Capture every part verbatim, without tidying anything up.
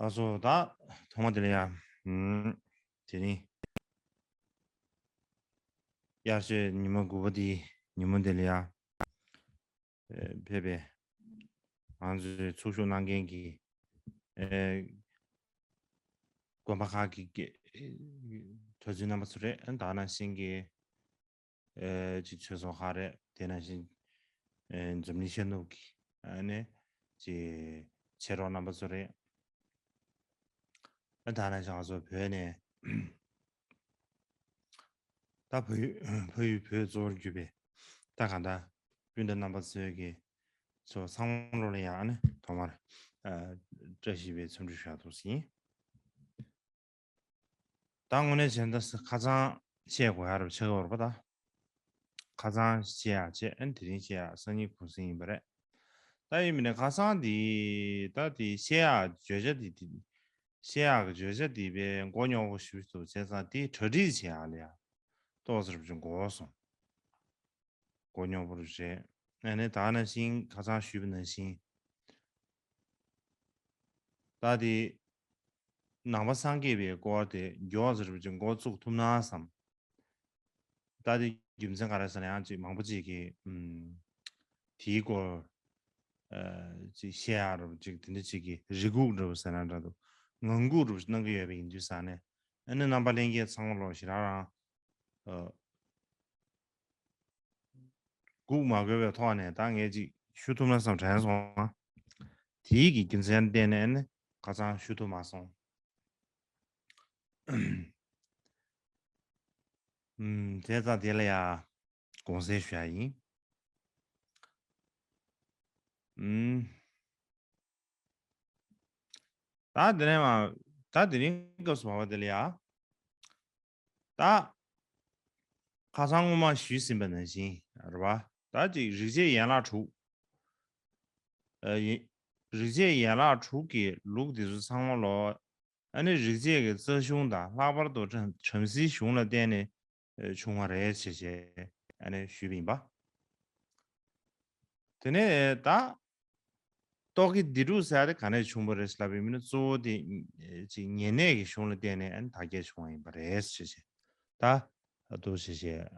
ལགས་སོ། ད་ཐོག་མ་དེ་ལ་ཡ། ཨུམ། དེ་རིང་དབྱར་ཆོས་ཉི་མ་དགུ་པ་དེའི་ཉིན་མོ་དེ་ལ་ཡ། ཨེ། ཕེབས་པའི་ང་ཚོའི་ཚོགས་ཞུགས་གནང་མཁན་གྱི། ཨེ། དགོན་པ་ཁག་གི་དགེ། གྲྭ་བཙུན་རྣམ་པ་ཚོ་རེད། ཨ། ད་ནང་བཞིན་གྱི། ཨེ། ཅིག་ཆོས་ཚོགས་ཁག་རེད། དེ་ནང་བཞིན། ཨེ། འཛམ་གླིང་ཤར་ནུབ་ཀྱི། ཨ་ནི། ཅིག་མཆེད་གྲོགས་རྣམ་པ་ཚོ་རེད། ཨ། ད་ནང་བཞིན་ང་ཚོ་བོད་ནས། ད་བོད་ཡུལ་བོད་ཡུལ་བོད་གཙོ་བོར་གྱུར་པའི། ད་གང་ལྟར་སྤུན་ཟླ་རྣམ་པ་ཚོའི་གི་ཚོ་ཚང་མ་ལོ་ལ་ཡང་ཨ་ནི་ཐོག་མར། ཨ། བཀྲ་ཤིས་པའི་འཚམས་འདྲི་ཞུ་ཡ་ཐུགས་ཟིན། ད་དངོས་གནས་བྱས་ན་ད་ཁ་སང་བཤད་དགོས་ཡ་རབ་ཆགས་ཀྱི་ཡོད་རེད་པ། ད་ཁ་སང་བཤད་ཡ་བྱས། ཨ་ནི་དེ་རིང་བཤད་ཡ་སང་ཉིན་གུང་སེང་ཡིན་པ་རེད། ད་ཡིན་མིན་ནས་ཁ་སང་འདི་ད་དེ་བཤད་ཡ་བརྗོད་བྱ་འདི་དེ། བཤད་ཡག་གི་བརྗོད་བྱ་འདི་དཔེ་མགོ་རྙོག་པོ་ཞེ་པོ་ཅིག་འདུག་བྱས་ཙང་དེ་གྲ་སྒྲིག་བྱེད་ཡག་ལ་ཡ་ཏོག་ཙམ་ཅིག་འགོར་སོང་། མགོ་རྙོག་པོ་རེད། ཨ་ནི་ད་ནང་བཞིན་ཁ་སང་ཞུས་པ་ནང་བཞིན། ད་དེ་ནང་པ་སངས་རྒྱས་པའི་སྐོར་དེ་མགྱོགས་ཙམ་ཅིག་འགོ་བཙུགས་ཐུབ་ན་བསམ། ད་དེ་རྒྱུ་མཚན་ག་རེ་ཟེར་ན་ཡང་ཅིག་མང་པོ་ཅིག་གིས། ཨུམ། དེའི་སྐོར། ཨ། ཅིག་བཤད་ཡག་རབ་ཅིག་དེ་འདྲ་ཅིག་གི་རེ་སྒུག་འདྲ་བོ་ཟེར་ན་འདྲ་འདུག་ངང་སྒུག་རབ་གནང་གི་ཡོད་པ་ཡིན་དུས་ཙང་ནས། ཨ་ནི་རྣམ་པ་ལྷན་རྒྱས་ཚང་མ་ལོ་ཞེ་དྲག་རང་། ཨ། སྒུག་མ་དགོས་པའི་ཐོག་ནས་ད་ངས་ཅིག་ཞུ་ཐུབ་ན་བསམ་དྲན་སོང་། དེའི་གི་རྒྱུ་མཚན་བརྟེན་ནས་ཨ་ནི་ཁ་སང་ཞུ་ཐུབ་མ་སོང་། ཨུམ། བྱས་ཙང་དེ་ལ་ཡ་དགོངས་སེལ་ཞུ་ཡ་ཡིན། ཨུམ། ད་དེ་ནས་མ། ད་དེ་རིང་སྐབས་སུ་བབ་པ་དེ་ལ་ཡ། ད་ཁ་སང་སྔོན་མ་ཞུས་ཟིན་པ་ནང་བཞིན་རེད་པ། ད་ཅིག་རིག་བྱེད་ཡན་ལག་དྲུག་ཨ། ཡི། རིག་བྱེད་ཡན་ལག་དྲུག་གི་ལུགས་འདི་ཚོ་ཚང་མ་ལོ། ཨ་ནི་རིག་བྱེད་ཀྱི་རྩ་གཞུང་དང་ལྷག་པར་དུ་བྲམ་བྲམ་ཟེའི་གཞུང་ལ་བརྟེན་ནས་བྱུང་བ་རེད་ཅེས་བྱས་ཨ་ནི་ཞུས་པ་ཡིན་པ། དེ་ནས་ད་རྟོག་གེ་སྡིག་སྒྲིབ་ཟེར་ཡ་དེ་ག་ནས་བྱུང་བ་རེད་ལབ་པ་ཡིན་ན། གཙོ་བོ་དེ་ཅིག་ཉེ་གནས་ཀྱི་གཞུང་ལ་བརྟེན་ནས་ཨ་ནི་དར་རྒྱས་བྱུང་བ་ཡིན་པ་རེད་ཅེས་བྱས། ད་དུ་ཅེས་བྱས་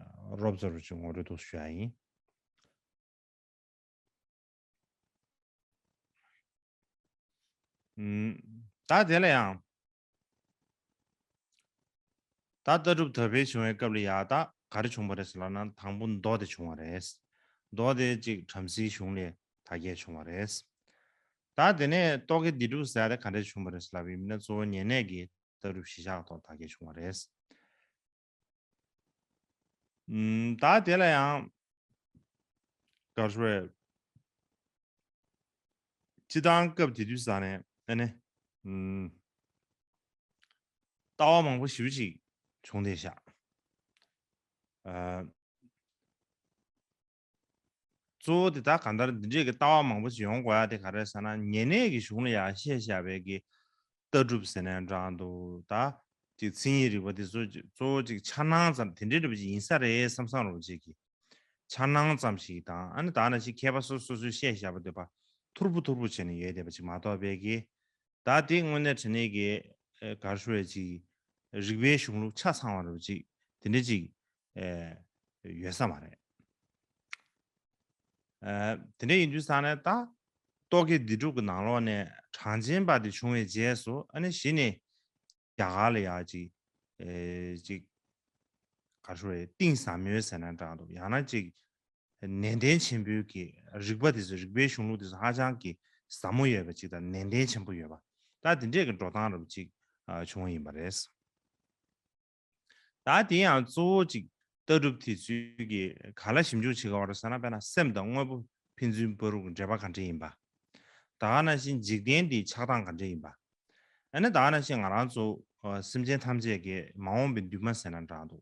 རོབ་ཙམ་ཅིག་ངོ་སྤྲོད་དུ་ཞུ་ཡ་ཡིན། ཨུམ། ད་དེ་ལ་ཡང་། ད་ལྟ་གྲུབ་དར་འཕེལ་བྱུང་བའི་སྐབས་ལ་ཡ་ད་ག་རེ་བྱུང་བ་རེད་ཟེར་ལབ་ན། དང་པོ་མདོ་དེ་བྱུང་བ་རེད། མདོ་དེ་ཅིག་བྲམ་ཟེའི་གཞུང་ལས་དར་རྒྱས་བྱུང་བ་རེད། ད་དེ་ནས་རྟོག་གེ་སྡིག་སྒྲིབ་ཟེར་ཡ་དེ་ག་འདྲས་བྱུང་བ་རེད་ཟེར་ལབ་པ་ཡིན་ན། གཙོ་བོ་ཉེ་གནས་ཀྱི་ལྟ་གྲུབ་གཞི་བཞག་ཐོག་དར་རྒྱས་བྱུང་བ་རེད། ཨུམ། ད་དེ་ལ་ཡང་། ག་རེ་ཞུ་དགོས་རེད། སྤྱིར་བཏང་སྐབས་དེ་དུས་ཙ་ནས་ཨ་ནི། ཨུམ། ལྟ་བ་མང་པོ་ཞེ་པོ་ཅིག་བྱུང་བསྡད་ཤག་ཨ། གཙོ་བོ་དེ་ད་གང་ལྟར་འདི་འདྲས་ཀྱི་ལྟ་བ་མང་པོ་ཞིག་ཡོང་དགོས་ཡ་དེ་ག་རེ་ཟེར་ན། ཉེ་གནས་ཀྱི་གཞུང་ལ་ཡང་བཤད་བཞག་པའི་གི་ལྟ་གྲུབ་ཟེར་ནའང་འདྲ་འདུག་ད་ཅིག་མཚན་ཉིད་རིག་པ་དེ་ཚོ་གཙོ་བོ་ཅིག་འཆར་སྣང་ཙམ་དེ་འདྲའི་འདྲ་པོ་ཅིག་ཡིན་ས་རེད་བསམ་བསམ་འདྲ་པོ་ཅིག་གི། འཆར་སྣང་ཙམ་ཞིག་དང་། ཨ་ནི་ད་ནང་བཞིན་མཁས་པ་སོ་སོ་སོས་བཤད་བཞག་པ་འདོད་པ་ཐུར་པོ་ཐུར་པོ་བྱས་ནས་ཡོད་བསྡད་པ་ཅིག་མ་གཏོགས་པའི་གི། ད་དེ་དངོས་གནས་དྲང་གནས་ཀྱི་ཨ་ག་རེ་ཞུ་དགོས་རེད། ཅིག་རིག་པའི་གཞུང་ལུགས་ཆ་ཚང་བ་འདྲ་པོ་ཅིག་དེ་འདྲ་ཅིག་ཨ་ཡོད་ས་མ་རེད། ཨ། དེ་འདྲ་ཡིན་དུས་ཙ་ནས་ད་རྟོག་གེ་སྡིག་སྒྲིབ་ཀྱི་ནང་ལོགས་ནས་གྲངས་ཅན་པ་དེ་བྱུང་བའི་རྗེས་སུ། ཨ་ནི་གཞི་ནས་རྒྱ་གར་ལ་ཡ་ཅིག་ཨེ་ཅིག་ག་རེ་ཞུ་དགོས་རེད། གཏིང་ཟབ་མོའི་ཟེར་ན་འདྲ་འདུག་ཡང་ན་ཅིག་ནན་ཏན་ཆེན་པོའི་གི་རིག་པ་དེ་ཚོ། རིག་པའི་གཞུང་ལུགས་དེ་ཚོ་ཧ་ཅང་གི་ཟབ་མོ་ཡོད་པ་ཅིག་དང་། ནན་ཏན་ཆེན་པོ་ཡོད་པ། ད་དེ་འདྲས་ཀྱི་འགྲོ་སྟངས་འདྲ་པོ་ཅིག་ཨ་བྱུང་བ་ཡིན་པ་རེད། ད་དེ་ཡང་གཙོ་བོ་ཅིག་ལྟ་གྲུབ་དེ་ཚོའི་གི་ག་ལ་ཞིབ་འཇུག་བྱེད་དགོས་རེད་ཟེར་ན། དཔེར་ན་སེམས་དང་དངོས་པོ་ཕན་ཚུན་བར་དུ་འབྲེལ་བ་ག་འདྲ་ཡིན་པ། ད་ག་ནང་བཞིན་འཇིག་རྟེན་འདིའི་ཆགས་སྟངས་ག་འདྲ་ཡིན་པ། ཨ་ནི་ད་ག་ནང་བཞིན་ང་རང་ཚོ་ཨ་སེམས་ཅན་ཐམས་ཅད་ཀྱི་མ་འོངས་པའི་འདུན་མ་ཟེར་ན་འདྲ་འདུག་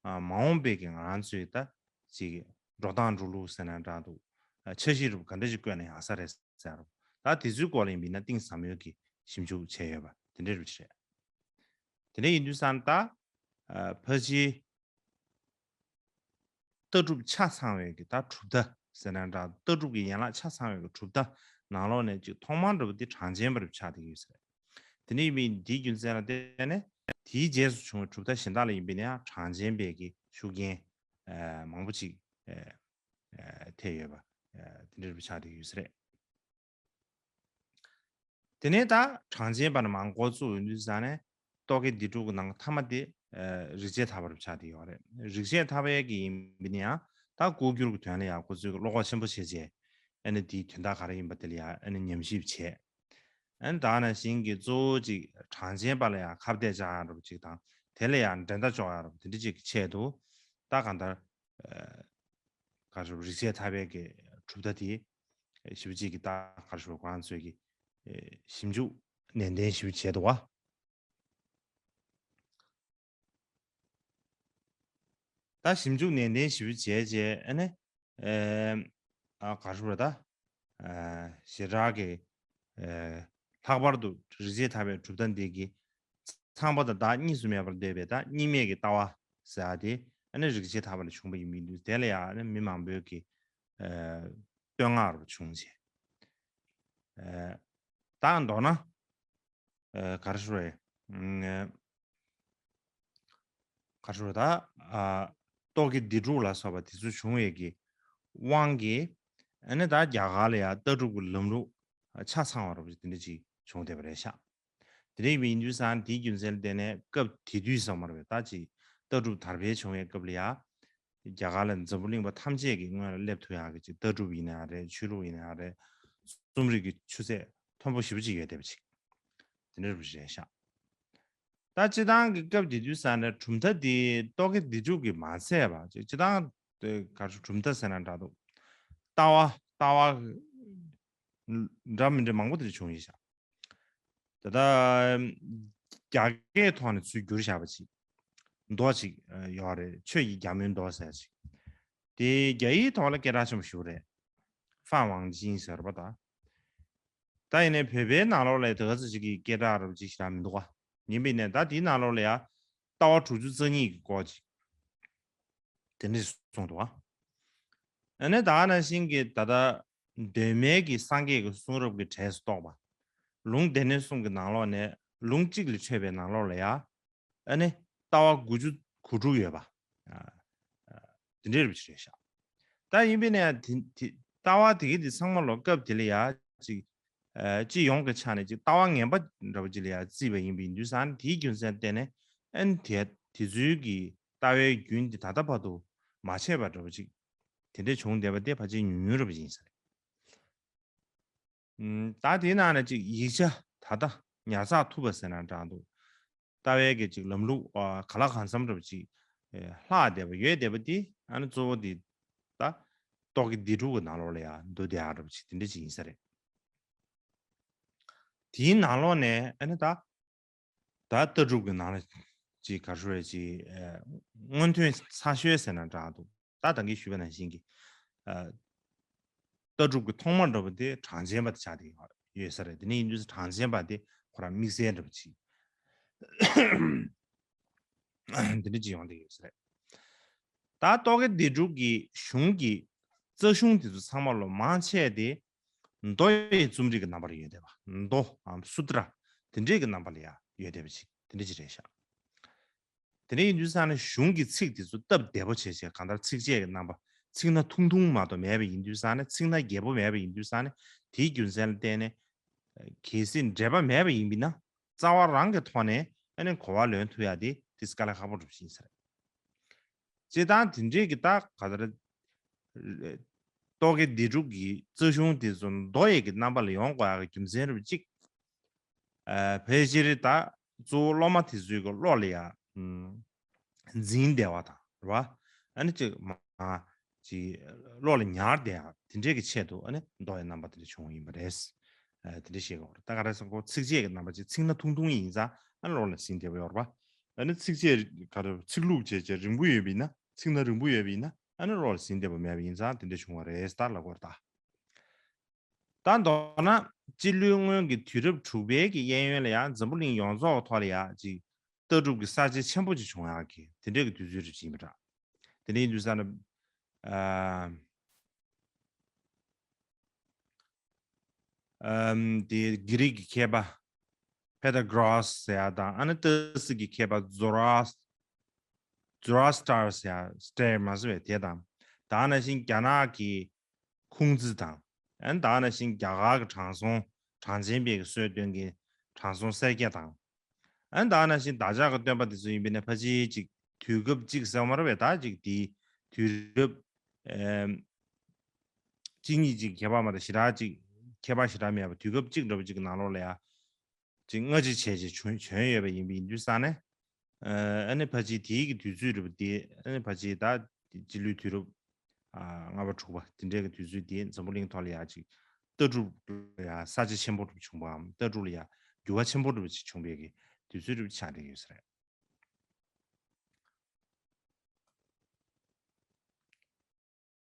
ཨ་མ་འོངས་པའི་གི་ང་རང་ཚོའི་ད་ཅིག་འགྲོ་སྟངས་འགྲོ་ལུགས་ཟེར་ན་འདྲ་འདུག་ཨ་འཆར་གཞི་རུ་ག་འདྲ་ཞིག་བཀོད་ན་ཡག་ས་རེད་ཟེར་རུ། ད་དེ་ཚོའི་སྐོར་ལ་ཡིན་པ་ཡིན་ན་གཏིང་ཟབ་མོའི་གི་ཞིབ་འཇུག་བྱས་ཡོད་པ་དེ་འདྲ་རུ་ཅིག་རེད། དེ་འདྲ་ཡིན་དུས་ཙང་ད་ཨ་ཕལ་ཆེར་ལྟ་གྲུབ་ཆ་ཚང་བའི་གི་ད་གྲུབ་མཐའ་ཟེར་ན་འདྲ། ལྟ་གྲུབ་ཀྱི་ཡན་ལག་ཆ་ཚང་བའི་གི་གྲུབ་མཐའ་ནང་ལོགས་ནས་ཅིག་ཐོག་མར་འགྲོ་བ་འདི་གྲངས་ཅན་པ་རུ་ཆགས་བསྡད་ཀྱི་ཡོད་ས་རེད། དེ་འདྲ་ཡིན་པའི་འདིའི་རྒྱུ་མཚན་ལ་བརྟེན་ནས་དེའི་རྗེས་སུ་བྱུང་བའི་གྲུབ་མཐའ་གཞན་དག་ལ་ཡིན་པའི་ནའང་གྲངས་ཅན་པའི་གི་ཤུགས་རྐྱེན་མང་པོ་ཅིག་ཐེབས་ཡོད་པ་དེ་འདྲ་རུ་ཆགས་བསྡད་ཡོད་ས་རེད། དེ་ནས་ད་གྲངས་ཅན་པ་ནས་མར་འགོ་བཙུགས་ཡོང་དུས་ཙང་ནས་རྟོག་གེ་སྡེ་དྲུག་གི་ནང་མཐའ་མ་དེ་རིགས་ཆད་ཐར་པ་རུ་ཆགས་བསྡད་ཡོད་རེད། རིགས་ཆད་ཐར་པའི་གི་ཡིན་པ་ནའང་ད་ལྐོག་གྱུར་གྱི་དོན་ལ་ཡང་ཁོ་ཚོས་བློ་ཁོག་ཆེན་པོ་བྱས་བྱས་ཨ་ནི་དེའི་དོན་དག་ག་རེ་ཡིན་པ་དེ་ལ་ཡང་ཨ་ནི་ཉམས་ཞིབ་བྱས། ཨ་ནི་ད་ནང་བཞིན་གྱི་གཙོ་བོ་ཅིག་གྲངས་ཅན་པ་ལ་ཡང་ཁ་གཏད་བཅག་ཡག་འདྲ་པོ་ཅིག་དང་དེ་ལ་ཡང་འགྲན་ཟླ་གཅོག་ཡག་འདྲ་པོ་དེ་འདྲ་ཅིག་གི་ཆེད་དུ་ད་གང་ལྟར་ག་རེ་རིགས་ཆད་ཐར་པའི་གི་གྲུབ་མཐའ་དེ་ཞེ་པོ་ཅིག་གི་ད་ག་རེ་ཁོ་རང་ཚོས་ཀྱི་ཞིབ་འཇུག་ནན་ཏན་ཞེ་པོ་བྱས་འདུག་བ། ད་ཞིབ་འཇུག་ནན་ཏན་ཞེ་པོ་བྱས་རྗེས་ཨ་ནི་ཨ་ག་རེ་ད་ཞེ་དྲག་གི་ལྷག་པར་དུ་རིགས་ཆད་ཐར་པའི་གྲུབ་མཐའ་འདི་གི་ཚངས་པ་དང་བདག་གཉིས་སུ་མེད་པར་འདོད་པའི་ད་གཉིས་མེད་ཀྱི་ལྟ་བ་ཟེར་ཡག་དེ་ཨ་ནི་རིགས་ཆད་ཐར་པ་ལས་བྱུང་བ་ཡིན་མིན་དུས་དེ་ལ་ཡང་ཨ་ནི་མི་མང་པོས་ཀྱི་བསྟོད་བསྔགས་རུ་བྱུང་བྱས། ད་མདོར་ན་ག་རེ་ཞུ་རེད། ག་རེ་ཞུ་རེད་ད། རྟོག་གེ་སྡེ་དྲུག་ལ་སོགས་པ་དེ་ཚོ་བྱུང་བའི་གི་དབང་གིས་ཨ་ནི་ད་རྒྱ་གར་ལ་ཡང་ལྟ་གྲུབ་ཀྱི་ལམ་ལུགས་ཆ་ཚང་བ་རུ་དེ་འདྲ་ཅིག་བྱུང་བསྡད་པ་རེད་ཤག་དེ་རིགས་མིན་དུས་སང་དེའི་རྒྱུ་མཚན་ལ་བརྟེན་ནས་སྐབས་དེ་དུས་ཙམ་པ་རེད་ད་ཅིག་ལྟ་གྲུབ་དར་འཕེལ་བྱུང་བའི་སྐབས་ལ་ཡང་རྒྱ་གར་ལ་འཛམ་བུ་གླིང་པ་ཐམས་ཅད་ཀྱི་སྔོན་ལ་སླེབས་ཐུབ་ཡག་གི་ཅིག་ལྟ་གྲུབ་ཡིན་ན་ཡང་རེད། ཆོས་ལུགས་ཡིན་ན་ཡང་རེད། རྩོམ་རིག་གི་ཆུ་ཚད་མཐོན་པོ་ཞེ་པོ་ཅིག་ཡོད་བསྡད་པ་ཅིག་དེ་འདྲ་རེད་ཤག་ད་སྤྱིར་བཏང་གི་སྐབས་དེ་དུས་ཙང་ནས་གྲུབ་མཐའ་དེ་རྟོག་གེ་སྡེ་དྲུག་གིས་མ་ཚད་པ་ཅིག་སྤྱིར་བཏང་དེ་ག་རེ་གྲུབ་མཐའ་ཟེར་ན་འདྲ་འདུག་ལྟ་བ་ལྟ་བ་འདྲ་མི་འདྲ་མང་པོ་དེ་འདྲ་བྱུང་ཡོད་ཤག་ད་ལྟ་རྒྱ་སྐད་ཐོག་ནས་ཚུར་བསྒྱུར་བཞག་པ་ཅིག་མདོ་ཅིག་ཡོད་རེད། ཆོས་ཀྱི་རྒྱ་མོའི་མདོ་ཟེར་ཅིག་དེ་རྒྱ་ཡིག་ཐོག་ལ་སྐད་གྲགས་ཆེན་པོ་ཞིག་རེད། ཧྥན་ཝང་ཅིན་ཟེར་བ་དང་། ད་ཡིན་ནའི་བོད་པའི་ནང་ལོགས་ལ་དེ་ག་ཚོད་ཅིག་གི་སྐད་གྲགས་རབ་ཅིག་ཞེ་དྲག་མི་འདུག་ག་ཡིན་པས་ནས་ད་དེའི་ནང་ལོགས་ལ་ཡ་ལྟ་བ་དྲུག་ཅུ་རྩ་གཉིས་ཀྱི་སྐོར་ཅིག་དེ་འདྲ་གསུངས་འདུག་ག་ཨ་ནི་ད་ག་ནང་བཞིན་གྱི་ད་ལྟ་གདོད་མའི་གི་སངས་རྒྱས་ཀྱི་གསུང་རབ་ཀྱི་གྲས་སུ་གཏོགས་པ། ལུང་སྡེ་སྣོད་གསུམ་གྱི་ནང་ལོགས་ནས་ལུང་གཅིག་ལས་འཕྲོས་པའི་ནང་ལོགས་ལ་ཡ། ཨ་ནི་ལྟ་བ་དགུ་བཅུ་གོ་དྲུག་ཡོད་པ། ཨ་ཨ་དེ་འདྲའི་རུ་ཅིག་རེད་ཤག་ད་ཡིན་པས་ན་ཡང་དེ་དེ་ལྟ་བ་དེ་གི་དེ་ཚང་མ་ལོ་སྐབས་དེ་ལ་ཡ་ཅིག་ཨ་སྤྱི་ཡོངས་ཀྱི་ཆ་ནས་ཅིག་ལྟ་བ་ངན་པ་འདྲ་པོ་ཅིག་ལ་ཡ་བརྩིས་པ་ཡིན་པ་ཡིན་དུས་ཙང་དེའི་རྒྱུ་མཚན་བརྟེན་ནས་ཨ་ནི་དེ་དེ་ཚོའི་གི་ལྟ་བའི་རྒྱུན་དེ་ད་ལྟ་བར་དུ་མ་ཆད་པ་འདྲ་པོ་ཅིག་དེ་འདྲ་བྱུང་བསྡད་པ་དེ་ཕལ་ཆེར་ཉུང་ཉུང་རུ་ཡིན་ས་རེད། ད་དེའི་ནང་ནས་ཅིག་ཡིག་ཆ་ད་ལྟ་ཉར་ཚགས་ཐུབ་པ་ཟེར་ན་འདྲ་འདུག་ལྟ་བའི་གི་ཅིག་ལམ་ལུགས་ག་ལ་གང་འཚམ་འདྲ་པོ་ཅིག་ལྷག་བསྡད་པ་ཡོད་བསྡད་པ་དེ་ཨ་ནི་གཙོ་བོ་དེ་ད་རྟོག་གེ་སྡེ་དྲུག་གི་ནང་ལོགས་ལ་ཡང་འདུ་བསྡད་ཡག་འདྲ་པོ་ཅིག་དེ་འདྲ་ཅིག་ཡིན་ས་རེད། དེའི་ནང་ལོགས་ནས་ཨ་ནི་ད་ད་ལྟ་གྲུབ་ཀྱི་ནང་ལ་ཅིག་ག་རེ་ཞུ་རེད་ཅིག་སྔོན་ཐོན་ཚ་ཤོས་ཟེར་ན་འདྲ་འདུག་ད་ད་གིན་ཞུས་པ་ནང་བཞིན་གྱི་ལྟ་གྲུབ་ཀྱི་ཐོག་མ་འདྲ་པོ་དེ་གྲངས་ཅན་པ་དེ་ཆགས་བསྡད་ཡོད་ས་རེད། དེ་ནས་ཡིན་དུས་གྲངས་ཅན་པ་དེ་ཁོ་རང་དམིགས་བསལ་འདྲ་པོ་ཅིག་འདི་འདྲ་ཅིག་ཡོང་བསྡད་ཡོད་ས་རེད། ད་རྟོག་གེ་སྡེ་དྲུག་གི་གཞུང་གི་རྩ་གཞུང་དེ་ཚོ་ཚང་མ་ལོ་མང་ཆེ་དེ་མདོ་ཡི་རྩོམ་རིག་གི་རྣམ་པར་ཡོད་བསྡད་པ། མདོའམ་སུ་ཏྲ་དེ་འདྲས་ཀྱི་རྣམ་པ་ལ་ཡང་ཡོད་བསྡད་པ་ཅིག་དེ་འདྲ་ཅིག་རེད་ཤག་དེ་འདྲ་ཡིན་དུས་ཙང་ནས་གཞུང་གི་ཚིག་དེ་ཚོ་སྟབས་བདེ་པོ་བྱས་བྱས་གང་ལྟར་ཚིགས་བཅད་ཀྱི་རྣམ་པ་ཚིག་སྣ་ཐུང་ཐུང་མ་གཏོགས་མེད་པ་ཡིན་དུས་ཙང་ནས་ཚིག་སྣ་རྒྱས་པོ་མེད་པ་ཡིན་དུས་ཙང་ནས་དེའི་རྒྱུ་མཚན་ལ་བརྟེན་ནས་གལ་སྲིད་འགྲེལ་པ་མེད་པ་ཡིན་པ་ཡིན་ན་རྩ་བ་རང་གི་ཐོག་ནས་ཨ་ནི་གོ་བ་ལོན་ཐུབ་ཡ་དེ་དེ་དཀའ་ལས་ཁག་པོ་འདྲ་པོ་ཞིག་ཡིན་ས་རེད། སྤྱིར་བཏང་དེ་འདྲས་ཀྱི་ད་ག་ལྟར་རྟོག་གེ་སྡེ་དྲུག་གི་རྩ་གཞུང་དེ་ཚོ་མདོ་ཡི་གི་རྣམ་པ་ལ་ཡོང་དགོས་ཡག་གི་རྒྱུ་མཚན་རུ་གཅིག་ཨ་ཕལ་ཆེར་ད་གཙོ་བོ་སློབ་མ་དེ་ཚོའི་གི་བློ་ལ་ཡ་ཨམ་འཛིན་བདེ་བ་དང་རེད་བ། ཨ་ནི་ཅིག་མ་ཅིག་བློ་ལ་ཉར་བདེ་ཡག་དེ་འདྲས་ཀྱི་ཆེད་དུ་ཨ་ནི་མདོ་ཡི་རྣམ་པ་དེ་འདྲ་བྱུང་བ་ཡིན་པ་རེད། ཨ་དེ་འདྲ་བཤད་དགོས་རེད། ད་ག་རེ་ཟེར་ཁོ་ཚིགས་བཅད་ཀྱི་རྣམ་པ་ཅིག་ཚིག་སྣ་ཐུང་ཐུང་ཡིན་ཙང་ཨ་ནི་བློ་ལ་ཟིན་བདེ་བ་ཡོད་རེད་བ། ཨ་ནི་ཚིགས་བཅད་ག་རེ་ཚིག་ལྷུག་བྱས་བྱས་རིང་པོ་ཡོད་པ་ཡིན་ན་ཚིག་སྣ་རིང་པོ་ཡོད་པ་ཡིན་ན་ཨ་ནི་བློ་ལ་ཟིན་བདེ་བ་མེད་པ་ཡིན་ཙང་དེ་འདྲ་བྱུང་བ་རེད་ད་ལབ་དགོས་རེད་ད། ད་མདོར་ན་སྤྱི་ལོའི་སྔོན་གྱི་དུས་རབས་དྲུག་པའི་གི་གཡས་གཡོན་ལ་ཡང་འཛམ་བུ་གླིང་ཡོངས་རྫོགས་ཐོག་ལ་ཡང་ཅིག་ལྟ་གྲུབ་ཀྱི་གསར་བརྗེ་ཆེན་པོ་ཅིག་བྱུང་ཡག་གི་དེ་འདྲའི་གི་དུས་ཚོད་རེད་ཅིག་ཡིན་པ་འདྲ། དེ་འདྲ་ཡིན་དུས་ཙང་ནས་ཨ་ཨམ་དེ་གྷི་རིག་གི་མཁས་པ་ པེ་ཐ་གོ་རཱས་ཟེར་ཡ་དང་། ཨ་ནི་ཏ་སི་གི་མཁས་པ་ཛོ་རཱས་ཛོ་རཱ་སི་ཊར་ཟེར་ཡ། སི་ཊར་མ་ཟེར་བའི་དེ་དང་། ད་ག་ནང་བཞིན་རྒྱ་ནག་གི་ཁུང་ཙི་དང་། ཨ་ནི་ད་ག་ནང་བཞིན་རྒྱ་གར་གྱི་དྲང་སྲོང་གྲངས་ཅན་པའི་གི་སྲོལ་གཏོད་མཁན་དྲང་སྲོང་སེར་སྐྱ་དང་། ཨ་ནི་ད་ག་ནང་བཞིན་བདག་ཅག་གི་སྟོན་པ་དེ་ཚོ་ཡིན་པས་ན། ཕལ་ཆེར་ཅིག་དུས་སྐབས་གཅིག་ཟེར་བ་མ་རེད་པས། ད་ཅིག་དེའི་དུས་རབས་ཨེམ་གཅིག་གཉིས་ཅིག་ཁྱད་པར་མ་གཏོགས་ཞེ་དྲག་ཅིག་ཁྱད་པར་ཞེ་དྲག་མེད་པ། དུས་སྐབས་གཅིག་འདྲ་པོ་ཅིག་གི་ནང་ལོགས་ལ་ཡ་ཅིག་སྔ་ཕྱི་བྱས་བྱས་བྱོན་བྱོན་ཡོད་པ་ཡིན་པ་ཡིན་དུས་ཙང་ནས། ཨ་ནི་ཕལ་ཆེར་དེའི་གི་དུས་ཚོད་འདྲ་པོ་དེ། ཨ་ནི་ཕལ་ཆེར་ད་སྤྱི་ལོའི་དུས་རབས་ཨ་ལྔ་པ་དྲུག་པ་དེ་འདྲའི་གི་དུས་ཚོད་དེ་འཛམ་བུ་གླིང་ཐོག་ལ་ཡ་ཅིག་ལྟ་གྲུབ་ལ་ཡ་གསར་བརྗེ་ཆེན་པོ་འདྲ་པོ་བྱུང་བའམ། ལྟ་གྲུབ་ལ་ཡ་འགྱུར་བ་ཆེན་པོ་འདྲ་པོ་ཅིག་བྱུང་བའི་གི་དུས་ཚོད་འདྲ་པོ་ཆགས་བསྡད་ཡོད་ས་རེད།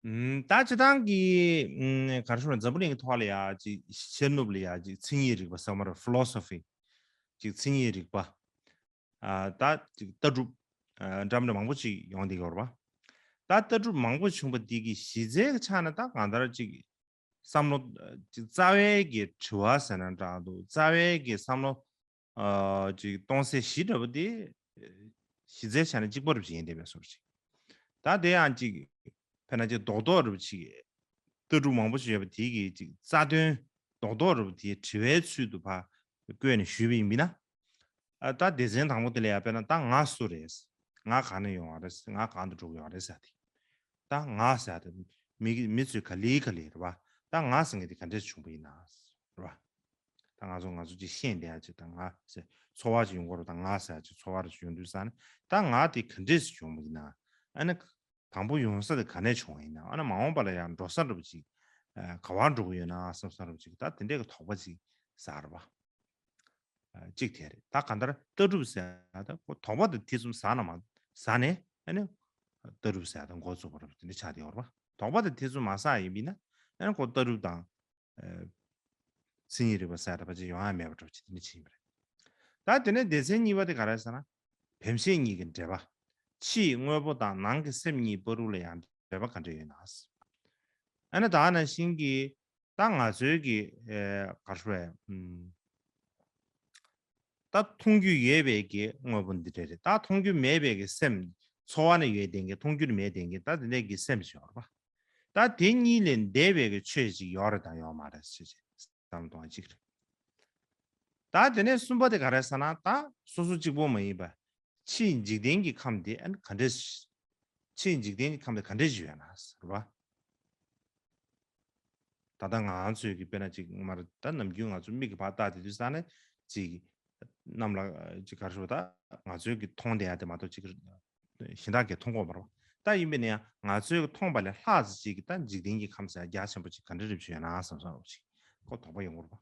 ཨུམ། ད་སྤྱིར་བཏང་གི་ཨུམ་ག་རེ་ཞུ་དགོས་རེད། འཛམ་བུ་གླིང་གི་ཐོག་ལ་ཡ་ཅིག་ཤར་ནུབ་ལ་ཡ་ཅིག་མཚན་ཉིད་རིག་པ་ཟེར་བ་མ་རེད། ཕི་ལོ་སོ་ཕི། ཅིག་མཚན་ཉིད་རིག་པ། ཨ་ད་ཅིག་ལྟ་གྲུབ་ཨ་འདྲ་མི་འདྲ་མང་པོ་ཅིག་ཡོང་བསྡད་ཡོད་རེད་པ། ད་ལྟ་གྲུབ་མང་པོ་བྱུང་བ་འདི་གི་གཞི་རྩའི་ཆ་ནས་ད་གང་ལྟར་ཅིག་བསམ་བློ་ཅིག་རྩ་བའི་གི་དྲི་བ་ཟེར་ན་འདྲ་འདུག་རྩ་བའི་གི་བསམ་བློ་ཨ་ཅིག་གཏོང་སའི་གཞི་འདྲ་པོ་དེ་གཞི་རྩའི་ཆ་ནས་གཅིག་པ་རུ་ཅིག་ཡིན་བསྡད་པའི་བཟོ་འདྲ་ཅིག་ད་དེ་ཡང་ཅིག་དཔེར་ན་ཅིག་རྡོག་རྡོག་རུ་ཅིག་ལྟ་གྲུབ་མང་པོ་ཞིག་ཡོད་པ་དེ་གི་ཅིག་རྩ་དོན་རྡོག་རྡོག་རུ་དེ་དྲི་བའི་ཚུལ་དུ་ཕར་བཀོད་ནས་ཞུས་པ་ཡིན་ན། ཨ་ད་སྡེ་ཚན་དང་པོ་དེ་ལ་ཡ་དཔེར་ན་ད་ང་སུ་རེད། ང་གང་ནས་ཡོང་བ་རེད། ང་གང་དུ་འགྲོ་གི་ཡོད་རེད་ཟེར་ཏེ། ད་ང་ཟེར་ཏེ་མི་མི་ཚོས་ག་ལེ་ག་ལེ་རེད་པ། ད་ང་ཟེར་མཁན་དེ་ག་འདྲས་བྱུང་བ་ཡིན་ན་རེད་པ། ད་ང་ཚོ་ང་ཚོ་ཅིག་ཤེས་བསྡད་ཡ་ཅིག་ད་ང་ཟེར་ཚོར་བ་ཅིག་ཡོང་གི་རེད། ད་ང་ཟེར་ཡ་ཅིག་ཚོར་བ་རེ་ཅིག་ཡོང་དུས་ཙང་ནས། ད་ང་དེ་ག་འདྲས་སེ་བྱུང་བ་ཡིན་ན། ཨ་ནི་དང་པོ་ཡོང་ས་དེ་ག་ནས་བྱུང་བ་ཡིན་ན། ཨ་ནི་མ་འོངས་པ་ལ་ཡང་འགྲོ་ས་འདྲ་པོ་ཅིག་ཨ་ག་པར་འགྲོ་གི་ཡོད་ན་བསམ་ས་འདྲ་པོ་ཅིག་ད་དེ་འདྲས་ཀྱི་དོགས་པ་ཅིག་ཟ་རེད་པ། ཨ་གཅིག་དེ་རེད། ད་གང་ལྟར་ལྟ་གྲུབ་ཟེར་ཡ་ད་ཁོ་དོགས་པ་དང་ཐེ་ཚོམ་ཟ་ན་མ་ཟ་ནས། ཨ་ནི་ལྟ་གྲུབ་ཟེར་ཡ་ད་འགོ་བཙུགས་པ་རེད་པ། དེ་འདྲ་ཆགས་བསྡད་ཡོད་རེད་པ། དོགས་པ་དང་ཐེ་ཚོམ་མ་ཟ་ཡ་ཡིན་པ་ཡིན་ན། ཨ་ནི་ཁོ་ལྟ་གྲུབ་དང་ཨ་མཚན་ཉིད་རིག་པ་ཟེར་ཡ་ད་ཕལ་ཆེར་ཡོང་ཡ་མེད་པ་འདྲ་པོ་ཅིག་དེ་འདྲ་ཅིག་ཡིན་པ་རེད། ད་དེ་ནས་སྡེ་ཚན་གཉིས་པ་དེ་ག་རེ་ཟེར་ན། བེམ་ཤེས་གཉིས་ཀྱི་འབྲེལ་བ། ཕྱིའི་དངོས་པོ་དང་ནང་གི་སེམས་གཉིས་བར་དུ་ལ་ཡང་འབྲེལ་བ་ག་འདྲ་ཡོད་ན། ཨ་ནི་ད་ག་ནང་བཞིན་གྱི་ད་ང་ཚོའི་གི་ཨེ་ག་རེ་ཞུ་དགོས་རེད། ཨུམ། ད་མཐོང་རྒྱུ་ཡོད་པའི་གི་དངོས་པོ་འདི་འདྲ་རེད། ད་མཐོང་རྒྱུ་མེད་པའི་གི་སེམས། ཚོར་བ་ནི་ཡོད་བསྡད་མཁན། མཐོང་རྒྱུ་ནི་མེད་བསྡད་མཁན། ད་དེ་འདྲའི་གི་སེམས་ཤིག་ཡོད་རེད་པ། ད་དེ་གཉིས་ལས་འདས་པའི་གི་ཆོས་ཅིག་ཡོད་རེད་དང་ཡོད་མ་རེད་ཟེར་བྱས་བསམ་བློ་གཏོང་བ་གཅིག་རེད། ད་དེ་ནས་གསུམ་པ་དེ་ག་རེ་ཟེར་ན། ད་སོ་སོ་གཅིག་པོ་མ་ཡིན་པ། ཕྱིའི་འཇིག་རྟེན་གྱི་ཁམས་དེ་ཨ་ནི་ག་འདྲས། ཕྱིའི་འཇིག་རྟེན་གྱི་ཁམས་དེ་ག་འདྲས་ཞིག་ཡོད་ན་ཟེར་བ། ད་ལྟ་ང་ཚོས་ཀྱི་དཔེར་ན་ཅིག་སྔོན་མ་རེད། ད་ནམ་རྒྱུན་ང་ཚོ་མིག་གིས་ཕར་བལྟས་བསྡད་དུས་ཙང་ནས་ཅིག་གནམ་ལ་ཅིག་ག་རེ་ཞུ་དགོས་རེད། ད་ང་ཚོས་ཀྱི་མཐོང་བསྡད་ཡ་དེ་མ་གཏོགས་ཅིག་གཞན་དག་གིས་མཐོང་གི་ཡོད་མ་རེད་པ། ད་ཡིན་པས་ན་ཡང་ང་ཚོས་ཀྱི་མཐོང་བ་ལས་ལྷག་ཙམ་ཅིག་གི་ད་འཇིག་རྟེན་གྱི་ཁམས་ཟེར་ཡ་རྒྱ་ཆེན་པོ་ཅིག་ག་འདྲ་རེད་ཅིག་ཡོད་ན་བསམ་བསམ་རོགས་ཅིག་ཁོ་དོགས་པ་ཡོང་གི་རེད་པ།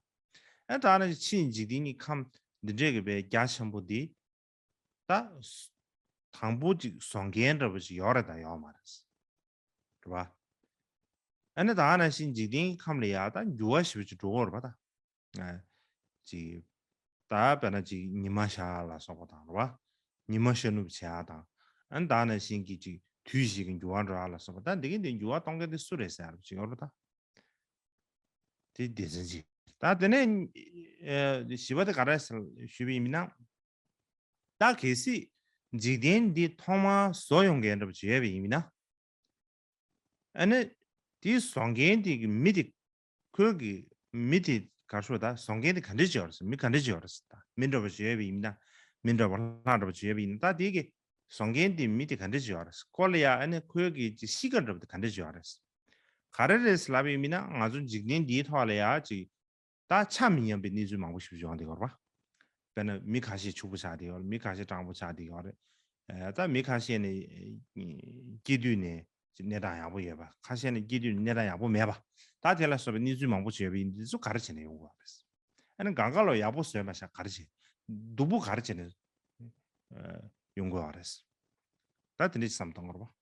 ཨ་ད་ནི་ཕྱིའི་འཇིག་རྟེན་གྱི་ཁམས་འདི་འདྲས་ཀྱི་པའི་རྒྱ་ཆེན་པོ་འདི། ད་དང་པོ་ཅིག་བཟོ་མཁན་འདྲ་པོ་ཅིག་ཡོད་རེད་དང་ཡོད་མ་རེད། རེད་པ། ཨ་ནི་ད་ག་ནང་བཞིན་འཇིག་རྟེན་གྱི་ཁམས་ལ་ཡ་ད་འགྱུར་བ་ཞེ་པོ་ཅིག་འགྲོ་གི་ཡོད་རེད་པ། ད་ཨ་ཅིག་ད་དཔེར་ན་ཅིག་ཉི་མ་ཤར་ལ་སོགས་པ་དང་། རེད་པ། ཉི་མ་ཤར་ནུབ་བྱེད་ཡ་དང་། ཨ་ནི་ད་ག་ནང་བཞིན་གྱི་ཅིག་དུས་བཞི་གི་འགྱུར་བ་འགྲོ་ཡ་ལ་སོགས་པ། ད་འདི་གི་འདི་འགྱུར་བ་གཏོང་མཁན་དེ་སུ་རེད་ཟེར་ཡ་ཅིག་ཡོད་རེད་པ། ད་དེ་སྡེ་ཚན་གཅིག་ད་དེ་ནས་ཨ་བཞི་པ་དེ་ག་རེ་ཟེར་ཞུས་པ་ཡིན་ན། ད་གལ་སྲིད་འཇིག་རྟེན་འདི་ཐོག་མར་བཟོ་ཡོང་མཁན་འདྲ་པོ་ཅིག་ཡོད་པ་ཡིན་ན། ཨ་ནི་དེའི་བཟོ་མཁན་དེ་གི་མི་དེ། ཁོའི་གི་མི་དེ་ག་རེ་ཞུ་དགོས་རེད། ད་བཟོ་མཁན་དེ་ག་འདྲས་ཅིག་ཡོད་རེད་ཟེར། མི་ག་འདྲས་ཅིག་ཡོད་རེད་ཟེར། ད་མི་འདྲ་པོ་ཅིག་ཡོད་པ་ཡིན་ན། མི་འདྲ་པོ་ལྷ་འདྲ་པོ་ཅིག་ཡོད་པ་ཡིན་ན། ད་དེ་གི་བཟོ་མཁན་དེ་མི་དེ་ག་འདྲས་ཅིག་ཡོད་རེད་ཟེར། ཁོ་ལ་ཡ་ཨ་ནི་ཁོའི་གི་ཅིག་གཤིས་ཀ་འདྲ་པོ་དེ་ག་འདྲས་ཅིག་ཡོད་རེད་ཟེར། ག་རེ་རེད་ཟེར་ལབ་པ་ཡིན་ན། ང་ཚོ་འཇིག་རྟེན་འདིའི་ཐོག་ལ་ཡ་ཅིག་ད་ཆ་མི་མཉམ་པའི་གནས་ཚུལ་མང་པོ་ཞིག་ཡོང་བསྡད་ཡོད་རེད་པ། དཔེར་ན་མི་ཁ་ཤས་ཕྱུག་པོ་ཆགས་བསྡད་ཡོད་རེད། མི་ཁ་ཤས་སྤྲང་པོ་ཆགས་བསྡད་ཡོད་རེད། ཨ་ད་མི་ཁ་ཤས་ནི་སྐྱེས་དུས་ནས་གནས་སྟངས་ཡག་པོ་ཡོད་པ། ཁ་ཤས་ནི་སྐྱེས་དུས་ནས་གནས་སྟངས་ཡག་པོ་མེད་པ། ད་དེ་ལ་སོགས་པའི་གནས་ཚུལ་མང་པོ་ཞིག་ཡོད་པ་ཡིན་དུས། འདི་ཚོ་ག་རེ་བྱས་ནས་ཡོང་དགོས་པ་རེད། ཨ་ནི་གང་ག་ལོ་ཡག་པོ་བཟོས་མ་བཞག་ག་རེ་བྱས། སྡུག་པོ་ག་རེ་བྱས་ནས་ཨ་ཡོང་དགོས་པ་རེད། ད་དེ་འདྲ་ཞིག་བསམ་གཏོང་དགོས་རེད་པ།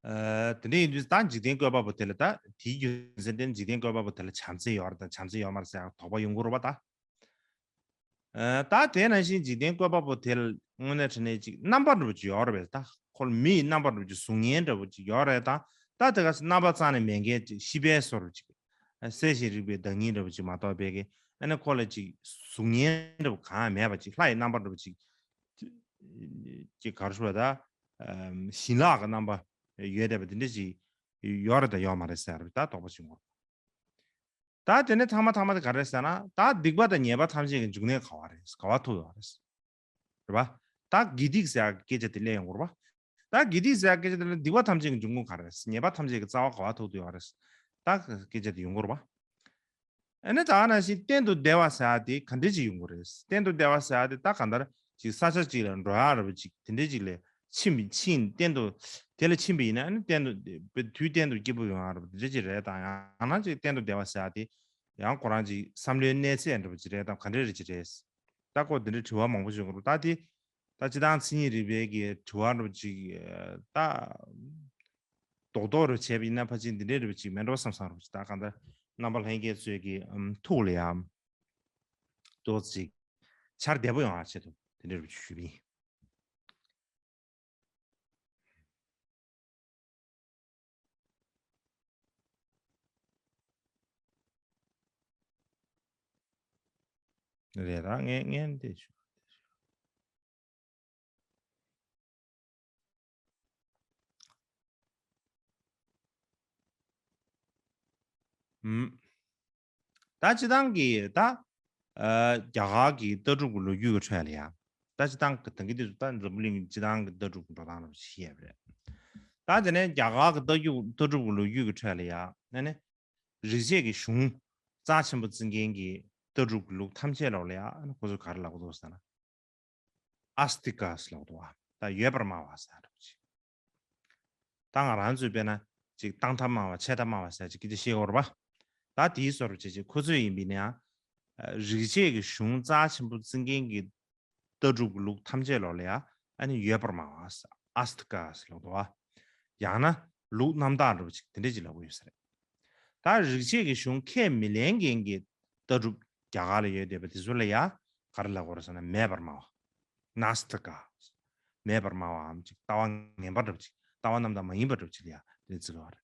ཨ་དེ་འདྲ་ཡིན་དུས་ད་འཇིག་རྟེན་བཀོད་པ་པོ་དེ་ལ། ད་དེའི་རྒྱུ་མཚན་དེ་འཇིག་རྟེན་བཀོད་པ་པོ་དེ་ལ་བྱམས་བརྩེ་ཡོད་རེད་དང་བྱམས་བརྩེ་ཡོད་མ་རེད་ཟེར་ཡ་དོགས་པ་ཡོང་གི་རེད་པ། ད་ཨ་ད་དེ་ནང་བཞིན་འཇིག་རྟེན་བཀོད་པ་པོ་དེ་ལ་དངོས་གནས་དྲང་གནས་ཅིག་རྣམ་པ་འདྲ་པོ་ཅིག་ཡོད་རེད་པས། ད་ཁོ་ལ་མི་ཡི་རྣམ་པ་འདྲ་པོ་ཅིག་གཟུགས་བརྙན་འདྲ་པོ་ཅིག་ཡོད་རེད་དང་། ད་དེ་ག་རྣམ་པ་རྩ་ནས་མེད་མཁན་ཅིག་ཤི་བའི་བཟོ་འདྲ་ཅིག་ གསལ་ཞིང་རིག་པའི་བདག་ཉིད་འདྲ་བོ་ཅིག་མ་གཏོགས་པའི་གི་ཨ་ནི་ཁོ་ལ་ཅིག་གཟུགས་བརྙན་འདྲ་བོ་གང་ཡང་མེད་པ་ཅིག་ལྷ་ཡི་རྣམ་པ་འདྲ་བོ་ཅིག་ཅིག་ག་རེ་ཞུ་བ་ད་ཞིང་ལྷག་གི་རྣམ་པ་ཡོད་བསྡད་པ་དེ་འདྲ་ཅིག་ཡོད་རེད་དང་ཡོད་མ་རེད་ཟེར་བ་ད་དོགས་པ་ཅིག་ཡོང་གི་རེད། ད་དེ་ནས་ཐ་མ་ཐ་མ་དེ་ག་རེ་ཟེར་ན། ད་སྡིག་པ་དང་ཉེས་པ་ཐམས་ཅད་ཀྱི་འབྱུང་གནས་ག་བ་རེད། ག་བ་ཐུག་ཡོད་རེད། རེད་པ། ད་དགེ་སྡིག་ཟེར་ཡག་སྐད་ཆ་དེ་སླེབས་ཡོང་གི་རེད་པ། ད་དགེ་སྡིག་ཟེར་ཡག་སྐད་ཆ་དེ་ལ་སྡིག་པ་ཐམས་ཅད་ཀྱི་འབྱུང་ཁུངས་ག་རེ་རེད། ཉེས་པ་ཐམས་ཅད་ཀྱི་རྩ་བ་ག་བ་ཐུག་ཐུག་ཡོད་རེད། ད་སྐད་ཆ་དེ་ཡོང་གི་རེད་པ། ཨ་ནི་ད་ག་ནང་བཞིན་གཏན་དུ་བདེ་བ་ཟེར་ཡག་དེ་ག་འདྲས་ཅིག་ཡོང་གི་རེད། གཏན་དུ་བདེ་བ་ཟེར་ཡག་དེ་ད་གང་ལྟར་ཅིག་ས་ཆ་ཅིག་ལ་འགྲོ་ཡག་རེད་པ་ཅིག་དེ་འདྲས་ཅིག་ལ་ཕྱིན་པའི་ཕྱིན་གཏན་དུ་དེ་ལ་ཕྱིན་པ་ཡིན་ན་ཨ་ནི་གཏན་དུ་དུས་གཏན་དུ་སྐྱིད་པོ་ཡོང་ཡག་རེད་པ་དེ་འདྲས་ཅིག་རེད། ད་ཡང་ན་ཅིག་གཏན་དུ་བདེ་བ་ཟེར་ཡག་དེ་ཡང་ཁོ་རང་ཅིག་བསམ་བློའི་གནས་ཚད་འདྲ་པོ་ཅིག་རེད་དམ་ག་འདྲས་རེད་ཅིག་རེད། ད་ཁོ་འདི་འདྲའི་དྲི་བ་མང་པོ་བྱུང་གི་རེད། ད་དེ་ད་སྤྱིར་བཏང་མཚན་ཉིད་རིག་པའི་གི་དྲི་བ་འདྲ་པོ་ཅིག་ད་རྡོག་རྡོག་རུ་བྱས་པ་ཡིན་ན་ཕལ་ཆེར་འདི་འདྲའི་འདྲ་པོ་ཅིག་མེད་འགྲོ་བསམ་བསམ་རུ་ཅིག་ད་གང་ལྟར་རྣམ་པ་ལྷན་རྒྱས་ཚོའི་གི་ཨམ་ཐུགས་ལ་ཡང་ཏོག་ཙམ་ཅིག་འཆར་བདེ་པོ་ཡོང་བ་ཆེད་དུ་དེ་འདྲའི་འདྲ་པོ་ཅིག་ཞུས་པ་ཡིན། རེད་ད་ངས་ངས་འདི་ཞུ། ཨུམ། ད་སྤྱིར་བཏང་གི་ད་ཨ་རྒྱ་གར་གྱི་ལྟ་གྲུབ་ཀྱི་ལོ་རྒྱུས་ཀྱི་ཁྲོད་ལ་ཡང་ད་སྤྱིར་བཏང་གི་ད་གི་དེ་ཚོ་ད་འཛམ་བུ་གླིང་གི་སྤྱིར་བཏང་གི་ལྟ་གྲུབ་ཀྱི་འགྲོ་སྟངས་རབ་ཤེས་ཡོད་རེད། ད་དེ་ནས་རྒྱ་གར་གྱི་ལྟ་རྒྱུ་ལྟ་གྲུབ་ཀྱི་ལོ་རྒྱུས་ཀྱི་ཁྲོད་ལ་ཡང་ཨ་ནི་རིག་བྱེད་ཀྱི་གཞུང་རྩ་ཆེན་པོ་བརྩི་མཁན་གྱི་ལྟ་གྲུབ་ཀྱི་ལུགས་ཐམས་ཅད་ལོག་ལ་ཡང་ཨ་ནི་ཁོ་ཚོས་ག་རེ་ལབ་ཀྱི་འདུག་ཟེར་ན། ཨཱ་སྟི་ཀ་ཟེར་ལབ་འདུག་བ། ད་ཡོད་པར་སྨྲ་བ་ཟེར་འདྲ་པོ་ཅིག་ད་ང་རང་ཚོས་དཔེར་ན་ཅིག་བཏང་ཐབས་སྨྲ་བ་ཆད་ཐབས་སྨྲ་བ་ཟེར་ཅིག་སྐད་ཆ་བཤད་ཀྱི་ཡོད་རེད་པ། ད་དེའི་བཟོ་འདྲ་བྱས་ཅིག་ཁོ་ཚོས་ཡིན་པས་ན་ཡང་རིག་བྱེད་ཀྱི་གཞུང་རྩ་ཆེན་པོ་བརྩི་མཁན་གྱི་ལྟ་གྲུབ་ཀྱི་ལུགས་ཐམས་ཅད་ལོག་ལ་ཡང་ཨ་ནི་ཡོད་པར་སྨྲ་བ་ཟེར་ཨཱ་སྟི་ཀ་ཟེར་ལབ་འདུག་བ། ཡང་ན་ལུགས་རྣམ་དག་འདྲ་པོ་ཅིག་དེ་འདྲ་ཅིག་ལབ་ཀྱི་ཡོད་ས་རེད། ད་རིག་བྱེད་ཀྱི་གཞུང་ཁས་མི་ལེན་མཁན་གྱི་ལྟ་གྲུབ་རྒྱ་གར་ལ་ཡོད་བསྡད་པ་དེ་ཚོ་ལ་ཡང་ག་རེ་ལབ་དགོས་རེད་ཟེར་ན་མེད་པར་སྨྲ་བ། ནཱ་སྟི་ཀ། མེད་པར་སྨྲ་བའམ་ཅིག་ལྟ་བ་ངན་པ་འདྲ་པོ་ཅིག་ལྟ་བ་རྣམ་དག་མ་ཡིན་པ་འདྲ་པོ་ཅིག་ལ་ཡང་དེ་བརྩི་དགོས་རེད།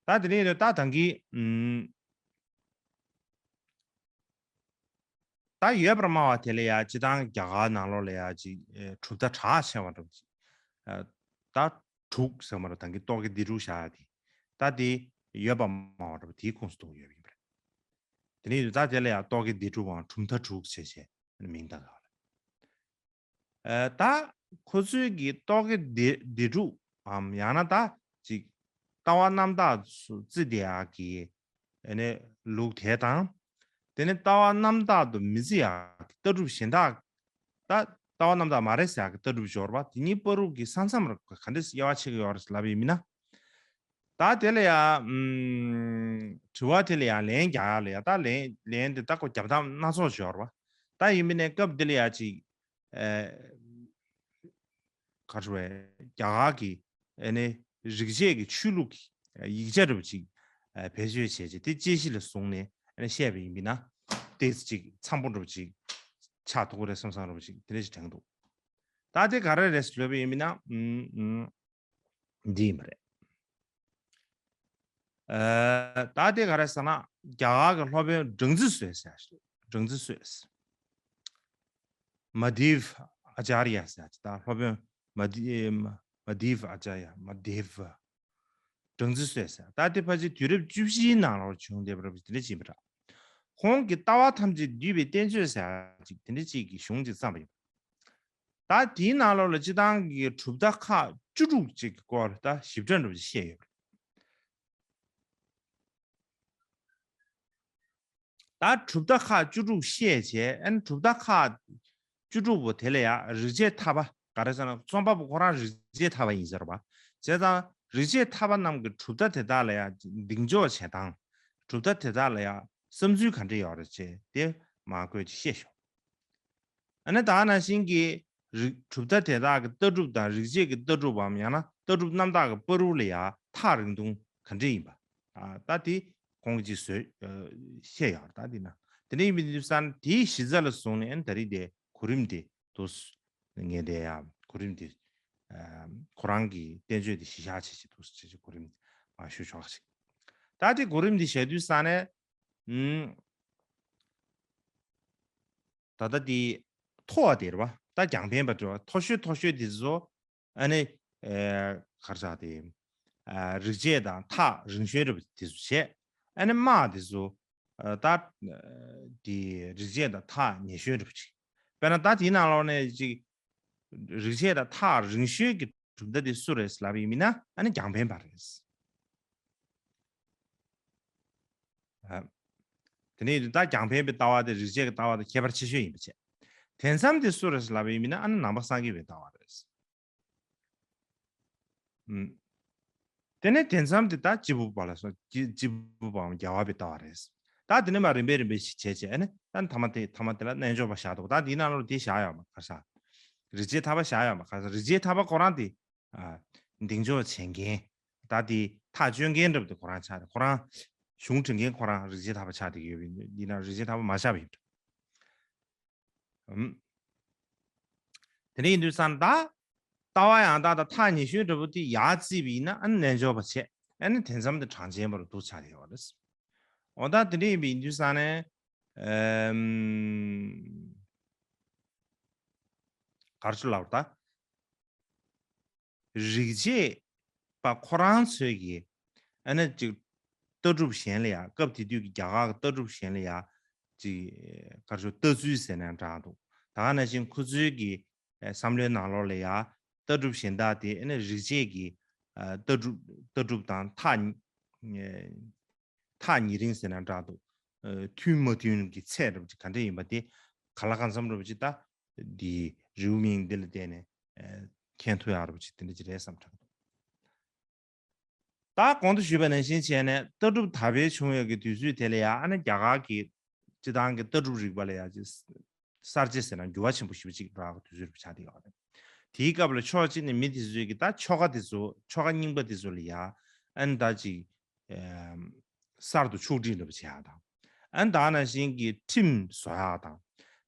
ད་དེ་ནས་ད་ད་གིན་ཨུམ། ད་ཡོད་པར་སྨྲ་བ་དེ་ལ་ཡང་སྤྱིར་བཏང་རྒྱ་གར་ནང་ལོགས་ལ་ཡང་ཅིག་ཨེ་གྲུབ་མཐའ་གྲགས་ཆེ་བ་འདྲ་པོ་ཅིག་ཨ་ད་དྲུག་ཟེར་མ་རེད། ད་གིན་རྟོག་གེ་སྡེ་དྲུག་བཞག་ཡ་དེ་ད་དེ་ཡོད་པར་སྨྲ་བ་འདྲ་པོ་དེའི་ཁོངས་སུ་གཏོགས་ཡོད་པ་ཡིན་པ་རེད། དེ་ནས་ད་དེ་ལ་ཡང་རྟོག་གེ་སྡེ་དྲུག་པའམ་གྲུབ་མཐའ་དྲུག་བྱས་བྱས་མིང་བཏགས་ཡོད་རེད། ཨ་ད་ཁོ་ཚོའི་གི་རྟོག་གེ་སྡེ་སྡེ་དྲུག་པའམ་ཡང་ན་ད་ཅིག་ལྟ་བ་རྣམ་དག་སུ་བརྩི་བསྡད་ཡག་གི་ཨ་ནི་ལུགས་དེ་དང་། དེ་ནི་ལྟ་བ་རྣམ་དག་ཏུ་མི་བརྩི་ཡག་གི་ལྟ་གྲུབ་གཞན་དག་ད་ལྟ་བ་རྣམ་དག་མ་རེད་ཟེར་ཡག་གི་ལྟ་གྲུབ་སྦྱོར་བ་དེ་གཉིས་བར་དུ་གི་ས་མཚམས་ར་ག་འདྲས་དབྱེ་བ་ཕྱེ་གི་ཡོད་རེད་ལབ་ཡིན་མིན་ན། ད་དེ་ལ་ཡང་ཨུམ། དྲི་བ་དེ་ལ་ཡང་ལན་རྒྱག་ཡག་ལ་ཡང་ད་ལན་ལན་དེ་ད་ཁོ་རྒྱབ་སྟངས་སྣ་ཚོགས་སྦྱོར་བ། ད་ཡིན་མིན་ནའི་སྐབས་དེ་ལ་ཡང་ཅིག་ཨེ་ག་རེ་ཞུ་བས་རྒྱ་གར་གྱི་ཨེ་ནི་རིག་བྱེད་ཀྱི་ཆོས་ལུགས་ཀྱི་ཡིག་ཆ་འདྲ་པོ་ཅིག་ཨེ་བེད་སྤྱོད་བྱས་རྗེས་དེ་དཔྱད་གཞི་ལ་བཟུང་ནས་ཨེ་ནི་བཤད་པ་ཡིན་མིན་ན་ཏོག་ཙམ་ཅིག་འཚམ་པོ་འདྲ་པོ་ཅིག་ཆགས་ཐུབ་ཀྱི་རེད་བསམ་བསམ་འདྲ་པོ་ཅིག་དེ་འདྲ་ཞིག་དྲན་གྱི་འདུག་ད་དེ་ག་རེ་རེད་ཟེར་ལབ་པ་ཡིན་མིན་ན་ཨུམ་ཨུམ། འདི་ཡིན་པ་རེད། ཨ་ད་དེ་ག་རེ་ཟེར་ན་རྒྱ་གར་གྱི་སློབ་དཔོན་སྦྲང་རྩི་བསོད་ཟེར་ཡག་ཞིག་སྦྲང་རྩི་བསོད། མ་དྷེ་བ་ཨ་ཅཱརྱ་ཟེར་ཡག་ཅིག་ད་སློབ་དཔོན་མ་དྷེ་མ་དྷེ་བ་ཨ་ཅཱརྱ་མ་དྷེ་བ་སྦྲང་རྩི་བསོད་ཟེར། ད་དེ་ཕལ་ཆེར་དུས་རབས་བཅུ་བཞིའི་ནང་ལོགས་བྱུང་བསྡད་པ་རེད་པ་དེ་འདྲ་ཅིག་ཡིན་པ་འདྲ། ཁོང་གིས་ལྟ་བ་ཐམས་ཅད་འདུས་པའི་བསྟན་བཅོས་ཟེར་ཡག་ཅིག་དེ་འདྲ་ཅིག་གི་གཞུང་ཅིག་བརྩམས་པ་ཡིན། ད་དེའི་ནང་ལོགས་ལ་སྤྱིར་བཏང་གི་གྲུབ་མཐའ་ཁག་བཅུ་དྲུག་ཅིག་གི་སྐོར་ད་ཞིབ་ཕྲ་འདྲ་པོ་ཅིག་བཤད་ཡོད་རེད། ད་གྲུབ་མཐའ་ཁག་བཅུ་དྲུག་བཤད་བྱས་ཨ་ནི་གྲུབ་མཐའ་ཁག་བཅུ་དྲུག་པོ་དེ་ལ་ཡང་རིག་བྱེད་ཐར་པ་ག་རེ་ཟེར་ན་རྩོམ་པ་པོ་ཁོ་རང་རིག་བྱེད་ཐར་པ་ཡིན་ཟེར་བ། བྱས་ཙང་རིག་བྱེད་ཐར་པ་རྣམས་ཀྱི་གྲུབ་མཐའ་དེ་དག་ལ་ཡང་གདེང་འཇོག་བྱེད་སྟངས། གྲུབ་མཐའ་དེ་དག་ལ་ཡང་བསམ་ཚུལ་ག་འདྲ་ཡོད་རེད་ཅེས་དེ་མར་བཀོད་ཅིག་བཤད་ཤོག་ཨ་ནི་ད་ག་ནང་བཞིན་གྱི་རིག་གྲུབ་མཐའ་དེ་དག་གི་ལྟ་གྲུབ་དང་རིག་བྱེད་ཀྱི་ལྟ་གྲུབ་བམ་ཡང་ན་ལྟ་གྲུབ་རྣམ་དག་གི་བར་དུ་ལ་ཡང་ཐག་རིང་ཐུང་ག་འདྲ་ཡིན་པ། ཨ་ད་དེ་ཁོང་གིས་ཅིག་བཟོས་ཨ་བཤད་ཡོད་རེད། ད་དེ་ན་དེ་འདྲ་ཡིན་པའི་དུས་ཙང་དེའི་གཞི་རྩ་ལ་བཟུང་ནས་ཨ་ནི་ད་རེས་དེ་གོ་རིམ་དེ་འདུག་ངས་དེ་ཡང་གོ་རིམ་དེ་ཨ་ཁོ་རང་གི་བསྟན་བཅོས་དེ་གཞི་བཞག་བྱས་ཅིག་འདུག་ཅེས་ཅིག་གོ་རིམ་མར་ཞུ་ཆོག་ཅིག་ད་དེ་གོ་རིམ་འདི་བྱས་དུས་ཙ་ནས། ཨུམ། ད་ལྟ་དེ་མཐོ་བ་དེ་རེད་བ། ད་རྒྱང་འཕེན་པ་དེ་རེད་བ། མཐོ་ཤོས་མཐོ་ཤོས་དེ་ཚོ་ཨ་ནི་ཨེ་ག་རེ་ཟེར་དེ། ཨ་རིགས་བྱེད་དང་ཐག་རིང་ཤོས་རེད་བ། དེ་ཚོ་བྱས། ཨ་ནི་དམའ་དེ་ཚོ་ཨ་ད་དེ་རིགས་བྱེད་དང་ཐག་ཉེ་ཤོས་རེད་བ་ཅིག་དཔེར་ན་ད་དེའི་ནང་ལོགས་ནས་ཅིག་རིགས་བྱེད་དང་ཐག་རིང་ཤོས་ཀྱི་གྲུབ་མཐའ་དེ་སུ་རེད་ལབ་པ་ཡིན་ན། ཨ་ནི་རྒྱང་འཕེན་པ་རེད། ཨ། དེ་ནས་ད་རྒྱང་འཕེན་པའི་ལྟ་བ་དེ་རིགས་བྱེད་ཀྱི་ལྟ་བ་དང་ཁྱད་པར་ཆེ་ཤོས་ཡིན་པ་བྱས། དེ་མཚམས་དེ་སུ་རེད་ལབ་པ་ཡིན་ན། ཨ་ནི་ནང་པ་སངས་རྒྱས་པའི་ལྟ་བ་རེད། ཨུམ། དེ་ནས་དེ་མཚམས་དེ་ད་སྤྱི་བོ་པ་ལ་སོགས། སྤྱི་སྤྱི་བོ་པའམ་རྒྱལ་བ་པའི་ལྟ་བ་རེད། ད་དེ་ནས་མར་རིམ་པས་རིམ་པས་ཤིག་བྱས་བྱས། ཨ་ནི་ད་ཐ་མ་དེ་ཐ་མ་དེ་ལ་རྣལ་འབྱོར་པ་བཞག་འདུག་ད་དེའི་ནང་ལོགས་དེ་བཞག་ཡོད་མ་ག་རེ་ཟེར། རིགས་བྱེད་ཐར་པ་བཞག་ཡོད་མ་ག་རེ་ཟེར། རིགས་བྱེད་ཐར་པ་ཁོ་རང་དེ། ཨ། གདེང་འཇོག་བྱེད་མཁན། ད་དེ་ཐག་གཅོད་མཁན་འདྲ་པོ་དེ་ཁོ་རང་ཆགས་རེད། ཁོ་རང་གཞུང་འབྲི་མཁན་ཁོ་རང་རིགས་བྱེད་ཐར་པ་ཆགས་བསྡད་ཀྱི་ཡོད་པ་ཡིན་ན། རིགས་བྱེད་ཐར་པ་མ་ཆགས་པ་ཡིན་འགྲོ། ཨུམ། དེ་འདྲ་ཡིན་དུས་ཙང་ད་ལྟ་བ་ཡང་དག་དང་ཐག་ཉེ་ཤོས་འདྲ་པོ་དེ་ཡར་བརྩིས་པ་ཡིན་ན། ཨ་ནི་རྣལ་འབྱོར་པ་བྱས། ཨ་ནི་དེ་མཚམས་དེ་གྲངས་ཅན་པ་རུ་འདུག་ཆགས་ཡོད་རེད། འོ་ད་དེ་འདྲ་ཡིན་པ་ཡིན་དུས་ཙང་ནས། ཨམ། ག་རེ་ཟེར་ལབ་ད། རིགས་བྱེད་པ་ཁོ་རང་ཚོས་ཀྱིས་ཨ་ནི་ཅིག་ལྟ་གྲུབ་གཞན་ལ་ཡ། སྐབས་དེ་དུས་ཀྱི་རྒྱ་གར་གྱི་ལྟ་གྲུབ་གཞན་ལ་ཡ་ཅིག་ག་རེ་ཟེར། ལྟ་ཚུལ་ཟེར་ན་འདྲ་འདུག་ད་ག་ནང་བཞིན་ཁོ་ཚོའི་གི་བསམ་བློའི་ནང་ལོགས་ལ་ཡ་ལྟ་གྲུབ་གཞན་དག་དེ་ཨ་ནི་རིགས་བྱེད་ཀྱི་ལྟ་གྲུབ་ལྟ་གྲུབ་དང་ཐག་ཉེ་ཐག་ཉེ་རིང་ཟེར་ན་འདྲ་འདུག་ཨ། མཐུན་མ་མཐུན་གྱི་ཚད་འདྲ་པོ་ཅིག་ག་འདྲ་ཡིན་པ་དེ་གང་ལ་གང་འཚམ་འདྲ་པོ་ཅིག་ད་འདི་རེའུ་མིག་འདི་ལ་བལྟས་ནས་ཨ་མཁྱེན་ཐུབ་ཡག་འདྲ་པོ་ཅིག་དེ་འདྲ་ཅིག་རེད་བསམ་དྲན་འདུག་ད་གོང་དུ་ཞུས་པ་ནང་བཞིན་བྱས་ནས་ལྟ་གྲུབ་དར་འཕེལ་བྱུང་ཡོད་ཀྱི་དུས་ཚོད་དེ་ལ་ཡ། ཨ་ནི་རྒྱ་གར་གྱི་སྤྱི་བཏང་གི་ལྟ་གྲུབ་རིག་པ་ལ་ཡ་ཅིག་གསར་བརྗེ་ཟེར་ན་འགྱུར་བ་ཆེན་པོ་ཞེ་པོ་ཅིག་འགྲོ་ཡག་གི་དུས་ཚོད་རེད་པ་ཆགས་བསྡད་ཡོད་རེད། དེའི་སྐབས་ལ་ཕྱོགས་གཅིག་ནས་མི་དེ་ཚོས་ཀྱི་ད་ཆོ་ག་དེ་ཚོ། ཆོ་ག་རྙིང་པ་དེ་ཚོ་ལ་ཡ་ཨ་ནི་ད་ཅིག་ཨམ། གསར་དུ་ཕྱོགས་སྒྲིག་འདྲ་པོ་བྱེད་ཡག་དང་། ཨ་ནི་ད་ག་ནང་བཞིན་གྱི་ཁྲིམས་བཟོ་ཡག་དང་།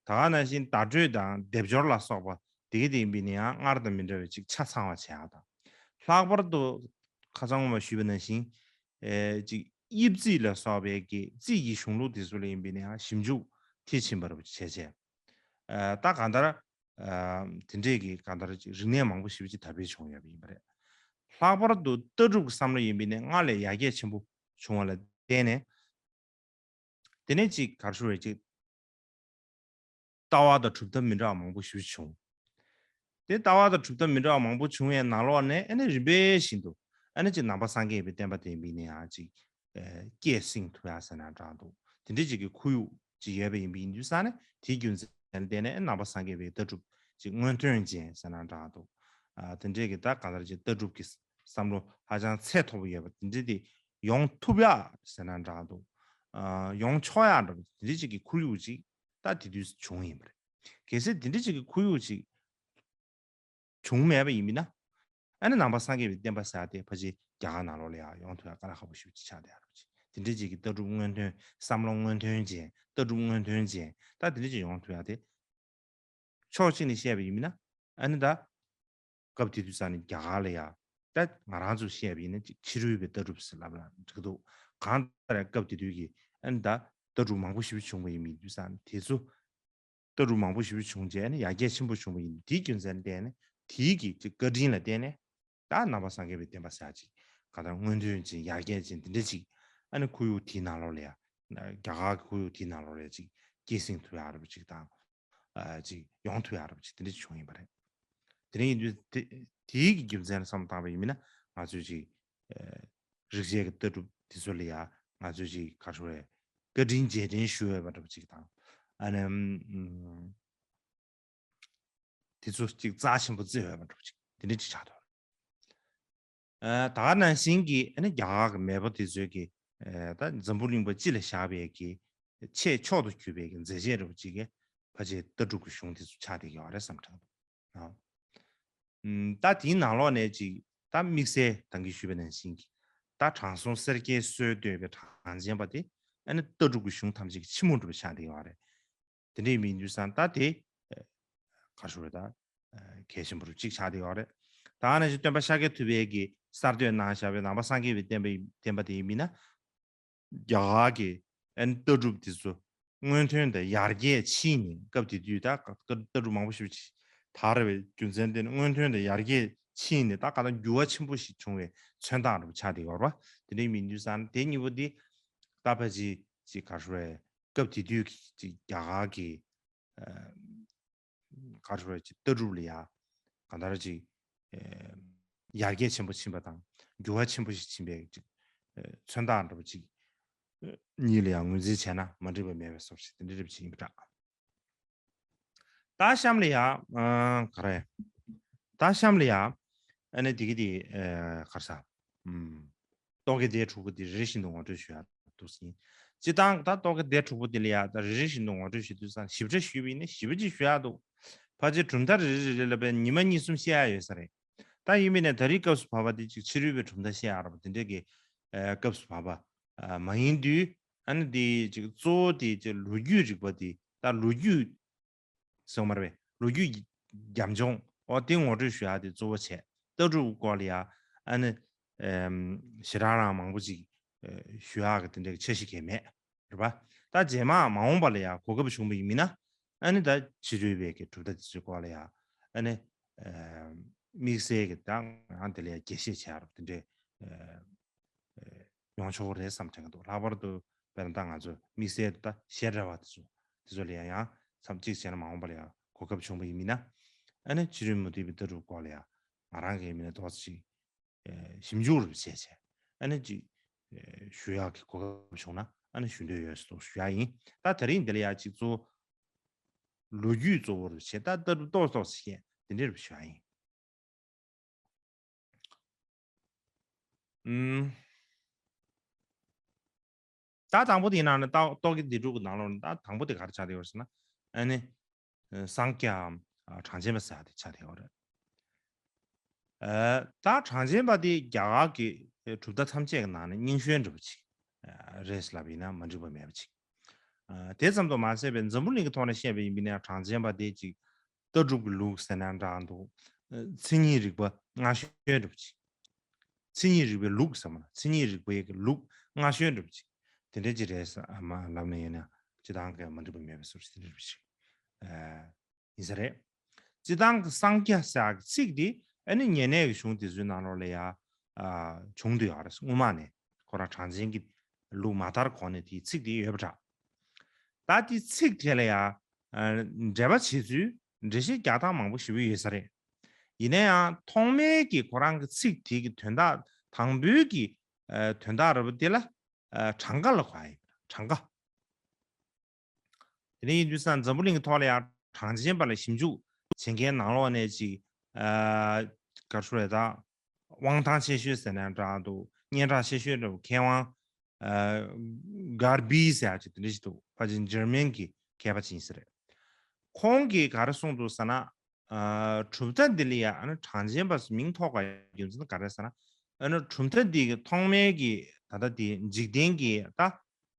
ད་ག་ནང་བཞིན་བརྡ་སྤྲོད་དང་སྡེབ་སྦྱོར་ལ་སོགས་པ་དེ་ག་དེ་ཡིན་པ་ཡིན་ན་ཡང་སྔར་དང་མི་འདྲ་བའི་ཅིག་ཆ་ཚང་བ་བྱེད་ཡག་དང་། ལྷག་པར་དུ་ཁ་སང་ངོ་མ་ཞུས་པ་ནང་བཞིན། ཨེ། ཅིག་དབྱིབས་རྩིས་ལ་སོགས་པའི་གི་རྩིས་ཀྱི་གཞུང་ལུགས་དེ་ཚོ་ལ་ཡིན་པ་ཡིན་ན་ཡང་ཞིབ་འཇུག་མཐིལ་ཕྱིན་པ་རུ་བྱས་བྱས། ཨ། ད་གང་ལྟར། ཨ། དེ་འདྲས་ཀྱི་གང་ལྟར་ཅིག་རིག་གནས་མང་པོ་ཞེ་པོ་ཅིག་དར་འཕེལ་བྱུང་ཡོད་པ་ཡིན་པ་རེད། ལྷག་པར་དུ་ལྟ་གྲུབ་ཀྱི་བསམ་བློ་ཡིན་པ་ཡིན་ན་སྔར་ལས་ཡར་རྒྱས་ཆེན་པོ་བྱུང་བ་ལ་བརྟེན་ནས། དེ་ནས་ཅིག་ག་རེ་ཞུ་རེད། ཅིག་ལྟ་བ་དང་གྲུབ་མཐའ་མི་འདྲ་བ་མང་པོ་ཞེ་པོ་ཅིག་བྱུང་། དེ་ལྟ་བ་དང་གྲུབ་མཐའ་མི་འདྲ་བ་མང་པོ་བྱུང་བའི་ནང་ལོགས་ནས་ཨ་ནི་རིམ་པས་བཞིན་དུ་ཨ་ནི་ཅིག་ནང་པ་སངས་རྒྱས་པའི་བསྟན་པ་དེ་ཡིན་པ་ཡིན་ན་ཡང་ཅིག་ཨེ། སྐྱེད་སྲིང་ཐུབ་ཡག་ཟེར་ན་འདྲ་འདུག་དེ་འདྲ་ཅིག་གི་ཁོར་ཡུག་ཅིག་ཡོད་པ་ཡིན་པ་ཡིན་དུས་ཙང་ནས། དེའི་རྒྱུ་མཚན་ལ་བརྟེན་ནས་ནང་པ་སངས་རྒྱས་པའི་ལྟ་གྲུབ་ཅིག་སྔོན་ཐོན་ཅན་ཟེར་ན་འདྲ་འདུག་ཨ། དེ་འདྲས་ཀྱི་ད་གང་ལྟར་ཅིག་ལྟ་གྲུབ་ཀྱི་བསམ་བློ་ཧ་ཅང་ཚད་མཐོ་པོ་ཡོད་པ་དེ་འདྲས་དེ་ཡོང་ཐུབ་ཡག་ཟེར་ན་འདྲ་འདུག་ཨ། ཡོང་ཆོག་ཡག་འདྲ་པོ་དེ་འདྲས་ཅིག་གི་ཁོར་ཡུག་ཅིག་ད་དེ་དུས་བྱུང་ཡིན་པ་རེད། གལ་སྲིད་དེ་འདྲས་ཅིག་གི་ཁོར་ཡུག་ཅིག་བྱུང་མེད་པ་ཡིན་པ་ཡིན་ན། ཨ་ནི་ནང་པ་སངས་རྒྱས་པའི་བསྟན་པ་ཟེར་ཡག་དེ་ཕལ་ཆེར་རྒྱ་གར་ནང་ལོགས་ལ་ཡང་ཡོང་ཐུབ་ཡག་དཀའ་ལས་ཁག་པོ་ཞེ་པོ་ཅིག་ཆགས་བསྡད་ཡོད་རེད་པ་ཅིག་དེ་འདྲ་ཅིག་གི་ལྟ་གྲུབ་སྔོན་ཐོན། བསམ་བློ་སྔོན་ཐོན་ཅན། ལྟ་གྲུབ་སྔོན་ཐོན་ཅན། ད་དེ་འདྲ་ཅིག་ཡོང་ཐུབ་ཡག་དེ། ཕྱོགས་གཅིག་ནས་བཤད་པ་ཡིན་ན། ཨ་ནི་ད་སྐབས་དེ་དུས་ཙང་ནས་རྒྱ་གར་ལ་ཡ། ད་ང་རང་ཚོས་བཤད་པ་ཡིན་ན་ཅིག་ཕྱི་རོལ་པའི་ལྟ་གྲུབ་ཟེར་ལབ་ན་འགྲིག་འདུག་གང་ལྟར་སྐབས་དེ་དུས་ཀྱི་ཨ་ནི་ད་ལྟ་གྲུབ་མང་པོ་ཞེ་པོ་བྱུང་བ་ཡིན་པའི་དུས་ཙང་ནས། དེ་ཚོ་ལྟ་གྲུབ་མང་པོ་ཞེ་པོ་བྱུང་རྗེས་ནས་ཡར་རྒྱས་ཆེན་པོ་བྱུང་བ་ཡིན། དེའི་རྒྱུ་མཚན་ལ་བརྟེན་ནས། དེའི་གི་ཅིག་བཀའ་དྲིན་ལ་བརྟེན་ནས། ད་ནང་པ་སངས་རྒྱས་པའི་བསྟན་པ་ཟེར་ཡག་ཅིག་གང་ལྟར་སྔོན་ཐོན་ཅན། ཡར་རྒྱས་ཅན་དེ་འདྲ་ཅིག་ཨ་ནི་ཁོར་ཡུག་དེའི་ནང་ལོགས་ལ་ཡ། རྒྱ་གར་གྱི་ཁོར་ཡུག་དེའི་ནང་ལོགས་ལ་ཡ་ཅིག་སྐྱེད་སྲིང་ཐུབ་ཡག་འདྲ་པོ་ཅིག་དང་། ཨ། ཅིག་ཡོང་ཐུབ་ཡག་འདྲ་པོ་ཅིག་དེ་འདྲ་ཅིག་བྱུང་ཡིན་པ་རེད། དེ་འདྲ་ཡིན་དུས་དེ་དེའི་གི་རྒྱུ་མཚན་ལ་བསམ་བློ་བཏང་བ་ཡིན་ན། ང་ཚོས་ཅིག་ཨ། རིགས་བྱེད་ཀྱི་ལྟ་གྲུབ་དེ་ཚོ་ལ་ཡ་ང་ཚོས་ཅིག་ག་རེ་ཞུ་དགོས་རེད། བཀའ་དྲིན་རྗེས་དྲན་ཞུ་འོས་པ་འདྲ་པོ་ཅིག་དང་། ཨ་ནི་ཨམ། དེ་ཚོ་ཅིག་རྩ་ཆེན་པོ་བརྩི་འོས་པ་འདྲ་པོ་ཅིག་དེ་འདྲ་ཅིག་ཆགས་འདུག་ཨ། ད་ག་ནང་བཞིན་གྱི་ཨ་ནི་རྒྱ་གར་གྱི་མེས་པོ་དེ་ཚོས་ཀྱི་ཨ། ད་འཛམ་བུ་གླིང་པ་སྤྱི་ལ་བཞག་པའི་གི་ཆེས་མཆོག་ཏུ་གྱུར་པའི་གི་མཛད་རྗེས་འདྲ་པོ་ཅིག་གི་ཕལ་ཆེར་ལྟ་གྲུབ་ཀྱི་གཞུང་དེ་ཚོ་ཆགས་བསྡད་ཡོད་རེད་བསམ་དྲན་འདུག་ཨ། ཨམ། ད་དེའི་ནང་ལོགས་ནས་ཅིག་ད་དམིགས་བསལ་ད་གིན་ཞུས་པ་ནང་བཞིན་གྱི་ད་དྲང་སྲོང་སེར་སྐྱའི་སྲོལ་གཏོད་པའི་གྲངས་ཅན་པ་དེ་ཨ་ནི་ལྟ་གྲུབ་ཀྱི་གཞུང་ཐམས་ཅད་ཀྱི་ཕྱི་མོ་འདྲ་པོ་ཆགས་བསྡད་ཡོད་རེད། དེ་འདྲ་ཡིན་དུས་ཙང་ད་དེ་ག་རེ་ཞུ་དགོས་རེད། ད་གལ་ཆེན་པོ་རུ་གཅིག་ཆགས་བསྡད་ཡོད་རེད། ད་ནང་བཞིན་སྟོན་པ་ཤཱཀྱ་ཐུབ་པས་ཀྱི་གསར་གཏོད་གནང་བཞག་པའི་ནང་པ་སངས་རྒྱས་པའི་བསྟན་པའི་བསྟན་པ་དེ་ཡིན་ན། རྒྱ་གར་གྱི་ཨན་ལྟ་གྲུབ་དེ་ཚོ་སྔོན་ཐོན་དང་ཡར་རྒྱས་ཕྱིན་ནས། སྐབས་དེ་དུས་ད་ལྟ་གྲུབ་མང་པོ་ཞིག་དར་བའི་རྒྱུ་མཚན་དེ་ནི་སྔོན་ཐོན་དང་ཡར་རྒྱས་ཕྱིན་ནས་ད་ག་ད་འགྱུར་བ་ཆེན་པོ་ཞིག་བྱུང་བའི་མཚོན་རྟགས་འདྲ་པོ་ཆགས་བསྡད་ཡོད་རེད་པ། དེ་འདྲའི་མི་འདུག་ས་ན་དེ་གཉིས་པོ་དེ་ད་ཕལ་ཆེར་ཅིག་ག་རེ་ཞུ་དགོས་རེད། སྐབས་དེ་དུས་ཀྱི་ཅིག་རྒྱ་གར་གྱི་ཨ་ག་རེ་ཞུ་དགོས་རེད། ཅིག་ལྟ་གྲུབ་ལ་ཡ་གང་ལྟར་ཅིག་ཨ་ཡར་རྒྱས་ཆེན་པོ་ཕྱིན་པ་དང་འགྱུར་བ་ཆེན་པོ་ཞིག་ཕྱིན་པའི་ཅིག་ཨ་མཚོན་རྟགས་འདྲ་པོ་ཅིག་ཨ་གཉིས་ལ་ཡང་ངོས་འཛིན་བྱས་ན་མ་འགྲིག་པ་མེད་པའི་བཟོ་ཞིག་དེ་འདྲ་འདྲ་པོ་ཅིག་ཡིན་པ་འདྲ། ད་གཤམ་ལ་ཡ་ཨ་ག་རེ། ད་གཤམ་ལ་ཡ་ཨ་ནི་དེ་གི་དེ་ཨ་ག་རེ་ཟ། ཨུམ། རྟོག་གེ་སྡེ་དྲུག་པོ་དེ་རེ་རེ་བཞིན་དུ་ངོ་སྤྲོད་ཞུ་ཡ་འདུག་ཟིན། སྤྱིར་བཏང་ད་རྟོག་གེ་སྡེ་དྲུག་པོ་དེ་ལ་ཡ་ད་རེ་རེ་བཞིན་དུ་ངོ་སྤྲོད་ཞུ་དུས་ཙང་ཞིབ་ཕྲ་ཞུས་པ་ཡིན་ན་ཞིབ་ཕྲ་ཅིག་ཞུ་ཡ་འདུག་ཕལ་ཆེར་གྲུབ་མཐའ་རེ་རེ་རེ་ལ་བས་ཉི་མ་གཉིས་གསུམ་བཤད་ཡ་ཡོད་ས་རེད། ད་ཡིན་མིན་ནས་ད་རེས་སྐབས་སུ་བབས་པ་དེ་ཅིག་ཕྱི་རོལ་པའི་གྲུབ་མཐའ་བཤད་ཡ་ར་པ་དེ་འདྲས་ཀྱི་ཨ་སྐབས་སུ་བབས་པ་ཨ་མ་ཡིན་དུས། ཨ་ནི་དེ་ཅིག་གཙོ་བོ་དེ་ཅིག་ལོ་རྒྱུས་རིག་པ་དེ། ད་ལོ་རྒྱུས་སོང་མ་རེད་པས། ལོ་རྒྱུས་རྒྱབ་ལྗོངས་འོ་དེ་ངོ་སྤྲོད་ཞུ་ཡ་དེ་གཙོ་བོ་བྱས། ལྟ་གྲུབ་སྐོར་ལ་ཡ་ཨ་ནི་ཨེམ་ཞེ་དྲག་རང་མང་པོ་ཅིག་ཨེ་ཞུ་ཡག་གི་དེ་འདྲའི་འཆར་གཞི་གང་ཡང་མེད་རེད་པ། ད་རྗེས་མ་མ་འོངས་པ་ལ་ཡ་གོ་སྐབས་བྱུང་བ་ཡིན་མིན་ན་ཨ་ནི་ད་ཕྱི་རོལ་པའི་གི་གྲུབ་མཐའ་དེ་ཚོའི་སྐོར་ལ་ཡ་ཨ་ནི་ཨེམ་དམིགས་བསལ་གྱི་ད་ང་དེ་ལ་ཡ་རྒྱས་བཤད་བྱས་རབས་དེ་འདྲའི་ཨེ་ཡོང་ཆོག་རེད་བསམ་དྲན་གྱི་འདུག་ལྷག་པར་དུ་དཔེར་ན་ད་ང་ཚོ་དམིགས་བསལ་དུ་ད་ཤེས་རབ་པ་དེ་ཚོ་དེ་ཚོ་ལ་ཡང་ཡང་མཚམས་གཅིག་བྱས་ན་མ་འོངས་པ་ལ་ཡང་གོ་སྐབས་བྱུང་བ་ཡིན་མིན་ན། ཨ་ནི་ཕྱི་རོལ་མུ་སྟེགས་པའི་ལྟ་གྲུབ་སྐོར་ལ་ཡང་ང་རང་གིས་མིན་ན་ཏོག་ཙམ་ཞིབ་འཇུག་རུ་བྱས་བྱས། ཨ་ནི་ཅིག་ཞུ་ཡག་གི་གོ་སྐབས་བྱུང་ན་ཨ་ནི་ཞུ་འདོད་ཡོད་ཟེར་ཞུ་ཡག་ཡིན། ད་དེ་རིང་འདི་ལ་ཡང་ཅིག་གཙོ་བོ་ལོ་རྒྱུས་གཙོ་བོ་རུ་བྱས། ད་ལྟ་རུ་ཏོག་ཙམ་ཏོག་ཙམ་བཤད་དེ་འདྲ་རུ་ཞུ་ཡག་ཡིན། ཨུམ། ད་དང་པོ་དེ་ནང་ནས་རྟོག་རྟོག་གེ་སྡེ་དྲུག་གི་ནང་ལོགས་ནས་ད་དང་པོ་དེ་ག་རེ་ཆགས་བསྡད་ཡོད་ཟེར་ན། ཨ་ནི་སངས་རྒྱས་གྲངས་ཅན་པ་ཟེར་ཡག་དེ་ཆགས་བསྡད་ཡོད་རེད། ཨ་ད་གྲངས་ཅན་པ་དེ་རྒྱ་གར་གྱི་གྲུབ་མཐའ་ཐམས་ཅད་ཀྱི་ནང་ནས་རྙིང་ཤོས་འདྲ་པོ་ཅིག་རེད་ལབ་ཡིན་ན་མ་འགྲིག་པ་མེད་པ་ཅིག་དེ་ཙམ་དུ་མ་ཟད་པའི་འཛམ་བུ་གླིང་གི་ཐོག་ནས་བཤད་པ་ཡིན་པ་ན་གྲངས་ཅན་པ་དེ་ཅིག་ལྟ་གྲུབ་ཀྱི་ལུགས་ཟེར་ན་འདྲ་འདུག་མཚན་ཉིད་རིག་པ་སྔ་ཤོས་འདྲ་པོ་ཅིག་མཚན་ཉིད་རིག་པའི་ལུགས་ཟེར་མ་ན་མཚན་ཉིད་རིག་པའི་གི་ལུགས་སྔ་ཤོས་འདྲ་པོ་ཅིག་དེ་འདྲ་ཅིག་རེད་ཟེར་མ་ལབ་ན་ཡིན་ན་སྤྱིར་བཏང་གི་མ་འགྲིག་པ་མེད་པའི་བཟོ་ཞིག་དེ་འདྲ་པོ་ཅིག་ཡིན་ས་རེད། སྤྱིར་བཏང་གི་སངས་རྒྱས་ཟེར་ཡག་གི་ཚིག་དེ་ཨ་ནི་ཉེ་གནས་ཀྱི་གཞུང་དེ་ཚོའི་ནང་ལོགས་ལ་ཡ་ཨ་བྱུང་བསྡད་ཡོད་རེད། སྔོན་མ་ནས་ཁོ་རང་གྲངས་ཅན་གྱི་ལུགས་མ་དར་གོང་ནས་དེའི་ཚིག་དེ་ཡོད་པ་འདྲ། ད་དེ་ཚིག་དེ་ལ་ཡ་ཨ་འགྲེལ་པ་བྱེད་ཚུལ་འགྲེལ་བཤད་རྒྱག་སྟངས་མང་པོ་ཞེ་པོ་ཡོད་ས་རེད། ཡིན་ན་ཡང་ཐོག་མའི་གི་ཁོ་རང་གི་ཚིག་དེ་གི་དོན་དག་དང་པོའི་གི་ཨ་དོན་དག་ར་པོ་དེ་ལ་ཨ་གྲངས་ཀ་ལ་གོ་ཡ་ཡིན། གྲངས་ཀ། དེ་ནས་ཡིན་དུས་ཙང་འཛམ་བུ་གླིང་གི་ཐོག་ལ་ཡང་གྲངས་ཅན་པ་ལ་ཞིབ་འཇུག་བྱེད་མཁན་ནང་ལོགས་ནས་ཅིག་ཨ་ག་རེ་ཞུ་རེད། ད་དབང་ཐང་ཆེ་ཤོས་ཟེར་ན་འདྲ་འདུག་སྙན་གྲགས་ཆེ་ཤོས་འདྲ་བོ་མཁས་དབང་ཨ་གར་བི་ཟེར་ཡག་ཅིག་དེ་འདྲ་ཞིག་འདུག་ཕལ་ཆེར་འཇར་མན་གྱི་མཁས་པ་ཅིག་ཡིན་ས་རེད། ཁོང་གིས་ག་རེ་གསུངས་འདུག་ཟེར་ན། ཨ་གྲུབ་མཐའ་འདི་ལ་ཡ་ཨ་ནི་གྲངས་ཅན་པ་ཟེར་མིང་ཐོགས་པའི་རྒྱུ་མཚན་ག་རེ་ཟེར་ན། ཨ་ནི་གྲུབ་མཐའ་འདི་གི་ཐོག་མའི་གི་ད་ལྟ་དེ་འཇིག་རྟེན་གྱི་ད་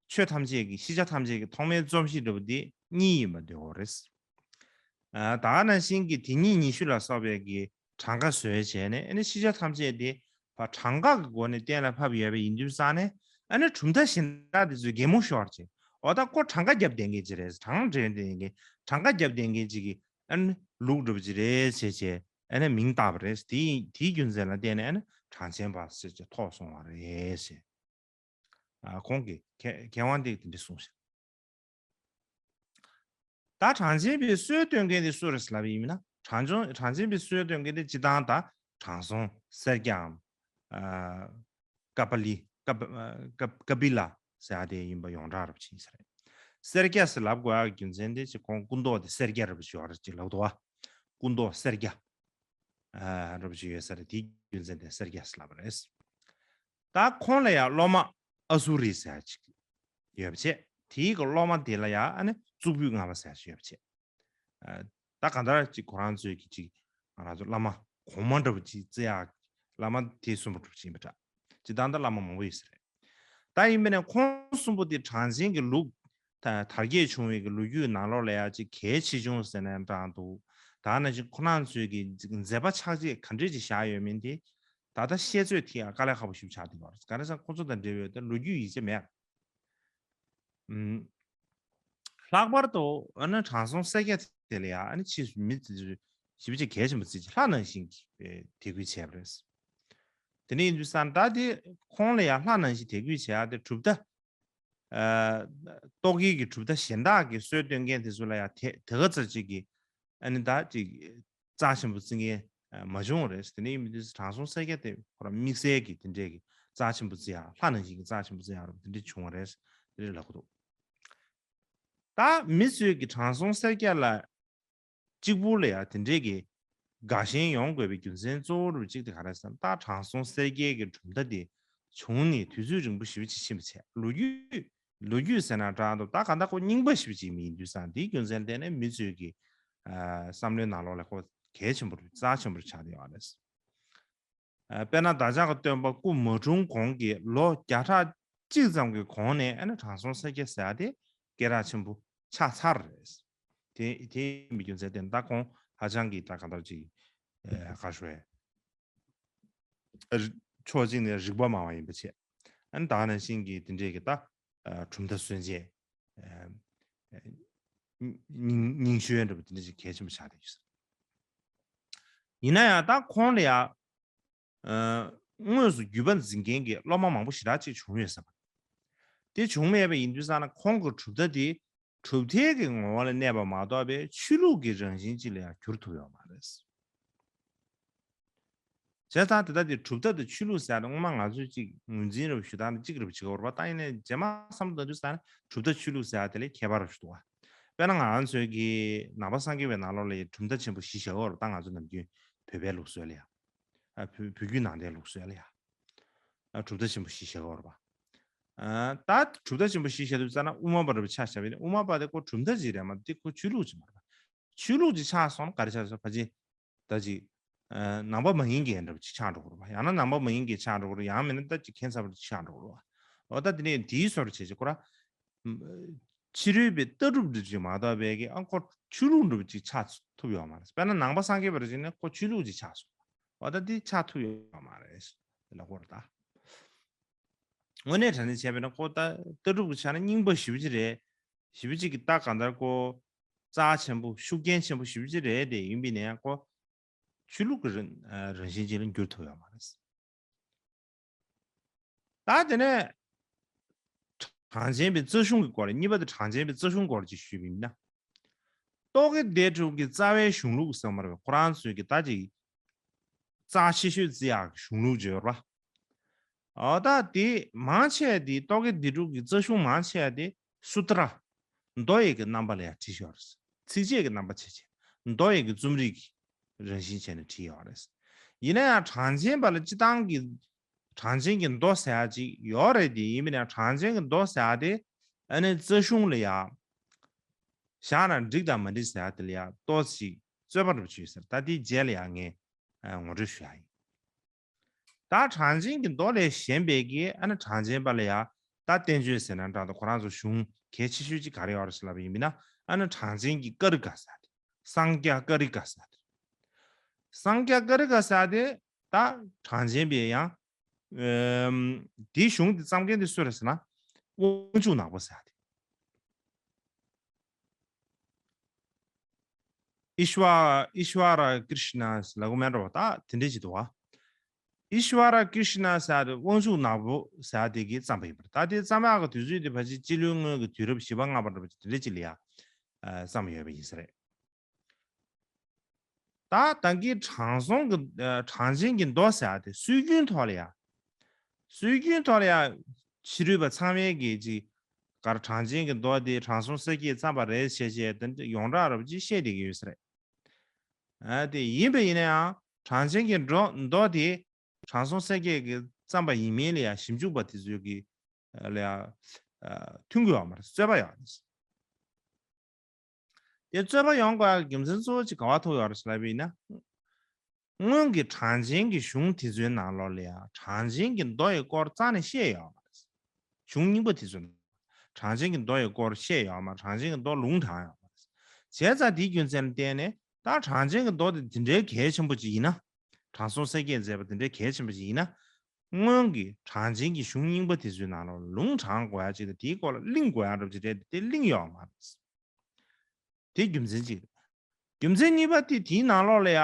ཆོས་ཐམས་ཅད་ཀྱི་ཤེས་བྱ་ཐམས་ཅད་ཀྱི་ཐོག་མའི་རྩོམ་གཞི་འདྲ་པོ་འདི་གཉིས་ཡིན་པ་འདོད་ཡོད་རེད། ཨ་ད་ག་ནང་བཞིན་གྱི་དེ་ཉིད་ཉི་ཤུ་ལ་སོགས་པའི་གི་གྲངས་ཀ་བཟོས་བྱས་ནས་ཨ་ནི་ཤེས་བྱ་ཐམས་ཅད་དེ་ཕར་གྲངས་ཀ་གི་སྒོ་ནས་གཏན་ལ་ཕབ་ཡོད་པ་ཡིན་དུས་ཙང་ནས་ཨ་ནི་གྲུབ་མཐའ་གཞན་དག་དེ་ཚོས་གད་མོ་ཤོར་བྱས། འོ་ད་ཁོ་གྲངས་ཀ་རྒྱབ་བསྡད་མཁན་ཅིག་རེད། གྲངས་འདྲེན་བསྡད་མཁན་གྲངས་ཀ་རྒྱབ་བསྡད་མཁན་ཅིག་གི་ཨ་ནི་ལུགས་འདྲ་པོ་ཅིག་རེད་ཟེར་བྱས་ཨ་ནི་མིང་བཏགས་པ་རེད། དེའི་དེའི་རྒྱུ་མཚན་ལ་བརྟེན་ནས་ཨ་ནི་གྲངས་ཅན་པ་ཟེར་བྱས་ཐོགས་སོང་བ་རེད་ཟེར། ཨ་ཁོང་གིས་མཁས་མཁས་དབང་དེས་དེ་འདྲ་གསུངས་ཤག་ད་གྲངས་ཅན་པའི་སྲོལ་གཏོད་མཁན་དེ་སུ་རེད་ལབ་པ་ཡིན་ན། གྲངས་ཅན་གྲངས་ཅན་པའི་སྲོལ་གཏོད་མཁན་དེ་སྤྱིར་བཏང་ད་དྲང་སྲོང་སེར་སྐྱའམ། ཨ་ཀ་པ་ལི་ཀ་པ་ཨ་ཀ་ཀ་པི་ལ་ཟེར་ཡག་དེ་ཡིན་པ་ཡོངས་གྲགས་རབ་ཕྱིན་ས་རེད། སེར་སྐྱ་ཟེར་ལབ་དགོས་ཡག་གི་རྒྱུ་མཚན་དེ་ཅིག་ཁོང་སྐུ་མདོག་དེ་སེར་སྐྱ་རབ་ཅིག་ཡོད་རེད་ཅིག་ལབ་འདུག་བ། སྐུ་མདོག་སེར་སྐྱ་ཨ་རབ་ཅིག་ཡོད་ས་རེད། དེའི་རྒྱུ་མཚན་དེ་སེར་སྐྱ་ཟེར་ལབ་པ་རེད། ད་ཁོང་ལ་ཡང་སློབ་མ་ཨ་སུ་རི་ཟེར་ཡག་ཅིག་ཡོད་པ་བྱས། དེའི་གི་སློབ་མ་དེ་ལ་ཡང་ཨ་ནི་གཙུག་ཕུད་ལྔ་པ་ཟེར་ཡག་ཅིག་ཡོད་པ་བྱས། ཨ་ད་གང་ལྟར་ཅིག་ཁོ་རང་ཚོས་ཀྱི་ཅིག་ང་རང་ཚོ་བླ་མ་གོང་མ་འདྲ་པོ་ཅིག་བརྩི་ཡག་བླ་མ་དེ་གསུམ་པོ་འདྲ་པོ་ཅིག་ཡིན་པ་འདྲ། ཅིག་ད་ལྟ་བླ་མ་མང་པོ་ཡོད་ས་རེད། ད་ཡིན་པས་ན་ཁོང་གསུམ་པོ་དེ་གྲངས་ཅན་གྱི་ལུགས་ད་དར་རྒྱས་བྱུང་བའི་གི་ལོ་རྒྱུས་ནང་ལོགས་ལ་ཡ་ཅིག་གལ་ཆེ་ཆུང་ཟེར་ན་འདྲ་འདུག་ད་ནང་བཞིན་ཁོ་རང་ཚོའི་གི་མཛད་པ་ཕྱག་རྗེས་ག་འདྲས་ཅིག་བཞག་ཡོད་མིན་དེ་ད་ལྟ་བཤད་ཚོད་ཐིག་ཡག་དཀའ་ལས་ཁག་པོ་ཞིག་ཆགས་བསྡད་ཡོད་རེད། ག་རེ་ཟེར་ན་ཁོ་ཚོ་དང་འབྲེལ་བའི་ད་ལོ་རྒྱུས་ཡིག་ཆ་མེད། ཨུམ། ལྷག་པར་དུ་ཨ་ནི་དྲང་སྲོང་སེར་སྐྱ་དེ་ལ་ཡང་ཨ་ནི་ཕྱིས་སུ་མི་ཞེ་པོ་ཅིག་གལ་ཆེན་པོ་བརྩིས་ཀྱི་ལྷ་ནང་བཞིན་གྱི་དད་གུས་བྱས་པ་རེད། དེ་ནས་ཡིན་དུས་ཙང་ད་དེ་ཁོང་ལ་ཡང་ལྷ་ནང་བཞིན་དད་གུས་བྱས་ཡ་དེ་གྲུབ་མཐའ། ཨ། རྟོག་གེ་གི་གྲུབ་མཐའ་གཞན་དག་གི་སྲོལ་སྟོན་མཁན་དེ་ཚོ་ལ་ཡང་དེ་དེ་ག་ཚོད་ཅིག་གིས་ཨ་ནི་ད་ཅིག་རྩ་ཆེན་པོ་བརྩི་མཁན་མ་བྱུང་བ་རེད། དེ་ནས་ཡིན་དུས་དྲང་སྲོང་སེར་སྐྱ་དེ་ཁོ་རང་དམིགས་བསལ་གྱི་དེ་འདྲས་ཀྱི་རྩ་ཆེན་པོ་བརྩི་ཡ་ལྷ་ནང་བཞིན་གྱི་རྩ་ཆེན་པོ་བརྩི་ཡ་རུ་དེ་འདྲས་བྱུང་བ་རེད། དེ་འདྲས་ལབ་ཀྱི་འདུག་ད་མི་ཚོས་ཀྱི་དྲང་སྲོང་སེར་སྐྱ་ལ་གཅིག་པུ་ལ་ཡང་དེ་འདྲས་ཀྱི་དགའ་ཞེན་ཡོང་དགོས་པའི་རྒྱུ་མཚན་གཙོ་བོ་རུ་གཅིག་དེ་ག་རེ་ཟེར་ན། ད་དྲང་སྲོང་སེར་སྐྱའི་གི་གྲུབ་མཐའ་དེ་བྱུང་ནས་དུས་ཚོད་རིང་པོ་ཞེ་པོ་ཅིག་ཕྱིན་པ་བྱས། ལོ་རྒྱུས་ལོ་རྒྱུས་ཟེར་ན་འདྲ་འདུག་ད་ག་ད་ཁོ་རྙིང་པ་ཞེ་པོ་ཅིག་མི་ཡིན་དུས་ཙང་དེའི་རྒྱུ་མཚན་ལ་བརྟེན་ནས་མི་ཚོས་ཀྱི་ཨ་བསམ་བློའི་ནང་ལོགས་ལ་ཁོ་གལ་ཆེན་པོ་རུ་རྩ་ཆེན་པོ་རུ་ཆགས་བསྡད་ཡོད་རེད། ཨ་དཔེར་ན་བདག་ཅག་གི་སྟོན་པ་སྐུ་མ་འཁྲུངས་གོང་གི་ལོ་བརྒྱ་ཕྲག་གཅིག་ཙམ་གྱི་གོང་ནས་ཨ་ནི་དྲང་སྲོང་སེར་སྐྱ་ཟེར་ཡ་དེ་སྐད་གྲགས་ཆེན་པོ་ཆགས་ཚར་རེད། དེ་དེ་ཡིན་པའི་རྒྱུ་མཚན་དེ་ད་ཁོང་ཧ་ཅང་གི་ད་ག་འདྲ་ཅིག་ཨ་ག་ཞུ་བས། ཕྱོགས་གཅིག་ནས་རིག་པ་མང་བ་ཡིན་པ་བྱས། ཨ་ནི་ད་ནང་བཞིན་གྱི་དེ་འདྲས་ཀྱི་ད་ཨ་གྲུབ་མཐའ་སྲོལ་འབྱེད། ཨ་ཨ་རྙིང་རྙིང་ཤོས་འདྲ་པོ་དེ་འདྲས་ཅིག་གལ་ཆེན་པོ་ཆགས་བསྡད་ཡོད། ཡིན་ན་ཡང་ད་ཁོང་ལ་ཡང་ཨ་དངོས་སུ་བརྒྱུད་པ་འཛིན་མཁན་གྱི་སློབ་མ་མང་པོ་ཞེ་དྲག་ཅིག་བྱུང་ཡོད་ཟེར་བ། དེ་བྱུང་མེད་པ་ཡིན་དུས་ཙང་ན་ཁོང་གི་གྲུབ་མཐའ་དེ་གྲུབ་མཐའི་གི་ངོ་བོ་ལ་གནས་པ་མ་གཏོགས་པའི་ཆོས་ལུགས་ཀྱི་རང་བཞིན་ཅིག་ལ་ཡང་འགྱུར་ཐུབ་ཡོད་མ་རེད། བྱས་ཙང་དེ་ལྟ་དེ་གྲུབ་མཐའ་དང་ཆོས་ལུགས་ཟེར་ཡ་དེ་སྔོན་མ་ང་ཚོས་ཅིག་ངོས་འཛིན་རབ་ཞུ་སྟངས་དེ་གཅིག་རབ་བྱེད་ཀྱི་ཡོད་རེད་པ། ད་ཡིན་ནའི་རྗེས་མ་བསམ་བློ་བཏང་དུས་ཙང་ན་གྲུབ་མཐའ་ཆོས་ལུགས་ཟེར་ཡ་དེ་ལས་ཁྱད་པར་རབ་ཞུ་འདུག་བ། དཔེར་ན་ང་རང་ཚོའི་གི་ནང་པ་སངས་རྒྱས་པའི་ནང་ལོགས་ལ་ཡི་གྲུབ་མཐའ་ཆེན་པོ་བཞི་བཞག་ཡོད་རེད་པ། ད་ང་ཚོ་ནམ་རྒྱུན་བོད་པའི་ལུགས་སྲོལ་ལ་ཡ། ཨ་བོད་བོད་བརྒྱུད་ནང་བསྟན་ལུགས་སྲོལ་ལ་ཡ། ཨ་གྲུབ་མཐའ་ཆེན་པོ་བཞི་བཞག་ཡོད་རེད་པ། ཨ་ད་གྲུབ་མཐའ་ཆེན་པོ་བཞི་བཞག་དུས་ཙ་ན་དབུ་མ་པ་རབ་ཆ་བཞག་པ་ཡིན་ན་དབུ་མ་པ་དེ་ཁོ་གྲུབ་མཐའ་ཅིག་རེད་མ་གཏོགས་དེ་ཁོ་ཆོས་ལུགས་ཅིག་མ་རེད་པ། ཆོས་ལུགས་ཅིག་ཆགས་སོང་ན་ག་རེ་ཆགས་སོང་ཕལ་ཆེར་ད་ཅིག་ཨ་ནང་པ་མ་ཡིན་མཁན་འདྲ་པོ་ཅིག་ཆགས་འགྲོ་གི་རེད་པ། ཡང་ན་ནང་པ་མ་ཡིན་མཁན་ཆགས་འགྲོ་གི་རེད། ཡང་མིན་ན་ད་ཅིག་ཁྱད་མཚར་པོ་ཅིག་ཆགས་འགྲོ་གི་རེད་པ། འོ་ད་དེ་ནས་དེའི་སོར་བྱས་ཅིག་ཁོ་ར་ཕྱི་རོལ་པའི་ལྟ་གྲུབ་འདྲ་ཅིག་མ་གཏོགས་པའི་གི་ཨ་ཁོ་ཆོས་ལུགས་འདྲ་པོ་ཅིག་ཆགས་ཐུབ་ཡོད་མ་རེད། དཔེར་ན་ནང་པ་སངས་རྒྱས་པ་རེད་ཅེ་ན་ཁོ་ཆོས་ལུགས་ཅིག་ཆགས་སོང་། འོ་ད་དེ་ཆགས་ཐུབ་ཡོད་མ་རེད་ལབ་དགོས་རེད་ད། དངོས་གནས་དྲང་གནས་བྱས་པ་ཡིན་ན་ཁོ་ད་ལྟ་གྲུབ་ཀྱི་ཆ་ནས་རྙིང་པ་ཞེ་པོ་ཅིག་རེད། ཞེ་པོ་ཅིག་གི་ད་གང་ལྟར་ཁོ་རྩ་ཆེན་པོ་ཤུགས་རྐྱེན་ཆེན་པོ་ཞེ་པོ་ཅིག་རེད་དེ། ཡིན་པ་ཡིན་ན་ཡང་ཁོ་ཆོས་ལུགས་ཀྱི་རང་རང་བཞིན་ཅན་ལ་འགྱུར་ཐུབ་ཡོད་མ་རེད། ད་དེ་ནས་གྲངས་ཅན་པའི་རྩ་གཞུང་གི་སྐོར་ལ། གཉིས་པ་དེ་གྲངས་ཅན་པའི་རྩ་གཞུང་སྐོར་ཅིག་ཞུས་པ་ཡིན་ན། རྟོག་གེ་སྡེ་དྲུག་གི་རྩ་བའི་གཞུང་ལུགས་ཟེར་མ་རེད་པ། ཁོ་རང་ཚོའི་གི་ད་ཅིག་རྩ་ཆེ་ཤོས་བརྩི་ཡག་གི་གཞུང་ལུགས་ཅིག་ཡོད་རེད་པ། འོ་ད་དེ་མང་ཆེ་བ་དེ་རྟོག་གེ་སྡེ་དྲུག་གི་རྩ་གཞུང་མང་ཆེ་བ་དེ་སུ་ཏྲ། མདོ་ཡི་གི་རྣམ་པ་ལ་ཡང་བྲིས་ཡོད་རེད། ཚིགས་བཅད་ཀྱི་རྣམ་པ་བྱས་བྱས་མདོ་ཡི་གི་རྩོམ་རིག་གི་རང་བཞིན་བྱས་ནས་བྲིས་ཡོད་རེད། ཡིན་ན་ཡང་གྲངས་ཅན་པ་ལ་སྤྱི་བཏང་གི་གྲངས་ཅན་གྱི་མདོ་ཟེར་ཡག་ཅིག་ཡོད་རེད་དེ། ཡིན་པ་ཡིན་ན་གྲངས་ཅན་གྱི་མདོ་ཟེར་ཡག་དེ་ཨ་ནི་རྩ་གཞུང་ལ་ཡ་བཞག་ན་འགྲིག་དང་མ་འགྲིག་ཟེར་ཡག་དེ་ལ་ཡ་ཏོག་ཙམ་རྩོད་པ་འདྲ་པོ་ཅིག་ཡོད་ཟེར། ད་དེའི་རྗེས་ལ་ཡ་ངས་ཨ་ངོ་སྤྲོད་ཞུ་ཡག་ཡིན། ད་གྲངས་ཅན་གྱི་མདོ་ལས་གཞན་པའི་གི་ཨ་ནི་གྲངས་ཅན་པ་ལ་ཡ་ད་བསྟན་བཅོས་ཟེར་ན་འདྲ་འདུག་ཁོ་རང་ཚོ་གཞུང་གལ་ཆེ་ཤོས་ཅིག་ག་རེ་ཡོད་རེད་ཟེར་ལབ་པ་ཡིན་ན། ཨ་ནི་གྲངས་ཅན་གྱི་ཀ་རི་ཀ་ཟེར་ཡག་དེ། སངས་རྒྱས་ཀ་རི་ཀ་ཟེར་ཡག་དེ། སངས་རྒྱས་ཀ་རི་ཀ་ཟེར་ཡག་དེ་ད་གྲངས་ཅན་པའི་ཡང་ཨམ་དེའི་གཞུང་དེ་བརྩམས་མཁན་དེ་སུ་རེད་ཟེར་ན། དབང་ཕྱུག་ནག་པོ་ཟེར་ཡག་དེ། ཨིཤ་ཝ་ཨིཤ་ཝ་ར་ཀྲིཤ་ན་ལབ་གོ་མེད་འགྲོ་བ། ད་དེ་འདྲས་ཅིག་འདུག་བ། ཨིཤ་ཝ་ར་ཀྲིཤ་ན་ཟེར་ཡག་དེ་དབང་ཕྱུག་ནག་པོ་ཟེར་ཡག་དེ་གིས་བརྩམས་པ་ཡིན་པ་རེད། ད་དེ་བརྩམས་ཡག་གི་དུས་ཚོད་དེ་ཕལ་ཆེར་སྤྱི་ལོའི་སྔོན་གྱི་དུས་རབས་བཞི་པ་ལྔ་པ་འདྲ་པོ་ཅིག་དེ་འདྲས་ཅིག་ལ་ཡ་ཨ་བརྩམས་ཡོད་པ་ཡིན་ས་རེད། ད་ད་གིན་དྲང་སྲོང་གི་ཨ་གྲངས་ཅན་གྱི་མདོ་ཟེར་ཡག་དེ་སྲོལ་རྒྱུན་ཐོག་ལ་ཡ། སྲོལ་རྒྱུན་ཐོག་ལ་ཡ་ཕྱི་རོལ་པ་ཚང་མས་གི་ཅིག་གར་གྲངས་ཅན་གྱི་མདོ་དེ་དྲང་སྲོང་སེར་སྐྱས་བརྩམས་པ་རེད་ཟེར་བྱས་དེ་འདྲ་ཡོངས་གྲགས་འདྲ་པོ་ཅིག་བཤད་བསྡད་ཀྱི་ཡོད་ས་རེད། ཨ་དེ་ཡིན་པ་ཡིན་ན་ཡང་གྲངས་ཅན་གྱི་མདོ་མདོ་དེ་དྲང་སྲོང་སེར་སྐྱས་ཀྱིས་བརྩམས་པ་ཡིན་མིན་ལ་ཡ་ཞིབ་འཇུག་པ་དེ་ཚོས་ཀྱི་ལ་ཡ་ཨ་མཐུན་གྱི་ཡོད་མ་རེད། རྩོད་པ་ཡོད་རེད། དེ་རྩོད་པ་ཡོང་དགོས་ཡག་གི་རྒྱུ་མཚན་གཙོ་བོ་ཅིག་ག་པར་ཐུག་ཡོད་རེད་ཟེར་ལབ་པ་ཡིན་ན། སྔོན་གྱི་གྲངས་ཅན་གྱི་གཞུང་དེ་ཚོའི་ནང་ལོགས་ལ་ཡང་གྲངས་ཅན་གྱི་མདོ་ཡི་སྐོར་རྩ་ནས་བཤད་ཡོད་མ་རེད། གཞུང་རྙིང་པ་དེ་ཚོའི་ནང་གྲངས་ཅན་གྱི་མདོ་ཡི་སྐོར་བཤད་ཡོད་མ་རེད། གྲངས་ཅན་གྱི་མདོ་ལུང་དྲངས་ཡོད་མ་རེད། བྱས་ཙང་དེའི་རྒྱུ་མཚན་ལ་བརྟེན་ནས་ད་གྲངས་ཅན་གྱི་མདོ་དེ་དེ་འདྲའི་གལ་ཆེན་པོ་ཅིག་ཡིན་ན། དྲང་སྲོང་སེར་སྐྱས་མཛད་པ་དེ་འདྲའི་གལ་ཆེན་པོ་ཅིག་ཡིན་ན། སྔོན་གྱི་གྲངས་ཅན་གྱི་གཞུང་རྙིང་པ་དེ་ཚོའི་ནང་ལོགས་ལུང་དྲངས་དགོས་ཡ་ཅིག་དང་དེའི་སྐོར་ལ་གླེང་དགོས་ཡ་འདྲ་པོ་ཅིག་རེད་དེ་དེ་གླེང་ཡོད་མ་རེད། དེ་རྒྱུ་མཚན་གཅིག་རེད། རྒྱུ་མཚན་གཉིས་པ་དེ་དེའི་ནང་ལོགས་ལ་ཡ།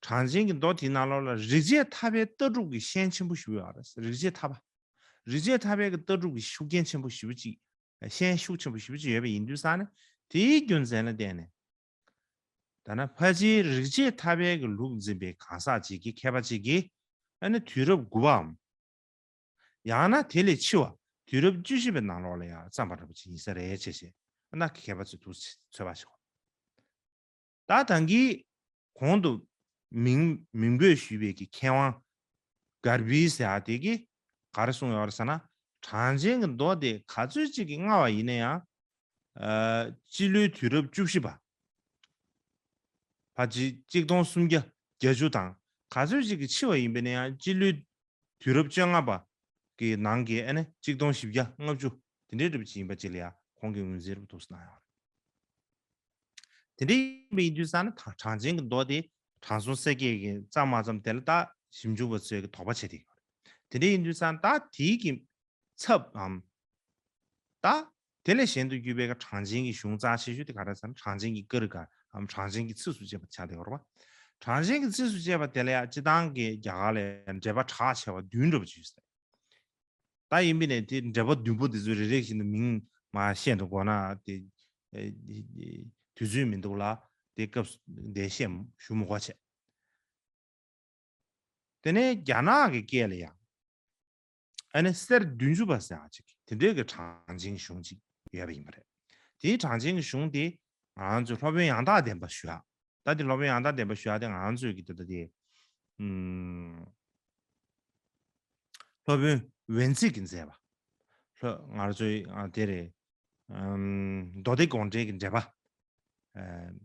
གྲངས་ཅན་གྱི་མདོ་དེའི་ནང་ལོགས་ལ་རིག་བྱེད་ཐར་པའི་ལྟ་གྲུབ་ཀྱི་ཤན་ཆེན་པོ་ཞིག་ཡོད་རེད། རིག་བྱེད་ཐར་པ། རིག་བྱེད་ཐར་པའི་གི་ལྟ་གྲུབ་ཀྱི་ཤུགས་རྐྱེན་ཆེན་པོ་ཞེ་པོ་ཅིག་ཤན་ཤུགས་ཆེན་པོ་ཞེ་པོ་ཅིག་ཡོད་པ་ཡིན་དུས་ཙང་ནས་དེའི་རྒྱུ་མཚན་ལ་བརྟེན་ནས། ད་ནི་ཕལ་ཆེར་རིག་བྱེད་ཐར་པའི་གི་ལུགས་འཛིན་པའི་གང་ཟག་ཅིག་གིས་མཁས་པ་ཅིག་གིས་ཨ་ནི་དུས་རབས་དགུ་པའམ། ཡང་ན་དེ་ལས་ཕྱི་བ་དུས་རབས་བཅུ་བཞི་པའི་ནང་ལོགས་ལ་ཡང་བརྩམས་པ་འདྲ་པོ་ཅིག་ཡིན་ས་རེད་ཅེས་བཤད་ཨ་ན་མཁས་པ་ཚོས་ཐུགས་ཚོད་པ་བྱེད་དགོས། ད་ད་གིན་གོང་དུ་མིང་མིང་འབོད་ཞུས་པའི་གི་མཁས་དབང་གར་བི་ཟེར་ཡ་དེ་གིས་ག་རེ་གསུངས་ཡོད་རེད་ཟེར་ན། གྲངས་ཅན་གྱི་མདོ་དེ་ག་ཚོད་ཅིག་གིས་སྔ་བ་ཡིན་ན་ཡང་། ཨ། སྤྱི་ལོའི་དུས་རབས་བཅུ་བཞི་པ། ཕལ་ཆེར་གཅིག་སྟོང་སུམ་བརྒྱ་བརྒྱད་ཅུ་དང་ག་ཚོད་ཅིག་གིས་ཕྱི་བ་ཡིན་པ་ཡིན་ན་ཡང་སྤྱི་ལོའི་དུས་རབས་བཅོ་ལྔ་པ་གི་ནང་གི་ཨ་ནི་གཅིག་སྟོང་བཞི་བརྒྱ་ལྔ་བཅུ་དེ་འདྲའི་རབ་ཅིག་ཡིན་པ་ཅིག་ལ་ཡང་ཁོང་གིས་ངོས་འཛིན་རབ་ཏུ་གནང་ཡོད་རེད། དེ་འདྲའི་ཡིན་པ་ཡིན་དུས་ཙང་ནི་ད་གྲངས་ཅན་གྱི་མདོ་དེ་དྲང་སྲོང་སེང་གེ་གིས་བརྩམས་མ་བརྩམས་དེ་ལ་ད་ཞིབ་འཇུག་པ་ཚོས་ཀྱི་དོགས་པ་བྱེད་དེ་ཡོད་རེད། དེ་འདྲའི་ཡིན་དུས་ཙང་ད་དེའི་གི་ཚབ་འམ། ད་དེ་ལས་གཞན་དུ་གྱུར་པའི་གྲངས་ཅན་གྱི་གཞུང་རྩ་ཆེ་ཤོས་དེ་ག་རེ་ཟེར་ན་གྲངས་ཅན་གྱི་ཀ་རི་ཀ་འམ་གྲངས་ཅན་གྱི་ཚིགས་སུ་བཅད་པ་ཆགས་བསྡད་ཡོད་རེད་པ། གྲངས་ཅན་གྱི་ཚིགས་སུ་བཅད་པ་དེ་ལ་ཡང་སྤྱིར་བཏང་གི་རྒྱ་གར་ལ་འགྲེལ་པ་གྲགས་ཆེ་བ་བདུན་འདྲ་པོ་ཅིག་ཡོད་ཟེར། ད་ཡིན་པས་ན་དེ་འགྲེལ་པ་བདུན་པོ་དེ་ཚོ་རེ་རེ་བཞིན་དུ་མིང་མར་བཤད་འགྲོ་དགོས་ན་དེ་ཨེ་དུས་ཚོད་མི་འདུག་ལ་དེ་སྐབས་སུ་དེ་བཤད་ཞུ་མི་དགོས་བྱས། དེ་ནས་རྒྱ་ནག་གི་སྐད་ལ་ཡང་ཨ་ནི་གསེར་བདུན་ཅུ་པ་ཟེར་ཡག་ཅིག་དེ་འདྲའི་གི་གྲངས་ཅན་གཞུང་ཅིག་ཡོད་པ་ཡིན་པ་རེད། དེའི་གྲངས་ཅན་གྱི་གཞུང་དེ་ང་རང་ཚོས་སློབ་དཔོན་ཡང་དག་བདེན་པ་ཞུ་ཡག་ད་དེ་སློབ་དཔོན་ཡང་དག་བདེན་པ་ཞུ་ཡག་དེ་ང་རང་ཚོས་ཀྱི་དེ་ད་དེ་ཨུམ། སློབ་དཔོན་ཝེན་ཙི་གིས་མཛད་པ། ལྷོ་ང་ཚོའི་ཨ་དེ་རེད། ཨམ། མདོ་སྡེ་དགོངས་འགྲེལ་གྱི་འགྲེལ་པ། ཨ།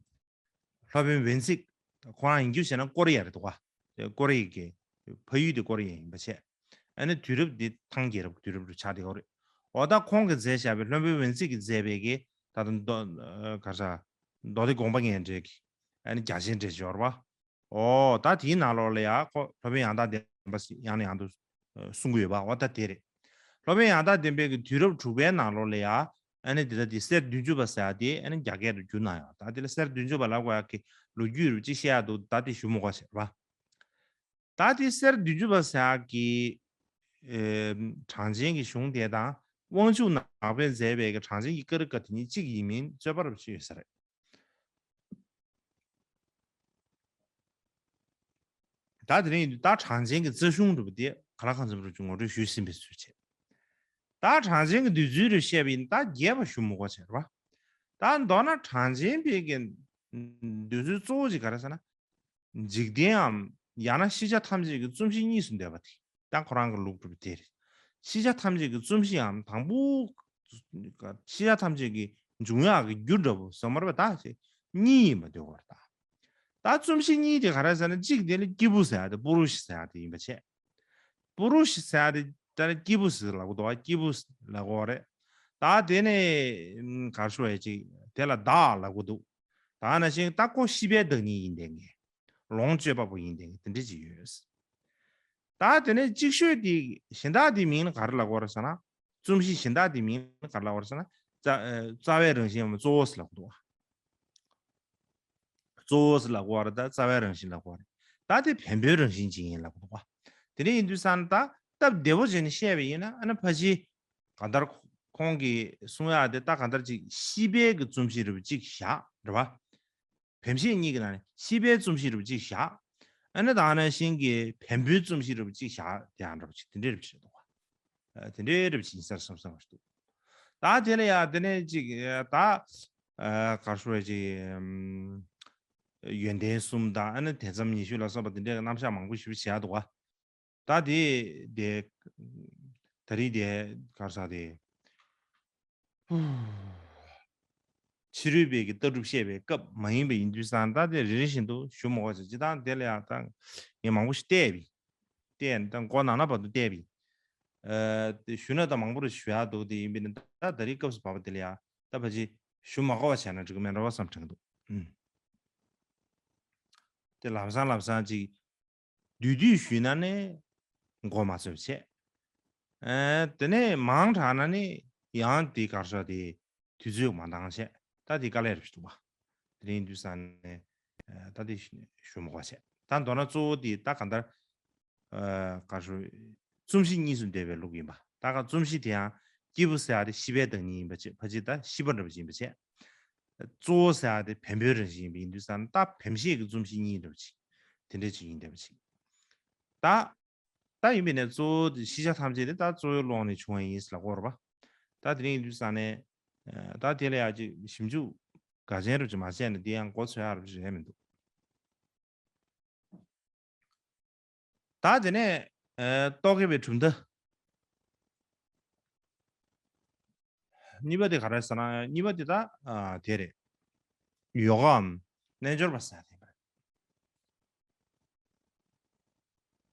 སློབ་དཔོན་ཝེན་ཙི། ཁོ་རང་ཡིན་རྒྱུ་བྱས་ན་ཀོ་རི་ཡ་རེད་འདུག་ག་ཀོ་རི་ཡ་གི་ཕ་ཡུལ་དེ་ཀོ་རི་ཡ་ཡིན་པ་བྱས། ཨ་ནི་དུས་རབས་འདི་ཐང་རྒྱལ་རབས་ཀྱི་དུས་རབས་རུ་ཆགས་བསྡད་ཡོད་རེད། འོ་ད་ཁོང་གིས་མཛད་བཞག་པའི་སློབ་དཔོན་ཝེན་ཙི་གིས་མཛད་པའི་གི་ད་ལྟ་མདོ་ཨ་ག་རེ་ཟེར། མདོ་སྡེ་དགོངས་པ་རྒྱན་འགྲེལ་གྱི་ཨ་ནི་རྒྱ་ཆེན་འགྲེལ་བརྗོད་རེད་པ། ཨོ། ད་དེའི་ནང་ལོགས་ལ་ཡང་ཁོ་སློབ་དཔོན་ཡང་དག་བདེན་པ་ཞིག་ཡང་ནས་ཡང་དུ་ཨ་གསུང་གི་ཡོད་པ་འོ་ད་དེ་རེད། སློབ་དཔོན་ཡང་དག་བདེན་པའི་གི་དུས་རབས་དྲུག་པའི་ནང་ལོགས་ལ་ཡང་ཨ་ནི་འདི་ལྟ་འདི་གསེར་བདུན་ཅུ་པ་ཟེར་ཡག་དེ་ཨ་ནི་རྒྱ་སྐད་དུ་བསྒྱུར་གནང་ཡོད། ད་དེ་ལ་གསེར་བདུན་ཅུ་པ་ལབ་དགོས་ཡག་གི་ལོ་རྒྱུས་རུ་ཅིག་བཤད་ཡག་འདུག་ད་དེ་ཞུ་མི་དགོས་ཟེར་བ། ད་དེ་གསེར་བདུན་ཅུ་པ་ཟེར་ཡག་གི་ཨེ་གྲངས་ཅན་གྱི་གཞུང་དེ་དང་དབང་ཕྱུག་ནག་པོས་མཛད་པའི་གི་གྲངས་ཅན་གྱི་ཀ་རི་ཀ་དེ་གཉིས་གཅིག་ཡིན་མིན་རྩོད་པ་རུ་ཅིག་ཡོད་ས་རེད། ད་དེ་རིང་ཡིན་དུས་ད་གྲངས་ཅན་གྱི་རྩ་གཞུང་འདྲ་པོ་དེ་ག་ལ་གང་འཚམ་རུ་ཅིག་ངོ་སྤྲོད་ཞུས་ཟིན་པའི་ཚུལ་བྱས། ད་གྲངས་ཅན་གྱི་འདོད་ཚུལ་རུ་བཤད་པ་ཡིན་ད་རྒྱས་པ་ཞུ་མི་དགོས་བྱས་རེད་པ། ད་མདོར་ན་གྲངས་ཅན་པའི་གི་འདོད་ཚུལ་གཙོ་བོ་ཅིག་ག་རེ་ཟེར་ན། འཇིག་རྟེན་འམ་ཡང་ན་ཤེས་བྱ་ཐམས་ཅད་ཀྱི་རྩོམ་གཞི་གཉིས་སུ་འདོད་པ་དེ་ད་ཁོ་རང་གི་ལུགས་གྲུབ་དེ་རེད། ཤེས་བྱ་ཐམས་ཅད་ཀྱི་རྩོམ་གཞི་འམ་དང་པོ། ཤེས་བྱ་ཐམས་ཅད་ཀྱི་འབྱུང་ཡག་གི་རྒྱུ་འདྲ་པོ་ཟེར་མ་རེད་པ་ད་ཅེས་གཉིས་ཡིན་པ་འདོད་པ་རེད་ད། ད་རྩོམ་གཞི་གཉིས་དེ་ག་རེ་ཟེར་ན་གཅིག་དེ་ལ་སྐྱེས་བུ་ཟེར་ཡག་དེ་པུ་རུ་ཤ་ཟེར་ཡག་དེ་ཡིན་པ་བྱས། པུ་རུ་ཤ་ཟེར་ཡག་དེ་ད་ལ་སྐྱེས་བུ་ཟེར་ལབ་གི་འདུག་བ་སྐྱེས་བུ་ལབ་གི་རེད། ད་དེ་ནས་ག་རེ་ཞུ་བ་ཡ་ཅིག་དེ་ལ་བདག་ལབ་གི་འདུག་ད་ནང་བཞིན་ད་ཁོ་ཤེས་པའི་བདག་ཉིད་ཡིན་བསྡད་མཁན། ལོངས་སྤྱོད་པ་པོ་ཡིན་བསྡད་མཁན་དེ་འདྲ་ཅིག་ཡོད། ད་དེ་ནས་ཅིག་ཤོས་དེ་གཞན་དག་དེའི་མིང་ལ་ག་རེ་ལབ་དགོས་རེད་ཟེར་ན། རྩོམ་གཞི་གཞན་དག་དེའི་མིང་ལ་ག་རེ་ལབ་དགོས་རེད་ཟེར་ན། རྩ་ཨ་རྩ་བའི་རང་བཞིན་ཡང་གཙོ་བོ་ཟེར་ལབ་དགོས་འདུག་བ། གཙོ་བོ་ཟེར་ལབ་དགོས་རེད་ད་རྩ་བའི་རང་བཞིན་ལབ་དགོས་རེད། ད་དེ་བེམ་པོའི་རང་བཞིན་ཅིག་ཡིན་ལབ་དགོས་འདུག་བ། དེ་འདྲ་ཡིན་དུས་ཙང་ད་སྟབས་བདེ་པོ་བྱས་ནས་བཤད་པ་ཡིན་ན་ཨ་ནི་ཕལ་ཆེར་གང་ལྟར་ཁོང་གིས་གསུང་ཡག་དེ་ད་གང་ལྟར་ཅིག་ཤེས་པའི་གི་རྩོམ་གཞི་རུ་ཅིག་བཞག་རེད་བ། བེམ་ཤེས་གཉིས་ཀྱི་ནང་ནས་ཤེས་པའི་རྩོམ་གཞི་རུ་གཅིག་བཞག་ཨ་ནི་ད་ནང་བཞིན་གྱི་བེམ་པོའི་རྩོམ་གཞི་རུ་གཅིག་བཞག་དེ་ཡང་འདྲ་པོ་ཅིག་དེ་འདྲའི་རུ་ཅིག་རེད་འདུག་ག་དེ་འདྲའི་རུ་ཅིག་ཡིན་ས་རེད་བསམ་བསམ་པ་ཞིག་འདུག་ད་དེ་ལ་ཡང་དེ་ནས་ཅིག་ད་ག་རེ་ཞུ་བ་ཅིག་ཡོན་ཏན་གསུམ་དང་ཨ་ནི་དེ་ཙམ་ཉི་ཤུ་ལ་སོགས་པ་དེ་འདྲའི་རྣམ་གཞག་མང་པོ་ཞིག་བྱས་འདུག་ག་ད་དེ་དེ་ད་རེས་དེ་ག་རེ་ཟེར་དེ། ཕྱི་རོལ་པའི་གི་ལྟ་གྲུབ་བཤད་པའི་སྐབས་མ་ཡིན་པ་ཡིན་དུས་ཙང་ད་དེ་རེ་རེ་བཞིན་དུ་ཞུ་མ་དགོས་ཅིག་སྤྱིར་བཏང་དེ་ལ་ཡང་ད་ངས་མང་པོ་ཞིག་བལྟས་པས། བལྟས་ད་མགོ་ནང་ན་བར་དུ་བལྟས་པས། ཨ་དེ་ཞུ་ན་ད་མང་པོ་རེ་ཞུ་ཡག་འདུག་དེ་ཡིན་པས་ན་ད་ད་རེས་སྐབས་སུ་བབ་པ་དེ་ལ་ཡང་ད་ཕལ་ཆེར་ཞུ་མ་དགོས་པ་བྱས་ན་འགྲིག་གི་མེད་འགྲོ་བ་བསམ་དྲན་གི་འདུག་ཨུམ། དེ་ལམ་སང་ལམ་སང་ཅིག་བསྡུས་བསྡུས་ཞུས་ན་ནི། མགོ་མ་ཚོས་བྱས། ཨ་དེ་ནས་མང་དྲགས་ན་ནི་ཡང་དེ་གར་ཤོག་དེ་དུས་ཚོད་མ་འདང་བྱས། ད་དེ་དཀའ་ལས་རེད་འདུག་བ། དེ་རིང་དུས་ས་ནས་ཨ་ད་དེ་ཞུ་མ་དགོས་བྱས། ད་མདོར་ན་གཙོ་བོ་དེ་ད་གང་ལྟར། ཨ་ག་ཧྲུལ། རྩོམ་གཞི་གཉིས་སུ་འབྲེལ་བའི་ལུགས་ཡིན་པ། ད་ག་རྩོམ་གཞི་དེ་ཡང་སྐྱེས་བུ་ཟེར་ཡ་དེ་ཤེས་པའི་བདག་ཉིད་ཡིན་པ་བྱས། ཕལ་ཆེར་ད་ཤེས་པ་འདྲ་བ་ཅིག་ཡིན་པ་བྱས། གཙོ་བོ་ཟེར་ཡ་དེ་བེམ་པོའི་རང་བཞིན་ཡིན་པ་ཡིན་དུས་ཙང་ད་བེམ་ཤེས་ཀྱི་རྩོམ་གཞི་གཉིས་འདྲ་བ་ཅིག་དེ་འདྲ་ཅིག་ཡིན་བསྡད་པ་ཅིག་ད་ད་ཡིན་པས་ན་གཙོ་བོ་དེ་ཤེས་བྱ་ཐམས་ཅད་དེ་ད་གཙོ་བོའི་ཀློང་ནས་བྱུང་བ་ཡིན་ཟེར་ལབ་ཀྱི་ཡོད་རེད་པ། ད་དེ་རིང་ཡིན་དུས་ཙང་ནས་ད་དེ་ལ་ཡ་ཅིག་ཞིབ་འཇུག་ག་ཅན་རུ་ཅིག་མ་བྱས་ན་དེ་ཡང་མགོ་ཚོས་ཡག་རུ་ཅིག་རེད་མི་འདུག་ད་དེ་ནས་ཨ་རྟོག་གེ་པའི་གྲུབ་མཐའ། གཉིས་པ་དེ་ག་རེ་ཟེར་ན། གཉིས་པ་དེ་ད་ཨ་དེ་རེད། ཡོ་གའམ་རྣལ་འབྱོར་པ་ཟེར་དེ་རེད།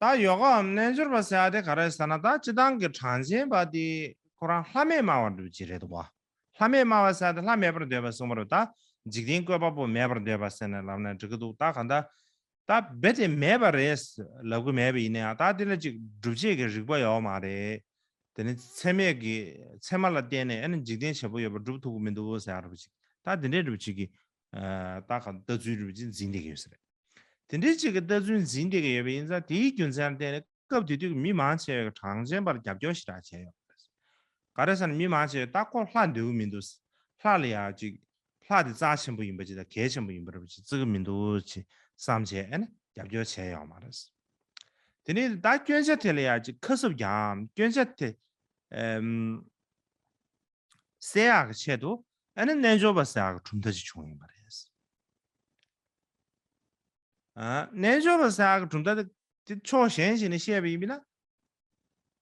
ད་ཡོ་གའམ་རྣལ་འབྱོར་པ་ཟེར་དེ་ག་རེ་ཟེར་ན། ད་སྤྱིར་བཏང་གི་གྲངས་ཅན་པ་དེ་ཁོ་རང་ལྷ་མེད་སྨྲ་བ་འདྲ་ཅིག་རེད་འདུག་བ། ལྷ་མེད་སྨྲ་བ་ཟེར་དེ་ལྷ་མེད་པར་འདོད་པ་གསུངས་པ་རེད། ད་འཇིག་རྟེན་བཀོད་པ་པོ་མེད་པར་འདོད་པ་ཟེར་ནས་ལབ་ན་འགྲིག་གི་འདུག་ད་གང་ལྟར། ད་རྦད་དེ་མེད་པ་རེད་ལབ་གི་མེད་པ་ཡིན་ན་ཡང་། ད་དེ་ལ་ཅིག་སྒྲུབ་བྱེད་ཀྱི་རིགས་པ་ཡོད་མ་རེད། དེ་ནི་ཚད་མས་ཀྱི་ཚད་མ་ལ་བརྟེན་ནས་ཨ་ནི་འཇིག་རྟེན་བྱེད་པོ་ཡོད་པ་སྒྲུབ་ཐུབ་ཀྱི་མི་འདུག་ཟེར་ཡ་འདྲ་པོ་ཅིག་ད་དེ་འདྲའི་འདྲ་པོ་ཅིག་གི་ཨ་ད་ག་ལྟ་ཚུལ་འདྲ་པོ་ཅིག་འཛིན་བསྡད་ཀྱི་ཡོད་ས་རེད། དེ་འདྲའི་ཅིག་གི་ལྟ་ཚུལ་འཛིན་བསྡད་ཀྱི་ཡོད་པ་ཡིན་ཙང་། དེའི་རྒྱུ་མཚན་ལ་བརྟེན་ནས་སྐབས་དེ་དུས་ཀྱི་མི་མང་ཆེ་བས་གྲངས་ཅན་པར་རྒྱབ་སྐྱོར་ཞེ་དྲག་བྱས་ཡོད་པ་རེད། ག་རེ་ཟེར་ན། མི་མང་ཆེ་བས་ད་ཁོ་ལྷ་འདོད་ཀྱི་མི་འདུག་ལྷ་ལ་ཡ་ཅིག་ལྷ་དེ་རྩ་ཆེན་པོ་ཡིན་པ་ཅིག་དང་གལ་ཆེན་པོ་ཡིན་པ་འདྲ་པོ་ཅིག་བརྩི་གི་མི་འདུག་ཅེས་བསམ་བྱས་ཨ་ནི་རྒྱབ་སྐྱོར་བྱས་ཡོད་མ་རེད། དེ་ནས་ད་སྐྱོན་ཆ་དེ་ལ་ཡ་ཅིག་ཁ་གསབ་རྒྱག་གམ། སྐྱོན་ཆ་དེ་ཨམ་སེལ་ཡག་གི་ཆེད་དུ་ཨ་ནི་རྣལ་འབྱོར་པ་ཟེར་ཡག་གི་གྲུབ་མཐའ་ཅིག་བྱུང་ཡིན་པ་རེད། ཨ་རྣལ་འབྱོར་པ་ཟེར་ཡག་གི་གྲུབ་མཐའ་དེ་དེ་ཕྱོགས་གཞན་ཞིག་ནས་བཤད་པ་ཡིན་པ་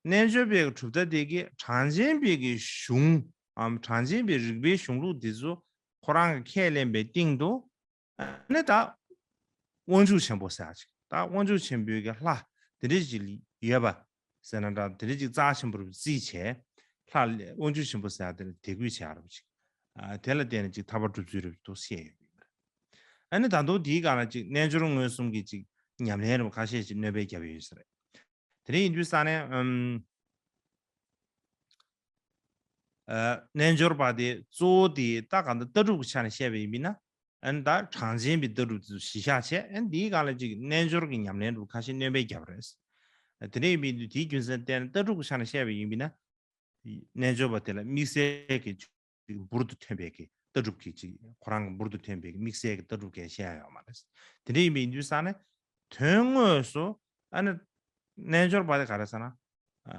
ན། རྣལ་འབྱོར་པའི་གྲུབ་མཐའ་དེ་གིས་གྲངས་ཅན་པའི་གི་གཞུང་ངམ་གྲངས་ཅན་པའི་རིགས་པའི་གཞུང་ལུགས་འདི་ཚོ་ཁོ་རང་གིས་ཁས་ལེན་པའི་སྟེང་དུ། ཨ་ནི་ད་དབང་ཕྱུག་ཆེན་པོ་ཟེར་ཡག་ཅིག་ད་དབང་ཕྱུག་ཆེན་པོའི་གི་ལྷ་དེ་འདྲ་ཅིག་ཡོད་པ་ཟེར་ན་འདྲ། དེ་འདྲ་ཅིག་རྩ་ཆེན་པོ་རུ་བརྩིས་བྱས། ལྷ་དབང་ཕྱུག་ཆེན་པོ་ཟེར་ཡག་དེ་ལ་དད་གུས་བྱེད་ཡག་རུ་ཅིག་ཨ་དེ་ལ་བརྟེན་ནས་ཅིག་ཐར་པ་སྒྲུབ་ཚུལ་རུ་ཏོག་བཤད་ཡོད་པ་རེད། ཨ་ནི་ད་དུང་དེའི་སྒང་ལ་ཅིག་རྣལ་འབྱོར་མངོན་སུམ་གྱི་ཅིག་ཉམས་ལེན་རུ་ཁ་ཤས་ཅིག་སྣོན་པ་བརྒྱབ་ཡོད་ས་རེད། དེ་འདྲ་ཡིན་དུས་ཙང་ནས་ཨམ་ཨ་རྣལ་འབྱོར་པ་དེ་གཙོ་བོ་དེ་ད་གང་ལྟར་ལྟ་གྲུབ་ཀྱི་ཆ་ནས་བཤད་པ་ཡིན་པས་ན། ཨ་ནི་ད་གྲངས་ཅན་པའི་ལྟ་གྲུབ་དེ་ཚོ་གཞི་བཞག་བྱས། ཨ་ནི་དེའི་སྒང་ལ་ཅིག་རྣལ་འབྱོར་གྱི་ཉམས་ལེན་རུ་ཁ་ཤས་སྣོན་པ་བརྒྱབ་རེད། དེ་འདྲ་ཡིན་པའི་དུས་དེའི་རྒྱུ་མཚན་བརྟེན་ནས་ལྟ་གྲུབ་ཀྱི་ཆ་ནས་བཤད་པ་ཡིན་པས་ན། རྣལ་འབྱོར་པ་དེ་ལ་དམིགས་བསལ་གྱི་ཅིག་འབུར་དུ་ཐོན་པའི་གི་ལྟ་གྲུབ་ཀྱི་ཅིག་ཁོ་རང་གི་འབུར་དུ་ཐོན་པའི་གི་དམིགས་བསལ་གྱི་ལྟ་གྲུབ་གལ་ཆེ་ཡ་ཡོད་མ་རེད། དེ་འདྲ་ཡིན་པའི་ཡིན་དུས་ཙང་ནས་དོན་དངོས་སུ་ཨ་ནི་རྣལ་འབྱོར་པ་དེ་ག་རེ་ཟེར་ན། ཨ་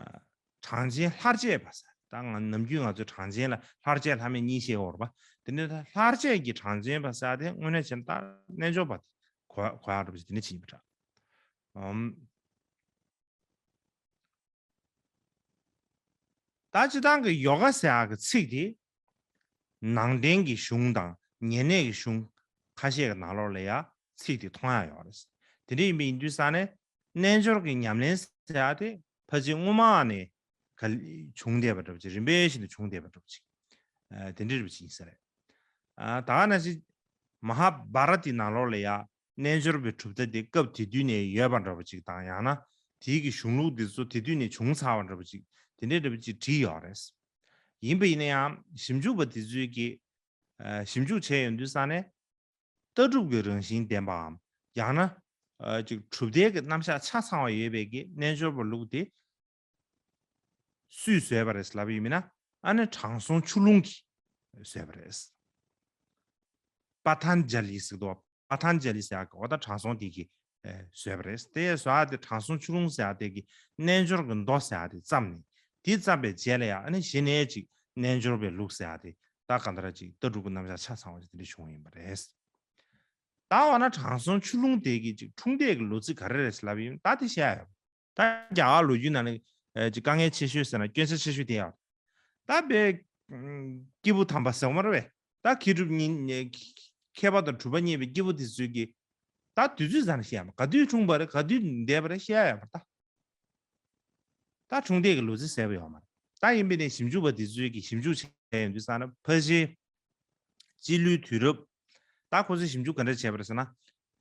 གྲངས་ཅན་ལྷར་བཅས་པ་ཟེར། ད་ང་ནམ་རྒྱུན་ང་ཚོས་གྲངས་ཅན་ལ་ལྷར་བཅས་ལྷ་མིན་གཉིས་བཤད་ཡོད་རེད་པ། དེ་འདྲ་ད་ལྷར་བཅས་ཀྱི་གྲངས་ཅན་པ་ཟེར་དེ་དངོས་གནས་བྱས་ན་ད་རྣལ་འབྱོར་པ་དེ་གོ་གོ་ཡག་འདྲ་པོ་ཞིག་དེ་འདྲ་ཅིག་ཡིན་པ་འདྲ། ཨམ། ད་སྤྱིར་བཏང་གི་ཡོ་ག་ཟེར་ཡག་གི་ཚིག་དེ་ནང་བསྟན་གྱི་གཞུང་དང་ཉེ་གནས་ཀྱི་གཞུང་ཁ་ཤས་ཀྱི་ནང་ལོགས་ལ་ཡ་ཚིག་དེ་མཐོང་ཡག་ཡོད་རེད། དེ་འདྲ་ཡིན་པ་ཡིན་དུས་ཙང་ནས་རྣལ་འབྱོར་གྱི་ཉམས་ལེན་ཟེར་ཡག་དེ་ཕལ་ཆེར་སྔོན་མ་ནས་ག་བྱུང་བསྡད་པ་འདྲ་པོ་ཅིག་རིམ་པས་བཞིན་དུ་བྱུང་བསྡད་པ་འདྲ་པོ་ཅིག་ཨ་དེ་འདྲ་རེད་པ་ཅིག་ཡིན་ས་རེད། ཨ་ད་ག་ནང་བཞིན་མ་ཧཱ་བྷ་ར་ཏའི་ནང་ལོགས་ལ་ཡ་རྣལ་འབྱོར་པའི་གྲུབ་མཐའ་དེ་སྐབས་དེ་དུས་ནས་ཡོད་པ་འདྲ་པོ་ཅིག་དང་། ཡང་ན་དེའི་གི་གཞུང་ལུགས་འདི་ཚོ་དེ་དུས་ནས་བྱུང་ཚར་བ་འདྲ་པོ་ཅིག་དེ་འདྲའི་འདྲ་པོ་ཅིག་བྲིས་ཡོད་རེད། ཡིན་པ་ཡིན་ན་ཡང་ཞིབ་འཇུག་པ་དེ་ཚོས་ཀྱི་ཨ་ཞིབ་འཇུག་བྱས་ཡོང་དུས་ཙང་ནས་ལྟ་གྲུབ་ཀྱི་རང་བཞིན་ལྡན་པའམ། ཡང་ན་ཨ་ཅིག་གྲུབ་མཐའི་གི་རྣམ་གཞག་ཆ་ཚང་བ་ཡོད་པའི་གི་རྣལ་འབྱོར་པ་ལུགས་དེ་སུས་བཟོས་པ་རེད་ལབ་ཡིན་མིན་ན། ཨ་ནི་དྲང་སྲོང་ཆུ་ཀླུང་གིས་བཟོས་པ་རེད། པ་ཐན་ཇ་ལི་ཟེར་གི་འདུག་པ་ཐན་ཇ་ལི་ཟེར་ཡག་གི་འོ་ད་དྲང་སྲོང་དེ་གིས་ཨེ་བཟོས་པ་རེད། དེ་བཟོ་ཡག་དེ་དྲང་སྲོང་ཆུ་ཀླུང་ཟེར་ཡག་དེ་གིས་རྣལ་འབྱོར་གྱི་མདོ་ཟེར་ཡག་དེ་བརྩམས་ནས། དེ་བརྩམས་པའི་རྗེས་ལ་ཡང་ཨ་ནི་གཞི་ནས་ཅིག་རྣལ་འབྱོར་པའི་ལུགས་ཟེར་ཡག་དེ་ད་གང་ལྟར་ཅིག་ལྟ་གྲུབ་ཀྱི་རྣམ་གཞག་ཆ་ཚང་བ་ཅིག་དེ་འདྲ་བྱུང་ཡིན་པ་རེད། ད་འོ་ན་དྲང་སྲོང་ཆུ་ཀླུང་དེ་གི་ཅིག་འཁྲུངས་འདས་ཀྱི་ལོ་ཚིགས་ག་རེ་རེད་ལབ་ཡིན་ད་དེ་བཤད་ཡ་ཡོད། ད་རྒྱ་གར་ལོ་རྒྱུས་ནང་ནས་ཨ་ཅིག་དཀའ་ངལ་ཆེ་ཤོས་ཟེར་ན་སྐྱོན་ཆ་ཆེ་ཤོས་དེ་ཡང་། ད་དཔེ་ཨ་སྐྱེས་བུ་དམ་པ་ཟེར་བ་མ་རེད་པས། ད་མཁས་གྲུབ་གཉིས་མཁས་པ་དང་གྲུབ་པ་བརྙེས་པའི་སྐྱེས་བུ་དེ་ཚོས་ཀྱི་ད་དུས་ཚོད་ཟ་ནས་བཤད་ཡ་མ་ག་དུས་འཁྲུངས་པ་རེད་ག་དུས་འདས་པ་རེད་བཤད་ཡ་ཡོད་མ་རེད་ད། ད་འཁྲུངས་འདས་ཀྱི་ལོ་ཚིགས་གསལ་པོ་ཡོད་མ་རེད། ད་ཡིན་པས་ནས་ཞིབ་འཇུག་པ་དེ་ཚོས་ཀྱི་ཞིབ་འཇུག་བྱས་ཡོང་དུས་ཙང་ན་ཕལ་ཆེར་སྤྱི་ལོའི་དུས་རབས། ད་ཁོ་ཚོས་ཞིབ་འཇུག་ག་འདྲ་བྱས་པ་རེད་ཟེར་ན།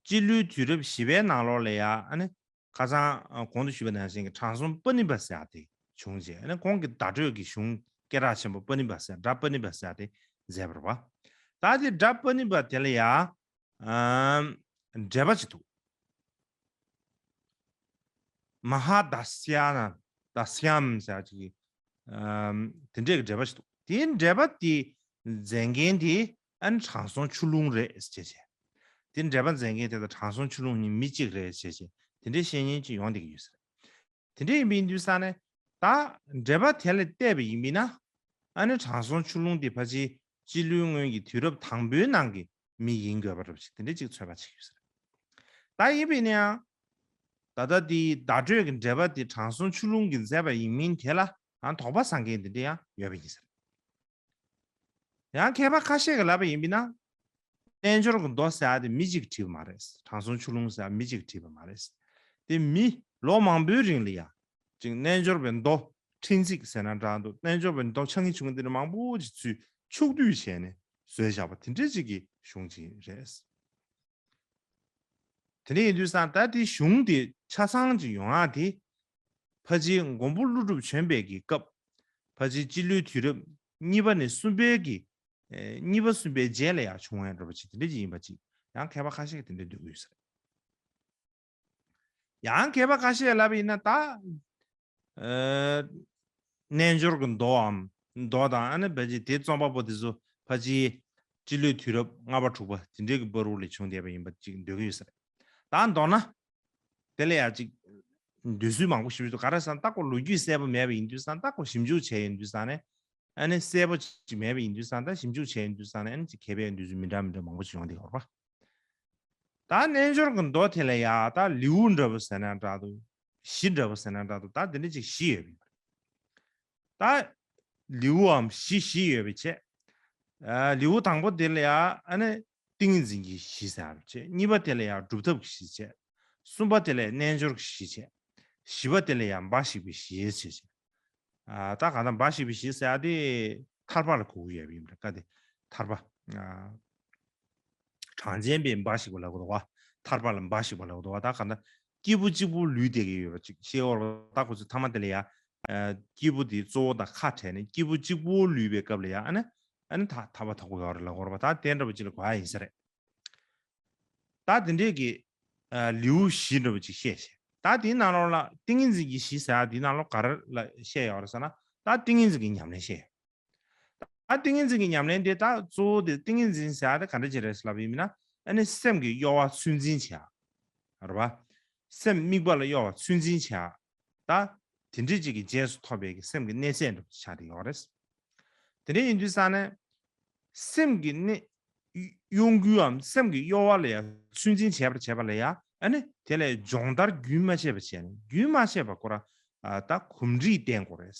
སྤྱི་ལོའི་དུས་རབས་བཞི་པའི་ནང་ལོགས་ལ་ཡ་ཨ་ནི་ ཁ་སང་ཨ་གོང་དུ་ཞུས་པ་ནང་བཞིན་གྱི་དྲང་སྲོང་པ་ཎི་པ་ཟེར་ཡ་དེ་བྱུང་རྗེས། ཨ་ནི་ཁོང་གི་བརྡ་སྤྲོད་ཀྱི་གཞུང་སྐད་གྲགས་ཆེན་པོ་པ་ཎི་པ་ཟེར། སྒྲ་པ་ཎི་པ་ཟེར་ཡ་དེ་མཛད་པ་རེད་པ། ད་དེ་སྒྲ་པ་ཎི་པ་དེ་ལ་ཡ་ཨམ་འགྲེལ་པ་ཅིག་འདུག། མ་ཧཱ་དཱ་སྱ་ན་དཱ་སྱམ་ཟེར་ཅིག་གི་ཨམ་དེ་འདྲས་ཀྱི་འགྲེལ་པ་ཞིག་འདུག། དེའི་འགྲེལ་པ་དེ་མཛད་མཁན་དེ་ཨ་ནི་དྲང་སྲོང་ཆུ་ཀླུང་རེད་ཟེར་བྱས། དེ་འགྲེལ་པ་མཛད་མཁན་དེ་དང་དྲང་སྲོང་ཆུ་ཀླུང་གཉིས་མི་གཅིག་རེད་ཟེར་བྱས། དེ་འདྲའི་བཤད་མཁན་ཅིག་ཡོང་བསྡད་ཀྱི་ཡོད་ས་རེད། དེ་འདྲ་ཡིན་པ་ཡིན་དུས་ཙང་ནས་ད་འགྲེལ་པ་དེ་ལ་བལྟས་པ་ཡིན་པས་ན། ཨ་ནི་དྲང་སྲོང་ཆུ་ཀླུང་དེ་ཕལ་ཆེར་སྤྱི་ལོའི་སྔོན་གྱི་དུས་རབས་དང་པོའི་ནང་གི་མི་ཡིན་དགོས་པ་འདྲ་པོ་ཞིག་དེ་འདྲ་ཅིག་ཚོད་དཔག་བྱེད་ཀྱི་ཡོད་ས་རེད། ད་ཡིན་པས་ན་ཡང་། ད་ལྟ་དེའི་བརྡ་སྤྲོད་ཀྱི་འགྲེལ་པ་དེ་དྲང་སྲོང་ཆུ་ཀླུང་གིས་མཛད་པ་ཡིན་མིན་དེ་ལ་ཡང་དོགས་པ་ཟ་མཁན་དེ་འདྲ་ཡང་ཡོད་པ་ཡིན་ས་རེད། ཡང་མཁས་པ་ཁ་ཤས་ཀྱིས་ལབ་པ་ཡིན་པས་ན། རྣལ་འབྱོར་གྱི་མདོ་ཟེར་ཡ་དེ་མི་གཅིག་གིས་བྲིས་པ་མ་རེད། དྲང་སྲོང་ཆུ་ཀླུང་ཟེར་ཡ་མི་གཅིག་གིས་བྲིས་པ་མ་རེད། དེ་མི་ལོ་མང་པོའི་རིང་ལ་ཡ། ཅིག་རྣལ་འབྱོར་པའི་མདོ་ཕྲན་ཚེགས་ཟེར་ན་འདྲ་འདུག། རྣལ་འབྱོར་པའི་མདོ་ཆག་ངེས་བྱུང་དེ་འདྲ་མང་པོ་ཅིག་ཚུར་ཕྱོགས་བསྡུས་བྱས་ནས་བཟོས་བཞག་པ་དེ་འདྲ་ཅིག་གི་གཞུང་ཅིག་རེད། དེ་འདྲ་ཡིན་དུས་ཙང་ད་དེ་གཞུང་དེ་ཆ་ཚང་ཅིག་ཡོང་ཡག་དེ། ཕལ་ཆེར་མགོན་པོ་ཀླུ་སྒྲུབ་བྱོན་པའི་གི་སྐབས། ཕལ་ཆེར་སྤྱི་ལོའི་དུས་རབས་གཉིས་པ་ནས་གསུམ་པའི་གི། ཨེ་གཉིས་པ་གསུམ་པའི་རྗེས་ལ་ཡང་བྱུང་བའི་འདྲ་པོ་ཅིག་དེ་འདྲ་ཅིག་ཡིན་པ་ཅིག་ཡང་མཁས་པ་ཁ་ཤས་ཀྱིས་དེ་འདྲ་འདོད་ཀྱི་ཡོད་ས་རེད། ཡང་མཁས་པ་ཁ་ཤས་ལབ་པ་ཡིན་ན་ད། ཨ་རྣལ་འབྱོར་གྱི་མདོའམ། མདོ་དང་ཨ་ནི་ཕལ་ཆེར་དེ་རྩོམ་པ་པོ་དེ་ཚོ་ཕལ་ཆེར་སྤྱི་ལོའི་དུས་རབས་ལྔ་པ་དྲུག་པ་དེ་འདྲའི་གི་བར་དུ་ལ་བྱུང་བསྡད་པ་ཡིན་པ་ཅིག་འདོད་ཀྱི་ཡོད་ས་རེད། ད་མདོར་ན། དེ་ལ་ཡང་ཅིག་འདོད་ཚུལ་མང་པོ་ཞིག་འདུག། ག་རེ་ཟེར་ན་ད་ཁོ་ལོ་རྒྱུས་གསལ་པོ་མེད་པ་ཡིན་དུས་ཙང་ད་ཁོ་ཞིབ་འཇུག་བྱས་ཡོང་དུས་ཙང་ནས། ཨ་ནི་གསལ་པོ་ཅིག་མེད་པ་ཡིན་དུས་ཙང་ད་ཞིབ་འཇུག་བྱས་ཡོང་དུས་ཙང་ནས་ཨ་ནི་ཅིག་མཁས་པའི་འདོད་ཚུལ་མི་འདྲ་མི་འདྲ་མང་པོ་ཞིག་ཡོང་བསྡད་ཡོད་རེད་པ། ད་རྣལ་འབྱོར་གྱི་མདོ་དེ་ལ་ཡང་ད་ལེའུ་འདྲ་པོ་ཟེར་ན་འདྲ་འདུག། བཞི་འདྲ་པོ་ཟེར་ན་འདྲ་འདུག། ད་དེ་འདྲ་ཅིག་བཞི་ཡོད་པ་ཡིན་པ་རེད། ད་ལེའུའམ་བཞི་བཞི་ཡོད་པའི་ཆེད། ཨ་ལེའུ་དང་པོ་དེ་ལ་ཡང་ཨ་ནི་ཏིང་ངེ་འཛིན་གྱི་གཞི་ཟེར་བ་བྱས། གཉིས་པ་དེ་ལ་ཡང་སྒྲུབ་ཐབས་ཀྱི་གཞི་བྱས། གསུམ་པ་དེ་ལ་རྣལ་འབྱོར་གྱི་གཞི་བྱས། བཞི་པ་དེ་ལ་ཡང་འབའ་ཞིག་པའི་གཞི་བྱས་བྱས། ཨ་ད་གང་ལྟར་འབའ་ཞིག་པའི་གཞི་ཟེར་ཡ་དེ་ཐར་པ་ལ་གོ་གི་ཡོད་པ་ཡིན་པ་རེད། ཀ་དེ་ཐར་པ། ཨ་གྲངས་ཅན་པའི་འབའ་ཞིག་པ་ལབ་དགོས་འདུག་བ། ཐར་པ་ལ་འབའ་ཞིག་པ་ལབ་དགོས་འདུག་བ། ད་གང་ལྟར་སྐྱེས་བུ་གཅིག་པུ་ལུས་བསྡད་ཀྱི་ཡོད་པ་ཅིག་ཤེས་འོར་བ། ད་ཁོ་ཚོས་ཐ་མ་དེ་ལ་ཡ། ཨ་སྐྱེས་བུ་དེ་གཙོ་བོ་དང་ཁ་བྲལ་ནས་སྐྱེས་བུ་གཅིག་པུ་ལུས་པའི་སྐབས་ལ་ཡ་ཨ་ནི། ཨ་ནི་ཐ་ཐར་པ་ཐོབ་ཀྱི་ཡོད་རེད་ལབ་དགོས་རེད་པ། ད་དེ་འདྲ་པོ་ཅིག་ལ་གོ་ཡ་ཡིན་ས་རེད། ད་དེ་འདྲས་ཀྱི་ཨ་ལེའུ་བཞི་འདྲ་པོ་ཅིག་བཤད་བྱས། ད་དེའི་ནང་ལོགས་ལ་ཏིང་ངེ་འཛིན་གྱི་གཞི་ཟེར་ཡ་དེའི་ནང་ལོགས་ག་རེ་ལ་བཤད་ཡོད་རེད་ཟེར་ན། ད་ཏིང་ངེ་འཛིན་གྱི་ཉམས་ལེན་བཤད་ཡོད། ད་ཏིང་ངེ་འཛིན་གྱི་ཉམས་ལེན་དེ་ད་གཙོ་བོ་དེ་ཏིང་ངེ་འཛིན་ཟེར་ཡ་དེ་ག་འདྲ་ཅིག་རེད་ཟེར་ལབ་པ་ཡིན་ན། ཨ་ནི་སེམས་ཀྱི་གཡོ་བ་ཚོད་འཛིན་བྱེད་ཡ། རེད་པ། སེམས་དམིགས་པ་ལ་གཡོ་བ་ཚོད་འཛིན་བྱེད་ཡ། ད་དེ་འདྲ་ཅིག་གི་རྗེས་སུ་ཐོབ་པའི་གི་སེམས་ཀྱི་གནས་ཚད་འདྲ་པོ་ཆགས་བསྡད་ཡོད་རེད། དེ་འདྲ་ཡིན་དུས་ཙང་ནས། སེམས་ཀྱི་གནས། གཡོ་འགུལ་བའམ་སེམས་ཀྱི་གཡོ་བ་ལ་ཡང་ཚོད་འཛིན་བྱེད་པར་བྱེད་པ་ལ་ཡང་ཨ་ནི་དེ་ལས་སྦྱོང་བརྡར་རྒྱུན་མ་ཆད་པ་བྱས་ནས་རྒྱུན་མ་ཆད་པ་ཁོ་རང་ཨ་ད་གོམས་འདྲིས་བསྟེན་དགོས་རེད།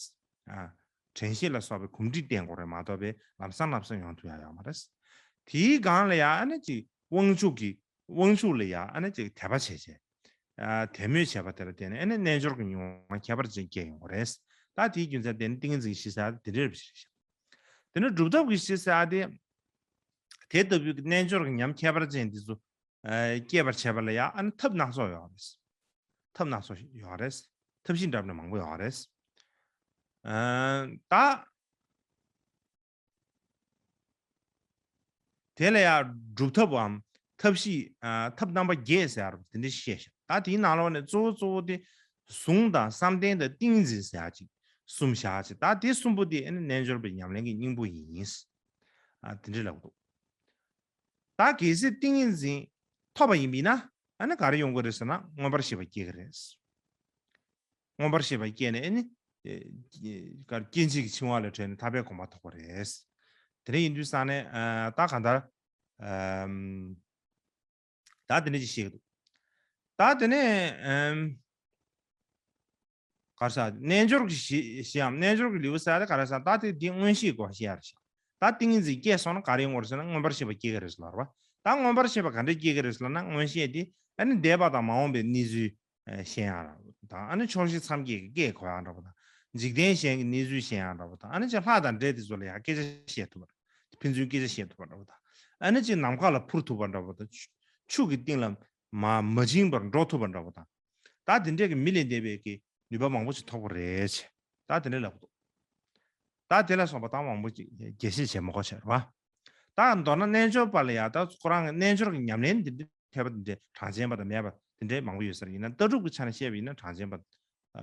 ཨ་དྲན་ཤེས་ལ་སོགས་པའི་གོམས་འདྲིས་བསྟེན་དགོས་རེད་མ་གཏོགས་པའི་ལམ་སང་ལམ་སང་ཡོང་ཐུབ་ཡ་ཡོད་མ་རེད། དེའི་སྒང་ལ་ཡང་ཨ་ནི་ཅིག་དབང་ཕྱུག་གི་དབང་ཕྱུག་ལ་ཡང་ཨ་ནི་ཅིག་དད་པ་བྱས་བྱས། ཨ་དད་མོས་བྱས་པ་དེ་ལ་བརྟེན་ནས་ཨ་ནི་རྣལ་འབྱོར་གྱི་མྱོང་བ་ཁྱད་པར་ཅན་སྐྱེ་ཡོང་གི་རེད། ད་དེའི་རྒྱུ་མཚན་དེ་ནི་ཏིང་ངེ་འཛིན་གྱི་གཞི་ཟེར་ཡ་དེ་འདྲ་རེད་པ་ཞེས་བཤད། དེ་ནི་སྒྲུབ་ཐབས་ཀྱི་གཞི་ཟེར་ཡ་དེ། དེ་ལྟ་བུའི་རྣལ་འབྱོར་གྱི་ཉམས་ཁྱད་པར་ཅན་དེ་ཚོ་ཨ་སྐྱེད་པར་བྱེད་པ་ལ་ཡང་ཨ་ནི་ཐབས་སྣ་ཚོགས་ཡོད་རེད། ཐབས་སྣ་ཚོགས་ཡོད་རེད། ཐབས་ཤེས་འདྲ་མིན་མང་པོ་ཡོད་རེད། ཨ་ད། དེ་ལ་ཡང་སྒྲུབ་ཐབས་བམ་ཐབས་ཤེས་ཨ་ཐབས་རྣམ་པ་བརྒྱད་ཟེར་ཡ་རུ་དེ་འདྲ་བཤད་ཤག། ད་དེའི་ནང་ལོགས་ནས་གཙོ་བོ་གཙོ་བོ་དེ་གཟུངས་དང་བསམ་གཏན་དང་ཏིང་འཛིན་ཟེར་ཡ་ཅིག་གསུམ་བཞག་ཅིག། ད་དེ་གསུམ་པོ་དེ་ཨ་ནི་རྣལ་འབྱོར་པའི་ཉམས་ལེན་གྱི་སྙིང་པོ་ཡིན། ཨ་དེ་འདྲ་ལབ་འདུག། ད་གལ་སྲིད་ཏིང་ངེ་འཛིན་ཐོབ་པ་ཡིན་པས་ན་ཨ་ནི་ག་རེ་ཡོང་གི་རེད་ཟེར་ན་མངོན་པར་ཤེས་པ་སྐྱེ་གི་རེད། མངོན་པར་ཤེས་པ་སྐྱེས་ནས་ཨ་ནི། ཨེ་ཀར་སྐྱེ་མཆེད་ཀྱི་འཆིང་བ་ལས་གྲོལ་ནས་ཐར་པའི་གོ་འཕང་ཐོབ་པ་རེད། དེ་འདྲ་ཡིན་དུས་ཙང་ནས་ཨ་ད་གང་ལྟར། ཨམ། ད་དེ་འདྲ་ཅིག་བཤད་ཀྱི་འདུག། ད་དེ་ནས་ཨམ། ག་རེ་ཟེར་རྣལ་འབྱོར་གྱི་གཞི་གཞིའམ་རྣལ་འབྱོར་གྱི་ལེའུ་ཟེར་ཡ་དེ་ག་རེ་ཟེར་ད་དེ་འདི་མངོན་ཤེས་སྒོ་བཤད་ཡ་རེད་ཤག། ད་ཏིང་ངེ་འཛིན་སྐྱེས་སོང་ན་ག་རེ་ཡོང་གི་རེད་ཟེར་ན་མངོན་པར་ཤེས་པ་སྐྱེ་གི་རེད་ཟེར་ལབ་རེད་པ། ད་མངོན་པར་ཤེས་པ་ག་འདྲས་སྐྱེ་གི་རེད་ཟེར་ན་མངོན་ཤེས་དེ་ཨ་ནི་འདས་པ་དང་མ་འོངས་པའི་གནས་ཚུལ་ཤེས་ཡ་འདྲ་པོ་དང་ཨ་ནི་ཕྱོགས་བཞི་མཚམས་བརྒྱད་ཀྱི་སྐད་གོ་ཡ་འདྲ་པོ་དང་འཇིག་རྟེན་གཞན་གྱི་གནས་ཚུལ་ཤེས་ཡ་འདྲ་པོ་དང་ཨ་ནི་ཅིག་ལྷ་དང་འདྲེ་དེ་ཚོ་ལ་ཡང་སྐད་ཆ་བཤད་ཐུབ་པ་ཕན་ཚུན་སྐད་ཆ་བཤད་ཐུབ་པ་འདྲ་པོ་དང་ཨ་ནི་ཅིག་ནམ་མཁའ་ལ་འཕུར་ཐུབ་པ་འདྲ་པོ་དང་ཆུ་ཆུ་གི་གཏིང་ལ་མ་མ་བྱིང་བར་འགྲོ་ཐུབ་པ་འདྲ་པོ་དང་ ད་དེ་འདྲས་ཀྱི་མི་ལས་འདས་པའི་གི་ནུས་པ་མང་པོ་ཞིག་ཐོབ་པ་རེད་ཅེས། ད་དེ་འདྲས་ལབ་འདུག་ད་དེ་ལ་སོགས་པ་ད་མང་པོ་ཅིག་རྒྱས་བཤད་བྱེད་མི་དགོས་ཤེས་རེད་བ། ད་མདོར་ན་རྣལ་འབྱོར་པ་ལ་ཡང་ད་ཁོ་རང་གི་རྣལ་འབྱོར་གྱི་ཉམས་ལེན་འདི་འདྲ་ཐེབས་པ་འདི་འདྲའི་གྲངས་ཅན་པ་དང་མེད་པ་འདི་འདྲའི་མང་པོ་ཡོད་ས་རེད། ཡིན་ན་ལྟ་གྲུབ་ཀྱི་ཆ་ནས་བཤད་པ་ཡིན་ན་གྲངས་ཅན་པ་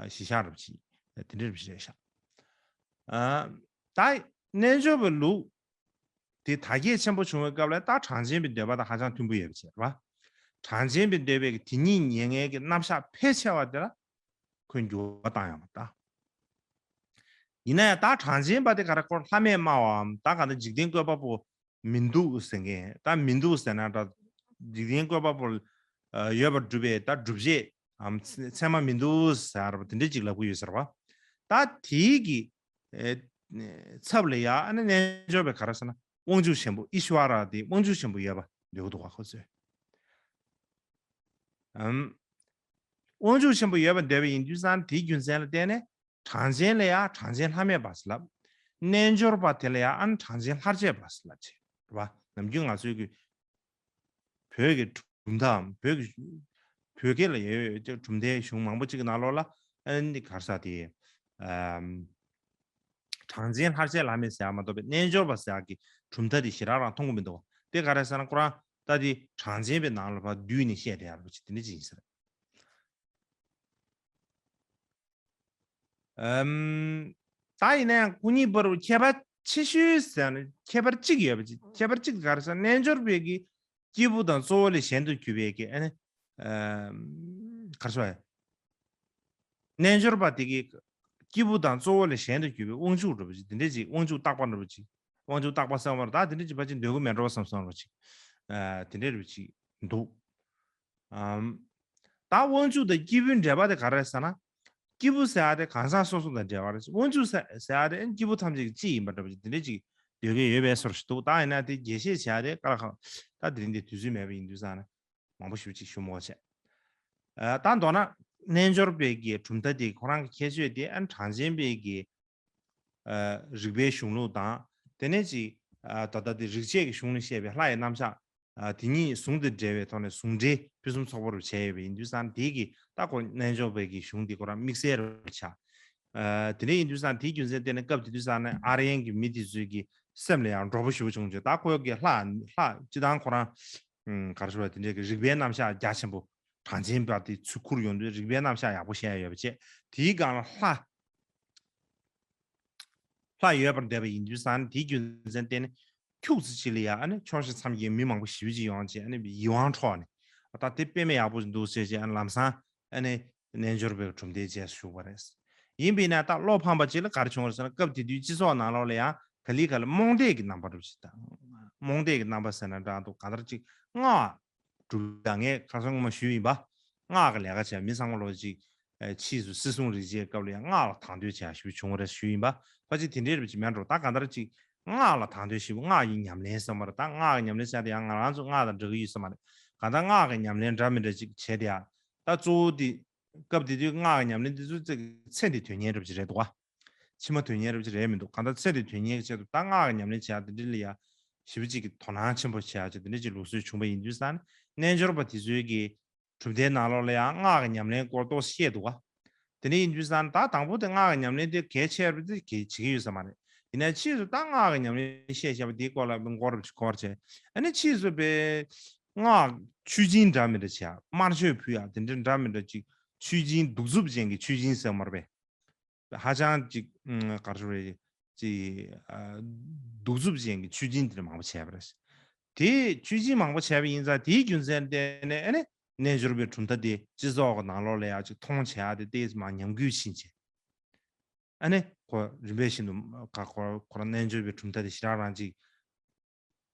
གཞི་བཞག་རབ་ཅིག་དེ་འདྲ་རབ་ཅིག་རེད་ཤག་ཨ། ད་རྣལ་འབྱོར་པའི་ལུགས་དེ་དར་རྒྱས་ཆེན་པོ་བྱུང་བའི་སྐབས་ལ་ད་གྲངས་ཅན་པའི་འདོད་པ་དང་ཧ་ཅང་མཐུན་པོ་ཡོད་པ་བྱས་རེད་བ། གྲངས་ཅན་པའི་འདོད་པའི་དེ་ཉིད་ཉན་མཁན་གྱི་རྣམ་གཞག་ཕལ་ཆེ་བ་དེ་ལ་ཁོས་འགྱུར་བ་བཏང་ཡོང་བ་ད། ཡིན་ན་ཡང་ད་གྲངས་ཅན་པ་དེ་ག་རེ་ཁོ་ལྷ་མེད་སྨྲ་བའམ་ད་ག་ད་འཇིག་རྟེན་བཀོད་པ་པོ་མི་འདུག་ཟེར་མཁན་ད་མི་འདུག་ཟེར་ན་འདྲ། འཇིག་རྟེན་བཀོད་པ་པོ་ཡོད་པར་སྒྲུབ་པའི་ད་སྒྲུབ་བྱེད་ཨམ་ཚད་མ་མི་འདུག་ཟེར་བ་དེ་འདྲ་ཅིག་ལབ་ཀྱི་ཡོད་ཟེར་བ། ད་དེའི་གི་ཚབ་ལ་ཡ་ཨ་ནི་རྣལ་འབྱོར་པའི་ག་རེ་ཟེར་ན་དབང་ཕྱུག་ཆེན་པོ་ཨི་ཤྭ་ར་དེ་དབང་ཕྱུག་ཆེན་པོ་ཡོད་པ་འདོད་ཀྱི་འདུག་བ་ཁོ་ཚོས། ཨམ། དབང་ཕྱུག་ཆེན་པོ་ཡོད་པ་འདོད་པ་ཡིན་དུས་ཙང་དེའི་རྒྱུ་མཚན་ལ་བརྟེན་ནས་གྲངས་ཅན་ལ་ཡང་གྲངས་ཅན་ལྷ་མེད་པ་ཟེར་ལབ། རྣལ་འབྱོར་པ་དེ་ལ་ཡང་ཨ་ནི་གྲངས་ཅན་ལྷར་བཅས་པ་ཟེར་ལབ་ཅེས་རེད་བ། ནམ་རྒྱུན་ང་ཚོའི་གི་བོད་ཀྱི་གྲུབ་མཐའམ་བོད་ཀྱི་བོད་སྐད་ལ་ཡོད་ཡོད་ཀྱི་གྲུབ་མཐའི་གཞུང་མང་པོ་ཅིག་གི་ནང་ལོགས་ལ་ཨ་ནི་ག་རེ་ཟེར་དེ་ཨམ། གྲངས་ཅན་ལྷར་བཅས་ལྷ་མེད་ཟེར་ཡག་མ་གཏོགས་པའི་རྣལ་འབྱོར་པ་ཟེར་ཡག་གི་གྲུབ་མཐའ་དེ་ཞེ་དྲག་རང་མཐོང་གི་མི་འདུག་དེ་ག་རེ་ཟེར་ན་ཁོ་རང་ད་དེ་གྲངས་ཅན་པའི་ནང་ལ་ཕར་བསྡུས་ནས་བཤད་བསྡད་ཡག་རེད་པ་ཅིག་དེ་འདྲ་ཅིག་ཡིན་ས་རེད། ཨམ། ད་ཡིན་ན་ཡང་སྐུ་ཉིད་བར་དུ་ཁྱད་པར་ཆེ་ཤོས་ཟེར་ན་ཁྱད་པར་གཅིག་ཡོད་པ་ཅིག་ཁྱད་པར་གཅིག་ག་རེ་ཟེར་ན་རྣལ་འབྱོར་པའི་གི་སྐྱེས་བུ་དང་གཙོ་བོ་ལས་གཞན་དུ་གྱུར་པའི་གི་ཨ་ནི་ཨམ། ག་རེ་ཟེར་བ། རྣལ་འབྱོར་པ་དེ་གི་སྐྱེས་བུ་དང་གཙོ་བོ་ལས་གཞན་དུ་གྱུར་པའི་དབང་ཕྱུག་འདྲ་པོ་ཅིག་དེ་འདྲ་ཅིག་དབང་ཕྱུག་རྟག་པ་འདྲ་པོ་ཅིག་དབང་ཕྱུག་རྟག་པ་བསམ་པར་ད་དེ་འདྲ་ཅིག་ཕལ་ཆེར་འདོད་ཀྱི་མེད་འགྲོ་བསམ་བསམ་འདྲ་པོ་ཅིག་ཨ། དེ་འདྲ་རུ་ཅིག་འདུག་ཨམ། ད་དབང་ཕྱུག་དང་སྐྱེས་བུའི་འབྲེལ་བ་དེ་ག་རེ་རེད་ཟེར་ན། སྐྱེས་བུ་ཟེར་ཡག་དེ་གང་ཟག་སོ་སོ་དང་འབྲེལ་བ་རེད། དབང་ཕྱུག་ཟེར་ཟེར་ཡག་དེ་སྐྱེས་བུ་ཐམས་ཅད་ཀྱི་སྤྱི་ཡིན་པ་འདྲ་པོ་ཅིག་དེ་འདྲ་ཅིག་འདོད་མཁན་ཡོད་པའི་བཟོ་འདྲ་ཞིག་འདུག་ད་ཡིན་ན་དེ་རྒྱས་བཤད་བྱས་ཏེ་ཀ་ལ་ཁ་ད་དེ་རིང་འདི་དུས་ཚོད་མེད་པ་ཡིན་དུས་ཙང་ནས་མང་པོ་ཞེ་པོ་ཅིག་ཞུ་མི་དགོས་བྱས། ཨ། ད་མདོར་ན་རྣལ་འབྱོར་པའི་གི་གྲུབ་མཐའ་དེ་ཁོ་རང་གི་ཁྱད་ཆོས་དེ་ཨ་ནི་གྲངས་ཅན་པའི་གི་ཨ། རིགས་པའི་གཞུང་ལུགས་དང་དེ་ནས་ཅིག་ཨ། ད་ལྟ་དེ་རིག་བྱེད་ཀྱི་གཞུང་ལ་བཤད་པའི་ལྷ་ཡི་རྣམ་གཞག་ཨ། དེ་གཉིས་ཟུང་དུ་འབྲེལ་བའི་ཐོག་ནས་ཟུང་འབྲེལ་ཕུན་སུམ་ཚོགས་པ་རུ་བྱས་ཡོད་པ་ཡིན་དུས་ཙང་དེ་གི་ད་ཁོ་རྣལ་འབྱོར་པའི་གི་གཞུང་དེ་ཁོ་རང་དམིགས་བསལ་རུ་ཆགས། ཨ། དེ་འདྲ་ཡིན་དུས་ཙང་དེའི་རྒྱུ་མཚན་བརྟེན་ནས་སྐབས་དེ་དུས་ཙང་ནས་ཨར་ཡན་གྱི་མི་དེ་ཚོའི་གི་སེམས་ལ་ཡང་འགྲོ་པོ་ཞེ་པོ་བྱུང་བྱུང་། ད་ཁོ་གི་ལྷ་ལྷ་སྤྱི་བཏང་ཁོ་རང་ཨ། ག་རེ་ཞུ་བ་དེ་འདྲའི་གི་རིག་པའི་རྣམ་གཞག་རྒྱ་ཆེན་པོ་གྲངས་ཅན་པ་དེ་ཚུར་ཁུར་ཡོང་དུས་རིག་པའི་རྣམ་གཞག་ཡག་པོ་བཤད་ཡོད་པ་བྱས། དེའི་སྒང་ལ་ལྷ་ལྷ་ཡོད་པར་འདོད་པ་ཡིན་དུས་ཙང་དེའི་རྒྱུ་མཚན་བརྟེན་ནས་ཁྱུག་ཙམ་ཅིག་ལ་ཡ་ཨ་ནི་ཕྱོགས་བཞི་མཚམས་བརྒྱད་མི་མང་པོ་ཞེ་པོ་ཅིག་ཡོང་བྱས་ཨ་ནི་ཡིད་དབང་འཕྲོག་ནས་ད་དེ་དཔེ་མེད་ཡག་པོ་འདུག་ཟེར་བྱས་ཨ་ནི་ལམ་སང་ཨ་ནི་རྣལ་འབྱོར་པའི་གྲུབ་མཐའི་རྗེས་སུ་ཞུགས་པ་རེད། ཡིན་པས་ན་ད་བློ་ཕམ་པ་ཅིག་ལ་ག་རེ་བྱུང་བ་རེད་ཟེར་ན་སྐབས་དེ་དུས་སྤྱི་ཚོགས་ནང་ལོགས་ལ་ཡང་ག་ལེ་ག་ལེ་རྨོངས་དད་ཀྱི་རྣམ་པ་འདྲ་པོ་ཅིག་དང་། རྨོངས་དད་ཀྱི་རྣམ་པ་ཟེར་ན་འདྲ་འདུག་གང་ལྟར་ཅིག་སྔགས་སྒྲུབ་ཡག་ངས་ཁ་སང་སྔོན་མ་ཞུས་ཡིན་པ། སྔགས་ཀྱི་ལས་ཀ་བྱས་མི་ཚང་མ་ལོ་ཅིག་ཨ། ཕྱིས་སུ་སྲིད་སྲུང་རིགས་བྱེད་སྐབས་ལ་ཡང་སྔགས་ལ་དང་དོད་བྱས་ཞུ་བྱུང་བ་རེད་ཞུས་ཡིན་པ། ཕལ་ཆེར་དེ་འདྲའི་རིགས་ཅིག་མེད་འགྲོ། ད་གང་ལྟར་ཅིག་སྔགས་ལ་དང་དོད་ཞུ་བ་སྔགས་ཀྱི་ཉམས་ལེན་ཟེར་བ་རེད། ད་སྔགས་ཀྱི་ཉམས་ལེན་བྱས་ཏེ་ཡང་ང་རང་ཚོ་སྔགས་དང་འདྲ་གི་ཡོད་ས་མ་རེད། གང་ལྟར་སྔགས་ཀྱི་ཉམས་ལེན་འདྲ་མི་འདྲ་ཅིག་བྱས་ཏེ་ཡང་ད་གཙོ་བོ་དེ་སྐབས་དེ་དུས་སྔགས་ཀྱི་ཉམས་ལེན་དེ་ཚོ་ཚེ་འདི་དོན་གཉེར་འདྲ་པོ་ཅིག་རེད་འདུག་ག་ཕྱི་མ་དོན་གཉེར་འདྲ་པོ་ཅིག་རེད་མི་འདུག་གང་ལྟར་ཚེ་འདི་དོན་གཉེར་གྱི་ཆེད་དུ་ད་སྔགས་ཀྱི་ཉམས་ལེན་བྱེད་ཡག་དེ་འདྲ་ལ་ཡ་ཞེ་པོ་ཅིག་གི་དོ་སྣང་ཆེན་པོ་བྱེད་ཡག་ཅིག་དེ་འདྲ་ཅིག་ལུགས་སྲོལ་བྱུང་བ་ཡིན་དུས་ཙང་རྣལ་འབྱོར་པ་དེ་ཚོའི་གི་གྲུབ་མཐའི་ནང་ལོགས་ལ་ཡང་སྔགས་ཀྱི་ཉམས་ལེན་སྐོར་ཏོག་ཙམ་བཤད་འདུག་ག་དེ་འདྲ་ཡིན་དུས་ཙང་ད་དང་པོ་དེ་སྔགས་ཀྱི་ཉམས་ལེན་དེ་གལ་ཆེ་བ་དེ་གལ་བྱེད་ཀྱི་ཡོད་ས་མ་རེད། ཡིན་ནའི་ཕྱིས་སུ་ད་སྔགས་ཀྱི་ཉམས་ལེན་བཤད་བཤད་པ་དེའི་སྐོར་ལ་མགོ་རབ་ཅིག་འཁོར་བྱས། ཨ་ནི་ཕྱིས་སུ་པའི་སྔགས་མཆོད་སྦྱིན་འདྲ་མི་འདྲ་བྱས་དམར་མཆོད་ཕུལ་ཡག་དེ་འདྲ་འདྲ་མི་འདྲ་ཅིག་མཆོད་སྦྱིན་གདུག་རྩུབ་ཅན་གྱི་མཆོད་སྦྱིན་ཟེར་མ་རེད་པས། ཧ་ཅང་ཅིག་ཨ། ག་རེ་ཞུ་རེད། ཅིག་ཨ། གདུག་རྩུབ་ཅན་གྱི་མཆོད་སྦྱིན་དེ་འདྲ་མང་པོ་བྱས་པ་རེད། དེ་མཆོད་སྦྱིན་མང་པོ་བྱས་པ་ཡིན་ཙང་དེའི་རྒྱུ་མཚན་བརྟེན་ནས་ཨ་ནི་རྣལ་འབྱོར་པའི་གྲུབ་མཐའ་དེ་སྤྱི་ཚོགས་ཀྱི་ནང་ལོགས་ལ་ཡང་ཅིག་མཐོང་བྱེད་ཡག་དེ་ཏོག་ཙམ་མར་ཉམས་རྒུད་ཕྱིན་བྱས། ཨ་ནི་ཁོ་རིམ་པས་བཞིན་དུ་ཁ་ཁོ་ཁོ་རང་རྣལ་འབྱོར་པའི་གྲུབ་མཐའ་དེ་ཞེ་དྲག་རང་ཅིག་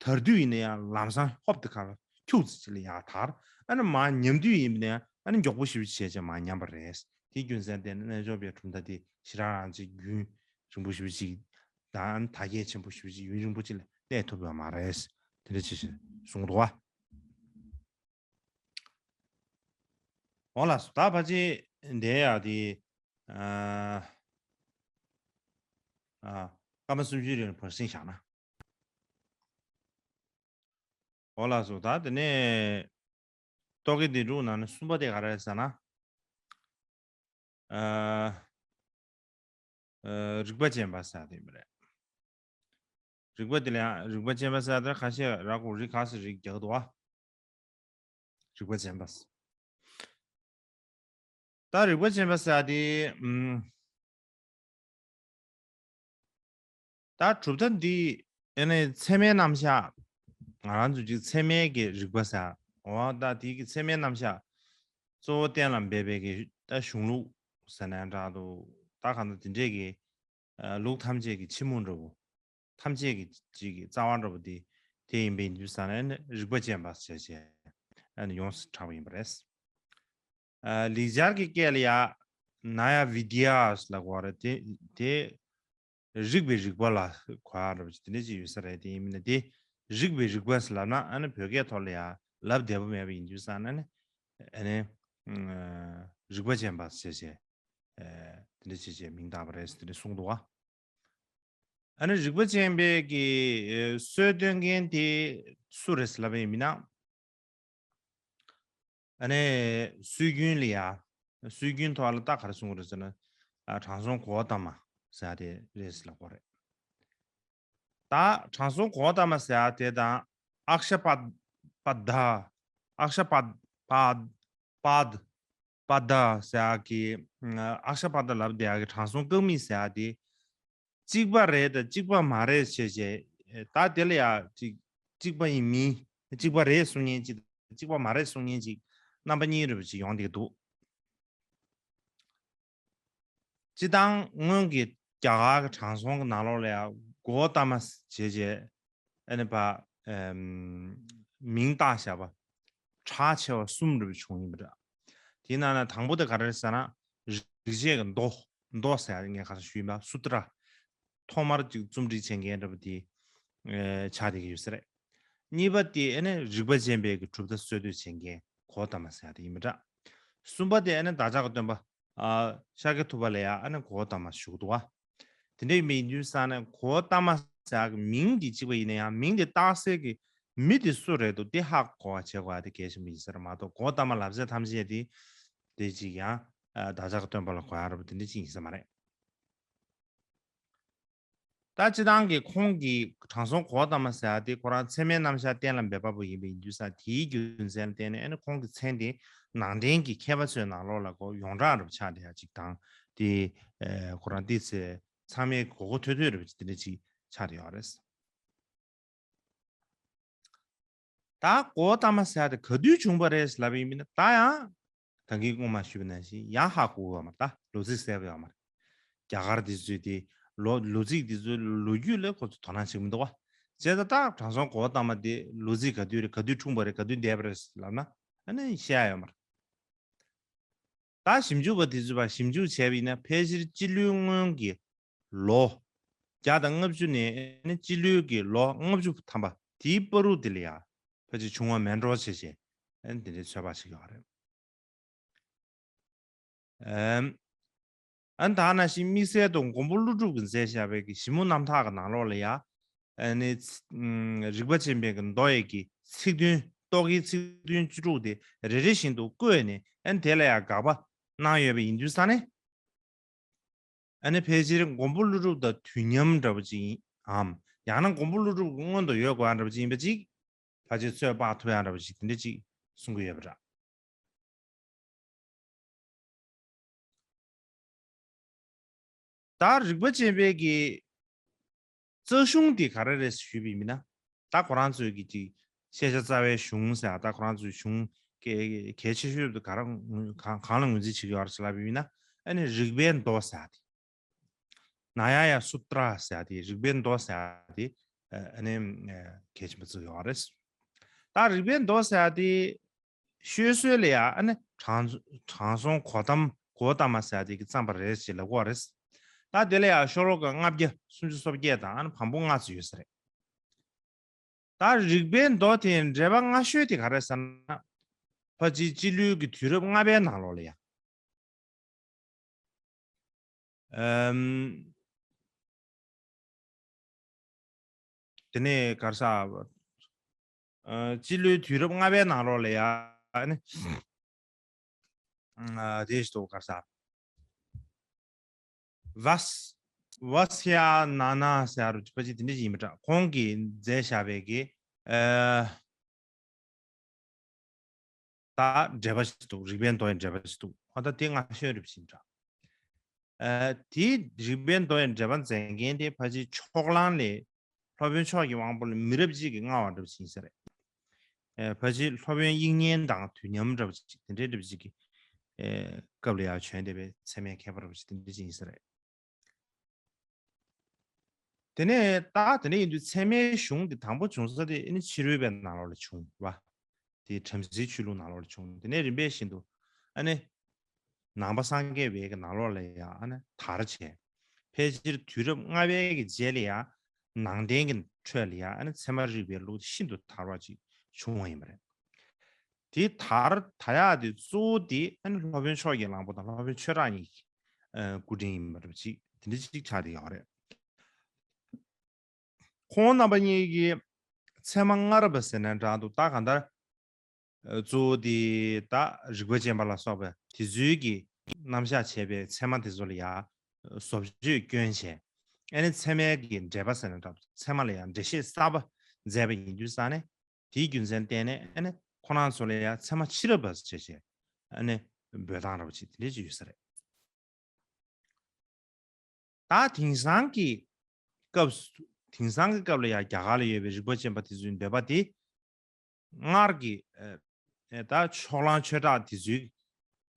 དར་དུས་ཡིན་ན་ཡང་ལམ་སང་ཧོབ་ཏེ་ཁ་ལ་ཁྱུག་ཙམ་ཅིག་ལ་ཡར་དར། ཨ་ནི་མར་ཉམས་དུས་ཡིན་ན་ཡང་ཨ་ནི་མགྱོགས་པོ་ཞེ་པོ་ཅིག་བྱས་བྱས་མར་ཉམས་པ་རེད། དེའི་རྒྱུ་མཚན་བརྟེན་ནས་རྣལ་འབྱོར་པའི་གྲུབ་མཐའ་དེ་ཞེ་དྲག་རང་ཅིག་རྒྱུན་རིང་པོ་ཞེ་པོ་ཅིག་དང་དར་རྒྱས་ཆེན་པོ་ཞེ་པོ་ཅིག་ཡུན་རིང་པོ་ཅིག་ལ་གནས་ཐུབ་ཡོད་མ་རེད། དེ་འདྲ་ཅིག་གསུངས་འདུག་ག་འོ་ལགས་སོ། ད་ཕལ་ཆེར་འདི་ཡ་དེ་ཨ་ཨ་སྐར་མ་སུམ་ཅུའི་རིང་ལ་བར་སྲིང་བཞག་ན། འོ་ལགས་སོ། ད་དེ་ནས་རྟོག་གེ་སྡིག་སྒྲིབ་ནང་ནས་གསུམ་པ་དེ་ག་རེ་རེད་ཟེར་ན། ཨ། ཨ། རིག་པ་ཅན་པ་ཟེར་དེ་མི་རེད། རིག་པ་དེ་ལ་ཡང་རིག་པ་ཅན་པ་ཟེར་དེ་ཁ་ཤས་ར་གོ་རིག་ག་ས་རིག་རྒྱག་འདུག་བ། རིག་པ་ཅན་པ། ད་རིག་པ་ཅན་པ་ཟེར་དེ། ཨུམ། ད་གྲུབ་མཐའ་འདི་ཨེ་ནས་ཚད་མའི་རྣམ་གཞག་ང་རང་ཚོ་ཅིག་ཚད་མའི་གི་རིག་པ་ཟེར། འོ་ད་དེ་གི་ཚད་མའི་རྣམ་གཞག་གཙོ་བོ་གཏན་ལ་འབེབས་པའི་གི་ད་གཞུང་ལུགས་ཟེར་ན་འདྲ་འདུག་ད་གང་ལྟར་དེ་འདྲས་གི་ཨ་ལུགས་ཐམས་ཅད་ཀྱི་ཕྱི་མོ་འདྲ་བོ། ཐམས་ཅད་ཀྱི་ཅིག་གི་རྩ་བ་འདྲ་བོ་དེ་དེ་ཡིན་པའི་ཡིན་དུས་ཙང་ནས་རིག་པ་ཅན་པ་ཞེས་བྱས་ཨ་ནི་ཡོངས་སུ་གྲགས་པ་ཡིན་པ་རེད། ཨ་ལེགས་སྦྱར་གྱི་སྐད་ལ་ཡང་ནཱ་ཡ་བི་དི་ཡ་ལབ་དགོས་རེད། དེ་དེ་རིག་པའི་རིག་པ་ལ་གོ་ཡ་འདྲ་བོ་ཅིག་དེ་འདྲ་ཅིག་ཡོད་ས་རེད། དེ་ཡིན་མིན་ན་དེ་རིག་པའི་རིག་པ་ལབ་ན་ཨ་ནི་བོད་སྐད་ཐོག་ལ་ཡང་ལབ་བདེ་པོ་མེད་པ་ཡིན་དུས་ཙང་ནས་ཨ་ནི་ཨ་ནི་ཨ་རིག་པ་ཅན་པ་ཞེས་བྱས། ཨེ། དེ་འདྲ་བྱས་བྱས་མིང་བཏགས་པ་རེད་ཟེར་དེ་འདྲ་གསུངས་འདུག་བ། ཨ་ནི་རིག་པ་ཅན་པའི་གི་ཨེ་སྲོལ་སྟོན་མཁན་དེ་སུ་རེད་ཟེར་ལབ་པ་ཡིན་མིན་ན། ཨ་ནི་སྲོལ་རྒྱུན་ལ་ཡ། སྲོལ་རྒྱུན་ཐོག་ལ་ད་ག་རེ་གསུང་གི་རེད་ཟེར་ན། ཨ་དྲང་སྲོང་གོ་ཏ་མ་ཟེར་ཡ་དེ་རེད་ཟེར་ལབ་དགོས་རེད། ད་དྲང་སྲོང་གོ་ཏ་མ་ཟེར་ཡ་དེ་དང་ཨཀ་ཤ་པ་པ་ད། ཨཀ་ཤ་པ་པ་པ་པ་ད་ཟེར་ཡ་གི་ཨཀ་ཤ་པ་ད་ལབ་བསྡད་ཡ་གི་དྲང་སྲོང་ཀག་མི་ཟེར་ཡ་དེ་གཅིག་པ་རེད་དང་གཅིག་པ་མ་རེད་ཞེས་བྱས། ད་དེ་ལ་ཡ་གཅིག་གཅིག་པ་ཡིན་མིན། གཅིག་པ་རེད་གསུང་མཁན་གཅིག་དང་གཅིག་པ་མ་རེད་གསུང་མཁན་གཅིག་རྣམ་པ་གཉིས་རེད་པ་ཅིག་ཡོང་བསྡད་ཀྱི་འདུག་སྤྱིར་བཏང་སྔོན་གྱི་རྒྱ་གར་གྱི་དྲང་སྲོང་གི་ནང་ལོགས་ལ་ཡང་གོ་ཏ་མ་ཞེས་བྱས་ཨ་ནི་པ་ཨེམ་མིང་བཏགས་བཞག་པ་གྲགས་ཆེ་བ་གསུམ་རེ་བྱུང་ཡིན་པ་འདྲ། དེའི་ནང་ནས་དང་པོ་དེ་ག་རེ་རེད་ཟེར་ན། རིག་བྱེད་ཀྱི་མདོ། མདོ་ཟེར་ཡ་ངས་ག་ས་ཞུས་པ་སུ་ཏྲ། ཐོག་མར་ཅིག་རྩོམ་སྒྲིག་བྱེད་མཁན་འདྲ་པོ་དེ་ཨེ་ཆགས་བསྡད་ཀྱི་ཡོད་ས་རེད། གཉིས་པ་དེ་ཨ་ནི་རིག་པ་ཅན་པའི་གི་གྲུབ་མཐའ་སྲོལ་གཏོད་བྱེད་མཁན་གོ་ཏ་མ་ཟེར་ཡ་དེ་ཡིན་པ་འདྲ། གསུམ་པ་དེ་ཨ་ནི་བདག་ཅག་གི་སྟོན་པ་ཨ་ཤཱཀྱ་ཐུབ་པ་ལ་ཡ་ཨ་ནི་གོ་ཏ་མ་ཞུ་གི་འདུག་བ། དེ་འདྲ་ཡིན་པའི་ཡིན་དུས་ཙང་ནས་གོ་ཏ་མ་ཟེར་ཡ་གི་མིང་འདི་གཅིག་པ་ཡིན་ན་ཡང་མིང་འདི་བཏགས་སའི་གི་མི་དེ་སུ་རེད་འདུག་དེ་ཧ་གོ་བ་བྱེད་དགོས་ཡ་དེ་གལ་ཆེན་པོ་ཡིན་ས་རེད་མ་གཏོགས་གོ་ཏ་མ་ལབ་ས་ཐམས་ཅད་དེ་དེ་གཅིག་ཡང་ཨ་བདག་ཅག་གི་སྟོན་པ་ལ་གོ་ཡ་འདྲ་པོ་དེ་འདྲ་ཅིག་ཡིན་ས་མ་རེད། ད་སྤྱིར་བཏང་གི་ཁོང་གིས་དྲང་སྲོང་གོ་ཏ་མ་ཟེར་ཡ་དེ་ཁོ་རང་ཚད་མའི་རྣམ་གཞག་གཏན་ལ་འབེབས་པ་པོ་ཡིན་པ་ཡིན་དུས་ཙང་དེའི་རྒྱུ་མཚན་ལ་བརྟེན་ནས་ཨ་ནི་ཁོང་གི་མཚན་དེ་ནང་བསྟན་གྱི་མཁས་པ་ཚོའི་ནང་ལོགས་ལ་ཁོ་ཡོངས་གྲགས་རུ་ཆགས་བསྡད་ཡ་ཅིག་དང་དེ་ཨེ་ཁོ་རང་དེ་ཚེ་ཚང་མས་གོ་གོ་ཐོས་ཐོས་རུ་དེ་འདྲ་ཅིག་ཆགས་བསྡད་ཡོད་རེད། ད་གོ་ཏ་མ་ཟེར་ཡ་དེ་ག་དུས་བྱུང་བ་རེད་ལབ་ཡིན་མིན་ན་ད་ཡང་ད་གིན་སྔོན་མ་ཞུས་པ་ནང་བཞིན་ཡང་ཧ་གོ་ཡོད་མ་རེད། ད་ལོ་ཚིགས་གསལ་པོ་ཡོད་མ་རེད། རྒྱ་གར་འདི་ཚོས་དེ་ལོ་ལོ་ཚིགས་འདི་ཚོའི་ལོ་རྒྱུས་ལ་ཁོ་ཚོ་དོ་སྣང་བྱེད་ཀྱི་མི་འདུག་བ། བྱས་ཙང་ད་དྲང་སྲོང་གོ་ཏ་མ་དེ་ལོ་ཚིགས་ག་དུས་རེད། ག་དུས་འཁྲུངས་པ་རེད། ག་དུས་འདས་པ་རེད་ལབ་ན་ཨ་ནི་བཤད་ཡ་ཡོད་མ་རེད། ད་ཞིབ་འཇུག་པ་དེ་ཚོས་ཞིབ་འཇུག་བྱས་པ་ཡིན་ན་ཕལ་ཆེར་སྤྱི་ལོའི་སྔོན་གྱི་ལོ་བརྒྱ་དང་ལྔ་བཅུ་ནས་སྤྱི་ལོའི་གི་ལོ་ལྔ་བཅུ་ཐམ་པ་དེའི་བར་དུ་དེ་ལ་ཡ་ཕལ་ཆེར་བྱུང་བ་མེད་འགྲོ་བྱས་བྱས་དེ་འདྲའི་ཚོད་དཔག་བྱེད་ཀྱི་ཡོད་རེད། ཨ་ནི་ད་ནང་བཞིན་དམིགས་བསལ་དུ་མགོན་པོ་ཀླུ་སྒྲུབ་ཀྱིས་མཛད་བཞག་པའི་གི་ཞིབ་མོ་རྣམ་ཐར་གྱི་ནང་ལོགས་ལ་ཡ། ཨ་ནི་ཚ་ཨམ་རིག་པ་ཆེན་པོའི་གི་མདོ་ཡི་གི་ཚིག་དོན་རྟོག་གེའི་ཚིག་དོན་བཅུ་དྲུག་དེ་རེ་རེ་བཞིན་དུ་བཀོད་ནས་ཨ་ནི་དེ་ལ་ཡང་དགག་པ་གནང་ཡོད་པ་ཡིན་དུས་ཙང་ནས། ཨ་ནི་ཕལ་ཆེར་མགོན་པོ་ཀླུ་སྒྲུབ་དང་དུས་མཉམ་འདྲ་པོ་ཅིག་ཡིན་འམ། ཡང་ན་མགོན་པོ་ཀླུ་སྒྲུབ་ཀྱི་སྔོན་དུ་ཡོད་དགོས་ཡ་འདྲ་པོ་ཅིག་ཡིན་པ་ཅིག་ཕལ་ཆེར་ཚོད་དཔག་ཐུབ་ཡ་འདྲ་པོ་ཅིག་དེ་འདྲ་ཅིག་གསུང་གི་ཡོད་པ་འདྲ། ད་རིག་པ་ཅན་པའི་གི་རྩ་གཞུང་དེ་ག་རེ་རེད་ཞུས་པ་ཡིན་ན། ད་ཁོ་རང་ཚོའི་གི་ཅིག་ཤེས་བྱ་རྩ་བའི་གཞུང་ཟེར་ཡ་ད་ཁོ་རང་ཚོའི་གཞུང་གལ་གལ་ཆེ་ཤོས་དེ་ག་རང་གང་གང་ལ་ངོས་འཛིན་བྱེད་ཀྱི་ཡོད་རེད་ཟེར་ལབ་པ་ཡིན་ན། ཨ་ནི་རིག་པའི་མདོ་ཟེར་ཡ་དེ། ན་ཡ་ཡ་སུ་ཏྲ་ཟེར་ཡ་དེ་རིག་པའི་མདོ་ཟེར་ཡ་དེ་ཨ་ནི་གལ་ཆེན་པོ་བརྩི་གི་ཡོད་རེད། ད་རིག་པའི་མདོ་ཟེར་ཡ་དེ། ཤོད་སྲོལ་ལ་ཡང་ཨ་ནི་དྲང་དྲང་སྲོང་གོ་ཏམ་གོ་ཏ་མ་ཟེར་དེ་གི་བརྩམས་པ་རེད་ཅེས་ལབ་ཀྱི་ཡོད་རེད། ད་དེ་ལ་ཡང་ཤོ་ལོ་ཀ་ལྔ་བརྒྱ་སུམ་ཅུ་སོ་བརྒྱད་དང་ཨ་ནི་བམ་པོ་ལྔ་ཙམ་ཡོད་ས་རེད། ད་རིག་པའི་མདོ་དེ་འགྲེལ་པ་སྔ་ཤོས་དེ་ག་རེ་ཟེར་ན། ཕལ་ཆེར་སྤྱི་ལོའི་གི་དུས་རབས་ལྔ་པའི་ནང་ལོགས་ལ་ཡང་། ཨམ། དེ་ནས་ག་རེ་ཟ། ཨ། སྤྱི་ལོའི་དུས་རབས་ལྔ་པའི་ནང་ལོགས་ལ་ཡ་ནི། ཨ། དེ་ཞིག་ཏུ་ག་རེ་ཟ། ཝས་ཝས་ཡ་ན་ན་ཟེར་རུ་ཕལ་ཆེར་དེ་འདྲ་ཞིག་ཡིན་པ་འདྲ། ཁོང་གིས་མཛད་བཞག་པའི་གི་ཨ་ད་འགྲེལ་པ་ཞིག་འདུག་རིགས་པའི་མདོ་ཡི་འགྲེལ་པ་ཞིག་འདུག་ཨ་ད་དེ་སྔ་ཤོས་རེད་པ་ཞིག་འདྲ། ཨ་དེ་རིགས་པའི་མདོ་ཡི་འགྲེལ་པ་མཛད་མཁན་དེ་ཕལ་ཆེར་ཕྱོགས་གླང་ལས། སློབ་དཔོན་མཆོག་གི་དབང་པོ་ལ་མི་རབས་གཅིག་གིས་མངའ་བ་འདྲ་པོ་ཅིག་ཡིན་ས་རེད། ཨེ་ཕལ་ཆེར་སློབ་དཔོན་དབྱིག་གཉེན་དང་དུས་མཉམ་འདྲ་པོ་ཅིག་དེ་འདྲའི་འདྲ་པོ་ཅིག་གི་ཨེ་སྐབས་ལ་ཡང་བྱོན་བསྡད་པའི་ཚད་མའི་མཁས་པ་འདྲ་པོ་ཅིག་དེ་འདྲ་ཅིག་ཡིན་ས་རེད། དེ་ནས་ད་དེ་འདྲ་ཡིན་དུས་ཚད་མའི་གཞུང་འདི་དང་པོ་བྱུང་ས་དེ་ཨ་ནི་ཕྱི་རོལ་པའི་ནང་ལོགས་ལ་བྱུང་བ། དེ་བྲམ་ཟེའི་ཆོས་ལུགས་ནང་ལོགས་ལ་བྱུང་། དེ་ནས་རིམ་པས་བཞིན་དུ་ཨ་ནི་ནང་པ་སངས་རྒྱས་པའི་གི་ནང་ལོགས་ལ་ཡང་ཨ་ནི་དར་བྱས། ཕལ་ཆེར་དུས་རབས་ལྔ་པའི་གི་རྗེས་ལ་ཡང་ནང་བསྟན་གྱི་ཁྲོད་ལ་ཡང་ཨ་ནི་ཚད་མ་རིག་པའི་ལུགས་ཤིན་ཏུ་དར་བ་ཅིག་བྱུང་བ་ཡིན་པ་རེད། དེ་དར་དར་ཡག་དེ་གཙོ་བོ་དེ་ཨ་ནི་སློབ་དཔོན་ཕྱོགས་ཀྱི་གླང་པོ་དང་སློབ་དཔོན་ཆོས་གྲགས་གཉིས་ཀྱི་ཨ་སྐུ་དྲིན་ཡིན་པ་རེད་ཅིག་དེ་འདྲ་ཅིག་ཆགས་བསྡད་ཡོད་རེད། ཁོང་རྣམ་པ་གཉིས་ཀྱིས་ཚད་མ་སྔ་རབས་པ་ཟེར་ན་འདྲ་འདུག་ད་གང་ལྟར་གཙོ་བོ་དེ་ད་རིགས་པ་ཅན་པ་ལ་སོགས་པ་དེ་ཚོའི་གི་རྣམ་གཞག་བྱས་པའི་ཚད་མ་དེ་ཚོ་ལ་ཡང་བཟོ་བཅོས་སྐྱོན་བྱས། ཨ་ནི་ཚད་མའི་གི་འགྲེལ་པ་ཟེར་ན་འདྲ་འདུག་ཚད་མ་ལ་ཡང་འགྲེལ་བཤད་གསར་པ་མཛད་པ་ཡིན་དུས་ཙང་ནས་དེའི་རྒྱུ་མཚན་བརྟེན་ནས་ཨ་ནི་ཁོ་རང་ཚོ་ལ་ཡང་ཚད་མ་ཕྱི་རབས་པ་ཟེར་བྱས་ཨ་ནི་འབོད་སྟངས་འདྲ་པོ་ཅིག་དེ་འདྲ་ཅིག་ཡོད་ས་རེད། ད་དེང་སང་གི་སྐབས་སུ་དེང་སང་གི་སྐབས་ལ་ཡང་རྒྱ་གར་ལ་ཡོད་པའི་རིགས་པ་ཅན་པ་དེ་ཚོའི་འདོད་པ་དེ་སྔར་གྱི་ཨ་ཨ་ད་ཕྱོགས་གླང་ཆོས་གྲགས་དེ་ཚོའི་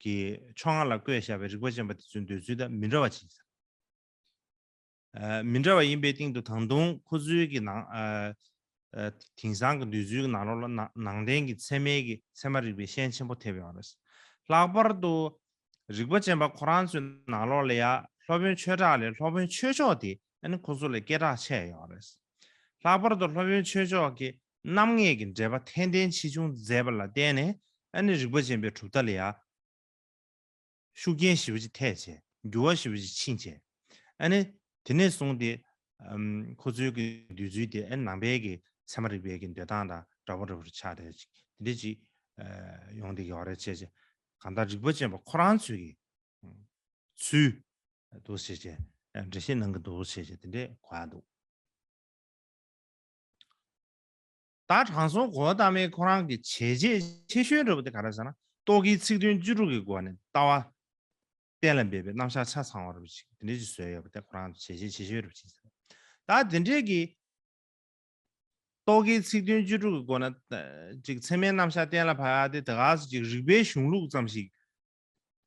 གི་ཕྱོགས་སྔ་ལ་བཀོད་བཞག་པའི་རིགས་པ་ཅན་པ་དེ་ཚོའི་འདོད་ཚུལ་དང་མི་འདྲ་བ་ཅིག་ཡིན་ས་རེད། ཨ་མི་འདྲ་བ་ཡིན་པའི་སྟེང་དུ་ད་དུང་ཁོ་ཚོའི་གི་ནང་ཨ་ཨ་དེང་སང་གི་འདོད་ཚུལ་གྱི་ནང་ལོགས་ལ་ནང་ནང་བསྟན་གྱི་ཚད་མའི་གི་ཚད་མ་རིག་པའི་ཤན་ཆེན་པོ་ཐེབས་ཡོད་རེད། ལྷག་པར་དུ་རིགས་པ་ཅན་པ་ཁོ་རང་ཚོའི་ནང་ལོགས་ལ་ཡང་སློབ་དཔོན་ཆོས་གྲགས་ལས་སློབ་དཔོན་ཆོས་མཆོག་དེ་ཨ་ནི་ཁོ་ཚོ་ལས་སྐད་གྲགས་ཆེ་ཡོད་རེད། ལྷག་པར་དུ་སློབ་དཔོན་ཆོས་མཆོག་གིས་རྣམ་ངེས་ཀྱི་འགྲེལ་པ་ཐན་ཐན་ཆེ་ཆུང་མཛད་པ་ལ་བརྟེན་ནས་ཨ་ནི་རིགས་པ་ཅན་པའི་གྲུབ་མཐའ་ལ་ཡང་ཤུགས་རྐྱེན་ཞེ་པོ་ཅིག་ཐེབས་བྱས། འགྱུར་བ་ཞེ་པོ་ཅིག་ཕྱིན་བྱས། ཨ་ནི་དེ་ནས་བཟུང་སྟེ་ཨམ་ཁོ་ཚོའི་གི་འདོད་ཚུལ་དེ་ཨ་ནི་ནང་པའི་གི་ཚད་མ་རིག་པའི་གི་འདོད་སྟངས་དང་འདྲ་པོ་འདྲ་པོ་ཆགས་བསྡད་ཅིག་དེ་འདྲ་ཅིག་ཨ་ཡོང་བསྡད་ཀྱི་ཡོད་རེད་བྱས་བྱས། གང་ལྟར་རིགས་པ་ཅན་པ་ཁོ་རང་ཚོའི་གི་ཚུལ་འདུག་བྱས་བྱས་འགྲེལ་བཤད་གནང་གི་འདུག་བྱས་བྱས་དེ་འདྲས་གོ་ཡ་འདུག་ད་དྲང་སྲོང་གོ་ཏ་མའི་ཁོ་རང་གི་བྱས་རྗེས་ཆེ་ཤོས་འདྲ་པོ་དེ་ག་རེ་ཟེར་ན། རྟོག་གེའི་ཚིག་དོན་བཅུ་དྲུག་གི་སྒོ་ནས་ལྟ་བ་གཏན་ལ་འབེབས་པའི་རྣམ་གཞག་ཆ་ཚང་བ་འདྲ་པོ་ཅིག་དེ་འདྲ་ཅིག་བཟོས་ཡོད་པ་དེ་ཁོ་རང་གི་བྱས་རྗེས་ཆེ་ཤོས་འདྲ་པོ་ཅིག་ཟེར། ད་དེ་འདྲས་ཀྱི་རྟོག་གེའི་ཚིག་དོན་བཅུ་དྲུག་གི་སྒོ་ནས་ཅིག་ཚད་མའི་རྣམ་གཞག་གཏན་ལ་ཕབ་ཡ་དེ་ད་ག་སེ་ཅིག་རིགས་པའི་གཞུང་ལུགས་ཙམ་ཞིག་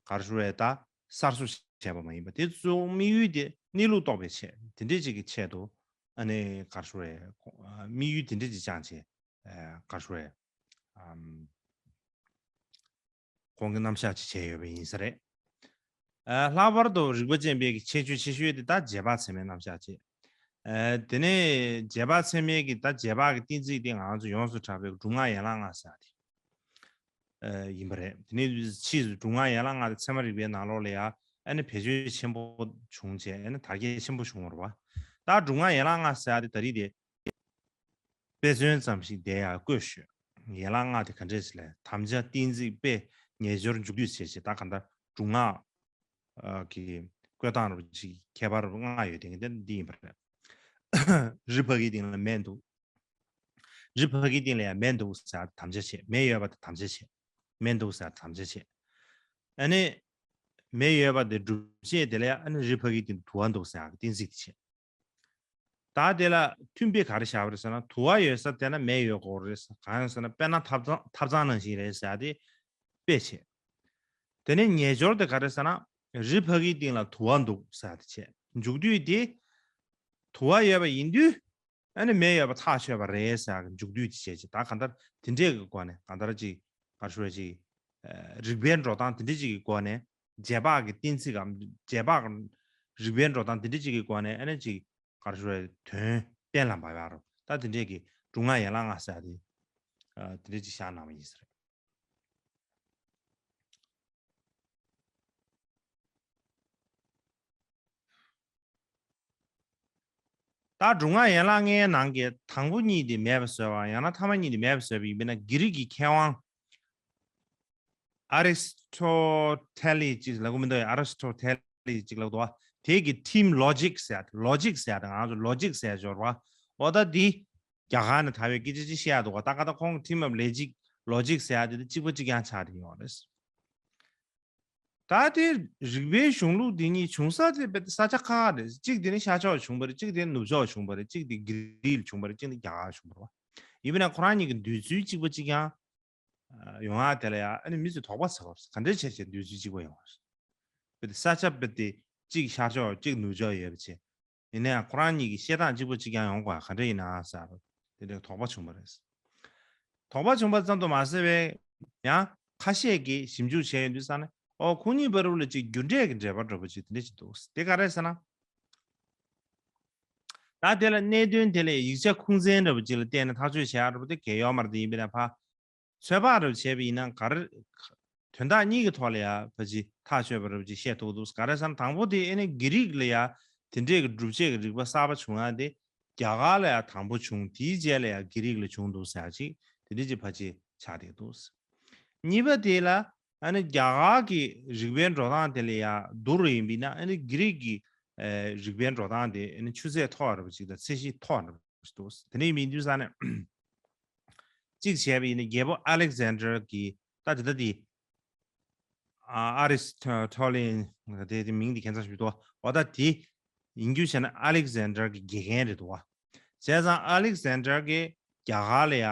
ག་རེ་ཞུ་རེད། ད་གསར་བཟོ་བྱས་པ་མ་ཡིན་པ་དེ་གཙོ་བོ་དམིགས་ཡུལ་དེ་གནས་ལུགས་རྟོགས་པའི་ཆེད་དེ་འདྲས་ཅིག་གི་ཆེད་དུ་ཨ་ནི་ག་རེ་ཞུ་རེད། དམིགས་ཡུལ་དེ་འདྲས་ཅིག་བཅངས་བྱས་ག་རེ་ཞུ་རེད། ཁོང་གི་རྣམ་གཞག་ཅིག་བྱས་ཡོད་པ་ཡིན་ས་རེད། ལྷག་པར་དུ་རིགས་པ་ཅན་པའི་གི་ཁྱད་ཆོས་ཆེ་ཤོས་དེ་ད་རྗེས་དཔག་ཚད་མའི་རྣམ་གཞག་བྱས། དེ་ནས་རྗེས་དཔག་ཚད་མའི་གི་ད་རྗེས་དཔག་གི་གཏན་ཚིགས་དེ་ང་ཚོ་ཡོངས་སུ་གྲགས་པའི་སྒྲུབ་ངག་ཡན་ལག་ལྔ་ཟེར་ཡ་དེ་ཡིན་པ་རེད། དེ་ནས་ཕྱིས་སུ་སྒྲུབ་ངག་ཡན་ལག་ལྔ་དེ་ཚད་མ་རིག་པའི་ནང་ལོགས་ལ་ཡང་ཨ་ནི་བེད་སྤྱོད་ཆེན་པོ་བྱུང་བྱས་ཨ་ནི་དར་རྒྱས་ཆེན་པོ་བྱུང་བ་རེད་བ། ད་སྒྲུབ་ངག་ཡན་ལག་ལྔ་ཟེར་ཡ་དེ་ད་རེས་དེ་དཔེ་མཚོན་ཙམ་ཞིག་དེ་ཡང་བཀོད་ཞུས། ཡན་ལག་ལྔ་དེ་ག་འདྲས་ཞིག་ལས། དམ་བཅའ་གཏན་ཚིགས་དཔེ་ཉེ་སྦྱོར་མཇུག་བསྡུ་བྱས་བྱས་ད་ག་འདྲ་སྒྲུབ་ངག་གི་བཀོད་སྟངས་རུ་ཅིག་ཁྱད་པར་ལྔ་ཡོད་དེ་འདི་འདི་ཡིན་པ་རེད། རི་ཕ་གིའི་སྟེང་ལ་མེ་འདུག་རི་ཕ་གིའི་སྟེང་ལ་ཡང་མེ་འདུག་ཟེར་དམ་བཅའ་བྱས། མེ་ཡོད་པ་དེ་དམ་བཅའ་བྱས། མེ་འདུག་ཟེར་དམ་བཅའ་བྱས། ཨ་ནི་མེ་ཡོད་པ་དེ་སྒྲུབ་བྱེད་དེ་ལ་ཡང་ཨ་ནི་རི་ཕ་གིའི་སྟེང་དུ་དུ་བ་འདུག་ཟེར་གཏན་ཚིགས་དེ་བྱས། ད་དེ་ལ་མཐུན་དཔེ་ག་རེ་བཞག་པ་རེད་ཟེར་ན། དུ་བ་ཡོད་ས་དེ་ན་མེ་ཡོད་དགོས་རེད་ཟེར། གང་ཡིན་ཟེར་ན་དཔེར་ན་ཐབ་ཚང་ཐབ་ཚང་ནང་བཞིན་རེད་ཟེར་ཡ་དེ་དཔེ་བྱས། དེ་ནས་ཉེ་སྦྱོར་དེ་ག་རེ་ཟེར་ན། རི་ཕ་གིའི་སྟེང་ལ་དུ་བ་འདུག་ཟེར་ཡ་དེ་བྱས། མཇུག་བསྡུས་དེ་དུ་བ་ཡོད་པ་ཡིན་དུས་ཨ་ནི་མེ་ཡོད་པ་ཐག་ཆོད་པ་རེད་ཟེར་ཡ་གི་མཇུག་བསྡུས་དེ་བྱས་ཅིག་ད་གང་ལྟར་དེ་འདྲས་ཀྱི་སྒོ་ནས་གང་ལྟར་ཅིག་ག་རེ་ཞུ་རེད་ཅིག་རིགས་པའི་འགྲོ་སྟངས་དེ་འདྲས་ཅིག་གི་སྒོ་ནས་རྗེས་དཔག་གི་གཏན་ཚིགས་གམ་རྗེས་དཔག་རིགས་པའི་འགྲོ་སྟངས་དེ་འདྲས་ཅིག་གི་སྒོ་ནས་ཨ་ནི་ཅིག་ག་རེ་ཞུ་རེད། དོན་གཏན་ལ་འབེབས་ཡ་རོ། ད་དེ་འདྲས་ཀྱི་སྒྲུབ་ངག་ཡན་ལག་ལྔ་ཟེར་ཡ་དེ་དེ་འདྲས་ཅིག་བཞག་གནང་བ་ཡིན་ས་རེད། ད་སྒྲུབ་ངག་ཡན་ལག་ལྔའི་ནང་གི་དང་པོ་གཉིས་དེ་མེད་པ་བཟོས་པ་ཡང་ན་ཐ་མ་གཉིས་དེ་མེད་པ་བཟོས་པ་ཡིན་པས་ན། གྷི་རིག་གི་མཁས་དབང་ཨ་རིས་ཏོ་ཐེ་ལི་ཅིག་ལབ་གི་མི་འདུག་ཨ་རིས་ཏོ་ཐེ་ལི་ཅིག་ལབ་འདུག་དེ་གི་team logic ཟེར་ཡ་དེ། logic ཟེར་ཡ་དེ་ང་ཚོ་ལོ་ཇིག་ཟེར་ཡ་འབྱོར་བ། འོ་ད་འདི་རྒྱ་གར་ནས་དར་བའི་སྐད་ཆ་ཅིག་བཤད་ཡ་འདུག་ག་ད་ག་ད་ཁོང་གི་team of logic logic ཟེར་ཡ་དེ་དེ་གཅིག་པ་གཅིག་རྐྱང་ཆགས་བསྡད་ཡོད་རེད། ད་དེ་རིག་པའི་གཞུང་ལུགས་འདི་གཉིས་བྱུང་ས་དེ་རྦད་དེ་ས་ཆ་ཁག་ཁག་རེད། གཅིག་དེ་ནི་ཤར་ཕྱོགས་བྱུང་བ་རེད། གཅིག་དེ་ནི་ནུབ་ཕྱོགས་བྱུང་བ་རེད། གཅིག་དེ་གྷི་རིག་ལ་བྱུང་བ་རེད། གཅིག་དེ་རྒྱ་གར་བྱུང་བ་རེད་བ། ཡིན་པས་ན་ཁོ་རང་གཉིས་ཀྱི་འདོད་ཚུལ་གཅིག་པ་གཅིག་རྐྱང་ཡོང་ཡ་དེ་ལ་ཡ་ཨ་ནི་མི་ཚོས་དོགས་པ་ཟ་གི་རེད། ག་འདྲས་བྱས་བྱས་འདོད་ཚུལ་གཅིག་པ་ཡོང་བ་རེད། རྦད་དེ་ས་ཆ་རྦད་དེ་གཅིག་ཤར་ཕྱོགས་གཅིག་ནུབ་ཕྱོགས་ཡོད་པ་བྱས། ཡིན་ནའང་ཁོ་རང་གཉིས་ཀྱི་བཤད་སྟངས་གཅིག་པ་གཅིག་རྐྱང་ཡོང་དགོས་ག་འདྲ་ཡིན་ན་ཟེར་དེ་འདྲའི་དོགས་པ་བྱུང་བ་རེད། དོགས་པ་བྱུང་བ་ཙམ་དུ་མ་ཟད་པའི་ཡང་ཁ་ཤས་ཀྱིས་ཞིབ་འཇུག་བྱས་ཡོང་དུས་ཙང་ནས་ཨོ་ཁོ་གཉིས་བར་ལ་ཅིག་རྒྱུ་འབྲས་ཀྱི་འབྲེལ་བ་འདྲ་པོ་ཅིག་དེ་འདྲ་ཅིག་འདུག་དེ་ག་རེ་ཟེར་ན། ད་དེ་ལ་གནད་དོན་དེ་ལ་ཡིག་ཆ་ཁུངས་བཙན་འདྲ་པོ་ཅིག་ལ་བལྟས་ནས་ཐག་གཅོད་བྱེད་ཡག་འདྲ་པོ་དེ་གལ་ཡོད་མ་རེད། དེ་ཡིན་པས་ན་ཕ། ཚོད་དཔག་རུ་བྱས་པ་ཡིན་ན་ག་རེ། དོན་དག་གཉིས་ཀྱི་ཐོག་ལ་ཡང་ཕལ་ཆེར་ཐག་ཆོད་པ་རུ་ཅིག་བཤད་ཐུབ་འདུག་ག་རེ་ཟེར་ན་དང་པོ་དེ་ཨེ་ནི་གྷི་རིག་ལ་ཡང་དེ་འདྲས་ཀྱི་སྒྲུབ་བྱེད་ཀྱི་རིག་པ་གསར་པ་བྱུང་ཡ་དེ་རྒྱ་གར་ལ་ཡང་དང་པོ་བྱུང་། དེའི་རྗེས་ལ་ཡང་གྷི་རིག་ལ་བྱུང་འདུག་ཟེར་ཡ་ཅིག་དེ་འདྲས་ཅིག་ཕལ་ཆེར་ཆགས་བསྡད་འདུག་གཉིས་པ་དེ་ལ་ཨ་ནི་རྒྱ་གར་གྱི་རིག་པའི་འགྲོ་སྟངས་དེ་ལ་ཡང་བསྡུར་བ་ཡིན་པས་ན་ཨ་ནི་གྷི་རིག་གི་ཨེ་རིག་པའི་འགྲོ་སྟངས་དེ་ཨ་ནི་ཆུ་ཚད་མཐོ་བ་འདྲ་པོ་ཅིག་དང་ཚད་གཞི་མཐོ་བ་འདྲ་པོ་ཅིག་འདུག་དེ་འདྲ་ཡིན་པ་ཡིན་དུས་ཙང་ནས། གཅིག་བྱས་པ་ཡིན་ན་རྒྱལ་པོ་ཨ་ལེག་ཛན་ཌར་གྱི་ད་དེ་ད་དེ་ཨ་ཨ་རིས་ཐོ་ལིན་དེ་དེ་མིང་དེ་ཁྱད་མཚར་ཞིག་འདུག་འོ་ད་དེ་ཡིན་རྒྱུ་བྱས་ན་ཨ་ལེག་ཛན་ཌར་གྱི་དགེ་རྒན་རེད་འདུག་བ། བྱས་ཙང་ཨ་ལེག་ཛན་ཌར་གྱིས་རྒྱ་གར་ལ་ཡ་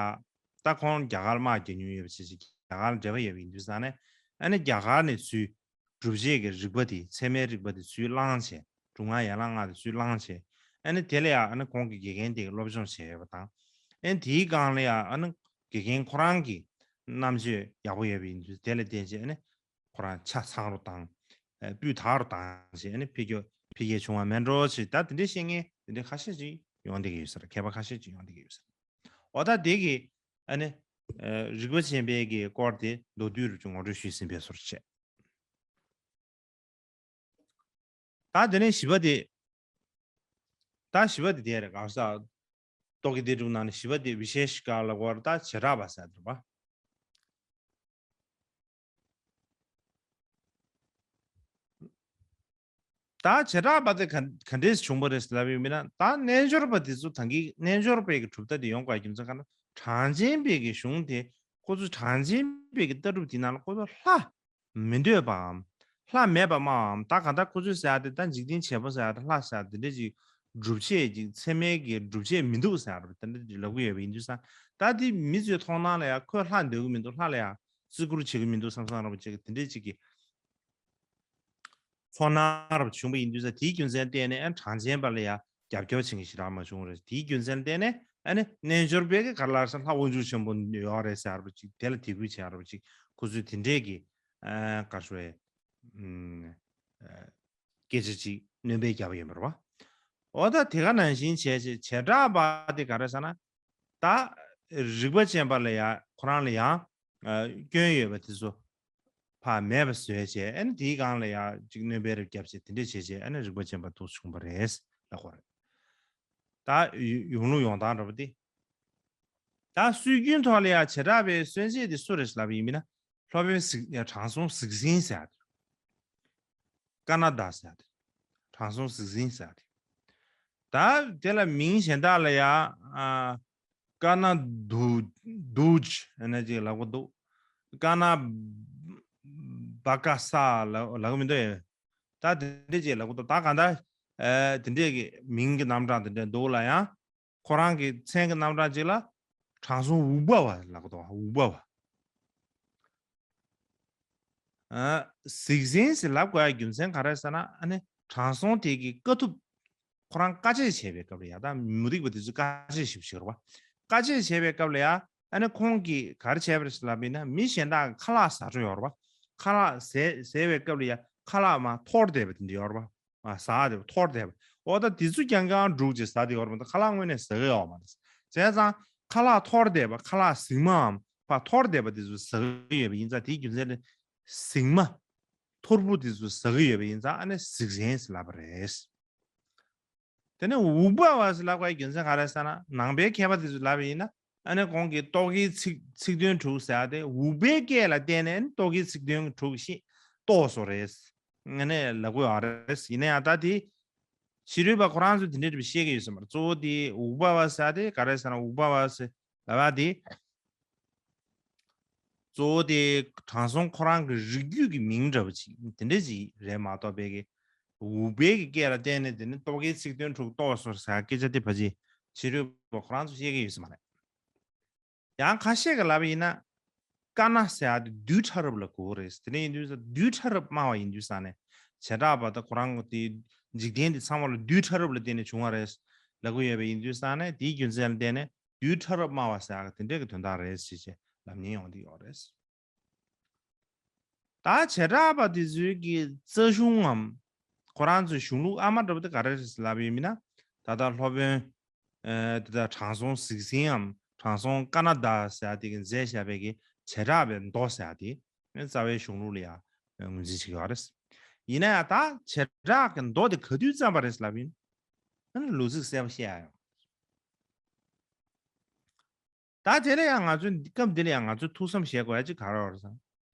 ད་ཁོང་རྒྱ་གར་ལ་དམག་རྒྱག་མྱོང་ཡོད་པ་བྱས་ཙང་རྒྱ་གར་ལ་འབྲེལ་བ་ཡོད་པ་ཡིན་དུས་ཙང་ནས་ཨ་ནི་རྒྱ་གར་ནས་ཚུར་སྒྲུབ་བྱེད་ཀྱི་རིག་པ་དེ་ཚད་མའི་རིག་པ་དེ་ཚུར་བླངས་བྱས། སྒྲུབ་ངག་ཡན་ལག་ལྔ་དེ་ཚུར་བླངས་བྱས། ཨ་ནི་དེ་ལ་ཡང་ཨ་ནི་ཁོང་གི་དགེ་རྒན་དེ་གིས་སློབ་སྦྱོང་བྱས་ཡོད་པ་དང་། ཨ་ནི་དེའི་སྒང་ལ་ཡང་ཨ་ནི་དགེ་རྒན་ཁོ་རང་གི་རྣམ་དཔྱོད་ཡག་པོ་ཡོད་པ་ཡིན་དུས་དེ་ལ་བརྟེན་བྱས་ཨ་ནི་ཁོ་རང་ཆ་ཚང་རུ་བཏང་། ཨ་སྤུས་དག་རུ་བཏང་བྱས་ཨ་ནི་འཕེལ་རྒྱས་འཕེལ་རྒྱས་བྱུང་བ་མེད་འགྲོ་ཞེས་ད་དེ་འདྲའི་བཤད་མཁན་དེ་འདྲའི་ཁ་ཤས་ཅིག་ཡོང་བསྡད་ཀྱི་ཡོད་ས་རེད། མཁས་པ་ཁ་ཤས་ཅིག་ཡོང་བསྡད་ཀྱི་ཡོད་ས་རེད། འོ་ད་དེ་གི་ཨ་ནི་ཨ་རིག་པ་ཆེན་པོའི་གི་སྐོར་དེ་མདོར་བསྡུས་རུ་ཅིག་ངོ་སྤྲོད་ཞུས་ཟིན་པའི་བཟོ་འདྲ་བྱས། ད་དེ་ནས་བཞི་པ་དེ། ད་བཞི་པ་དེ་དེ་རེད། ག་རེ་ཟེར། རྟོག་གེ་སྡེ་དྲུག་ནང་ནས་བཞི་པ་དེ་བི་ཤེ་ཤི་ཀ་ལབ་དགོས་རེད། ད་བྱེ་བྲག་པ་ཟེར་དེ་རེད་པ། ད་བྱེ་བྲག་པ་དེ་ག་ག་འདྲས་བྱུང་བ་རེད་ལབ་ཡོད་མིན་ན། ད་རྣལ་འབྱོར་པ་དེ་ཚོ་ད་གིན་རྣལ་འབྱོར་པའི་གི་གྲུབ་མཐའ་དེ་ཡོང་དགོས་རྒྱུ་མཚན་ག་ན་གྲངས་ཅན་པའི་གི་གཞུང་དེ་ཁོ་ཚོ་གྲངས་ཅན་པའི་གི་ལྟ་གྲུབ་དེ་ནང་ལ་ཁོ་ཚོ་ལྷ། མི་འདོད་པའམ། ལྷ་མེད་པ་སྨྲའམ། ད་གང་ལྟར་ཁོ་ཚོས་ཟེར་ཡ་དེ་ད་འཇིག་རྟེན་བྱེད་པོ་ཟེར་ཡ་དེ་ལྷ་ཟེར་ཡ་དེ་འདྲ་ཅིག་སྒྲུབ་བྱེད་ཅིག་ཚད་མའི་གི་སྒྲུབ་བྱེད་མི་འདུག་ཟེར་ཡ་དེ་འདྲ་ཅིག་ལབ་གི་ཡོད་པ་ཡིན་དུས་ཙང་། ད་དེ་མི་ཚོའི་མཐོང་སྣང་ལ་ཡ་ཁོས་ལྷ་འདོད་གི་མི་འདུག་ལྷ་ལ་ཡ་བརྩི་བཀུར་བྱེད་གི་མི་འདུག་བསམ་བསམ་ར་བ་ཅིག་དེ་འདྲ་ཅིག་གི་ཚོར་སྣང་ར་བ་བྱུང་བ་ཡིན་དུས་ཙང་། དེའི་རྒྱུ་མཚན་བརྟེན་ནས་ཨ་གྲངས་ཅན་པ་ལ་ཡ་རྒྱབ་སྐྱོར་བྱེད་མཁན་ཞིག་རག་མ་བྱུང་བ་རེད། དེའི་རྒྱུ་མཚན་བརྟེན་ནས་ཨ་ནི་རྣལ་འབྱོར་པའི་གི་ག་རེ་ལབ་ཟེར་ན་ལྷ་དབང་ཕྱུག་ཆེན་པོ་ཡོད་རེད་ཟེར་བ་ཅིག་དེ་ལ་དད་གུས་བྱེད་ར་བ་ཅིག་ཁོ་ཚོས་དེ་འདྲས་ཀྱི་ཨ་ག་རེ་ཞུ་དགོས་རེད། ཨ་སྐད་ཆ་ཅིག་སྣོན་པ་བརྒྱབ་ཡོད་པ་རེད་པ། འོ་ད་དེ་ག་ནང་བཞིན་བྱས་བྱས་བྱེ་བྲག་པ་དེ་ག་རེ་ཟེར་ན། ད་རིག་པ་ཅན་པ་ལ་ཡ་ཁོ་རང་ལ་ཡང་ཨ་སྐྱོན་ཡོད་པ་དེ་ཚོ་ཕར་མེད་པ་བཟོས་བྱས། ཨ་ནི་དེའི་སྒང་ལ་ཡ་ཅིག་སྣོན་པ་རེ་བརྒྱབ་བྱས་དེ་འདྲས་བྱས་བྱས་ཨ་ནི་རིག་པ་ཅན་པ་འདུག་བྱུང་བ་རེད་ལབ་དགོས་རེད། ད་ཡོ་ཡོང་ལུགས་ཡོང་སྟངས་འདྲ་པོ་དེ། ད་སྲོལ་རྒྱུན་ཐོག་ལ་ཡ་བྱེ་བྲག་པའི་སྲོལ་འབྱེད་དེ་སུ་རེད་ལབ་པ་ཡིན་མིན་ན། སློབ་དཔོན་གཟིགས་དྲང་སྲོང་གཟིགས་ཟིན་ཟེར་ཡ་དེ། ཀ་ན་ད་ཟེར་ཡ་དེ། དྲང་སྲོང་གཟིགས་ཟིན་ཟེར་ཡ་དེ། ད་དེ་ལ་མིང་གཞན་དག་ལ་ཡ་ཨ་ཀ་ན་དུ་དུ་ཇ་ཨ་ནི་ཅིག་ལབ་གི་འདུག་ཀ་ན་བ་ཀ་ས་ལབ་ལབ་གི་མི་འདུག་ཨེ། ད་དེ་འདྲས་ཅིག་ལབ་གི་འདུག་ད་གང་ལྟར་ཨ་དེ་འདྲས་ཀྱི་མིང་གི་རྣམ་གྲངས་དེ་འདྲས་འདུག་ལ་ཡང་། ཁོ་རང་གི་མཚན་གྱི་རྣམ་གྲངས་གཅིག་ལ་དྲང་སྲོང་འུག་པ་བ་ལབ་གི་འདུག་འུག་པ་བ། ཨ་གཟིགས་ཟིན་ཟེར་ལབ་དགོས་ཡ་རྒྱུ་མཚན་ག་རེ་ཟེར་ན། ཨ་ནི་དྲང་སྲོང་དེ་གི་དཀའ་ཐུབ་ཁོ་རང་དཀའ་སྤྱད་བྱས་པའི་སྐབས་ལ་ཡ། ད་མུ་སྟེགས་པ་དེ་ཚོས་དཀའ་སྤྱད་ཞིབ་བྱེད་རོགས་པ། དཀའ་སྤྱད་བྱས་པའི་སྐབས་ལ་ཡ་ཨ་ནི་ཁོང་གིས་ག་རེ་བྱས་པ་རེད་ཟེར་ལབ་པ་ཡིན་ན། མི་གཞན་དག་གི་ཁ་ལག་ཟ་འཕྲོ་ཡོད་རོགས་པ། ཁ་ལག་ཟས་ཟས་པའི་སྐབས་ལ་ཡ་ཁ་ལག་མར་འཐོར་བསྡད་པ་དེ་འདྲ་ཡོད་རོགས་པ། ཨ་ཟ་བསྡད་པ་འཐོར་བསྡད་པ། འོ་ད་དེ་ཚོ་རྐྱང་རྐྱང་སྒྲུག་ཅིག་ཟ་བསྡད་ཡོད་རེད་མ་གཏོགས་ཁ་ལག་དངོས་གནས་ཟ་གི་ཡོད་མ་རེད། བྱས་ཙང་ཁ་ལག་འཐོར་བསྡད་པ། ཁ་ལག་ཟེགས་མའམ་ཕར་འཐོར་བསྡད་པ་དེ་ཚོ་ཟ་གི་ཡོད་པ་ཡིན་ཙང་། དེའི་རྒྱུ་མཚན་ལ་ཟེགས་མ་འཐོར་བུ་དེ་ཚོ་ཟ་གི་ཡོད་པ་ཡིན་ཙང་ཨ་ནི་གཟིགས་ཟིན་ཟེར་ལབ་པ་རེད། དེ་ནས་འུག་པ་བ་ཟེར་ལབ་པའི་རྒྱུ་མཚན་ག་རེ་ཟེར་ན། ནང་པའི་མཁས་པ་དེ་ཚོས་ལབ་པ་ཡིན་ན། ཨ་ནི་ཁོང་གིས་རྟོག་གེའི་ཚིག་ཚིག་དོན་དྲུག་ཟེར་ཡ་དེ་འུག་པའི་སྐད་ལ་བརྟེན་ནས་རྟོག་གེའི་ཚིག་དོན་དྲུག་ཤེས་རྟོགས་སོ་རེད། ངས་ནས་ལབ་དགོས་ཡོད་རེད། ཡིན་ན་ཡང་ད་དེ་ཕྱི་རོལ་པ་ཁོ་རང་ཚོས་དེ་འདྲའི་བཤད་ཀྱི་ཡོད་ས་མ་རེད། གཙོ་བོ་དེ་ཨུ་པ་བ་ཟེར་དེ་ག་རེ་ཟེར་ན། ཨུ་པ་བ་ཟེར་ལབ་པ་དེ་གཙོ་བོ་དེ་དྲང་སྲོང་ཁོ་རང་གི་རིགས་རྒྱུད་ཀྱི་མིང་འདྲ་བོ་ཅིག་དེ་འདྲ་ཅིག་རེད་མ་གཏོགས། པའི་གི་ཨུ་པའི་གི་སྐད་ལ་བརྟེན་ནས་དེ་ནི་རྟོག་གེའི་ཚིག་དོན་དྲུག་རྟོགས་སོ་ཟེར་སྐད་ཆ་དེ་ཕལ་ཆེར་ཕྱི་རོལ་པ་ཁོ་རང་ཚོས་བཤད་ཀྱི་ཡོད་ས་མ་རེད། ཡང་ཁ་ཤས་ཀྱིས་ལབ་པ་ཡིན་ན། ཀ་ན་ཟེར་ཡ་དེ་རྡུལ་ཕྲ་རབ་ལ་གོ་རེད། དེ་འདྲ་ཡིན་དུས་ས་རྡུལ་ཕྲ་རབ་སྨྲ་བ་ཡིན་དུས་ས་ནས། བྱེ་བྲག་པ་དང་ཁོ་རང་གི་དེ་འཇིག་རྟེན་འདི་ཚང་མ་ལ་རྡུལ་ཕྲ་རབ་ལ་བརྟེན་ནས་བྱུང་བ་རེད་ལབ་ཀྱི་ཡོད་པ་ཡིན་དུས་ས་ནས། དེའི་རྒྱུ་མཚན་ལ་བརྟེན་ནས་རྡུལ་ཕྲ་རབ་སྨྲ་བ་ཟེར་ཡ་དེ་འདྲ་གི་དོན་དག་རེད་ཟེར་བྱས་ལབ་མཁན་ཡོང་གི་ཡོད་རེད། ད་བྱེ་བྲག་པ་དེ་ཚོའི་གི་རྩ་གཞུང་ངམ། ཁོ་རང་ཚོའི་གཞུང་ལུགས་ཨ་མ་འདྲ་པོ་དེ་ག་རེ་རེད་ལབ་ཡོད་མིན་ན། ད་ལྟ་སློབ་དཔོན་ཨ་དེ་ད་དྲང་སྲོང་གཟིག་སེང་ངམ་དྲང་སྲོང་ཀ་ན་ད་ཟེར་ཡ་དེ་གི་མཛད་བཞག་པའི་གི་བྱེ་བྲག་པའི་མདོ་ཟེར་ཡ་དེ་རྩ་བའི་གཞུང་ལུགས་ལ་ཡང་ངོས་འཛིན་བྱེད་ཀྱི་ཡོད་རེད། ཡིན་ན་ཡང་ད་བྱེ་བྲག་གི་མདོ་དེ་ག་དུས་བརྩམས་པ་རེད་ལབ་ཡིན་ན། ལུགས་ཚིག་གསལ་པོ་བཤད་ཡ་ཡོད། ད་དེ་ལ་ཡང་ང་ཚོས་སྐབས་འདི་ལ་ཡང་ང་ཚོས་ཐུགས་བསམ་བཞེས་དགོས་ཡ་ཅིག་ག་རེ་ཡོད་རེད་ཟེར་ན།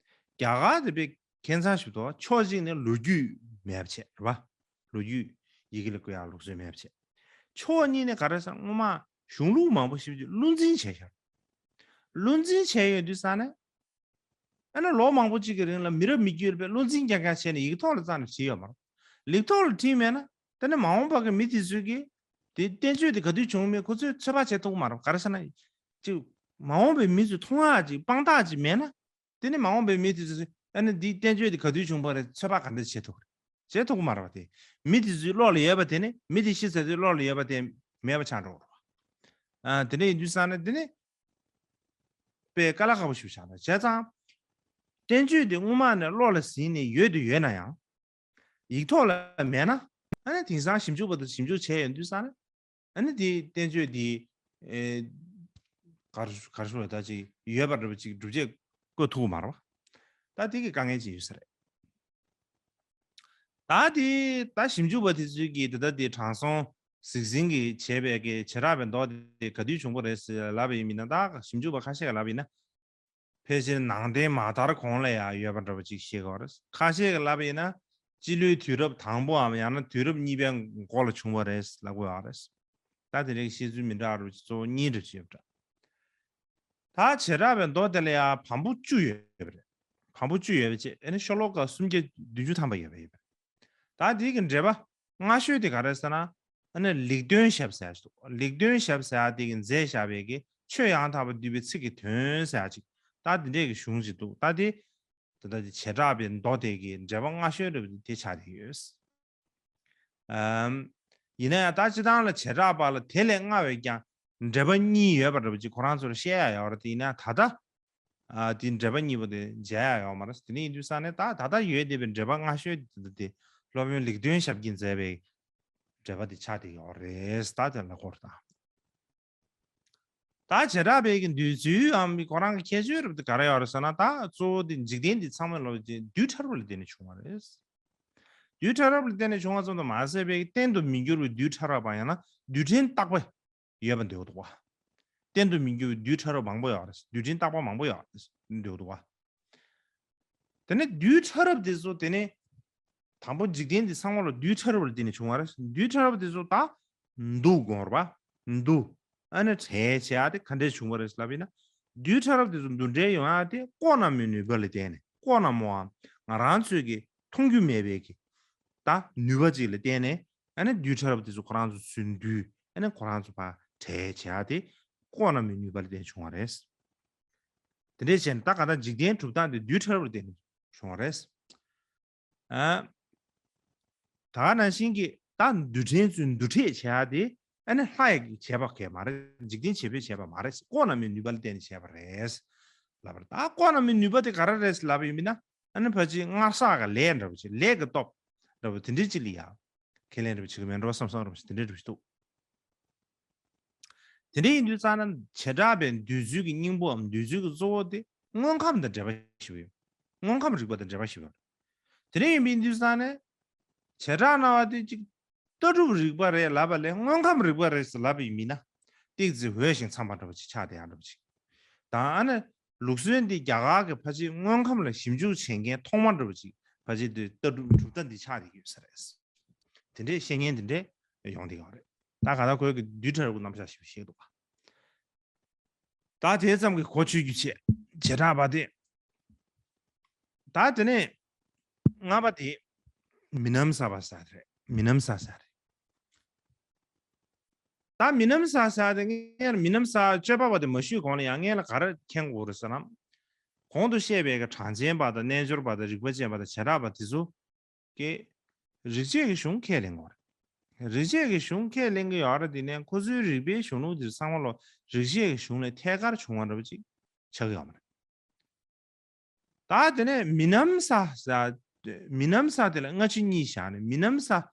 རྒྱ་གར་དེ་པའི་ཁྱད་མཚར་ཞིག་འདུག་ཕྱོགས་གཅིག་ནས་ལོ་རྒྱུས་མེད་པ་བྱས་རེད་པ། ལོ་རྒྱུས་ཡི་གེ་ལ་བཀོད་ཡ་ལུགས་སྲོལ་མེད་པ་བྱས། ཕྱོགས་གཉིས་ནས་ག་རེ་ཟེར་ན། སྔོན་མ་གཞུང་ལུགས་མང་པོ་ཞིག་བློ་འཛིན་བྱས་ཤག་བློ་འཛིན་བྱས་ཡོད་དུས་ས་ནས། ཨ་ནི་ལོ་མང་པོ་གཅིག་གི་རིང་ལ་མི་རབས་མི་འགྱུར་བའི་བློ་འཛིན་རྐྱང་རྐྱང་བྱས་ནས་ཡིག་ཐོག་ལ་རྩ་ནས་བྲིས་ཡོད་མ་རེད། ལེགས་ཐོག་ལ་བྲིས་མེད་ན། དེ་ནི་མ་འོངས་པ་གི་མི་དེ་ཚོས་ཀྱིས་དེ་བསྟན་བཅོས་དེ་ག་དུས་བྱུང་མིན་ཁོ་ཚོས་ཚོད་དཔག་བྱེད་ཐུབ་ཀྱི་མ་རེད། ག་རེ་ཟེར་ན། ཅིག་མ་འོངས་པའི་མི་ཚོས་མཐོང་ཡག་ཅིག་དཔང་རྟགས་ཅིག་མེད་ན། དེ་ནི་མ་འོངས་པའི་མི་དེ་ཚོས་ཨ་ནི་འདིའི་བསྟན་བཅོས་དེ་ག་དུས་བྱུང་བ་རེད་ཚོད་དཔག་ག་འདྲ་བྱེད་ཐུབ་ཀྱི་རེད། བྱེད་ཐུབ་ཀྱི་མ་རེད་པ། དེ་མི་དེ་ཚོའི་བློ་ལ་ཡོད་པ་དེ་ནི། མི་དེ་ཤི་ཚར་དུས་བློ་ལ་ཡོད་པ་དེ་མེད་པ་ཆགས་འགྲོ་གི་རེད་པ། ཨ་དེ་འདྲ་ཡིན་དུས་ས་ནས་དེ་ནི། དཔེ་དཀའ་ལས་ཁག་པོ་ཞིག་ཆགས་འདུག་བྱས་ཙང་། བསྟན་བཅོས་འདི་སྔོན་མ་ནས་བློ་ལ་ཟིན་ནས་ཡོད་དུ་ཡོད་ན་ཡང་། ཡིག་ཐོག་ལ་མེད་ན། ཨ་ནི་དེང་སང་ཞིབ་འཇུག་པ་དང་ཞིབ་འཇུག་བྱས་ཡོང་དུས་ཙང་ནས། ཨ་ནི་དེ་བསྟན་བཅོས་འདི། ཨེ། གར་གར་ཞུ་བ་ད་ཅིག་ཡོད་པ་འདྲ་པོ་ཅིག་སྒྲུབ་བྱེད་བཀོད་ཐུབ་ཀྱི་མ་རེད་པ། ད་དེ་གི་དཀའ་ངལ་ཅིག་ཡོད་ས་རེད། ད་དེ་ད་ཞིབ་འཇུག་པ་དེ་ཚོས་ཀྱིས་ད་ལྟ་དེ་དྲང་སྲོང་གཟིག་སེང་གིས་བྱས་པའི་གི་བྱེ་བྲག་པའི་མདོ་དེ་ག་དུས་བྱུང་བ་རེད་ཟེར་ལབ་པ་ཡིན་མིན་ན། ད་ཞིབ་འཇུག་པ་ཁ་ཤས་ཀྱིས་ལབ་པ་ཡིན་ན། ཕལ་ཆེར་ནང་བསྟན་མ་དར་གོང་ལ་ཡང་ཡོད་པ་འདྲ་པོ་ཅིག་བཤད་ཀྱི་ཡོད་རེད། ཁ་ཤས་ཀྱིས་ལབ་པ་ཡིན་ན། སྤྱི་ལོའི་དུས་རབས་དང་པོའམ་ཡང་ན་དུས་རབས་གཉིས་པའི་འགོ་ལ་བྱུང་བ་རེད་ལབ་ཀྱི་ཡོད་རེད། ད་དེ་འདྲའི་བཤད་ཚུལ་མི་འདྲ་བ་རུ་གཙོ་བོ་གཉིས་འདྲ་བྱས་པ་འདྲ། ད་བྱེ་བྲག་པའི་མདོ་དེ་ལ་ཡང་བམ་པོ་བཅུ་ཡོད་པ་རེད། བམ་པོ་བཅུ་ཡོད་པ་བྱས། ཨ་ནི་ཤོ་ལོ་ཀ་སུམ་བརྒྱ་བདུན་ཅུ་ཐམ་པ་ཡོད་པ་ཡིན་པ་རེད། ད་དེ་གི་འགྲེལ་པ་སྔ་ཤོས་དེ་ག་རེ་ཟེར་ན། ཨ་ནི་ལེགས་ལྡན་ཞབས་ཟེར་ཡ་ཞིག་འདུག་ལེགས་ལྡན་ཞབས་ཟེར་ཡ་དེ་གི་མཛད་བཞག་པའི་གི་ཆོས་ཡང་དག་པར་འདུས་པའི་ཚིག་གི་དོན་ཟེར་ཡ་ཅིག་ད་དེ་འདྲས་ཀྱི་གཞུང་ཞིག་འདུག་ད་དེ། ད་ལྟ་དེ་བྱེ་བྲག་པའི་མདོ་དེ་གི་འགྲེལ་པ་སྔ་ཤོས་རེད་པ། དེ་ཆགས་བསྡད་ཡོད། ཨམ། ཡིན་ན་ཡང་ད་སྤྱིར་བཏང་ལ་བྱེ་བྲག་པ་ལ་དེ་ལས་སྔ་བའི་ཀྱང་འགྲེལ་པ་གཉིས་ཡོད་པ་འདྲ་པོ་ཅིག་ཁོ་རང་ཚོར་བཤད་ཡ་ཡོད་རེད། དེ་ཡིན་ན་ད་ལྟ། ཨ་དེ་འགྲེལ་པ་གཉིས་པོ་དེ་མཇལ་ཡ་ཡོད་མ་རེད། དེ་ནས་ཡིན་དུས་ས་ནས་ད་ད་ལྟ་ཡོད་བསྡད་པའི་འགྲེལ་པ་སྔ་ཤོས་དེ་དེ་སློབ་དཔོན་ལེགས་ལྡན་ཞབས་ཀྱིས་མཛད་པའི་འགྲེལ་པ་དེ་ཆགས་བསྡད་ཡོད་རེད། ད་དེ་ལ་གོ་རེད་ད། ད་བྱེ་བྲག་པའི་གི་འདོད་ཚུལ་འམ་ཁོ་རང་གི་ཁྱད་ཆོས་རབ་དེ་ག་རེ་ཡོད་རེད་ཟེར་ན། ད་གཙོ་བོ་དེ་འཇིག་རྟེན་འདི་ཚང་མ་ལོ་རྒྱུས་རྡུལ་ཕྲ་རབ་ལ་བརྟེན་ནས་བྱུང་བ་རེད། རྡུལ་ཕྲ་རབ་ལ་བརྟེན་ནས་བྱུང་བ་ཙམ་དུ་མ་ཟད་པའི་གཏན་དུ་མི་འགྱུར་བའི་རྡུལ་ཕྲ་རབ་པ་ཡང་ན་རྡུལ་ཕྲན་བརྟག་པ་ཡོད་པ་འདོད་འདུག་བ། གཏན་དུ་མི་འགྱུར་བའི་རྡུལ་ཕྲ་རབ་མང་པོ་ཡོད་རེད། རྡུལ་ཕྲན་བརྟག་པ་མང་པོ་ཡོད་རེད་འདོད་འདུག་བ། དེ་ནས་རྡུལ་ཕྲ་རབ་དེ་ཚོ་དེ་ནས་དང་པོ་འཇིག་རྟེན་འདི་ཚང་མ་ལ་རྡུལ་ཕྲ་རབ་ལ་བརྟེན་ནས་བྱུང་བ་རེད། རྡུལ་ཕྲ་རབ་དེ་ཚོ་ད་འདུ་དགོས་རེད་པ། འདུ། ཨ་ནི་བྲལ་བྱེད་ཡ་དེ་ག་འདྲས་བྱུང་བ་རེད་ལབ་ཡིན་ན། རྡུལ་ཕྲ་རབ་དེ་ཚོ་འདུ་འབྲལ་ཡོང་ཡ་དེ་བཀོད་རྣམ་པའི་ནུས་པ་ལ་བརྟེན་ནས། བཀོད་རྣམ་པའམ་ང་རང་ཚོས་ཀྱི་མཐོང་རྒྱུ་མེད་པའི་གི་ད་ནུས་པ་ཅིག་ལ་བརྟེན་ནས། ཨ་ནི་རྡུལ་ཕྲ་རབ་དེ་ཚོ་ཁོ་རང་ཚོ་ཟིན་དུས། ཨ་ནི་ཁོ་རང་ཚོ་ཕར་བྲལ་བྱེད་ཡ་དེ་བཀོད་རྣམ་པའི་ནུས་པ་ལ་བརྟེན་བྱུང་བ་རེད། དེ་འདྲས་བྱས་ནས་ད་ག་ད་འཇིག་རྟེན་གྲུབ་སྟངས་དེ་རྡུལ་ཕྲ་རབ་ལ་བརྟེན་ནས་བྱུང་བ་རེད། ཨ། ད་ག་ནང་བཞིན་གྱི་ད་རྡུལ་ཕྲན་ཚོའི་འདུ་འབྲལ་བྱེད་ཡ་དེ། ཨ་ནི་ལྷ་ཡི་བྱས་པ་གས་མ་རེད། འཇིག་རྟེན་བྱེད་པོས་བྱས་པ་མ་རེད། བཀོད་རྣམ་པའི་ནུས་པ་ལ་བརྟེན་ནས་བྱས་པ་རེད་ལབ་པ་རེད། ད་བཀོད་རྣམ་པའི་ནུས་པ་དེ་ག་རེ་རེད་ལབ་པ་ཡིན་ན། ཨ་ནི་ཕལ་ཆེར་སྔར་བསགས་ཀྱི་ལས་འདྲ་པོ་ཅིག་ལས་ཀྱི་སྟོབས་འདྲ་པོ་དེ་འདྲའི་ཅིག་ལ་ཡ་ཁས་ལེན་འདྲ་པོ་བྱེད་ཀྱི་མེད་འགྲོ་བསམ་བསམ་འདྲ་པོ་ཅིག་དེ་འདྲའི་འདྲ་པོ་ཅིག་འདུག་དེ་འདྲ་ཡིན་དུས་ཙང་ན་བྱེ་བྲག་པའི་འདོད་ཚུལ་གྱི་སྙིང་པོའམ་འདོད་ཚུལ་གྱི་གཙོ་བོ་དེ་དངོས་ཁམས་དང་འབྲེལ་བ་ཞིག་ཡོད། དངོས་ཁམས་རིག་པ་དང་འབྲེལ་བ་ཞིག་ཡོད། དེ་འདྲ་ཡིན་པའི་དུས་ཙང་ནས་བྱེ་བྲག་སྨྲ་བ་དེ་གཅིག་ལྟ་གྲུབ་རིག་པ་རེད་ལབ་པ་ལས་དངོས་ཁམས་རིག་པ་རེད་ཟེར་ལབ་པ་ཡིན་མིན་ན། ཏོག་ཙམ་འོས་ཤིང་འཚམས་པ་འདྲ་པོ་ཅིག་ཆགས་བསྡད་ཡ་འདྲ་པོ་ཅིག་དང་། ཨ་ནི་ལུགས་སྲོལ་འདི་རྒྱ་གར་གྱི་ཕལ་ཆེར་དངོས་ཁམས་ལ་ཞིབ་འཇུག་བྱེད་མཁན་ཐོག་མ་འདྲ་པོ་ཅིག་ ཕལ་ཆེར་དེ་ལྟ་གྲུབ་གྲུབ་མཐའ་འདི་ཆགས་བསྡད་ཀྱི་ཡོད་ས་རེད། དེ་འདྲའི་བཤད་མཁན་དེ་འདྲས་ཡོང་བསྡད་ཀྱི་ཡོད་རེད། ད་ག་ད་ཁོས་ཀྱི་རྡུལ་ཕྲ་རབ་ཀྱི་རྣམ་གཞག་ཞིག་བཤད་འདུག་པ། ད་དེ་ཙམ་གྱིས་གོ་ཆོད་རྒྱུ་བྱས། བྱེ་བྲག་པ་དེ། ད་དེ་ནས་ལྔ་པ་དེ་མི་རྣམ་གསལ་བ་ཟེར་རེད། མི་རྣམ་གསལ་ཟེར་རེད། ད་མི་རྣམ་གསལ་ཟེར་དེ་ངས་མི་རྣམ་གསལ་དཔྱོད་པ་བ་དེ་མ་ཞུས་གོང་ལ་ཡང་ངས་ལ་ག་རེ་མཁྱེན་དགོས་རེད་ཟེར་ན། གོང་དུ་བཤད་པའི་གྲངས་ཅན་པ་དང་རྣལ་འབྱོར་པ་དང་རིག་པ་ཅན་པ་དང་བྱེ་བྲག་པ་དེ་ཚོ་གིས་རིག་བྱེད་ཀྱི་གཞུང་ཁས་ལེན་དགོས་རེད། རིག་བྱེད་ཀྱི་གཞུང་ཁས་ལེན་གྱི་ཡོད་རེད། དེ་ནས་ཁོ་ཚོའི་རིགས་པའི་གཞུང་ལུགས་དེ་ཚང་མ་ལོ་རིག་བྱེད་ཀྱི་གཞུང་ལས་ཐད་ཀར་བྱུང་བ་འདྲ་པོ་ཅིག་ཆགས་ཀྱི་ཡོད་མ་རེད། ད་དེ་ནས་མི་རྣམ་གསལ་ཟེར། མི་རྣམ་གསལ་དེ་ལ་སྔ་ཕྱི་གཉིས་བཞག་ནས་མི་རྣམ་གསལ།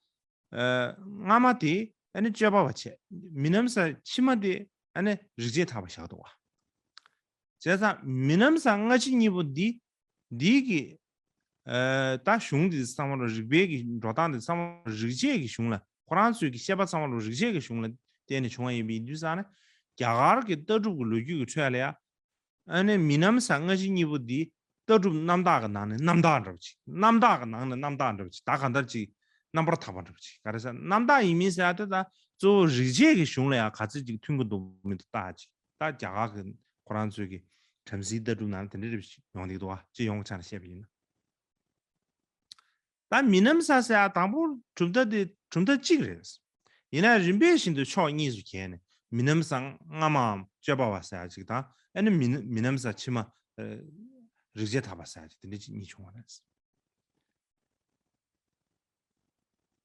ཨ། སྔ་མ་དེ་ཨ་ནི་དཔྱོད་པ་བ་བྱས། མི་རྣམ་གསལ་ཕྱི་མ་དེ་ཨ་ནི་རིག་བྱེད་ཐར་པ་བཞག་འདུག་པ། བྱས་ཙང་མི་རྣམ་གསལ་སྔ་ཕྱི་གཉིས་པོ་འདི་འདི་གི་ཨ། ད་གཞུང་འདི་ཚང་མ་ལོ་རིག་པའི་གི་འགྲོ་སྟངས་འདི་ཚང་མ་རིག་བྱེད་ཀྱི་གཞུང་ལ་ཁོ་རང་ཚོའི་གི་བཤད་པ་ཚང་མ་ལོ་རིག་བྱེད་ཀྱི་གཞུང་ལ་བརྟེན་ནས་བྱུང་བ་ཡིན་པ་ཡིན་དུས་ཙང་ནས་རྒྱ་གར་གྱི་ལྟ་གྲུབ་ཀྱི་ལོ་རྒྱུས་ཀྱི་ཁྲོད་ལ་ཡ། ཨ་ནི་མི་རྣམ་གསལ་སྔ་ཕྱི་གཉིས་པོ་འདི་ལྟ་གྲུབ་རྣམ་དག་གི་ནང་ནས་རྣམ་དག་འདྲ་པོ་ཅིག་རྣམ་དག་གི་ནང་ནས་རྣམ་དག་འདྲ་པོ་ཅིག་ད་གང་ལྟར་ཅིག་རྣམ་པར་དག་པ་འདྲ་པོ་ཅིག་ག་རེ་ཟེར། རྣམ་དག་ཡིན་མིན་ཟེར་ཡ་དེ་ད་གཙོ་བོ་རིག་བྱེད་ཀྱི་གཞུང་ལ་ཡང་ག་ཚོད་ཅིག་མཐུན་གྱི་འདུག་མི་འདུག་ལྟ་ཅིག་ད་རྒྱ་གར་གྱི་ཁོ་རང་ཚོའི་གི་བྲམ་ཟེའི་ལྟ་གྲུབ་ནང་ལ་དེ་འདྲ་རེ་ཞིག་ཡོང་གི་འདུག་པ། ཅིག་ཡོང་ཆ་ནས་བཤད་པ་ཡིན་ན། ད་མི་རྣམ་གསལ་ཟེར་ཡ་དང་པོ་གྲུབ་མཐའ་དེ་གྲུབ་མཐའ་གཅིག་རེད། ཡིན་ན་རིམ་པས་བཞིན་དུ་ཕྱོགས་གཉིས་སུ་གྱེས་ནས་མི་རྣམ་གསལ་སྔ་མའམ་དཔྱོད་པ་བ་ཟེར་ཡ་གཅིག་དང་ཨ་ནི་མི་མི་རྣམ་གསལ་ཕྱི་མ། ཨ། རིག་བྱེད་ཐར་པ་ཟེར་ཡ་གཅིག་དེ་འདྲ་གཅིག་གཉིས་བྱུང་བ་རེད།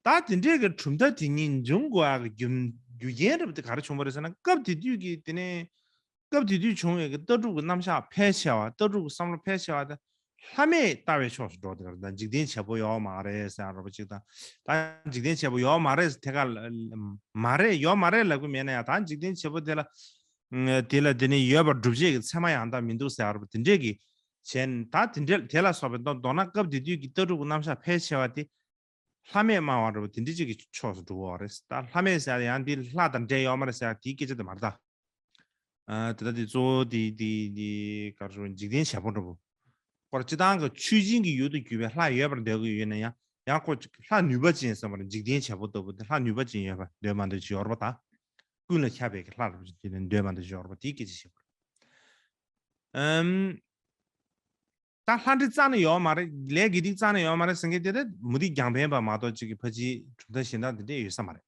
ད་དེ་འདྲའི་གི་གྲུབ་མཐའ་དེ་གཉིས་འབྱུང་དགོས་ཡག་གི་རྒྱུ་རྒྱུ་རྐྱེན་འདྲ་པོ་དེ་ག་རེ་བྱུང་བ་རེད་ཟེར་ན། སྐབས་དེ་དུས་ཀྱི་དེ་ནས་སྐབས་དེ་དུས་བྱུང་བའི་གི་ལྟ་གྲུབ་ཀྱི་རྣམ་གཞག་ཕལ་ཆེ་བ། ལྟ་གྲུབ་ཀྱི་བསམ་བློ་ཕལ་ཆེ་བ་དེ་ལྷ་མེད་ལྟ་བའི་ཕྱོགས་སུ་འགྲོ་དེ་ག་རེད། ད་འཇིག་རྟེན་བྱེད་པོ་ཡོད་མ་རེད་ཟེར་ཡག་འདྲ་པོ་ཅིག་དང་། ད་འཇིག་རྟེན་བྱེད་པོ་ཡོད་མ་རེད་ཟེར་ཐད་ཀར་ལ་མ་རེད། ཡོད་མ་རེད་ལབ་གི་མེད་ན་ཡང་ད་འཇིག་རྟེན་བྱེད་པོ་དེ་ལ་དེ་ལ་དེ་ནས་ཡོད་པར་སྒྲུབ་བྱེད་ཀྱི་ཚད་མ་ཡང་དག་མི་འདུག་ཟེར་ཡག་འདྲ་པོ་དེ་འདྲས་ཀྱི་བྱས་ནས། ད་དེ་འདྲས་དེ་ལ་སོགས་པའི་མདོར་མདོར་ན་སྐབས་དེ་དུས་ཀྱི་ལྟ་གྲུབ་ཀྱི་རྣམ་གཞག་ཕལ་ཆེ་བ་དེ་ལྷ་མེད་སྨྲ་བ་འདྲ་པོ་དེ་འདྲ་ཅིག་གི་ཕྱོགས་སུ་འགྲོ་གི་ཡོད་རེད། ད་ལྷ་མེད་ཟེར་ཡ་ཡང་འདི་ལྷ་དང་འབྲེལ་ཡོད་མ་རེད་ཟེར་ཡ་དེའི་སྐད་ཆ་དེ་མ་རེད་ད། ཨ། དེ་ལྟ་དེ་གཙོ་བོ་དེ་དེ་དེ་ག་རེ་ཟེར། འཇིག་རྟེན་བྱེད་པོ་འདྲ་པོ། ཁོ་རང་སྤྱིར་བཏང་གི་ཆོས་ཅན་གྱི་ཡུལ་དུ་གྱུར་པའི་ལྷ་ཡོད་པར་འདོད་ཀྱི་ཡོད་ན་ཡང་ཡང་ཁོ་ལྷ་ནུས་པ་ཅན་ཟེར་བ་རེད། འཇིག་རྟེན་བྱེད་པོ་ལྟ་བུ་དེ་ལྷ་ནུས་པ་ཅན་ཡོད་པར་འདོད་མ་འདོད་ཅིག་ཡོད་རེད་པ། ད་ཀུན་ལ་ཁྱབ་པའི་གི་ལྷ་རེད་པ་ཅིག་འདོད་མ་འདོད་ཅིག་ཡོད་རེད་པ། དེའི་སྐད་ཆ་བཤད་པ་རེད། ཨམ། ད་ལྷ་འདྲེ་རྩ་ནས་ཡོད་མ་རེད། ལས་དགེ་སྡིག་རྩ་ནས་ཡོད་མ་རེད་ཟེར་མཁན་དེ་དེ་མུ་སྟེགས་རྒྱང་འཕེན་པ་མ་གཏོགས་ཅིག་གི་ཕལ་ཆེར་གྲུབ་མཐའ་གཞན་དག་འདི་འདྲས་ཡོད་ས་མ་རེད།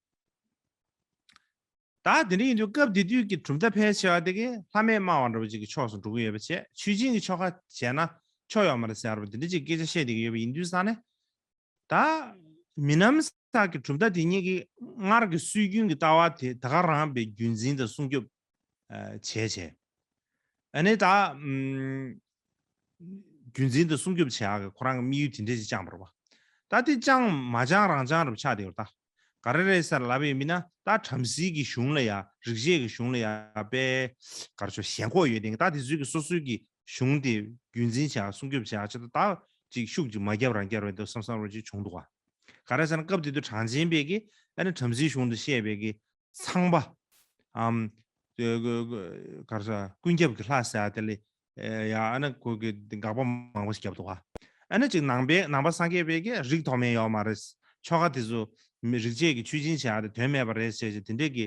ད་དེ་འདྲ་ཡིན་དུས་སྐབས་དེ་དུས་ཀྱི་གྲུབ་མཐའ་ཕལ་ཆེ་བ་དེ་གས་ལྷ་མེད་སྨྲ་བ་འདྲ་པོ་ཅིག་གི་ཕྱོགས་སུ་འགྲོ་གི་ཡོད་པ་བྱས། ཆོས་ཅན་གྱི་ཆོ་ག་བྱས་ན་ཆོ་ཡོད་མ་རེད་ཟེར་བ་འདི་འདྲ་ཅིག་སྐད་ཆ་བཤད་བསྡད་ཀྱི་ཡོད་པ་ཡིན་དུས་ཙང་ནས། ད་མི་རྣམ་གསལ་གྱི་གྲུབ་མཐའ་དེ་ཉིད་ཀྱིས་སྔར་གྱི་སྲོལ་རྒྱུན་གྱི་ལྟ་བ་དེ་ད་ག་རང་བའི་རྒྱུན་འཛིན་དང་སྲུང་སྐྱོབ་བྱས་བྱས། ཨ་ནི་ད་ཨམ། རྒྱུན་འཛིན་དང་སྲུང་སྐྱོབ་བྱེད་ཡག་གི་ཁོ་རང་གི་དམིགས་ཡུལ་དེ་འདྲས་ཅིག་བཅངས་པ་རེད་པ། ད་དེ་བཅངས་མ་བཅངས་རང་བཅངས་རེད་པ་ཆགས་བསྡད་ཡོད་རེད་ད། ག་རེ་རེད་ཟེར་ལབ་པ་ཡིན་ན། ད་བྲམ་ཟེའི་གི་གཞུང་ལ་ཡ། རིག་བྱེད་ཀྱི་གཞུང་ལ་ཡ་དཔེ་ག་རེ་ཟེར། ཞེན་ཁོག་ཡོད་དེ། ད་དེ་ཚོའི་གི་སོ་སོའི་གི་གཞུང་དེ་རྒྱུན་འཛིན་བྱེད་ཡག་སྲུང་སྐྱོབ་བྱེད་ཡག་ཆེད་དུ་ད་ཅིག་ཤུགས་ཅིག་མ་བརྒྱབ་རང་བརྒྱབ་རེད་འདུག་བསམ་བསམ་འདྲ་པོ་ཅིག་བྱུང་འདུག་ག། ག་རེ་ཟེར་ན་སྐབས་དེ་དུས་གྲངས་ཅན་པས་ཀྱི་ཨ་ནི་བྲམ་ཟེའི་གཞུང་དུ་བཤད་པའི་གི་ཚངས་པ། ཨམ། ག་རེ་ཟེར། ཀུན་ཁྱབ་ཀྱི་ལྷ་ཟེར་ཡ་དེ་ལ་ཡ། ཨ་ནི་ཁོ་གི་དགག་པ་མང་པོ་ཞིག་བརྒྱབ་འདུག་ག། ཨ་ནི་ཅིག་ནང་པའི་ནང་པ་སངས་རྒྱས་པའི་གི་རིགས་མཐོང་མེད་ཡོད་མ་རེད། ཆོ་ག་དེ་ཚོ་མི་རིག་བྱེད་ཀྱི་ཆོས་ཅན་བྱེད་ཡ་དེ་དོན་མེད་པ་རེད་ཟེར་ཅིག་དེ་འདྲས་ཀྱི་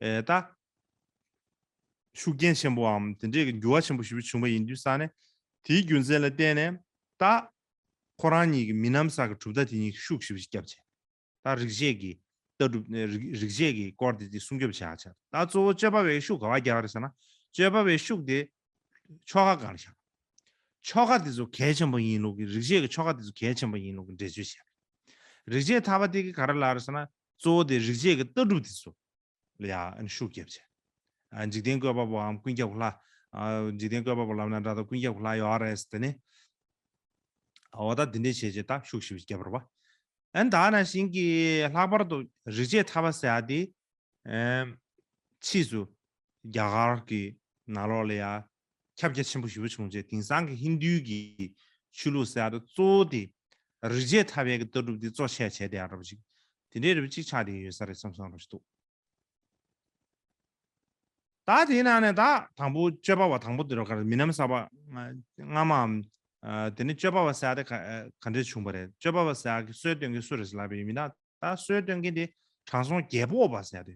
ཨེ། ད་ཤུགས་རྐྱེན་ཆེན་པོའམ་དེ་འདྲས་ཀྱི་འགྱུར་བ་ཆེན་པོ་ཞེ་པོ་བྱུང་བ་ཡིན་དུས་ཙང་ནས། དེའི་རྒྱུ་མཚན་ལ་བརྟེན་ནས་ད་ཁོ་རང་ཉིད་ཀྱི་མི་རྣམ་གསལ་གྱི་གྲུབ་མཐའ་དེ་ཉིད་ཤུགས་ཞེ་པོ་ཞིག་བརྒྱབ་བྱས། ད་རིག་བྱེད་ཀྱི་ལྟ་གྲུབ། རིག་རིག་བྱེད་ཀྱི་སྐོར་དེ་དེ་སྲུང་སྐྱོབ་བྱེད་ཡག་ཆེད། ད་གཙོ་བོ་སྤྱོད་པ་བའི་ཤུགས་ག་པར་བརྒྱབ་རེད་ཟེར་ན། སྤྱོད་པ་བའི་ཤུགས་དེ་ཆོ་ག་སྒང་ལ་བཞག་ཆོ་ག་དེ་ཚོ་གལ་ཆེན་པོ་ཡིན་ལུགས་ཀྱི། རིག་བྱེད་ཀྱི་ཆོ་ག་དེ་ཚོ་གལ་ཆེན་པོ་ཡིན་ལུགས་ཀྱི་འགྲེལ་བརྗོད་བྱས། རིག་བྱེད་ཐར་པ་དེ་གིས་ག་རེ་ལབ་རེད་ཟེར་ན། གཙོ་བོ་དེ་རིག་བྱེད་ཀྱི་ལྟ་གྲུབ་དེ་ཚོ་ལ་ཡང་ཤུགས་རྒྱབ་བྱས། ཨ། འཇིག་རྟེན་བཀོད་པ་པོའམ་ཀུན་ཁྱབ་ཀྱི་ལྷ། ཨ། འཇིག་རྟེན་བཀོད་པ་པོ་ལབ་ན་འདྲ་དང་། ཀུན་ཁྱབ་ཀྱི་ལྷ་ཡོད་རེད་ཟེར་ནས། འོ་ད་འདི་འདྲས་བྱས་བྱས་ད་ཤུགས་ཞེ་པོ་རྒྱབ་པ་རེད་པ། ཨ་ནི་ད་ནང་བཞིན་གྱི་ལྷག་པར་དུ་རིག་བྱེད་ཐར་པ་ཟེར་ཡ་དེ། ཨེམ། ཕྱིས་སུ་རྒྱ་གར་གྱི་ནང་ལོགས་ལ་ཡ་ཁྱབ་རྒྱ་ཆེན་པོ་ཞེ་པོ་བྱུང་རྗེས། དེང་སང་གི་ཧིན་རྡུའི་གི་ཆོས་ལུགས་ཟེར་ཡ་དེ་གཙོ་བོ་དེ་རིག་བྱེད་ཐར་པའི་གི་ལྟ་གྲུབ་དེ་གཙོ་ཆེ་བྱས་བསྡད་ཡ་འདྲ་པོ་ཅིག་དེ་འདྲའི་འདྲ་པོ་ཅིག་ཆགས་བསྡད་ཡོད་ས་རེད་བསམ་བསམ་འདྲ་ཞིག་འདུག་ད་དེའི་ནང་ནས་ད་དང་པོ་སྤྱོད་པ་བ་དང་པོ་དེ་རུ་ག་རེ། མི་རྣམ་གསལ་བ་སྔ་མའམ་ ཨ། དེ་ནི་སྤྱོད་པ་བ་ཟེར་ཡ་དེ་ག་ཨ་ག་འདྲས་བྱུང་བ་རེད། སྤྱོད་པ་བ་ཟེར་ཡ་གི་སྲོལ་གཏོད་མཁན་སུ་རེད་ཟེར་ལབ་པ་ཡིན་ན། ད་སྲོལ་གཏོད་མཁན་དེ་དྲང་སྲོང་རྒྱལ་པོ་བ་ཟེར་ཡ་དེ་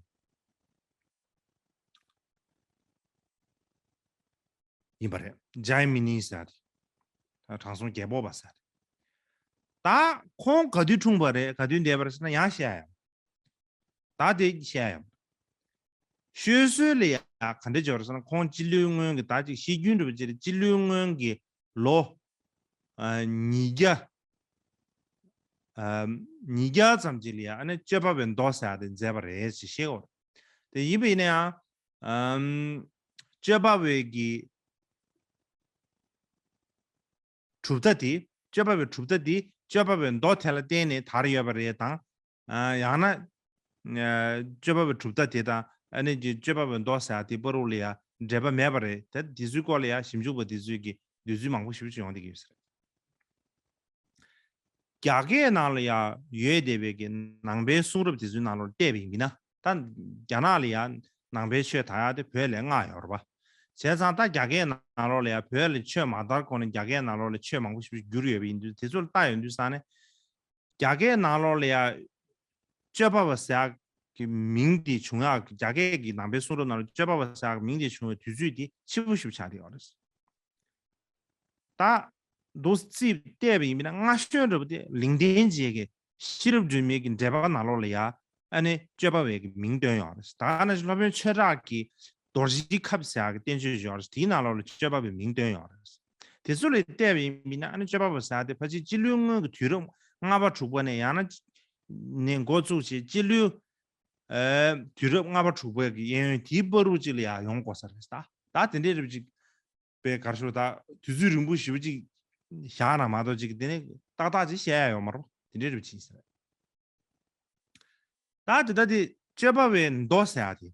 ཡིན་པ་རེད། ཇའི་མི་ནི་ཟེར་ཡ་དེ། ད་དྲང་སྲོང་རྒྱལ་པོ་བ་ཟེར་ཡ་དེ། ད་ཁོང་ག་དུས་འཁྲུངས་པ་རེད། ག་དུས་འདས་པ་རེད་ཟེར་ན་ཡང་བཤད་ཡ་ཡོད། ད་དེ་བཤད་ཡ་ཡོད། ཤོད་སྲོལ་ལ་ཡ་ག་འདྲ་འབྱོར་ཟེར་ན། ཁོང་སྤྱི་ལོའི་སྔོན་གྱི་ད་ཅིག་བཤད་རྒྱུན་འདྲ་པོ་ཅིག་རེད། སྤྱི་ལོའི་སྔོན་གྱི་ལོ་ཨ་ཉིས་བརྒྱ་ཨ་ཉིས་བརྒྱ་ཙམ་ཅིག་ལ་ཡ་ཨ་ནི་སྤྱོད་པ་བའི་མདོ་ཟེར་ཡ་དེ་མཛད་པ་རེད་ཅེས་བཤད་ཡོད་རེད། དེ་ཡིན་པ་ཡིན་ན་ཡང་ཨམ་སྤྱོད་པ་བའི་གི་གྲུབ་མཐའ་དེ། སྤྱོད་པ་བའི་གྲུབ་མཐའ་དེ་སྤྱོད་པ་བའི་མདོ་དེ་ལ་བརྟེན་ནས་དར་ཡོད་པ་རེད་དང་། ཨ་ཡང་ན་ཨ་སྤྱོད་པ་བའི་གྲུབ་མཐའ་དེ་དང་ཨ་ནི་ཀྱི་སྤྱོད་པ་བའི་མདོ་ཟེར་ཡ་དེ་བར་དུ་ལ་ཡ་འབྲེལ་བ་མེད་པ་རེད། ད་དེ་ཚོའི་སྐོར་ལ་ཡ་ཞིབ་འཇུག་པ་དེ་ཚོས་ཀྱི་འདོད་ཚུལ་མང་པོ་ཞིག་བྱུང་བསྡད་ཀྱི་ཡོད་ས་རེད། རྒྱ་སྐད་ནང་ལ་ཡ་ཡོད་བསྡད་པའི་གི་ནང་པའི་གསུང་རབ་དེ་ཚོའི་ནང་ལོགས་བལྟས་པ་ཡིན་ན། ད་རྒྱ་ནག་ལ་ཡ་ནང་པའི་ཆོས་དར་ཡག་དེ་བོད་ལ་སྔ་ཡོད་རེད་པ། བྱས་ཙང་ད་རྒྱ་སྐད་ནང་ལོགས་ལ་ཡ་བོད་ལ་ཆོས་མ་དར་གོང་ནས་རྒྱ་སྐད་ནང་ལོགས་ལ་ཆོས་མང་པོ་ཞིག་བསྒྱུར་ཡོད་པ་ཡིན་དུས། དེ་ཚོ་ལ་ལྟ་ཡོང་དུས་ཙང་ནས། རྒྱ་སྐད་ནང་ལོགས་ལ་ཡ་སྤྱོད་པ་བ་ཟེར་ཡག་གི་མིང་དེ་བྱུང་ཡག། རྒྱ་སྐད་ཀྱི་ནང་པའི་གསུང་རབ་ནང་ལ་སྤྱོད་པ་བ་ཟེར་ཡག་གི་མིང་དེ་བྱུང་བའི་དུས་ཚོད་དེ་ཕྱི་པོ་ཞིག་ཆགས་བསྡད་ཡོད་རེད། ད་འདུག་སེ་བལྟས་པ་ཡིན་ན། སྔ་ཤོས་འདྲ་པོ་དེ་ལིང་ཏེན་ཇེ་གི་ཤེས་རབ་སྒྲོན་མེའི་གི་འགྲེལ་པ་ནང་ལོགས་ལ་ཡ་ཨ་ནི་སྤྱོད་པ་བའི་གི་མིང་བཏོན་ཡོད་རེད། ད་ག་ནང་བཞིན་སློབ་དཔོན་ཆོས་གྲགས་ཀྱིས་རྡོ་རྗེ་ཁབ་ཟེར་ཡག་གི་བསྟན་བཅོས་ཡོད་རེད། དེའི་ནང་ལོགས་ལ་སྤྱོད་པ་བའི་མིང་བཏོན་ཡོད་རེད། དེ་ཚོ་ལ་བལྟས་པ་ཡིན་ན། ཨ་ནི་སྤྱོད་པ་བ་ཟེར་ཡག་དེ་ཕལ་ཆེར་སྤྱི་ལོའི་སྔོན་གྱི་དུས་རབས་ལྔ་པ་དྲུག་པ་ནས། ཡང་ན་ནས་འགོ་བཙུགས་བྱས། སྤྱི་ལོའི་ཨ་དུས་རབས་ལྔ་པ་དྲུག་པའི་གི་གཡས་གཡོན་དེའི་བར་དུ་ཅིག་ལ་ཡ་ཡོང་དགོས་ས་རེད། ད་ད་དེ་འདྲའི་རིགས་ཅིག་པའི་གར་ཤོར། ད་དུས་ཚོད་རིང་པོ་ཞེ་པོ་ཅིག་བཞག་ན་མ་གཏོགས། ཅིག་དེ་ནས་ཏག་ཏག་ཅིག་བཤད་ཡ་ཡོད་མ་རེད། དེ་འདྲའི་རིགས་ཅིག་ཡིན་ས་རེད། ད་དེ་ད་དེ་སྤྱོད་པ་བའི་མདོ་ཟེར་ཡ་དེ་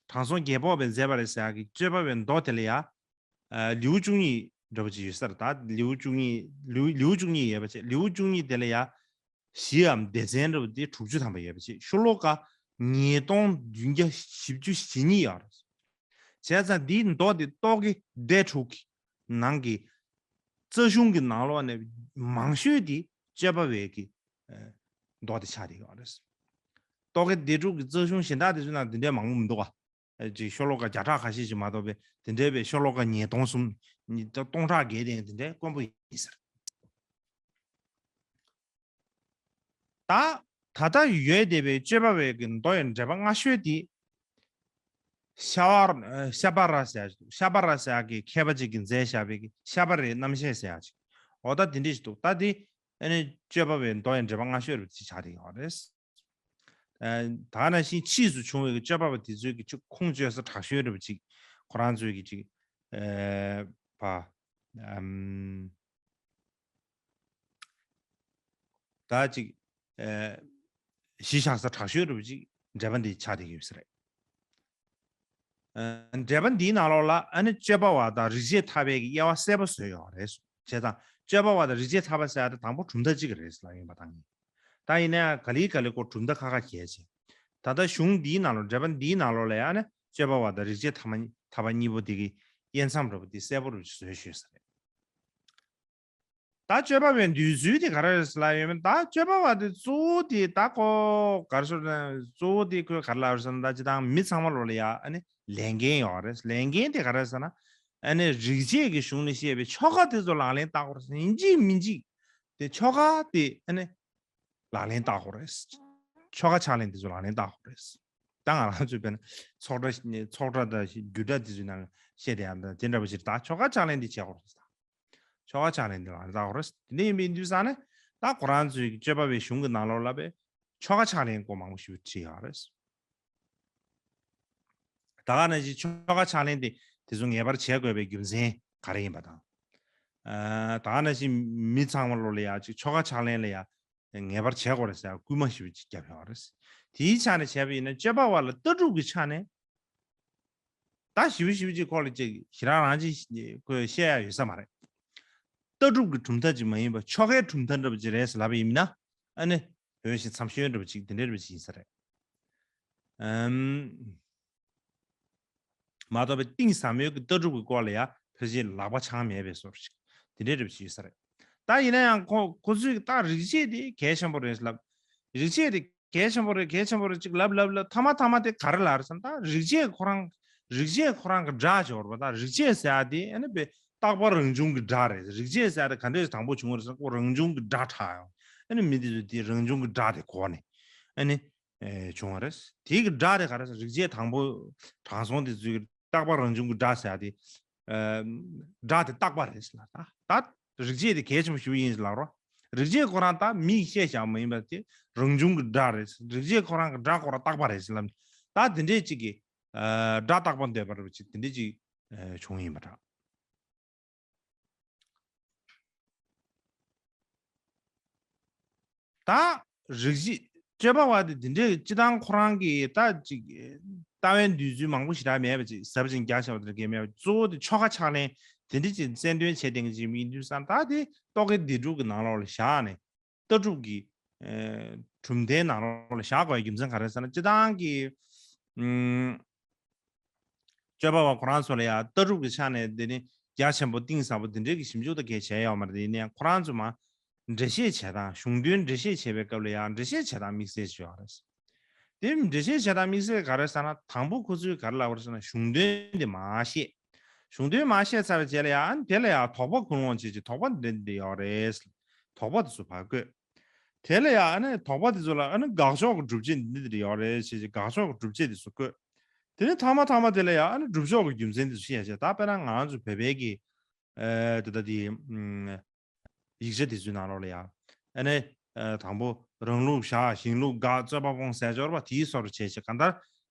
དྲང་སྲོང་རྒྱལ་པོ་བས་མཛད་པ་རེད་ཟེར་ཡ་གི་སྤྱོད་པ་བའི་མདོ་དེ་ལ་ཡ་ཨ་ལེའུ་བཅུ་གཉིས་འདྲ་པོ་ཅིག་ཡོད་ས་རེད། ད་ལེའུ་བཅུ་གཉིས། ལེའུ་ལེའུ་བཅུ་གཉིས་ཡོད་པ་བྱས། ལེའུ་བཅུ་གཉིས་དེ་ལ་ཡ་གཞིའམ་སྡེ་ཚན་འདྲ་པོ་དེ་དྲུག་ཅུ་ཐམ་པ་ཡོད་པ་བྱས། ཤོ་ལོ་ཀ་ཉིས་སྟོང་བདུན་བརྒྱ་བཞི་བཅུ་ཞེ་གཉིས་ཡོད་རེད། བྱས་ཙང་འདིའི་མདོ་དེ་རྟོག་གེ་སྡེ་དྲུག་གི་ནང་གི་རྩ་གཞུང་གི་ནང་ལོགས་ནས་མང་ཤོས་དེ་སྤྱོད་པ་བའི་གི་ཨ་མདོ་དེ་ཆགས་བསྡད་ཡོད་རེད། རྟོག་གེ་སྡེ་དྲུག་གི་རྩ་གཞུང་གཞན་དག་དེ་ཚོའི་ནང་དེ་འདྲའི་མང་པོ་མི་འདུག་ག་ཨ་ཅིག་ཤོ་ལོ་ཀ་བརྒྱ་ཕྲག་ཁ་ཤས་ཤིག་མ་གཏོགས་པའི་དེ་འདྲའི་བའི་ཤོ་ལོ་ཀ་ཉིས་སྟོང་གསུམ། ཉིས་སྟོང་ཕྲག་བརྒལ་ཏེ་དེ་འདྲའི་དཀོན་པོ་ཡིན་ཟེར། ད་ད་ལྟ་ཡོད་བསྡད་པའི་སྤྱོད་པ་བའི་གི་མདོ་ཡི་འགྲེལ་པ་སྔ་ཤོས་དེ་ཤ་བ་ཤ་པ་ར་ཟེར་ཡ་ཅིག་ཤ་པ་ར་ཟེར་ཡ་གི་མཁས་པ་ཅིག་གིས་མཛད་བཞག་པའི་གི་ཤ་པ་རའི་རྣམ་བཤད་ཟེར་ཡ་ཅིག་འོ་ད་དེ་འདྲས་ཞིག་འདུག་ད་དེ་ཨ་ནི་སྤྱོད་པ་བའི་མདོ་ཡི་འགྲེལ་པ་སྔ་ཤོས་རེད་ཅེས་བྱ་དེ་ཡོད་རེད། ཨ་ད་ནང་བཞིན་ཕྱིས་སུ་བྱུང་བའི་སྤྱོད་པ་པ་དེ་ཚོའི་གི་ཅིག་ཁུངས་བཅོལ་ས་དྲག་ཤོས་འདྲ་པོ་ཅིག་ཁོ་རང་ཚོའི་གི་ཅིག་ཨ་པ་ཨམ་ད་ཅིག་ཨ་གཞི་བཞག་ས་དྲག་ཤོས་འདྲ་པོ་ཅིག་འགྲེལ་པ་འདི་ཆགས་བསྡད་ཀྱི་ཡོད་ས་རེད། ཨ་འགྲེལ་པ་འདིའི་ནང་ལོགས་ལ་ཨ་ནི་སྤྱོད་པ་བ་དང་རིག་བྱེད་ཐར་པའི་གི་དབྱེ་བ་གསལ་པོ་བཟོས་ཡོད་རེད། བྱས་ཙང་སྤྱོད་པ་བ་དང་རིག་བྱེད་ཐར་པ་ཟེར་ཡ་དེ་དང་པོ་གྲུབ་མཐའ་གཅིག་རེད་ལབ་ཡིན་པ་དང་། ད་ཡིན་ན་ཡང་ག་ལེ་ག་ལེ་ཁོ་གྲུབ་མཐའ་ཁ་ཁ་གྱེས་བྱས། ད་ལྟ་གཞུང་འདིའི་ནང་ལོགས། འགྲེལ་པ་འདིའི་ནང་ལོགས་ལ་ཡང་ནི་སྤྱོད་པ་བ་དང་རིག་བྱེད་ཐར་པ་ཐར་པ་གཉིས་པོ་དེ་གི་དབྱེ་མཚམས་འདྲ་པོ་དེ་གསལ་པོ་རུ་བཟོས་ཞུས་ས་རེད། ད་སྤྱོད་པ་བའི་འདོད་ཚུལ་དེ་ག་རེ་རེད་ལབ་ཡོད་མེད། ད་སྤྱོད་པ་བ་དེ་གཙོ་བོ་དེ་ད་ཁོ་ག་རེ་ཟེར་ན། གཙོ་བོ་དེ་ཁོས་ག་རེ་ལབ་རེད་ཟེར་ན། ད་སྤྱིར་བཏང་མི་ཚང་མ་ལོགས་ལ་ཡ་ཨ་ནི་ལས་འགན་ཡོད་རེད། ལས་འགན་དེ་ག་རེ་ཟེར་ན། ཨ་ནི་རིག་བྱེད་ཀྱི་གཞུང་ནས་བཤད་པའི་ཆོ་ག་དེ་ཚོ་ལག་ལེན་བསྟར་དགོས་རེད། ཡིན་གཅིག་མིན་གཅིག་དེ་ཆོ་ག་དེ་ཨ་ནི་ལག་ལེན་བསྟར་དགོས་རེད། ཆོ་ག་ཕྱག་ལེན་དེ་ཚོ་ལག་ལེན་བསྟར་དགོས་རེད། ད་ང་རང་ཚོས་དཔེར་ན་ཚོགས་གྲྭ་ཚོགས་གྲྭ་དང་རྒྱུད་གྲྭ་དེ་ཚོའི་ནང་བཤད་དེ་ཡང་དེ་འདྲ་པོ་ཞིག་ད་ཆོ་ག་ཕྱག་ལེན་དེ་བྱེད་དགོས་རེད། ད་ཆོ་ག་ཕྱག་ལེན་དེ་ལག་ལེན་བསྟར་དགོས་རེད། དེ་འདྲ་ཡིན་པའི་དུས་ཙང་ནས་ད་ཁོ་རང་ཚོའི་སྤྱོད་པ་བའི་གཞུང་གི་ནང་ལོགས་ལ་བའི་ཆོ་ག་ཕྱག་ལེན་སྐོར་མང་པོ་ཞིག་བྲིས་ཡོད་རེད། ད་ག་ནང་བཞིན་ཆོ་ག་ཕྱག་ལེན་དེ་དེ་ཚོ་ངེས་པར་བྱེད་དགོས་པའི་རྒྱུ་མཚན་ག་རེ་ཡིན་པ་དང་། ཨ་ད་ག་ནང་བཞིན་མི་ཚང་མ་ལོགས་ལ་ཡ་ཅིག་ཆོ་ག་ཕྱག་ལེན་ལ་ཡ་ངེས་པར་བྱེད་དགོས་རེད་ཟེར་སྐུལ་མ་ཞེ་པོ་ཅིག་བརྒྱབ་ཡོད་རེད། དེའི་ཆ་ནས་བྱས་པ་ཡིན་ན་སྤྱོད་པ་བ་ལ་ལྟ་གྲུབ་ཀྱི་ཆ་ནས། ད་ཞེ་པོ་ཞེ་པོ་ཅིག་ཁོ་ལ་ཅིག་ཞེ་དྲག་རང་ཅིག་ཁོས་བཤད་ཡ་ཡོད་ས་མ་རེད། ལྟ་གྲུབ་ཀྱི་གྲུབ་མཐའ་ཅིག་མ་ཡིན་པ་ཆོ་གའི་གྲུབ་མཐའ་འདྲ་པོ་ཅིག་རེད་ཟེར་ལབ་པ་ཡིན་ན། ཨ་ནི་བོད་ཞིག་མཚམས་སྦྱོར་འདྲ་པོ་ཅིག་དེ་འདྲ་འདྲ་པོ་ཅིག་ཡིན་ས་རེད། ཨམ། མ་གཏོགས་པའི་གཏིང་ཟབ་མོའི་གི་ལྟ་གྲུབ་ཀྱི་སྐོར་ལ་ཡ་ཕལ་ཆེར་ལག་པ་འཆང་མེད་པའི་བཟོ་འདྲ་ཅིག་དེ་འདྲའི་རེད་བྱས་ས་རེད། ད་ཡིན་ན་ཡང་ཁོ་ཁོ་ཚོས་ད་རིག་བྱེད་དེ་གལ་ཆེན་པོ་རེད་ལབ། རིག་བྱེད་དེ་གལ་ཆེན་པོ་རེད། གལ་ཆེན་པོ་རེད་ཅིག་ལབ་ལབ་ལབ། ཐ་མ་ཐ་མ་དེ་ག་རེ་ལབ་རེད་ཟེར་ན། ད་རིག་བྱེད་ཁོ་རང་རིག་བྱེད་ཁོ་རང་གི་སྒྲ་ཅིག་ཡོད་རེད་པ། ད་རིག་བྱེད་ཟེར་ཡ་དེ་ཨ་ནི་པའི་རྟག་པ་རང་བྱུང་གི་སྒྲ་རེད། རིག་བྱེད་ཟེར་ཡ་དེ་ག་འདྲས་དང་པོ་བྱུང་བ་རེད་ཟེར་ན། ཁོ་རང་བྱུང་གི་སྒྲ་གྲགས་ཡོང་། ཨ་ནི་མི་དེ་ཚོས་དེ་རང་བྱུང་གི་སྒྲ་དེ་གོ་ནས་ཨ་ནི་ཨེ་བྱུང་བ་རེད། དེ་གི་སྒྲ་དེ་ག་རེ་ཟེར། རིག་བྱེད་དང་པོ་དྲང་སྲོང་དེ་ཚོའི་རྟག་པ་རང་བྱུང་གི་སྒྲ་ཟེར་ཡ་དེ། ཨ་སྒྲ་དེ་རྟག་པ་རེད་ཟེར་ལ། ད་ད་རིག་བྱེད་དེ་གལ་ཆེན་པོ་ཞིག་ཡིན་ཟེར་ལབ་རོ། རིག་བྱེད་ཁོ་རང་ད་མིས་བཤད་བཞག་མ་ཡིན་པ་དེ་རང་བྱུང་གི་སྒྲ་རེད། རིག་བྱེད་ཁོ་རང་གི་སྒྲ་ཁོ་རང་རྟག་པ་རེད་ཟེར་ལབ། ད་དེ་འདྲས་ཅིག་གི་ཨ་སྒྲ་རྟག་པ་འདོད་པ་རེད་པ་ཅིག་དེ་འདྲས་ཅིག་ཨ་བྱུང་ཡིན་པ་འདྲ། ད་རིག་བྱེད་སྤྱོད་པ་བ་དེ་དེ་འདྲའི་སྤྱི་བཏང་ཁོ་རང་གི་ད་ཅིག་ལྟ་བའི་འདོད་ཚུལ་མང་པོ་ཞེ་དྲག་མེད་པ་ཅིག་ཟབ་ཅིང་རྒྱ་ཆེ་བ་དེ་འདྲ་གས་མེད་པ། གཙོ་བོ་དེ་ཆོ་ག་ཕྱག་ལེན་དེ་འདྲ་ཅིག་རྩལ་འདོན་བྱས་བསྡད་མཁན་ཅིག་ཡིན་དུས་ཙང་། ད་དེ་རྟོག་གེ་སྡེ་དྲུག་གི་ནང་ལོགས་ལ་བཞག་ནས་ལྟ་གྲུབ་ཀྱི་ཨ་གྲུབ་མཐའི་ནང་ལོགས་ལ་བཞག་དགོས་པའི་རྒྱུ་མཚན་ག་རེ་ཟེར་ན། སྤྱི་བཏང་གི་ཨ་སྤྱོད་པ་བ་ཁོ་རང་ཚོ་ལ་ཡང་ལྟ་གྲུབ་ཀྱི་ཆ་ནས་དེ་ནི་རྒྱ་ཆེན་པོ་གཏིང་ཟབ་པོ་དེ་འདྲའི་གི་ཞིབ་འཇུག་ད་གས་བྱས་ཡོད་མ་རེད། ཡིན་ནའི་ཁོ་རང་ཚོ་མ་འགྲེལ་བཤད་བྱེད་སྟངས། གཞུང་དོན་འགྲེལ་བཤད་བྱེད་པའི་སྐབས་ལ་ཡང་འགྲེལ་བཤད་བྱེད་སྟངས་དམིགས་བསལ་ཅིག་ཡོད་རེད། དེ་འགྲེལ་བཤད་བྱེད་སྟངས་དམིགས་བསལ་ག་རེ་ཟེར་ན། དང་པོ་ཁོ་ཚོས་ག་རེ་ལབ་པ་རེད་ཟེར་ན། གཞུང་དོན་དེ་མར་བཤད། གཞུང་དོན་མར་བཤད་ཚར་བའི་རྗེས་ལ་ཡང་དེ་ལ་ཡང་དོགས་པ་ཁུར་འོང་བྱེད་ཅིག་དོགས་པ་འདི་འདི་ཡོད་རེད། དོགས་པ་དེ་ཚོ་ཕར་བཀོད། དེ་ལ་ཡང་ཨ་ནི་དོགས་པ་དེ་ཚོ་ལ་ཨ་ནི་དགག་ཕྱོགས་ཀྱི་སྒྲུབ་བྱེད་འདི་འདི་ཡོད་རེད་ཞེས་དགག་ཕྱོགས་ཀྱི་སྒྲུབ་བྱེད་དེ་ཚོ་བཀོད། དེ་ནས་ཐ་མ་ཐ་མ་དེ་ལ་ཡང་ཨ་ནི་སྒྲུབ་ཕྱོགས་ཀྱི་རྒྱུ་མཚན་དེ་ཚོ་བཤད་བྱས། ད་དཔེར་ན་ང་ཚོ་བོད་པའི་གི་ཨ་དེ་ད་དེ་ཨམ་ཡིག་ཆ་དེ་ཚོའི་ནང་ལོགས་ལ་ཡང་ཨ་ནི་ཨ་དང་པོ་རང་ལུགས་བཞག། གཞན་ལུགས་དགག། རྩོད་པ་སྤོང་ཟེར་ཡ་ཅིག་ཡོད་རེད་པ། དེའི་བཟོ་འདྲ་བྱས་བྱས་གང་ལྟར་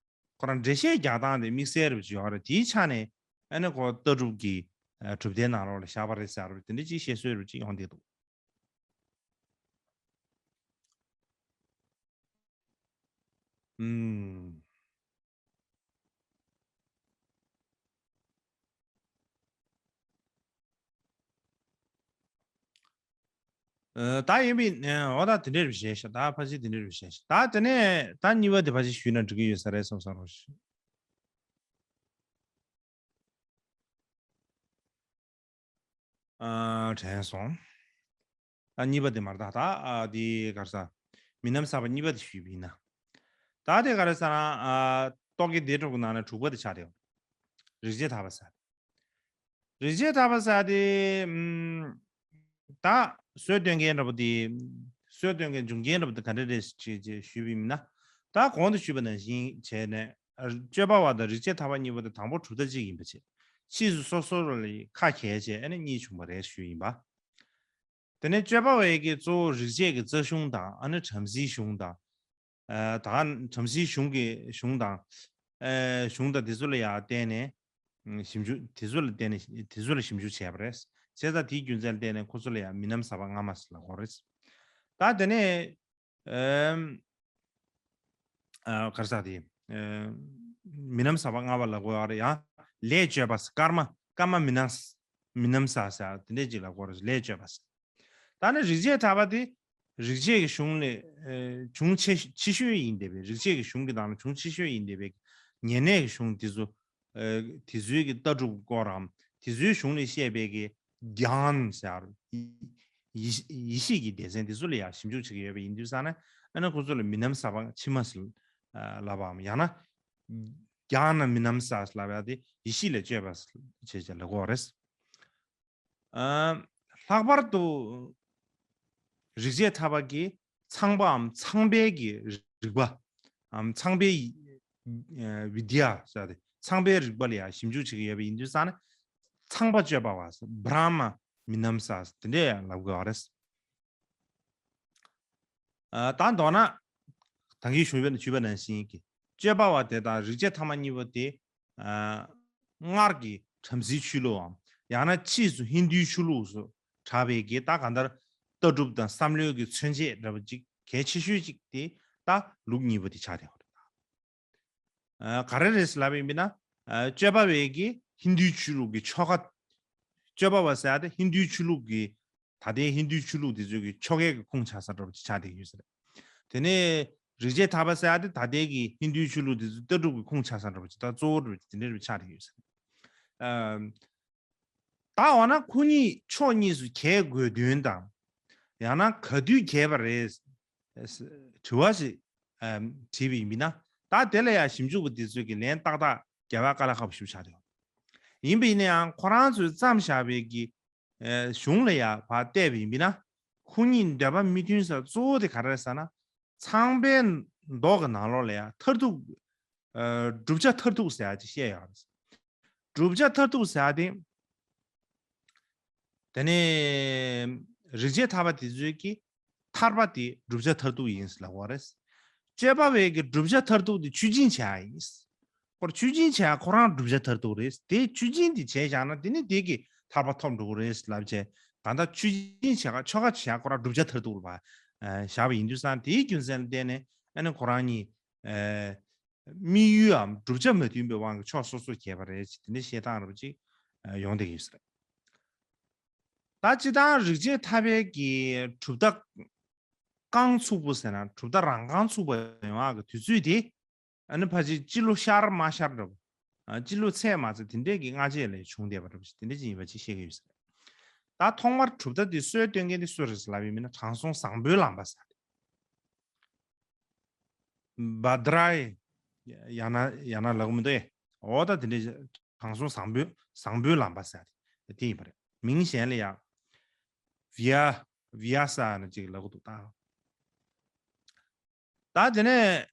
ཁོ་རང་འགྲེལ་བཤད་རྒྱག་སྟངས་དེ་དམིགས་བསལ་རེ་བ་ཅིག་ཡོད་རེད། དེའི་ཆ་ནས་ཨ་ནི་ཁོ་ལྟ་གྲུབ་ཀྱི་ཨ་གྲུབ་མཐའི་ནང་ལོགས་ལ་བཞག་པ་རེད་ཟེར་བ་དེ་འདྲ་ཅིག་བཤད་སྲོལ་རེ་བ་ཅིག་ཡོང་བསྡད་འདུག་ཨུམ། ཨ་ད་ཡིན་པའི་ཨ་འོ་ད་དེ་འདྲ་རེ་བ་བྱས་ཤག་ད་ཕལ་ཆེར་དེ་འདྲ་རེ་བ་བྱས་ཤག་ད་དེ་ནས་ད་གཉིས་པ་དེ་ཕལ་ཆེར་ཞུས་ན་འགྲིག་གི་ཡོད་ས་རེད་བསམ་བསམ་རོགས། ཨ་དྲན་སོང་། ཨ་གཉིས་པ་དེ་མ་རེད། ད་ད་ཨ་དེ་ག་རེ་ཟེར། མི་རྣམ་གསར་པ་གཉིས་པ་དེ་ཞུས་པ་ཡིན་ན། ད་དེ་ག་རེ་ཟེར་ན། ཨ་རྟོག་གེ་སྡེ་དྲུག་གི་ནང་ནས་དྲུག་པ་དེ་ཆགས་བསྡད་ཡོད། རིག་བྱེད་ཐར་པ་ཟེར། རིག་བྱེད་ཐར་པ་ཟེར་དེ་ཨམ་ད་སྲོལ་གཏོད་མཁན་འདྲ་པོ་དེ། སྲོལ་གཏོད་མཁན་འབྱུང་མཁན་འདྲ་པོ་དེ་ག་འདྲ་རེད་ཅེས་ཅེས་ཞུས་པ་ཡིན་ན། ད་གོང་དུ་ཞུས་པ་ནང་བཞིན་བྱས་ནས་ཨ་སྤྱོད་པ་བ་དང་རིག་བྱེད་ཐར་པ་གཉིས་པོ་དེ་དང་པོ་གྲུབ་མཐའ་གཅིག་ཡིན་པ་བྱས། ཕྱིས་སུ་སོ་སོ་རང་ལ་ཁ་གྱེས་བྱས་ཨ་ནི་གཉིས་བྱུང་བ་རེད་ཞུས་ཡིན་པ། དེ་ནས་སྤྱོད་པ་བའི་གི་གཙོ་བོ་རིག་བྱེད་ཀྱི་རྩ་གཞུང་དང་། ཨ་ནི་བྲམ་ཟེའི་གཞུང་དང་། ཨ་ད་བྲམ་ཟེའི་གཞུང་གི་གཞུང་དང་། ཨ་གཞུང་དང་དེ་ཚོ་ལ་ཡང་བརྟེན་ནས་ཨ་ཞིབ་འཇུག་དེ་ཚོ་ལ་བརྟེན་ནས་དེ་ཚོ་ལ་ཞིབ་འཇུག་བྱས་པ་རེད། བྱས་ཙང་དེའི་རྒྱུ་མཚན་ལ་བརྟེན་ནས་ཁོ་ཚོ་ལ་ཡང་མི་རྣམ་གསར་པ་སྔ་མ་ཟེར་ལབ་དགོས་རེད། ད་དེ་ནས་ཨ་ཨ་ག་རེ་ཟེར་དེ། ཨ་མི་རྣམ་གསར་པ་སྔ་མ་ལབ་དགོས་ཡོད་རེད། ཡང་ལས་བཅོས་པ་ཟེར། ཀརྨ། ཀརྨ་མི་རྣམ། མི་རྣམ་གསར་ཟེར་དེ་འདྲས་ཅིག་ལབ་དགོས་རེད། ལས་བཅོས་པ་ཟེར། ད་ནི་རིག་བྱེད་ཐར་པ་དེ་རིག་བྱེད་ཀྱི་གཞུང་ལས་ཨ་གཞུང་ཆེ་ཆེ་ཤོས་ཡིན་བསྡད་པའི། རིག་བྱེད་ཀྱི་གཞུང་གི་ནང་ནས་གཞུང་ཆེ་ཤོས་ཡིན་བསྡད་པའི་ཉེ་གནས་ཀྱི་གཞུང་དེ་ཚོ། ཨ་དེ་ཚོའི་གི་ལྟ་གྲུབ་སྐོར་རམ། དེ་ཚོའི་གཞུང་ནས་བཤད་པའི་གི་གྱཱན་ཟེར། ཡེ་ཡེ་ཤེས་ཀྱི་སྡེ་ཚན་དེ་ཚོ་ལ་ཡང་ཞིབ་འཇུག་བྱེད་ཀྱི་ཡོད་པ་ཡིན་དུས་ཙང་ནས། ཨ་ནི་ཁོ་ཚོ་ལ་མི་རྣམ་གསར་པ་ཕྱི་མ་ཟེར་ལབ་པའམ། ཡང་ན་གྱཱན་ན་མི་རྣམ་གསར་ལབ་ཡ་དེ་ཡེ་ཤེས་ལས་བཅོས་པ་ཟེར་བྱས་བྱས་ལབ་དགོས་རེད། ཨ་ལྷག་པར་དུ་རིག་བྱེད་ཐར་པ་གིས་ཚངས་པའམ་ཚངས་པའི་གི་རིག་པའམ་ཚངས་པའི་ཨ་བི་དི་ཡ་ཟེར་ཏེ། ཚངས་པའི་རིག་པ་ལ་ཡང་ཞིབ་འཇུག་བྱེད་ཀྱི་ཡོད་པ་ཡིན་དུས་ཙང་ནས། ཚངས་པ་སྤྱོད་པ་བ་ཟེར། བྷྲ་མ་མི་རྣམ་གསར་དེ་འདྲས་ཡང་ལབ་དགོས་པ་རེད། ཨ་ད་མདོར་ན་ད་གིན་ཞུས་པ་ཞུས་པ་ནང་བཞིན་གྱི་སྤྱོད་པ་བ་དེ་དང་རིག་བྱེད་ཐ་མ་གཉིས་པོ་དེ། ཨ་སྔར་གྱི་བྲམ་ཟེའི་ཆོས་ལུགས་འམ། ཡང་ན་ཕྱིས་སུ་ཧིན་རྡུའི་ཆོས་ལུགས་སུ་གྲགས་པའི་གི་ད་གང་ལྟར་ལྟ་གྲུབ་དང་བསམ་བློའི་གི་མཚོན་བྱེད་འདྲ་པོ་ཅིག་གལ་ཆེ་ཤོས་ཅིག་དེ་ད་ལུགས་གཉིས་པོ་དེ་ཆགས་བསྡད་ཡོད་རེད། ཨ་ག་རེ་རེད་ཟེར་ལབ་པ་ཡིན་ན། ཨ་སྤྱོད་པ་བས་ཀྱི་ཧིན་རྡུའི་ཆོས་ལུགས་ཀྱི་ཆོ་ག། སྤྱོད་པ་བ་ཟེར་ཡ་དེ་ཧིན་རྡུའི་ཆོས་ལུགས་ཀྱི། ད་ལྟའི་ཧིན་རྡུའི་ཆོས་ལུགས་དེ་ཚོའི་གི་ཆོ་གའི་གི་ཁུངས་ཆགས་ས་འདྲ་པོ་ཅིག་ཆགས་བསྡད་ཡོད་ས་རེད། དེ་ནས་རིག་བྱེད་ཐར་པ་ཟེར་ཡ་དེ་ད་ལྟའི་གི་ཧིན་རྡུའི་ཆོས་ལུགས་དེ་ཚོའི་ལྟ་གྲུབ་ཀྱི་ཁུངས་ཆགས་ས་འདྲ་པོ་ཅིག་ད་གཙོ་བོ་འདྲ་པོ་ཅིག་དེ་འདྲ་རེ་ཆགས་བསྡད་ཡོད་ས་རེད། ཨ། ད་འོ་ན་ཁོ་གཉིས་ཕྱོགས་གཉིས་སུ་གྱེས་དགོས་དོན་དང་། ཡང་ན་ག་དུས་གྱེས་པ་རེད། དྲི་བ་ཞིག་ཨམ་དྲིས་པ་ཡིན་ན། ད་དེ་ལ་ཡང་ཞིབ་འཇུག་པ་འདི་ཚོས་ཀྱི་ལན་ཏག་ཏག་རྒྱག་པ་དཀའ་ལས་ཁག་པོ་ཞིག་ཆགས་ཡོད། ཡིན་པ་ཡིན་ན་ཡང་ཁོ་རང་ཚོས་བརྩམས་བཞག་པའི་གི་ཨ་གཞུང་ལ་ཡང་ཕར་བལྟས་པ་ཡིན་ན། ཁོ་གཉིས་འདོད་པ་མི་མཐུན་ས་གཙོ་བོ་དེ་ག་རེ་རེད་ཟེར་ན། ཚངས་པའི་མདོ་གི་ནང་ལོགས་ལ་ཡང་མཐར་ཐུག་ཨ་བསྒྲུབ་བྱ་མཐར་ཐུག་ཟེར་ཡག་ཅིག་བཤད་ཡོད་རེད། བསྒྲུབ་བྱ་མཐར་ཐུག་ཟེར་ཡག་དེ། དེ་ནས་རིགས་བྱེད་ཐར་པ་དེ་ཚོས་ཀྱི་ཐར་པ་དེ་བསྒྲུབ་བྱ་མཐར་ཐུག་ཡིན་ཟེར་ལབ་པ་རེད། སྤྱོད་པ་བས་ཀྱི་བསྒྲུབ་བྱ་མཐར་ཐུག་དེ་ཆོས་སྦྱིན་བྱེད་ཡག་ཡིན། ཁོར་ཆོས་སྦྱིན་བྱེད་ཡག་ཁོ་རང་བསྒྲུབ་བྱ་མཐར་ཐུག་རེད། དེ་ཆོས་སྦྱིན་དེ་བྱས་བཞག་ན་དེ་ནི་དེ་གི་ཐར་པ་ཐོབ་འགྲོ་གི་རེད་ལབ་བྱས། གང་ལྟར་ཆོས་སྦྱིན་བྱེད་ཡག་ཆོ་ག་བྱེད་ཡག་ཁོ་རང་བསྒྲུབ་བྱ་མཐར་ཐུག་ལ་བཞག་པ་ཡིན་དུས་ཙང་། དེའི་རྒྱུ་མཚན་ལ་བརྟེན་ནས་ཨ་ནི་ཁོ་རང་གཉིས་དམིགས་ཡུལ་འམ་བསྒྲུབ་བྱ་མ་མཐུན་པའི་དབང་གིས་ཕྱོགས་སོ་སོར་གྱེས་པ་རེད་ཅེས་དེ་འདྲའི་བཤད་སྟངས་རབ་ཅིག་ཡོང་བསྡད་ཀྱི་ཡོད་ས་རེད། ད་སྤྱིར་བཏང་རིགས་བྱེད་ཐར་པའི་གི་གྲུབ་མཐའ་རྐང་ཚུགས་པོ་ཟེར་ན། གྲུབ་མཐའ་རང་རྐང་ཚུགས་པ་ཡོང་ཡག་གི་དུས་ཚོད་དེ། ཨ་ནི་ཕལ་ཆེར་སྤྱི་ལོ་ཤར་མ་ཤར་འདྲ་པོ། ཨ་སྤྱི་ལོ་ཚད་མ་ཚད་དེ་འདྲས་ཀྱི་སྔ་རྗེས་ལ་བྱུང་བསྡད་པ་འདྲ་པོ་ཞིག་དེ་འདྲས་ཅིག་ཡིན་པ་ཅིག་བཤད་ཀྱི་ཡོད་ས་རེད། ད་ཐོག་མར་གྲུབ་མཐའ་དེ་སྲོལ་བཏོད་མཁན་དེ་སུ་རེད་ལབ་ཡིན་ན། དྲང་སྲོང་བཟང་པོའི་ལམ་པ་ཟེར་ཏེ། བྷ་དྲ་ཡ་ན་ཡ་ན་ལབ་ཀྱི་མི་འདུག་ཨེ། འོ་ད་དེ་འདྲས་དྲང་སྲོང་བཟང་པོའི་བཟང་པོའི་ལམ་པ་ཟེར་ཏེ་དེ་ཡིན་པ་རེད། མིང་གཞན་ལ་ཡ་བི་ཡ་བི་ཡ་ས་ན་ཅིག་ལབ་ཀྱི་འདུག་ད། ད་དེ་ནས་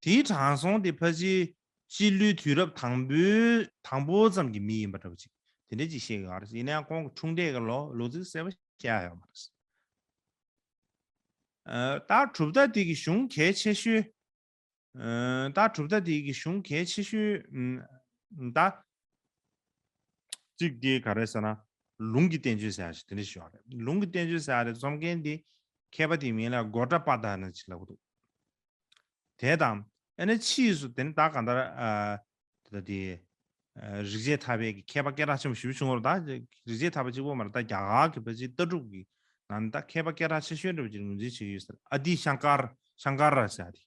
དེའི་དྲང་སྲོང་དེ་ཕལ་ཆེར་སྤྱི་ལོའི་དུས་རབས་དང་པོའི་དང་པོ་ཙམ་གྱི་མི་ཡིན་པ་འདྲ་པོ་ཅིག་དེ་འདྲ་ཅིག་བཤད་ཀྱི་ཡོད་རེད། ཡིན་ན་ཡང་ཁོང་གི་འཁྲུངས་འདས་ཀྱི་ལོ་ལོ་ཚིགས་གསལ་པོ་བཤད་ཡ་ཡོད་མ་རེད། ཨ་ད་གྲུབ་མཐའ་དེ་གི་གཞུང་གལ་ཆེ་ཤོས། ཨ་ད་གྲུབ་མཐའ་དེ་གི་གཞུང་གལ་ཆེ་ཤོས། ཨ་ད་གཅིག་དེ་ག་རེ་ཟེར་ན། ལུང་གི་བསྟན་བཅོས་ཟེར་ཡ་ཞིག་དེ་འདྲ་ཞིག་ཡོད་རེད། ལུང་གི་བསྟན་བཅོས་ཟེར་ཡ་དེ་རྩོམ་མཁན་དེ་མཁས་པ་དེའི་མིང་ལ་གོ་ཏྲ་པ་དྷ་ན་ཅིག་ལབ་ཀྱི་འདུག་དེ་དང་ཨ་ནི་ཕྱིས་སུ་དེ་ནི་ད་གང་ལྟར་ཨ་ད་དེ་ཨ་རིགས་བྱེད་ཐར་པའི་གི་མཁས་པ་སྐད་གྲགས་ཆེན་པོ་ཞེ་པོ་བྱུང་བ་རེད། ད་རིགས་བྱེད་ཐར་པ་གཅིག་པོ་མ་རེད། ད་རྒྱ་གར་གི་ཕལ་ཆེར་ལྟ་གྲུབ་ཀྱི་ནང་ནས་ད་མཁས་པ་སྐད་གྲགས་ཆེ་ཤོས་འདྲ་པོ་ཅིག་ངོས་འཛིན་བྱེད་ཀྱི་ཡོད་ཟེར། ཨ་ཏི་ཤང་ཀར་ཤང་ཀར་ར་ཟེར་ཡ་དེ།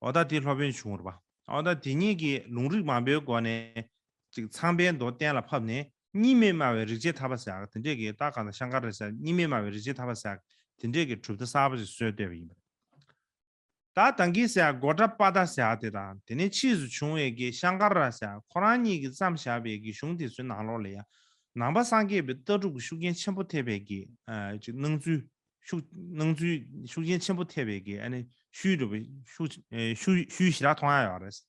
འོ་ད་དེ་སློབ་དཔོན་བྱུང་བ་རེད་པ། འོ་ད་དེ་ཉིད་ཀྱིས་ལུང་རིགས་མང་པོའི་སྒོ་ནས་ཅིག་ཚངས་པའི་མདོ་གཏན་ལ་ཕབ་ནས་གཉིས་མེད་སྨྲ་བའི་རིགས་བྱེད་ཐར་པ་ཟེར་ཡག་དེ་འདྲས་ཀྱི། ད་གང་ལྟར་ཤང་ཀ་ར་ཟེར་གཉིས་མེད་སྨྲ་བའི་རིགས་བྱེད་ཐར་པ་ཟེར་ཡག་དེ་འདྲས་ཀྱི་གྲུབ་མཐའ་གསར་པ་ཞིག་སྲོལ་བཏོད་པ་ཡིན་པ་རེད། ད་ད་གིན་ཟེར་ཡག་གོ་ཏྲ་པ་དྷ་ཟེར་ཡག་དེ་དང་། དེ་ནས་ཕྱིས་སུ་བྱུང་བའི་གི་ཤང་ཀ་ར་ཟེར་ཡག་ཁོ་རང་གཉིས་ཀྱིས་བརྩམས་བཞག་པའི་གི་གཞུང་དེ་ཚོའི་ནང་ལོགས་ལ་ཡང་ནང་པ་སངས་རྒྱས་པའི་ལྟ་གྲུབ་ཀྱི་ཤུགས་རྐྱེན་ཆེན་པོ་ཐེབས་པའི་གི་ཨ་ཅིག་སྣང་ཚུལ། ཤུགས་སྣང་ཚུལ་ཤུགས་རྐྱེན་ཆེན་པོ་ཐེབས་པའི་གི་ཨ་ནི་ཤུལ་འདྲ་པོ་ཤུགས་ཨེ་ཤུལ་ཤུལ་ཞེ་དྲག་མཐོང་ཡ་ཡོད་རེད།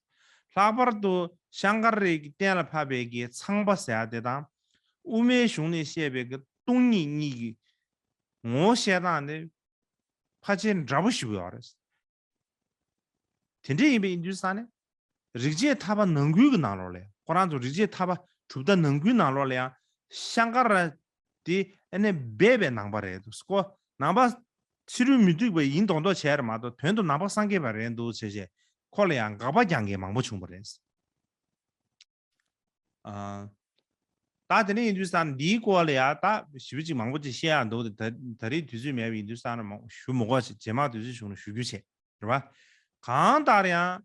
ལྷག་པར་དུ་ཤང་ཀ་རའི་གི་གཏན་ལ་ཕབ་པའི་གི་ཚངས་པ་ཟེར་ཡ་དེ་དང་། དབུ་མའི་གཞུང་ནས་བཤད་པའི་གི་སྟོང་ཉིད་གཉིས་ཀྱི་ངོ་བོ་བཤད་སྟངས་དེ་ཕལ་ཆེར་འདྲ་པོ་ཞིག་ཡོད་རེད། དེ་འདྲ་ཡིན་པ་ཡིན་དུས་ཙང་ནས། རིགས་བྱེད་ཐར་པ་ནང་ཁུལ་གྱི་ནང་ལོགས་ལ་ཡང་། ཁོ་རང་ཚོ་རིགས་བྱེད་ཐར་པ་གྲུབ་མཐའ་ནང་ཁུལ་ནང་ལོགས་ལ་ཡང་ཤང་ཀ་ར་དེ་ཨ་ནི་སྦས་པའི་ནང་པ་རེད་འདུག་ཀོ། ནང་པ་ཕྱི་རོལ་མུ་སྟེགས་པ་ཡིན་མདོག་མདོག་བྱས་རེད་མ་གཏོགས། དོན་དུ་ནང་པ་སངས་རྒྱས་པ་རེད་འདུག་བྱས་བྱས་ཁོ་ལ་ཡང་དགག་པ་རྒྱག་མཁན་མང་པོ་བྱུང་བ་རེད། ཨ། ད་དེ་འདྲ་ཡིན་དུས་ཙང་འདིའི་སྐོར་ལ་ཡང་ད་ཞིབ་ཅིག་མང་པོ་ཅིག་བཤད་ཡག་འདུག་ད་ད་རེས་དུས་ཚོད་མེད་པ་ཡིན་དུས་ཙང་ན་མང་ཞུ་མི་དགོས་ཅིག་རྗེས་མ་དུས་ཚོད་བྱུང་ན་ཞུ་རྒྱུ་བྱས། རེད་པ། གང་ལྟར་ཡང་།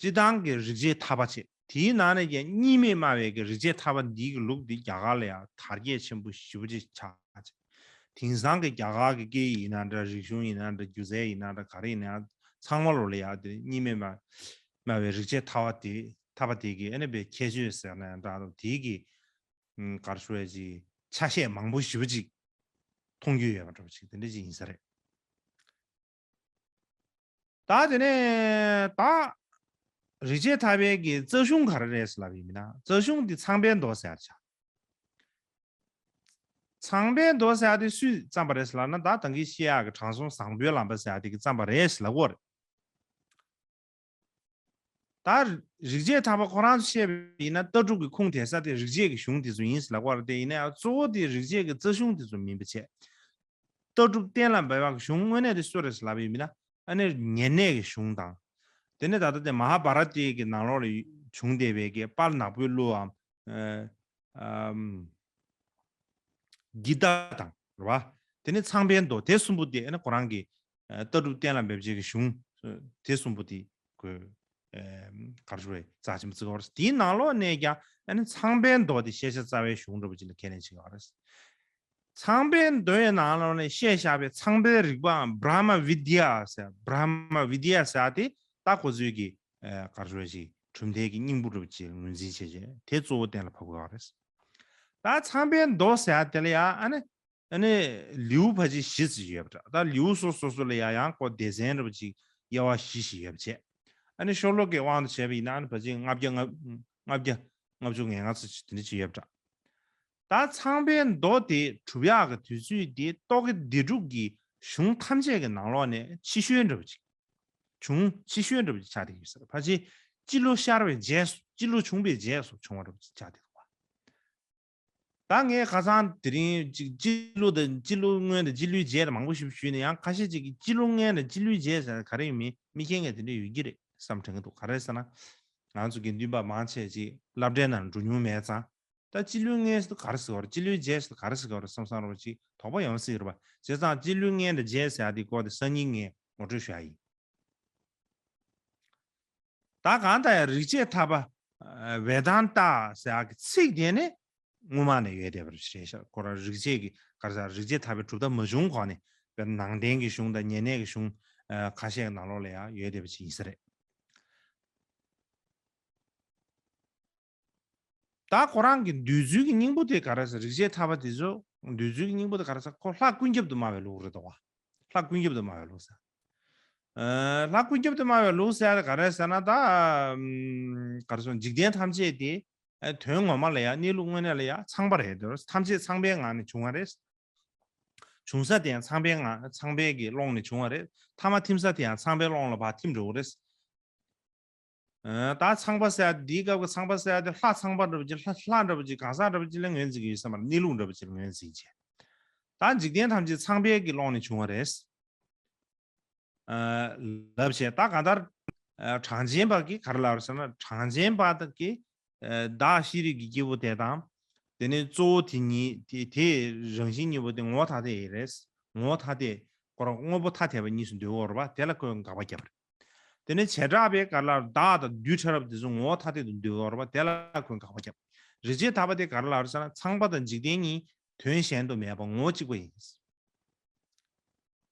སྤྱིར་བཏང་གི་རིགས་བྱེད་ཐར་པ་བྱས། དེའི་ནང་ནས་ཀྱང་གཉིས་མེད་སྨྲ་བའི་གི་རིགས་བྱེད་ཐར་པ་འདིའི་གི་ལུགས་འདི་རྒྱ་གར་ལ་ཡང་དར་རྒྱས་ཆེན་པོ་ཞེ་པོ་ཅིག་ཆགས་བྱས། དེང་སང་གི་རྒྱ་གར་གི་སྐད་ཡིག་ཡིན་ན་འདྲ། རིག་གཞུང་ཡིན་ན་འདྲ། སྒྱུ་རྩལ་ཡིན་ན་འདྲ། ག་རེ་ཡིན་ན་ཡང་ཚང་མ་ལོ་ལ་ཡང་དེ་གཉིས་མེད་སྨྲ་སྨྲ་བའི་རིགས་བྱེད་ཐར་པ་དེ་ཐར་པ་དེ་གི་ཨ་ནི་པའི་ཁྱད་ཆོས་ཟེར་ན་ཡང་འདྲ། དེའི་གི་ཨ་ག་རེ་ཞུ་ཡ་ཅིག་ཆ་ཤས་མང་པོ་ཞེ་པོ་ཅིག་མཐོང་རྒྱུ་ཡོད་པ་འདྲ་པོ་ཅིག་དེ་འདྲ་ཅིག་ཡིན་ས་རེད། ད་དེ་ནས་ད་རིགས་བྱེད་ཐར་པའི་གི་རྩ་གཞུང་ག་རེ་རེད་ཟེར་ལབ་ཡིན་ན། རྩ་གཞུང་འདི་ཚངས་པའི་མདོ་ཟེར་ཡ་ཆགས། ཚངས་པའི་མདོ་ཟེར་ཡ་དེ་སུས་བརྩམས་པ་རེད་ཟེར་ལབ་ན། ད་ད་གིན་བཤད་ཡག་གི་དྲང་སྲོང་བཟང་པོའི་ལམ་པ་ཟེར་ཡ་དེ་གིས་བརྩམས་པ་རེད་ཟེར་ལབ་ཀྱི་ཡོད་རེད། ད་རིགས་བྱེད་ཐར་པ་ཁོ་རང་ཚོ་བཤད་པ་ཡིན་ན་ལྟ་གྲུབ་ཀྱི་ཁུངས་དེད་ས་དེ་རིགས་བྱེད་ཀྱི་གཞུང་དེ་ཚོ་ཡིན་ཟེར་ལབ་ཀྱི་ཡོད་རེད། དེ་ཡིན་ན་ཡང་གཙོ་བོ་དེ་རིགས་བྱེད་ཀྱི་རྩ་གཞུང་དེ་ཚོ་མིན་པ་བྱས། ལྟ་གྲུབ་གཏན་ལ་འབེབས་པ་གི་གཞུང་དངོས་གནས་དེ་སུ་རེད་ཟེར་ལབ་པ་ཡིན་ན། ཨ་ནི་ཉེར་གནས་ཀྱི་གཞུང་དང་། དེ་ནས་ད་ལྟ་དེ་མ་ཧཱ་བྷ་ར་ཏའི་གི་ནང་ལོགས་ལ་བྱུང་བསྡད་པའི་གི་དཔལ་ནག་པོའི་གླུའམ། ཨ་ཨམ། གི་ཏཱ་དང་རེད་པ། དེ་ནས་ཚངས་པའི་མདོ། དེ་གསུམ་པོ་དེ་ཨ་ནི་ཁོ་རང་གི་ཨ་ལྟ་གྲུབ་གཏན་ལ་འབེབས་བྱེད་ཀྱི་གཞུང་དེ་གསུམ་པོ་དེ་དགོས། ཨེ་ག་རེ་ཞུ་བའི་རྩ་ཆེན་པོ་བརྩི་གི་ཡོད་རེད། དེའི་ནང་ལོགས་ནས་ཀྱང་ཨ་ནི་ཚངས་པའི་མདོ་དེ་ཤེས་བྱ་རྩ་བའི་གཞུང་འདྲ་པོ་ཅིག་ལ་ཁས་ལེན་བྱེད་ཀྱི་ཡོད་རེད། ཚངས་པའི་མདོ་ཡི་ནང་ལོགས་ནས་བཤད་བཞག་པའི་ཚངས་པའི་རིག་པའམ་བྷྲ་མ་བི་དྱ་ཟེར། བྷྲ་མ་བི་དྱ་ཟེར་དེ་ད་ཁོ་ཚོའི་གི་ཨེ་ག་རེ་ཞུ་བའི་ཅིག་གྲུབ་མཐའི་གི་སྙིང་པོ་འདྲ་པོ་ཅིག་ངོས་འཛིན་བྱེད་བྱེད་དེ་གཙོ་བོ་གཏན་ལ་ཕབ་ཀྱི་ཡོད་རེད། ད་ཚངས་པའི་མདོ་ཟེར་དེ་ལ་ཡང་ཨ་ནི་ཨ་ནི་ལེའུ་ཕལ་ཆེར་བཞི་ཙམ་ཡོད་པ་འདྲ། ད་ལེའུ་སོ་སོ་སོ་ལ་ཡང་ཡང་ཁོ་སྡེ་ཚན་འདྲ་པོ་ཅིག་དབྱེ་བ་བཞི་ཞིག་ཡོད་པ་བྱས། ཨ་ནི་ཤོ་ལོ་ཀའི་དབང་དུ་བྱས་པ་ཡིན་ན་ཨ་ནི་ཕལ་ཆེར་ལྔ་བརྒྱ་ལྔ་ལྔ་བརྒྱ་ལྔ་བཅུ་ང་ལྔ་ཙམ་ཅིག་དེ་འདྲ་ཅིག་ཡོད་པ་འདྲ། ད་ཚངས་པའི་མདོ་དེ་གྲུབ་ཡག་གི་དུས་ཚོད་དེ་རྟོག་གེ་སྡེ་དྲུག་གི་གཞུང་ཐམས་ཅད་ཀྱི་ནང་ལོགས་ནས་ཕྱི་ཤོས་འདྲ་པོ་ཅིག་གཞུང་ཕྱི་ཤོས་འདྲ་པོ་ཅིག་ཆགས་བསྡད་ཡོད་ས་རེད། ཕལ་ཆེར་སྤྱི་ལོ་ཤར་བའི་རྗེས་སུ་སྤྱི་ལོ་བྱུང་བའི་རྗེས་སུ་བྱུང་བ་འདྲ་པོ་ཅིག་ཆགས་བསྡད་འདུག་པ། ད་ངས་ཁ་སང་དེ་རིང་ཅིག་སྤྱི་ལོ་དང་སྤྱི་ལོ་སྔོན་དང་སྤྱི་ལོའི་རྗེས་དང་མང་པོ་ཞིག་ཞུས་ནས་ཡང་ཁ་ཤས་ཅིག་གིས་སྤྱི་ལོ་སྔོན་དང་སྤྱི་ལོའི་རྗེས་ཟེར་ན་ག་རེ་ཡིན་མིན་མི་མཁྱེན་མཁན་དེ་འདྲ་ཡོད་ཀྱི་རེད་བསམ་དྲན་གྱི་འདུག་ག་རེ་ཟེར་ན། ང་ཚོ་དགེ་འདུན་པ་མང་ཆེ་ཅིག་སློབ་གྲྭའི་ནང་འགྲོ་མྱོང་མེད་ཙང་། ད་སྤྱི་ལོའི་སྔོན་དུ་ག་རེ་ཟེར་བ་རེད། སྤྱི་ལོའི་རྗེས་སུ་ག་རེ་ཟེར་བ་རེད་བསམ་བསམ་རོགས་ཅིག་དོགས་པ་ཡོང་སྲིད་རེད་པ། བྱས་ཙང་སྤྱི་ལོའི་སྔོན་དང་རྗེས་ཟེར་ཡ་དེ་སྐོར་དེ་སང་ཉིན་ངས་ངོ་སྤྲོད་ཞུ་ཡ་ཡིན། ད་གང་ལྟར་ཡང་རིག་བྱེད་ཐར་པ་ཨ་ཝེ་དན་ཏ་ཟེར་ཡག་གི་ཚིག་དེ་ནི་སྔོན་མ་ནས་ཡོད་བསྡད་པ་རེད་ཤག་ཁོ་རང་རིག་བྱེད་ཀྱི་ག་རེ་ཟེར་རིག་བྱེད་ཐར་པའི་གྲུབ་མཐའ་མ་བྱུང་གོང་ནས་དཔེར་ན་ནང་བསྟན་གྱི་གཞུང་དང་ཉེ་གནས་ཀྱི་གཞུང་ཨ་ཁ་ཤས་ཀྱི་ནང་ལོགས་ལ་ཡང་ཡོད་བསྡད་པ་ཅིག་ཡིན་ས་རེད། ད་ཁོ་རང་གི་འདོད་ཚུལ་གྱི་སྙིང་པོ་དེ་ག་རེ་ཟེར། རིག་བྱེད་ཐར་པ་དེ་ཚོ་འདོད་ཚུལ་གྱི་སྙིང་པོ་དེ་ག་རེ་ཟེར། ཁོ་ལྷ་ཀུན་ཁྱབ་ཏུ་སྨྲ་བའི་ལུགས་རེད་དོ། ལྷ་ཀུན་ཁྱབ་ཏུ་སྨྲ་བའི་ལུགས་ཟེར། ཨ་ལྷ་ཀུན་ཁྱབ་ཏུ་སྨྲ་བའི་ལུགས་ཟེར་ག་རེ་ཟེར་ན་ད་ཨམ་ག་རེ་ཟེར། འཇིག་རྟེན་ཐམས་ཅད་དེ་ཨ་དོན་ངོ་མ་ལ་ཡང་གནས་ལུགས་དངོས་གནས་ལ་ཡང་ཚངས་པ་རེད་དོ། ཐམས་ཅད་ཚངས་པའི་ངང་ནས་བྱུང་བ་རེད། བྱུང་ས་དེ་ཡང་ཚངས་པའི་ངང་ཚངས་པའི་གི་ཀློང་ནས་བྱུང་བ་རེད། ཐ་མ་ཐིམ་ས་དེ་ཡང་ཚངས་པའི་ཀློང་ལ་ཕར་ཐིམ་འགྲོ་གི་རེད། ཨ་ད་ཚངས་པ་ཟེར་ཡ་འདིའི་སྐབས་ཀྱི་ཚངས་པ་ཟེར་ཡ་དེ་ལྷ་ཚངས་པ་འདྲ་པོ་ཅིག་ལྷ་ལྷ་འདྲ་པོ་ཅིག་གང་ཟག་འདྲ་པོ་ཅིག་ལ་ངོས་འཛིན་གྱི་ཡོད་ས་མ་རེད། གནས་ལུགས་འདྲ་པོ་ཅིག་ལ་ངོས་འཛིན་བྱས། ད་འཇིག་རྟེན་ཐམས་ཅད་ཚངས་པའི་གི་ཀློང་ནས་བྱུང་བ་རེད། ཨ་ལབ་བྱས། ད་གང་ལྟར་ཨ་གྲངས་ཅན་པ་གིས་ག་རེ་ལབ་རེད་ཟེར་ན། གྲངས་ཅན་པ་དག་གིས་ཨ་བདག་ཤེས་རིག་གི་སྐྱེས་བུ་དེ་དང་། དེ་ནས་གཙོ་བོ་དེ་ཉིད་དེ་དེའི་རང་བཞིན་གཉིས་པོ་དེ་ངོ་བོ་ཐ་དད་ཡིན་རེད། ངོ་བོ་ཐ་དད་ཁོ་རང་དངོས་པོ་ཐ་དད་པ་གཉིས་སུ་འདོད་ཀྱི་ཡོད་རེད་པ། དེ་ལ་ཁོས་དགག་པ་བརྒྱབ་པ་རེད། དེ་ནས་བྱེ་བྲག་པས་ག་རེ་ལབ། བདག་དང་རྡུལ་ཕྲ་རབ་དེ་ཚོ་ངོ་བོ་ཐ་དད་དུ་འདོད་ཀྱི་ཡོད་རེད་པ། དེ་ལ་ཁོས་དགག་པ་བརྒྱབ། རིག་བྱེད་ཐར་པ་དེ་ག་རེ་ལབ་རེད་ཟེར་ན། ཚངས་པ་དང་འཇིག་རྟེན་གཉིས་དོན་གཞན་དུ་མེད་པར་ངོ་བོ་གཅིག་པ་ཡིན།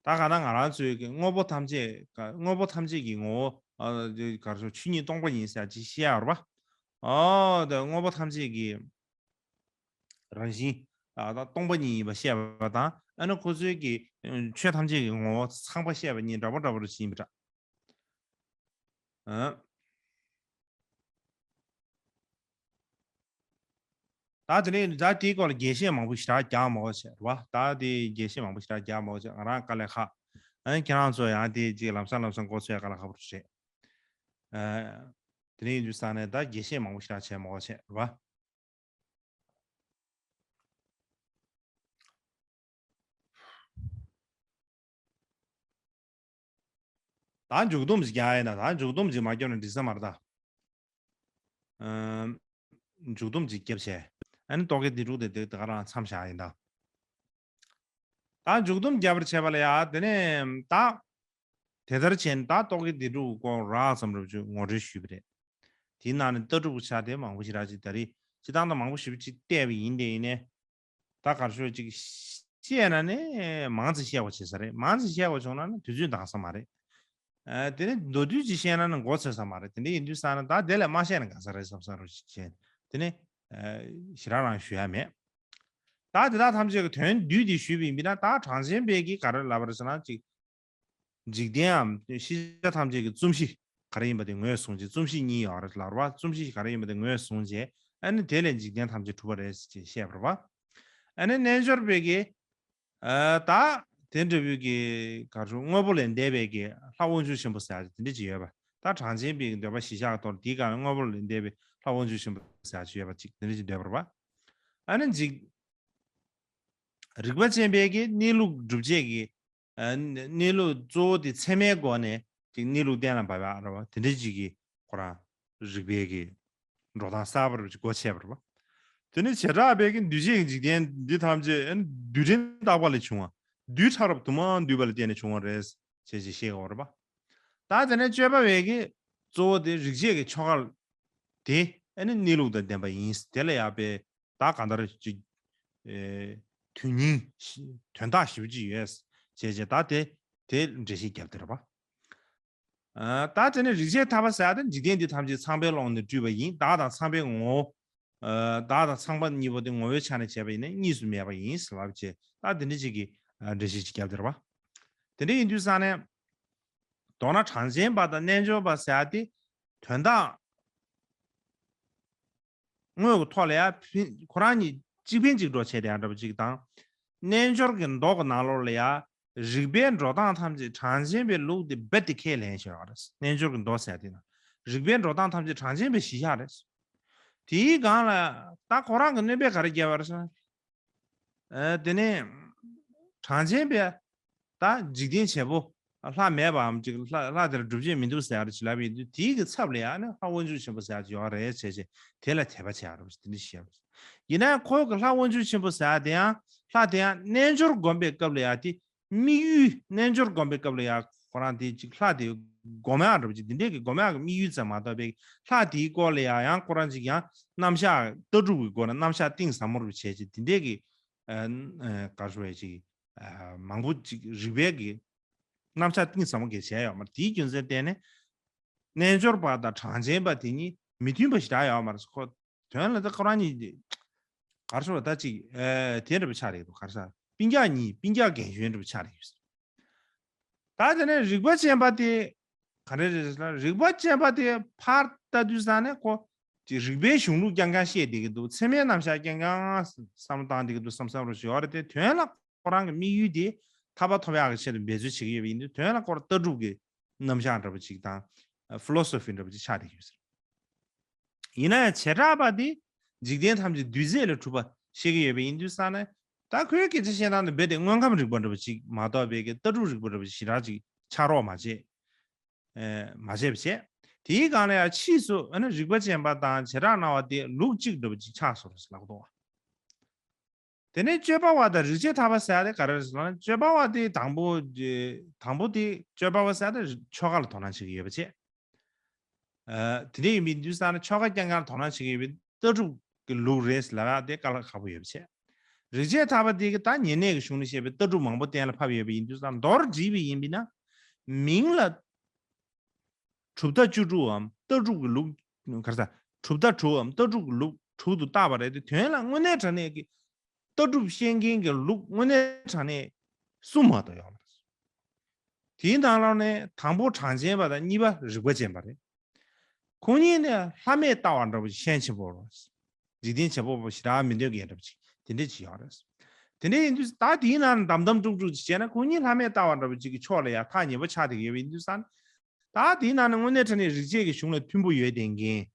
ད་ག་ན་ང་རང་ཚོའི་གི་དངོས་པོ་ཐམས་ཅད་ཀ་དངོས་པོ་ཐམས་ཅད་ཀྱི་ངོ་བོ་ཨ་ག་རེ་ཟེར། ཆོས་ཉིད་སྟོང་པ་ཡིན་ཟེར་ཅིག་བཤད་ཡ་རེད་པ། ཨོ་དེ་དངོས་པོ་ཐམས་ཅད་ཀྱི་རང་བཞིན་ཨ་ད་སྟོང་པ་ཉིད་ཡིན་པ་བཤད་པ་དང་། ཨ་ནི་ཁོ་ཚོའི་གི་ཆོས་ཐམས་ཅད་ཀྱི་ངོ་བོ་ཚངས་པ་བཤད་པ་གཉིས་འདྲ་པོ་འདྲ་པོ་རུ་ཕྱིན་པ་འདྲ། ཨ། ད་དེ་ནས་ད་དེའི་སྐོར་ལ་རྒྱས་བཤད་མང་པོ་ཞེ་དྲག་རྒྱག་མ་དགོས་བྱས་རེད་པ། ད་དེ་རྒྱས་བཤད་མང་པོ་ཞེ་དྲག་རྒྱག་མ་དགོས་བྱས། ང་རང་དཀའ་ལས་ཁག་ཨ་ནི་ཁྱེད་རང་ཚོ་ཡང་དེ་ཅིག་ལམ་སང་ལམ་སང་མགོ་ཚོས་དཀའ་ལས་ཁག་པོ་རེད། ཨ། དེ་ནས་ཡིན་དུས་ཙང་ནས་ད་རྒྱས་བཤད་མང་པོ་ཞེ་དྲག་བྱས་མ་དགོས་བྱས་རེད་པ། ད་མཇུག་སྡོམ་ཞིག་རྒྱག་ཡིན་ན། ད་མཇུག་སྡོམ་ཞིག་མ་བརྒྱབ་ན་འགྲིག་ས་མ་རེད་ད། ཨམ། མཇུག་སྡོམ་ཞིག་བརྒྱབ་བྱས། ཨ་ནི་རྟོག་གེ་སྡེ་དྲུག་དེ་དེ་ག་རང་མཚམས་བཞག་ཡིན་ད། ད་མཇུག་སྡོམ་རྒྱབ་པར་བྱས་པ་ལ་ཡ། དེ་ནས་ད། དེ་ལྟར་བྱས་ནས་ད་རྟོག་གེ་སྡེ་དྲུག་གི་སྐོར་རགས་ཙམ་རེ་ཅིག་ངོ་སྤྲོད་ཞུས་པ་རེད། དེའི་ནང་ནས་ལྟ་གྲུབ་ཀྱི་ཆ་དེ་མང་པོ་ཞིག་རག་ཅིག་ད་རེས་སྤྱིར་བཏང་ད་མང་པོ་ཞེ་པོ་ཅིག་བལྟས་པ་ཡིན་དེ་ཡིན་ནའི། ད་ག་རེ་ཞུ་ཅིག་བཤད་ན་ནི་མང་ཙམ་བཤད་དགོས་བྱེད་ས་རེད། མང་ཙམ་བཤད་དགོས་བྱུང་ན་ནི་དུས་ཚོད་འདང་ས་མ་རེད། ཨ། དེ་ནི་མདོར་བསྡུས་ཅིག་བཤད་ན་ནི་མགོ་ཚོས་ས་མ་རེད། དེ་འདྲ་ཡིན་དུས་ཙང་ནི་ད་དེ་ལས་མ་བཤད་ན་དགའ་ས་རེད་བསམ་བསམ་རུ་ཅིག་བྱས། དེ་ནི་ཨ་ཞེ་དྲག་རང་ཞུ་ཡ་མེད། ད་དེ་དག་ཐམས་ཅད་ཀྱི་དོན་བསྡུས་ཏེ་ཞུས་པ་ཡིན་ན། ད་གྲངས་ཅན་པས་ཀྱིས་ག་རེ་ལབ་པ་རེད་ཟེར་ན། ཅིག་འཇིག་རྟེན་འམ་ཤེས་བྱ་ཐམས་ཅད་ཀྱི་རྩོམ་གཞི་ག་རེ་ཡིན་པ་དེ་ངོས་བཟུང་བྱས། རྩོམ་གཞི་གཉིས་ཡོད་རེད་ལབ་རེད་པ། རྩོམ་གཞི་ག་རེ་ཡིན་པ་དེ་ངོས་བཟུང་བྱས། ཨ་ནི་དེ་ལས་འཇིག་རྟེན་ཐམས་ཅད་གྲུབ་པ་རེད་ཅེས་བཤད་པ་རེད་པ། ཨ་ནི་རྣལ་འབྱོར་པས་ཀྱིས་ཨ་ད་དེ་འདྲ་བོའི་གི་ག་རེ་ཞུ། དངོས་པོ་ལས་འདས་པའི་གི་ལྷ་དབང་ཕྱུག་ཆེན་པོ་ཟེར་ཡ་དེ་འདྲ་ཅིག་ཡོད་པ། ད་གྲངས་ཅན་པའི་འདོད་པ་གཞིར་བཞག་གི་ཐོག་ལ་དེའི་སྒང་ལ་དངོས་པོ་ལས་འདས་པའི་ལྷ་དབང་ཕྱུག་ཆེན་པོ་ཟེར་ཡ་ཅིག་ཡོད་པ་ཅིག་དེ་འདྲ་ཅིག་འདོད་པ་རེད་པ། ཨ་ནི་འཇིག་རིག་པ་ཅན་པས་ཀྱིས་གནས་ལུགས་སྒྲུབ་བྱེད་ཀྱི་ཨ་གནས་ལུགས་གཙོ་བོ་དེ་ཚད་མའི་སྒོ་ནས་ཅིག་གནས་ལུགས་གཏན་ལ་འབེབས་ཡ་རེད་པ། དེ་འདྲ་ཅིག་གི་ཁོ་རང་རིག་པའི་གི་འགྲོ་སྟངས་གསར་པ་རུ་ཅིག་སྒོ་ཕྱེ་བ་རེད་པ། དེ་ནས་བྱེ་བྲག་པས་ཀྱིས་འདུས་བྱས་ཀྱི་འཇིག་རྟེན་འདི་ཐམས་ཅད་ཨ་ནི་རྡུལ་ཕྲན་རྟག་པ་ལས་བྱུང་བ། རྡུལ་ཕྲ་རབ་དུ་མར་འདུས་པ་ལ་བརྟེན་ནས་བྱུང་བ་རེད་ཅེས་ཅིག་བཤད་ཀྱི་ཡོད་རེད་པ། ད་དེ་ནས་དཔྱོད་པ་པས་ཀྱིས་ གཙོ་བོ་དེ་རིག་བྱེད་ཀྱི་ཆོ་ག་དེ་ཨ་ནི་གནས་ལུགས་དང་ལྡན་པ་ཡིན། དེ་ལ་ཡང་པའི་ད་གང་ལྟར་ཅིག་ཨེ་དོན་སྙིང་ཞིག་དོན་དག་ཞེ་པོ་ཅིག་ཡོད་བྱས་བྱས། ད་དེ་དེ་འགྲེལ་བཤད་བརྒྱབ་སྟེ་རེད་པ། ཨ་ད་དེ་ནས་རིག་བྱེད་ཐར་པ་ཟེར་ཡ་དེ་འཇིག་རྟེན་འདི་ཐམས་ཅད་ཚངས་པའི་ཀློང་ནས་སྤྲུལ་པ་ཡིན། བདག་དང་ཚངས་པའི་ངོ་བོ། ཨ་བདག་དང་ཚངས་པ་གཉིས་པོ་དེ་ངོ་བོའི་ཆ་ནས་བྱས་པ་ཡིན་ན་གཉིས་སུ་མེད་པ་ཡིན་ཟེར་ལབ་བྱས། ད་དེ་འདྲ་ཅིག་གི་ཨ་འགྲེལ་བཤད་ཅིག་བརྒྱབ་སྟེ་རེད་པ། དེ་འདྲ་ཡིན་དུས་ཙང་ནས་མདོར་ན་གྲངས་ཅན་པ་དང་རྣལ་འབྱོར་པ་ཟེར་ཡ་དེ་དོན་དག་དངོས་ཀྱི་ཐོག་ལ་ཡང་ཕན་ཁོ་རང་གཉིས་གཅིག་ཕན་གཅིག་གྲོགས་བྱས་ཏེ་ཡང་འདྲ་པོ་ཅིག་དང་། རྣལ་འབྱོར་གྱི་མདོ་གི་ནང་ལོགས་ལ་ཡང་རིག་པའི་འགྲོ་སྟངས་ཐམས་ཅད་གྲངས་ཅན་པའི་ལུགས་དེ་རྦད་དེ་ཁས་ལེན་བྱས་ཡོད་རེད། རྣལ་འབྱོར་གྱི་མདོ་ཟེར་དེ་ན་རིག་པའི་འགྲོ་སྟངས་ཐམས་ཅད་གྲངས་ཅན་པའི་གཞི་བཞག་རེད། དེའི་སྒང་ལ་ད་ཁོ་རང་གི་སྣོན་པས་ག་རེ་བརྒྱབ་པ་རེད་ཟེར་ན། ཨ་དེ་ནས་གྲངས་ཅན་པའི་ད་འཇིག་རྟེན་བྱེད་པོ་ལྷ་མེད་པའམ་ཅིག་ལྷ་ལྷ་དེར་སྒྲུབ་བྱེད་མི་འདུག་ཟེར་ཡ་ཅིག་ལབ་ཡིན་དུས། དེའི་གི་ཚབ་ལ་ཡང་ནི་ལྷ་དབང་ཕྱུག་ཆེན་པོ་ཟེར་ཡ་ཅིག་ཡོད་རེད་བྱས་བྱས། དེ་ལ་དད་པ་བྱེད་ཡ་རེད་པ་ཅིག་དེ་འདྲ་བཤད་པ་ཅིག་ཡིན་ན། ཁོ་གི་ལྷ་དབང་ཕྱུག་ཆེན་པོ་ཟེར་ཡ་དེ་ཡང་ལྷ་དེ་ཡང་རྣལ་འབྱོར་སྒོམ་པའི་སྐབས་ལ་ཡང་དེ་དམིགས་ཡུལ། རྣལ་འབྱོར་སྒོམ་པའི་སྐབས་ལ་ཡང་ཁོ་རང་དེ་ཅིག་ལྷ་དེ་སྒོམ་ཡག་འདྲ་པོ་ཅིག་དེ་འདྲས་ཀྱི་སྒོམ་ཡག་གི་དམིགས་ཡུལ་ཙམ་མ་གཏོགས་པའི་ལྷ་དེའི་སྐོར་ལ་ཡང་ཡང་ཁོ་རང་ཅིག་ཡང་རྣམ་གཞག་ལྟ་གྲུབ་ཀྱི་སྒོ་ནས་རྣམ་གཞག་གཏིང་ཟབ་མོ་རུ་བྱས་ཅིག་དེ་འདྲས་ཀྱི་ཨ་ཨ་ག་རེ་ཞུ་དགོས་ཅིག་ཨ་མང་པོ་ཅིག་རིག་པའི་གི་རྣམ་གཞག་གཏིང་ཟབ་མོ་གི་བྱས་ཡོད་མ་རེད། དེའི་རྒྱུ་མཚན་བརྟེན་ནས་རྣལ་འབྱོར་པ་དང་གྲངས་ཅན་པ་དེ་གཉིས་མི་མཐུན་པ་ཞེ་དྲག་ཡོད་མ་རེད། ཁོ་དོན་ལ་ད་ཁོ་རང་གཉིས་དེ་ག་རེ་ཞུ་དགོས་ད་ཅིག་ཨ་དེ་འདྲ་པོ་ཆགས་རེད་འདུག་ག་རེ་ཟེར། སྤུན་ཀྱག་གཉིས་སྤུན་ཀྱག་རྒན་གཞོན་འདྲ་པོ་ཆགས་རེད་ཟེར། ད་དེ་ནས་རིག་པ་ཅན་པ་དེ་ག་རེ་རེད་ཟེར་ན། རིག་པ་ཅན་པ་དེ་ཕར་ལྟ་དུས་ཙང་ནས་ཁོ་ཅིག་རིག་པའི་གཞུང་ལུགས་རྐྱང་རྐྱང་བཤད་བསྡད་ཀྱི་འདུག་ཚད་མའི་རྣམ་གཞག་རྐྱང་རྐྱང་བསམ་བློ་བཏང་བསྡད་ཀྱི་འདུག་བསམ་བསམ་རོ་ཞིག་ཡོད་རེད་དེ། དོན་ལ་ཁོ་རང་གི་དམིགས་ཡུལ་དེ་ཐར་པ་ཐོབ་ཡག་གི་ཆེད་དུ་འབད་རྩོལ་བྱེད་ཀྱི་ཡོད་པ་ཡིན་དུས། དོན་ལ་ཁོ་རང་ལྟ་གྲུབ་ཀྱི་རྣམ་གཞག་འདྲ་པོ་ཅིག་དང་ཕི་ལོ་སོ་ཕི་འདྲ་པོ་ཅིག་ཆགས་བསྡད་ཀྱི་ཡོད་ཟེར། ཡིན་ན་ཡང་བྱེ་བྲག་པ་དེ་འཇིག་རྟེན་ཐམས་ཅད་རྡུལ་རྫས་ལས་གྲུབ་པ་བཤད་ཀྱི་ཡོད་པ་ཡིན་དུས་ཙང་ནས། ད་ཁོའི་སྐད་ཆ་བཤད་སྟངས་དེ་རྦད་དེ་དངོས་ཁམས་རིག་པ་འདྲ་པོ་ཅིག་མ་གཏོགས་པའི་གི་ལྟ་གྲུབ་རིག་པ་འདྲ་པོ་ཞེ་དྲག་ཅིག་ཆགས་རོགས་མ་བྱེད། ཨེ་མ་བྱས་པ་བྱས། དེའི་སྒང་ལ་ཡང་ཕྱིས་སུ་ཨ་ནི་རིག་པ་ཅན་པ་དང་བྱེ་བྲག་སྣང་བ་དེ་ལུགས་གཅིག་འདྲ་པོ་ཅིག་ཆགས་སོང་ཟེར་ལབ་འདུག་བ། དེ་ནས་དཔྱོད་པ་བ་དང་རིག་བྱེད་ཐར་པ་ཟེར་ཡ་དེ་ག་རེ་རེད་ཟེར་ན། དཔྱོད་པ་བ་དེ་དང་པོ་དང་པོ་དེ་དཔྱོད་པ་བ་ཟེར་ཡ་དེ་ཆོ་ག་ལ་དོ་སྣང་བྱེད་ཀྱི་ཡོད་པ་བྱས། ཨ་དེ་འདྲ་ཡིན་པའི་དུས་ཙང་ནས་ཆོ་ག་རྐྱང་རྐྱང་ལ་དོ་སྣང་བྱེད་ཀྱི་ཡོད་པའི་ལྟ་གྲུབ་ཀྱི་ལུགས་རེད་ལབ་ཡག་དེ་དཀའ་ལས་ཁག་པོ་ཡོད་པ་བྱས། རིག་བྱེད་ཐར་པ་དེ་གི་ད་ཉེ་གནས་ཀྱི་གཞུང་ནས་བཤད་པའི་ལྟ་གྲུབ་མང་པོ་གཏན་ལ་ཕབ་ཡོད་པ་ཡིན་དུས་ཙང་། མདོར་བསྡུས་པ་ཡིན་པ་ན། མིང་ལ་གྲུབ་མཐའ་བཅུ་དྲུག་གམ་ལྟ་གྲུབ་ཀྱི་ལུགས། ག་རེ་ཟེར། གྲུབ་མཐའ་དྲུག་གམ་ལྟ་གྲུབ་ཀྱི་ལུགས་དྲུག་ཏུ་བཏགས་པ་རེད་དེ། དོན་ལ་དངོས་གནས་དྲང་གནས་ཀྱི་ལྟ་གྲུབ་བཤད་མཁན་གྱི་ལུགས་དངོས་གནས་དྲང་གནས་གསུམ་མ་གཏོགས་ཡོད་མ་རེད། དེའི་ནང་ལོགས་ནས་དང་པོ་གྲངས་ཅན་པ་དང་གཉིས་པ་རིག་པ་ཅན་པ་རེད། ཁོང་གཉིས་ནི་ལྷ་མེད་ལྟ་བ་འདྲ་པོ་ཞིག་ཤན་ཆེན་པོ་རེད། འཇིག་རྟེན་བྱེད་པོ་ཞེ་དྲག་མི་འདོད་མཁན་འདྲ་པོ་ཅིག་དེ་འདྲ་ཅིག་ཡོད་རེད། དེ་འདྲ་ཡིན་དུས་ད་དེའི་ནང་ནས་འདམ་འདམ་དཀྲུག་དཀྲུག་ཅིག་བྱས་ན། ཁོང་གཉིས་ལྷ་མེད་ལྟ་བ་འདྲ་པོ་ཅིག་གི་ཕྱོགས་ལ་ཡང་ཐག་ཉེ་པོ་ཆགས་བསྡད་ཀྱི་ཡོད་པ་ཡིན་དུས་ཙང་། ད་དེའི་ནང་ནས་དངོས་གནས་དྲང་གནས་རིག་བྱེད་ཀྱི་གཞུང་ལ་མཐུན་པོ་ཡོད་བསྡད་མཁན།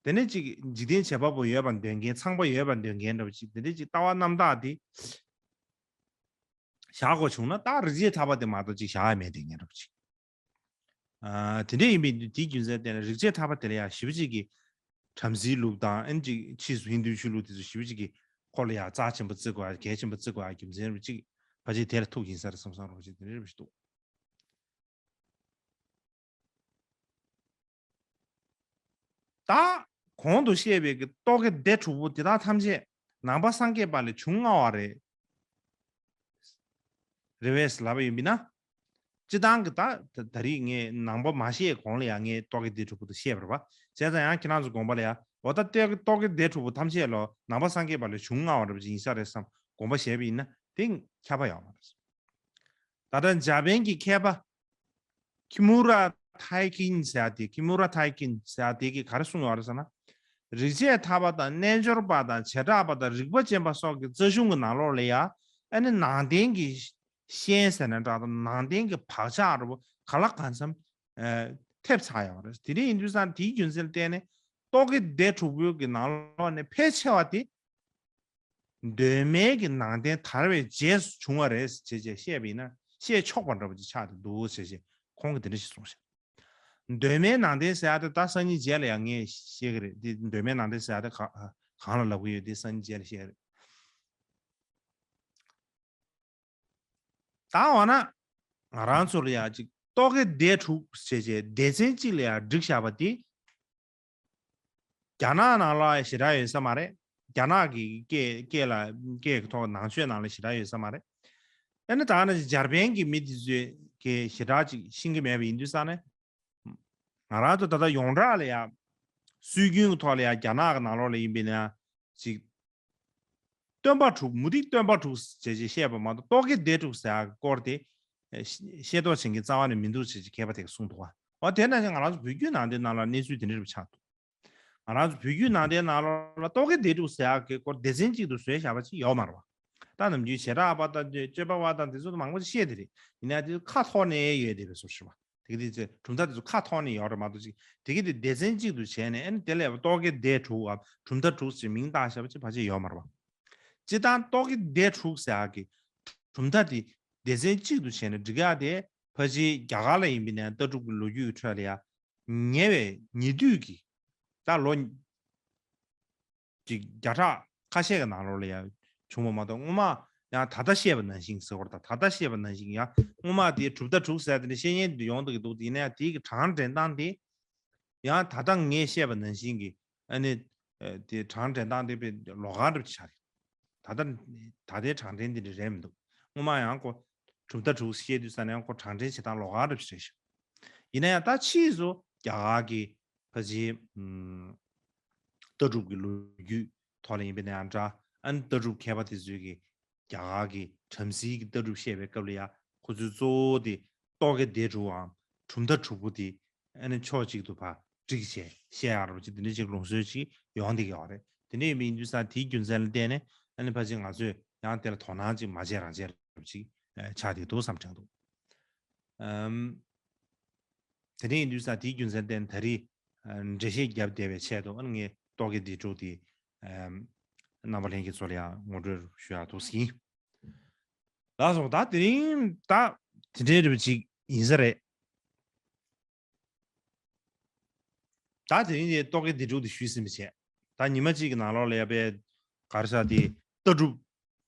དེ་ནས་ཅིག་འཇིག་རྟེན་བྱེད་པ་པོ་ཡོད་པར་འདོད་མཁན། ཚངས་པ་ཡོད་པར་འདོད་མཁན་འདྲ་པོ་ཅིག་དེ་འདྲ་ཅིག་ལྟ་བ་རྣམ་དག་དེ་བཞག་དགོས་བྱུང་ན། ད་རིག་བྱེད་ཐར་པ་དེ་མ་གཏོགས་ཅིག་བཞག་ཡ་མེད་བསྡད་མཁན་འདྲ་པོ་ཅིག་ཨ་དེ་འདྲ་ཡིན་པའི་དུས། དེའི་རྒྱུ་མཚན་བརྟེན་ནས་རིག་བྱེད་ཐར་པ་དེ་ལ་ཡང་ཞེ་པོ་ཅིག་གི་བྲམ་ཟེའི་ལུགས་དང་། ཨ་ནི་ཅིག་ཕྱིས་སུ་ཧིན་རྡུའི་ཆོས་ལུགས་དེ་ཚོ་ཞེ་པོ་ཅིག་གི་ཁོ་ལ་ཡང་རྩ་ཆེན་པོ་བརྩི་དགོས་ཡ། གལ་ཆེན་པོ་བརྩི་དགོས་ཡ་རྒྱུ་མཚན་རེད་པ་ཅིག་ཕལ་ཆེར་དེ་ལ་ཐུག་ཡིན་ས་རེད་བསམ་བསམ་རོགས་ཅིག་དེ་འདྲ་རེད་པ་ཞིག་འདུག་ད་གོང་དུ་བཤད་པའི་གི་རྟོག་གེ་སྡེ་དྲུག་པོ་དེ་དག་ཐམས་ཅད་ནང་པ་སངས་རྒྱས་པ་ལས་བྱུང་སྔ་བ་རེད། རེད་པས་ལབ་པ་ཡིན་པས་ན། སྤྱིར་བཏང་གི་ད་ད་ད་རེས་ངས་ནང་པ་མ་བཤད་གོང་ལ་ཡང་ངས་རྟོག་གེ་སྡེ་དྲུག་པོ་དེ་བཤད་པ་རེད་པ། བྱས་ཙང་ཡང་ཁྱེད་རང་ཚོ་དགོངས་པ་ལ་ཡང་འོ་ད་རྟོག་གེ་རྟོག་གེ་སྡེ་དྲུག་པོ་ཐམས་ཅད་ལོ་ནང་པ་སངས་རྒྱས་པ་ལས་བྱུང་སྔ་བ་འདྲ་པོ་ཅིག་ཡིན་ས་རེད་བསམ་དགོངས་པ་བཞེས་པ་ཡིན་ན་དེ་ཁྱབ་པ་ཡོད་མ་རེད། ད་ལྟ་འཇར་པན་གྱི་མཁས་པ་ཁི་མུ་ར་ཐའི་ཀིན་ཟེར་ཡ་དེ། ཁི་མུ་ར་ཐའི་ཀིན་ཟེར་ཡ་དེ་གིས་ག་རེ་གསུངས་ཡོད་རེད་ཟེར་ན། རིག་བྱེད་ཐར་པ་དང་རྣལ་འབྱོར་པ་དང་བྱེ་བྲག་པ་དང་རིག་པ་ཅན་པ་སོགས་ཀྱི་རྩ་གཞུང་གི་ནང་ལོགས་ལ་ཡང་ཨ་ནི་ནང་བསྟན་གྱི་ཤན་ཟེར་ན་འདྲ་དང་། ནང་བསྟན་གྱི་བག་ཆགས་འདྲ་པོ་གང་ལ་གང་འཚམ་ཨ་ཐེབས་ཚར་ཡོད་རེད། དེ་འདྲ་ཡིན་དུས་ཙང་དེའི་རྒྱུ་མཚན་ལ་བརྟེན་ནས་རྟོག་གེ་སྡེ་དྲུག་པོའི་གི་ནང་ལོགས་ནས་ཕལ་ཆེ་བ་དེ་གདོད་མའི་གི་ནང་བསྟན་དར་བའི་རྗེས་སུ་བྱུང་བ་རེད་ཅེས་བཤད་པ་ཡིན་ན་བཤད་ཆོག་པ་འདྲ་པོ་ཅིག་ཆགས་བསྡད་འདུག་ཅེས་ཁོང་གིས་དེ་འདྲ་ཞིག་གསུངས་ཤག་གདོད་མའི་ནང་བསྟན་ཟེར་ཡ་དེ་ད་སང་ཉིན་རྗེས་ལ་ཡང་ངས་བཤད་ཀྱི་རེད། དེ་གདོད་མའི་ནང་བསྟན་ཟེར་ཡ་དེ་ག་གང་ལ་ལབ་ཀྱི་ཡོད་དེ་སང་ཉིན་རྗེས་ལ་བཤད་ཀྱི་རེད། ད་འོ་ན་ང་རང་ཚོ་ལ་ཡ་ཅིག་ རྟོག་གེ་སྡེ་དྲུག་ཟེར་བྱས་སྡེ་ཚན་གཅིག་ལ་ཡང་བསྒྲིགས་བཞག་པ་དེ། རྒྱ་ནག་ནང་ལ་ཞེ་དྲག་ཡོད་ས་མ་རེད། རྒྱ་ནག་གི་སྐད་སྐད་ལ་སྐད་ཀྱི་ཐོག་ནང་ཆོས་ནང་ལ་ཞེ་དྲག་ཡོད་ས་མ་རེད། ཨ་ནི་ད་ནི་འཇར་པན་གྱི་མི་དེ་ཚོས་གི་ཞེ་དྲག་ཅིག་ཤེས་ཀྱི་མེད་པ་ཡིན་དུས་ཙང་ནས། ང་རང་ཚོ་ད་ལྟ་ཡོངས་གྲགས་ལ་ཡ། སྲོལ་རྒྱུན་གྱི་ཐོག་ལ་ཡ་རྒྱ་ནག་གི་ནང་ལོགས་ལ་ཡིན་པས་ན་ཅིག་སྟོན་པ་དྲུག་མུ་སྟེགས་སྟོན་པ་དྲུག་ཟེར་བྱས་བཤད་པ་མ་གཏོགས་རྟོག་གེ་སྡེ་དྲུག་ཟེར་ཡག་གི་སྐོར་དེ། ཨེ་ཤེས་ཤེས་རྟོགས་བྱེད་མཁན་རྩ་བ་ནས་མི་འདུག་ཟེར་བྱས་མཁས་པ་དེ་ག་གསུངས་འདུག་བ། འོ་དེ་ནང་བཞིན་ང་རང་ཚོ་བོད་བརྒྱུད་ནང་བསྟན་ནང་ལ་གནས་ཚུལ་དེ་འདྲ་རེ་ཆགས་འདུག་ང་རང་ཚོ་བོད་བརྒྱུད་ནང་བསྟན་ནང་ལོགས་ལ་རྟོག་གེ་སྡེ་དྲུག་ཟེར་ཡག་གི་སྐོར་སྡེ་ཚན་གཅིག་ཏུ་བཟོས་བཞག་པ་ཅིག་ཡོད་མ་རེད་བ། ད་ནམ་རྒྱུན་བྱེ་བྲག་པ་དང་དེ་སྤྱོད་པ་པ་དང་དེ་ཚོ་མང་པོ་ཞིག་བཤད་དེ་རེད། ཡིན་ན་དེ་ཁ་ཐོར་ནས་ཡོད་བསྡད་པའི་བཟོ་ཞིག་བ། དེ་ག་དེ་ཚོ་གྲུབ་མཐའ་དེ་ཚོ་ཁ་ཐོར་ནས་ཡོད་རེད་མ་གཏོགས་ཅིག་དེ་ག་དེ་སྡེ་ཚན་གཅིག་ཏུ་བྱས་ནས་ཨ་ནི་དེ་ལས་རྟོག་གེ་སྡེ་དྲུག་གམ་གྲུབ་མཐའ་དྲུག་ཅེས་མིང་བཏགས་བཞག་པ་ཅིག་ཕལ་ཆེར་ཡོད་མ་རེད་བ། སྤྱིར་བཏང་རྟོག་གེ་སྡེ་དྲུག་ཟེར་ཡག་གི་གྲུབ་མཐའ་དེ་སྡེ་ཚན་གཅིག་ཏུ་བྱས་ནས་སྒྲིག་ཡག་དེ་ཕལ་ཆེར་རྒྱ་གར་ལ་ཡིན་པས་ན་ལྟ་གྲུབ་ཀྱི་ལོ་རྒྱུས་ཀྱི་ཁྲོད་ལ་ཡ་ཉེ་བའི་ཉེ་དུས་ཀྱི་ད་ལོ་ཅིག་བརྒྱ་ཕྲག་ཁ་ཤས་ཀྱི་ནང་ལོགས་ལ་ཡང་བྱུང་བ་མ་གཏོགས་སྔོན་མ་ཡང་ད་ལྟ་བཤད་པ་ནང་བཞིན་ཟེར་བ་དང་ད་ལྟ་བཤད་པ་ནང་བཞིན་ཡང་སྔོན་མ་དེའི་གྲུབ་མཐའ་དྲུག་ཟེར་དེ་འདྲ་བཤད་མཁན་དེ་ཡོང་འདུག་གི་འདུག་དེ་ཡིན་ན་ཡང་དེའི་གི་གྲངས་འདྲེན་སྟངས་དེ་ཡང་ད་ལྟ་ངས་བཤད་པ་ནང་བཞིན་གྱི་ཨ་ནི་དེ་གྲངས་འདྲེན་སྟངས་དེ་དཔེ་ལོགས་ཀ་འདྲ་པོ་ཆགས་རེད། ད་ལྟ་ད་ལྟའི་གྲངས་འདྲེན་དེ་འདྲ་རེད་མི་འདུག་སྔོན་མ་ཡང་ཁོ་གྲུབ་མཐའ་དྲུག་བཤད་དུས་ཙང་ནས་ཁོ་གྲངས་འདྲེན་བྱེད་སྟངས་ལོགས་ཀ་འདྲ་པོ་ཞིག་རེད་ཤག་ཡིན་ན་ཡང་ད་ཕྱིས་སུ་རྒྱ་གར་གྱི་ཕལ་ཆེར་ལྟ་གྲུབ་ཀྱི་ལོ་རྒྱུས་ཐོག་ལ་ཡིན་པ་ན་ཡང་འདྲ། ཨ་ནི་ལྟ་གྲུབ་མཁས་པ་དེ་ཚོས་ཀྱི་རྒྱ་གར་གྱི་བྲམ་ཟེའི་གི་ལྟ་གྲུབ་བཤད་པའི་སྐབས་ལ་ཡང་ཁོ་ཚོའི་གཙོ་བོ་དེ་རྟོག་གེ་སྡེ་དྲུག་འམ་གྲུབ་མཐའ་དྲུག་པོ་དེ་ཨ་ནི་ཕྱོགས་གཅིག་ཏུ་ཕར་བསྒྲིགས་བྱས་བཤད་ཡག་རོ་ཅིག་དེ་འདྲ་ཅིག་ལུང་སྲོལ་ཅིག་ཡོང་བསྡད་ཀྱི་ཡོད་རེད། དེ་འདྲ་ཡིན་པ་ཡིན་དུས་ཙང་དེའི་རྒྱུ་མཚན་ལ་བརྟེན་ནས་ཨ་ནི་ཕལ་ཆེར་ང་ཚོས་ཡང་དེ་ལ་དོ་སྣང་ཅིག་མ་བྱས་རང་བྱས་རོ་ཅིག་ཆགས་བསྡད་འདུག་བསམ་དྲན་འདུག་ཨམ། དེ་འདྲ་ཡིན་དུས་ཙང་དེའི་རྒྱུ་མཚན་བརྟེན་ད་རེས་ཨ་འགྲེལ་བཤད་བརྒྱབ་བསྡད་པའི་ཆེད་དུ་ཨ་ནི་ངས་རྟོག་གེ་སྡེ་དྲུག་དེ་ཨམ་རྣམ་པ་ལྷན་རྒྱས་ཚོ་ལ་ཡང་ངོ་སྤྲོད་ཞུ་ཡག་འདུག་ཟིན། ལགས་སོ། ད་དེ་རིང་ད་དེ་འདྲའི་རིགས་ཅིག་ཡིན་ས་རེད། ད་དེ་རིང་དེ་རྟོག་གེ་སྡེ་དྲུག་དེ་ཞུས་ཟིན་པ་བྱས། ད་ཉི་མ་གཅིག་གི་ནང་ལོགས་ལ་ཡ་པའི་ག་རེ་ཟེར་དེ་ལྟ་གྲུབ་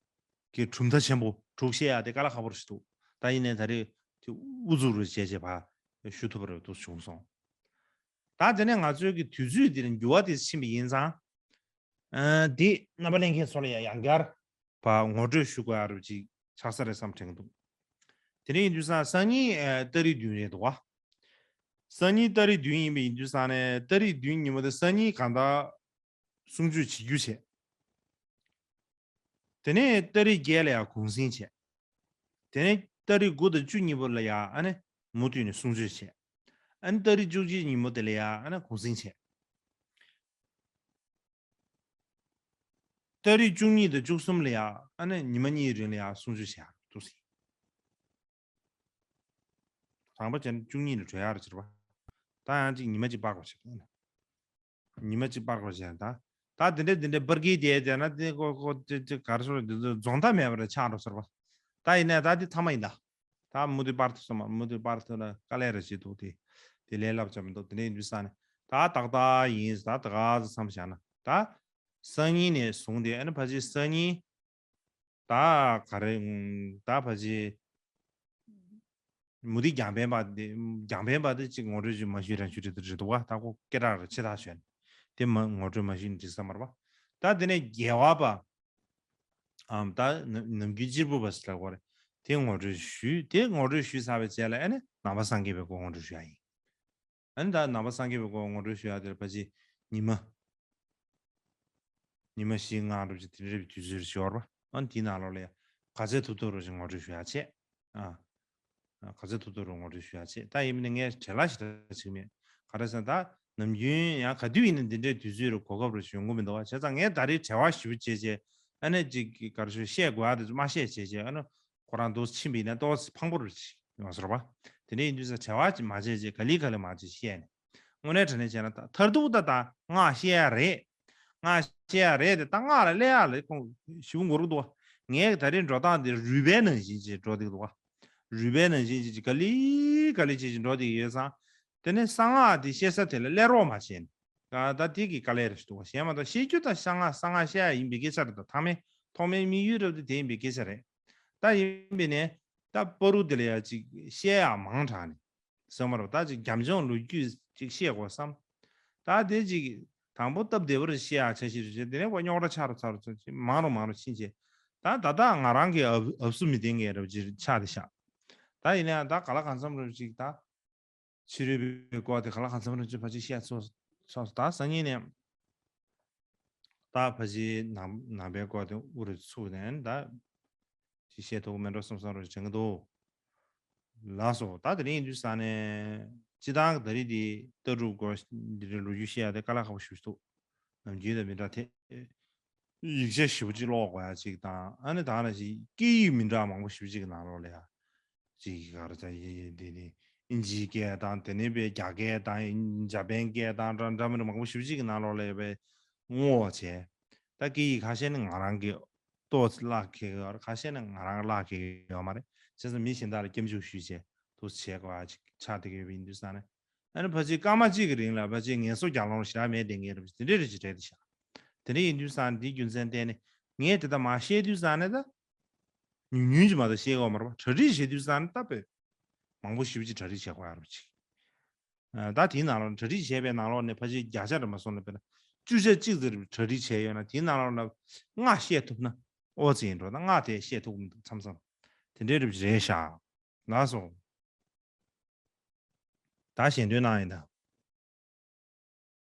ཀྱི་གྲུབ་མཐའ་ཆེན་པོ་དྲུག་བཤད་ཡ་དེ་དཀའ་ལས་ཁག་པོ་རེད་ཤག་འདུག་ད་ཡིན་ནའི་ད་རེས་དེ་དབུ་འཛུགས་རུ་བྱས་བྱས་ཕར་ཞུ་ཐུབ་པ་རེད་འདུག་བྱུང་སོང་། ད་དེ་ནས་ང་ཚོའི་གི་དུས་ཚོད་འདི་ལ་འགྱུར་བ་དེ་ཕྱིན་པ་ཡིན་ཙང་། ཨ་འདི་རྣམ་པ་ལྷན་རྒྱས་ཚོ་ལ་ཡང་ཡང་བསྐྱར་ཕར་ངོ་སྤྲོད་ཞུ་དགོས་ཡ་རུ་ཅིག་ཆགས་ས་རེད་བསམ་དྲན་གྱི་འདུག་དེ་རིང་ཡིན་དུས་ཙང་སང་ཉིན་ཨ་ཏ་རིག་བདུན་རེད་འདུག་བ། སང་ཉིན་ཏ་རིག་བདུན་ཡིན་པ་ཡིན་དུས་ཙང་ནས་ཏ་རིག་བདུན་ཉིན་མོ་དེ་སང་ཉིན་གང་ལྟར་གསུང་ཆོས་བྱེད་རྒྱུ་བྱས། དེ་ནས་ཏ་རིག་བརྒྱད་ལ་ཡང་གུང་གསེང་བྱས། དེ་ནས་ཏ་རིག་དགུ་དང་བཅུ་གཉིས་པོ་ལ་ཡང་ཨ་ནི་མུ་མཐུད་ནས་གསུང་ཆོས་བྱས། ཨ་ནི་ཏ་རིག་བཅུ་གཅིག་ཉིན་མོ་དེ་ལ་ཡང་ཨ་ནི་གུང་གསེང་བྱས། ཏ་རིག་བཅུ་གཉིས་དང་བཅུ་གསུམ་ལ་ཡང་ཨ་ནི་ཉི་མ་གཉིས་རིང་ལ་ཡང་གསུང་ཆོས་བྱས་ཡག་འདུག་ཟིན། དང་པོ་བྱས་ན་བཅུ་གཉིས་ལ་གྲོལ་ཡག་རེད་ཟེར་བ། ད་ཡང་ཅིག་ཉི་མ་གཅིག་སྤར་དགོས་བྱས། ཉི་མ་གཅིག་སྤར་དགོས་བྱས་ད། ད་དེ་འདྲ་དེ་འདྲ་སྤར་གི་དེ་དེ་ན་དེ་ཀོ་ཀོ་དེ་དེ་ག་རེ་ཟེར་དེ་ཚོ་རྫོགས་མཐའ་མེད་པ་རེད་ཆགས་འགྲོ་ཟེར་བ། ད་ཡིན་ནའི་ད་དེ་ཐ་མ་ཡིན་ད། ད་མུ་མཐུད་སྤར་ཐུབ་སོང་མ་མུ་མཐུད་སྤར་ཐུབ་ན་དཀའ་ལས་རེད་བྱེད་འདུག་དེ། དེ་ལས་སླ་པོ་ཅིག་མི་འདུག་དེ་འདྲ་ཡིན་དུས་ཙང་ནས་ད་ཏག་ཏག་ཡིན་ད་ད་ག་ཚོད་མཚམས་བཞག་ན་ད། སང་ཉིན་ནས་བཟུང་སྟེ་ཨ་ནི་ཕལ་ཆེར་སང་ཉིན། ད་ག་རེ་ད་ཕལ་ཆེར། མུ་ཏིག་རྒྱང་འཕེན་པ་དེ་རྒྱང་འཕེན་པ་དེ་གཅིག་ངོ་སྤྲོད་ཅིག་མ་ཞུས་རང་ཞུས་རེད་རེད་འདུག་བ། ད་ཁོ་སྐད་གྲགས་རེད་ཆེ་ཐག་ཆོད་ནས་དེ་མ་ངོ་སྤྲོད་མ་ཞུས་ནས་འགྲིག་ས་མ་རེད་བ། ད་དེ་ནས་རྒྱལ་བ་པ་ཨམ་ད་ནམ་ནམ་རྒྱུན་གཅེར་བུ་པ་ཟེར་ལ་གོ་རེད། དེ་ངོ་སྤྲོད་ཞུས་དེ་ངོ་སྤྲོད་ཞུས་ཚར་བའི་རྗེས་ལ་ཨ་ནི་ནང་པ་སངས་རྒྱས་པའི་སྐོར་ངོ་སྤྲོད་ཞུ་ཡ་ཡིན། ཨ་ནི་ད་ནང་པ་སངས་རྒྱས་པའི་སྐོར་ངོ་སྤྲོད་ཞུ་ཡ་དེར་ཕལ་ཆེར་ཉི་མ། ཉི་མ་བཞི་ལྔ་འགྲོ་ཅིག་དེ་འདྲའི་དུས་ཚོད་ཞིག་ཡོད་རེད་པ། ཨ་ནི་དེའི་ནང་ལོགས་ལ་ཡ་ག་ཚད་ཐུབ་ཐུབ་རུ་ཞིག་ངོ་སྤྲོད་ཞུ་ཡ་བྱས། ཨ། ཨ་ག་ཚད་ཐུབ་ཐུབ་རུ་ངོ་སྤྲོད་ཞུ་ཡ་བྱས། ད་ཡིན་མིན་ནི་ངས་བྲེལ་བ་ཞིག་ད་ཅིག་མེད། ག་རེ་ཟེར་ན་ད་ནམ་རྒྱུན་ཡང་ག་དུས་ཡིན་ན་འདི་འདྲའི་དུས་ཚོད་རུ་གོ་སྐབས་རུ་ཞིག་ཡོང་གི་མི་འདུག་བ། བྱས་ཙང་ངས་ད་རེས་བྲེལ་བ་ཞེ་པོ་བྱས་བྱས་ཨ་ནི་ཅིག་ག་རེ་ཞུ་བཤད་དགོས་ཡ་དེ་ཚོ་མ་བཤད་བྱས་བྱས་ཨ་ནི། ཁོ་རང་འདུག་ཕྱིན་པ་ཡིན་ན་ཏོག་ཙམ་ཕངས་པོ་རེད་ཡོང་ཟེར་བ། དེ་འདྲ་ཡིན་དུས་ས་བྲེལ་བ་ཅིག་མ་བྱས་ཅིག་ག་ལེ་ག་ལེ་མ་བྱས་བཤད་ནས། དངོས་གནས་དྲང་གནས་བྱས་ན་ད་མཐར་ཐུག་ད་ད་སྔགས་བཤད་ཡ་རེད། སྔགས་བཤད་ཡ་རེད་དེ་ད་སྔགས་ལ་སླེབས་ཡ་ལ་ཁོང་ཞིབ་འགོར་གི་འདུག་བ། ངས་ད་རེས་འགྲོ་སྟངས་འདི་རུས་པའི་ནང་བཞིན་ཅིག་འགྲོ་བསྡད་ཀྱི་འདུག་བ། རུས་པའི་ནང་བཞིན་ཅིག་ག་ལེ་ག་ལེ་བྱས་ཅིག་འགྲོ་བསྡད་ཀྱི་ཡོད་ཙང་། དེ་ནས་གསང་སྔགས་འདི་བཤད་ས་དེ་ལ་སླེབས་རོགས་མ་བྱས་ནས། ད་དེ་གི་དཀའ་ལས་རེད་ཞུ་འདུག་བ། གཞན་མ་གཏོགས་བཤད་རྒྱུ་དང་གསང་སྔགས་གསང་སྔགས་བཤད་ཡ་ཡིན་པའི་སྐད་ཆ་རེད། ད་ཐོག་མའི་ཐོག་མའི་དམིགས་ཡུལ་རབ་དེ་དེ་ཡིན་པའི་སྐད་ཆ་རེད། ད་ཡིན་པས་ནས་ད་བར་དུ་དེ་ལ་ཡ་ཅིག་བཤད་ཡ་མང་དྲགས་ནས་ སོང་མ་རེད། ད་ཅིག་རྒྱབ་ལྗོངས་ལོ་རྒྱུས་ཅིག་བཤད་དགོས་བསམ། ད་དེ་ཅིག་དང་པོ་སྟབས་བདེ་བོར་བཤད་ཡག་འཆར་གཞི་རེད། དེ་ནས་ཁོ་རྙོག་དྲ་ཆགས་རུ་ཚར་རུ་ཚར་ཅིག་མང་རུ་མང་རུ་ཕྱིན་བྱས། ད་ད་ལྟ་ང་རང་གི་ཨབ་ཨབ་སུ་མི་བདེ་ངེས་རབ་ཅིག་ཆགས་བསྡད་ཤག་ད་ཡིན་ན་ཡང་ད་ག་ལ་གང་འཚམ་རུ་ཅིག་ད་ཕྱི་རོལ་པའི་སྐོར་དེ་ག་ལ་གང་འཚམ་རུ་ཅིག་ཕར་ཅིག་བཤད་ཚོ་ཚོ་ད་སང་ཉིན་ནས་ད་ཕ་ཅིག་ནང་ནང་པའི་སྐོར་དེ་དབུ་རུ་ཚུགས་ནས་ད་ཅིག་བཤད་ཐུབ་མེད་འགྲོ་བསམ་བསམ་རུ་དྲན་གི་འདུག་ལགས་སོ། ད་དེ་རིང་ཡིན་དུས་ས་ནས་སྤྱི་བཏང་གི་ད་རེས་འདི་ལྟ་གྲུབ་སྐོར་འདི་རིང་ལོ་རྒྱུས་བཤད་ཡ་དེ་དཀའ་ལས་ཁག་པོ་ཞེ་པོ་ཞིག་འདུག་ནམ་རྒྱུན་དང་མི་འདྲ་དེ། ཡིག་ཆ་ཞེ་པོ་ཅིག་ཀློག་དགོས་ཡ་ཅིག་དང་། ཨ་ནི་ད་ནང་བཞིན་སྐད་ཡིག་མི་འདྲ་མང་པོ་ཞེ་པོ་ཅིག་གི་ནང་ལོགས་ལ་ཡ། ཅིག་ག་རེ་ཟེར་ཡ་ཡ་དེ་ནི་ཨིན་ཇིའི་སྐད་དང་། དེ་ནས་པའི་རྒྱ་སྐད་དང་། ཨིན་འཇར་པན་སྐད་དང་འདྲ་འདྲ་མི་འདྲ་མང་པོ་ཞེ་པོ་ཅིག་གི་ནང་ལོགས་ལ་ཡ་པའི་ངོ་བོ་བྱས། ད་སྐད་ཡིག་ཁ་ཤས་ནི་ང་རང་གི་ཏོག་ཙམ་བརླག་ཁེལ་ཡོད་རེད། ཁ་ཤས་ནི་ང་རང་བརླག་ཁེལ་ཡོད་མ་རེད། བྱས་ཙང་མི་གཞན་དག་ལ་སྐྱབས་འཇུག་ཞུས་བྱས་འདུག་བྱེད་དགོས་ཡ་ཅིག་ཆགས་བསྡད་ཀྱི་ཡོད་པ་ཡིན་དུས་ས་ནས། ཨ་ནི་ཕལ་ཆེར་སྐར་མ་གཅིག་གི་རིང་ལ་ཕལ་ཆེར་ངལ་གསོ་རྒྱག་ལོང་ཞེ་དྲག་མེད་བསྡད་མཁན་རེད་པ། དེ་འདྲས་རེད་ཅེས་རེད་དེ་ཤག་དེ་འདྲས་ཡིན་དུས་ཙང་འདིའི་རྒྱུ་མཚན་བརྟེན་ནས་ངས་དེ་ལྟར་མར་བཤད་དུས་ཙང་ནས་ད་ཉུང་ཉུང་ཅིག་མ་གཏོགས་བཤད་ཀྱི་ཡོད་མ་རེད་པ། གྲ་སྒྲིག་བྱེད་དུས་ཙང་ནས་ད་དཔེ་མང་པོ་ཞེ་པོ་ཅིག་གྲ་སྒྲིག་བྱེད་དགོས་ཡ་རེད་པ་ཅིག་ཨ། ད་དེའི་ནང་ལོགས་ནས་གྲ་སྒྲིག་བྱས་པའི་ནང་ལོགས་ནས་ཕལ་ཆེར་བརྒྱ་ཆ་རེ་མ་སོང་ན་དཔེར་ན་བཅུ་ཆ་གཅིག་ཙམ་གྲ་སྒྲིག་བྱས་ཡོད་ན། དེའི་ནང་ལོགས་ན་ལྔ་བཤད་ཐུབ་ན་ཨོ་ཙི་ཡིན་འགྲོ། ད་ལྔ་དེ་བཤད་ཐུབ་ཀྱི་མི་འདུག་མཚམས་མཚམས་དེ་འདྲའི་རིགས་རེད་ཤག་ལགས་སོ། ད་ཞལ་འདོན་གནང་ཡིན་ད།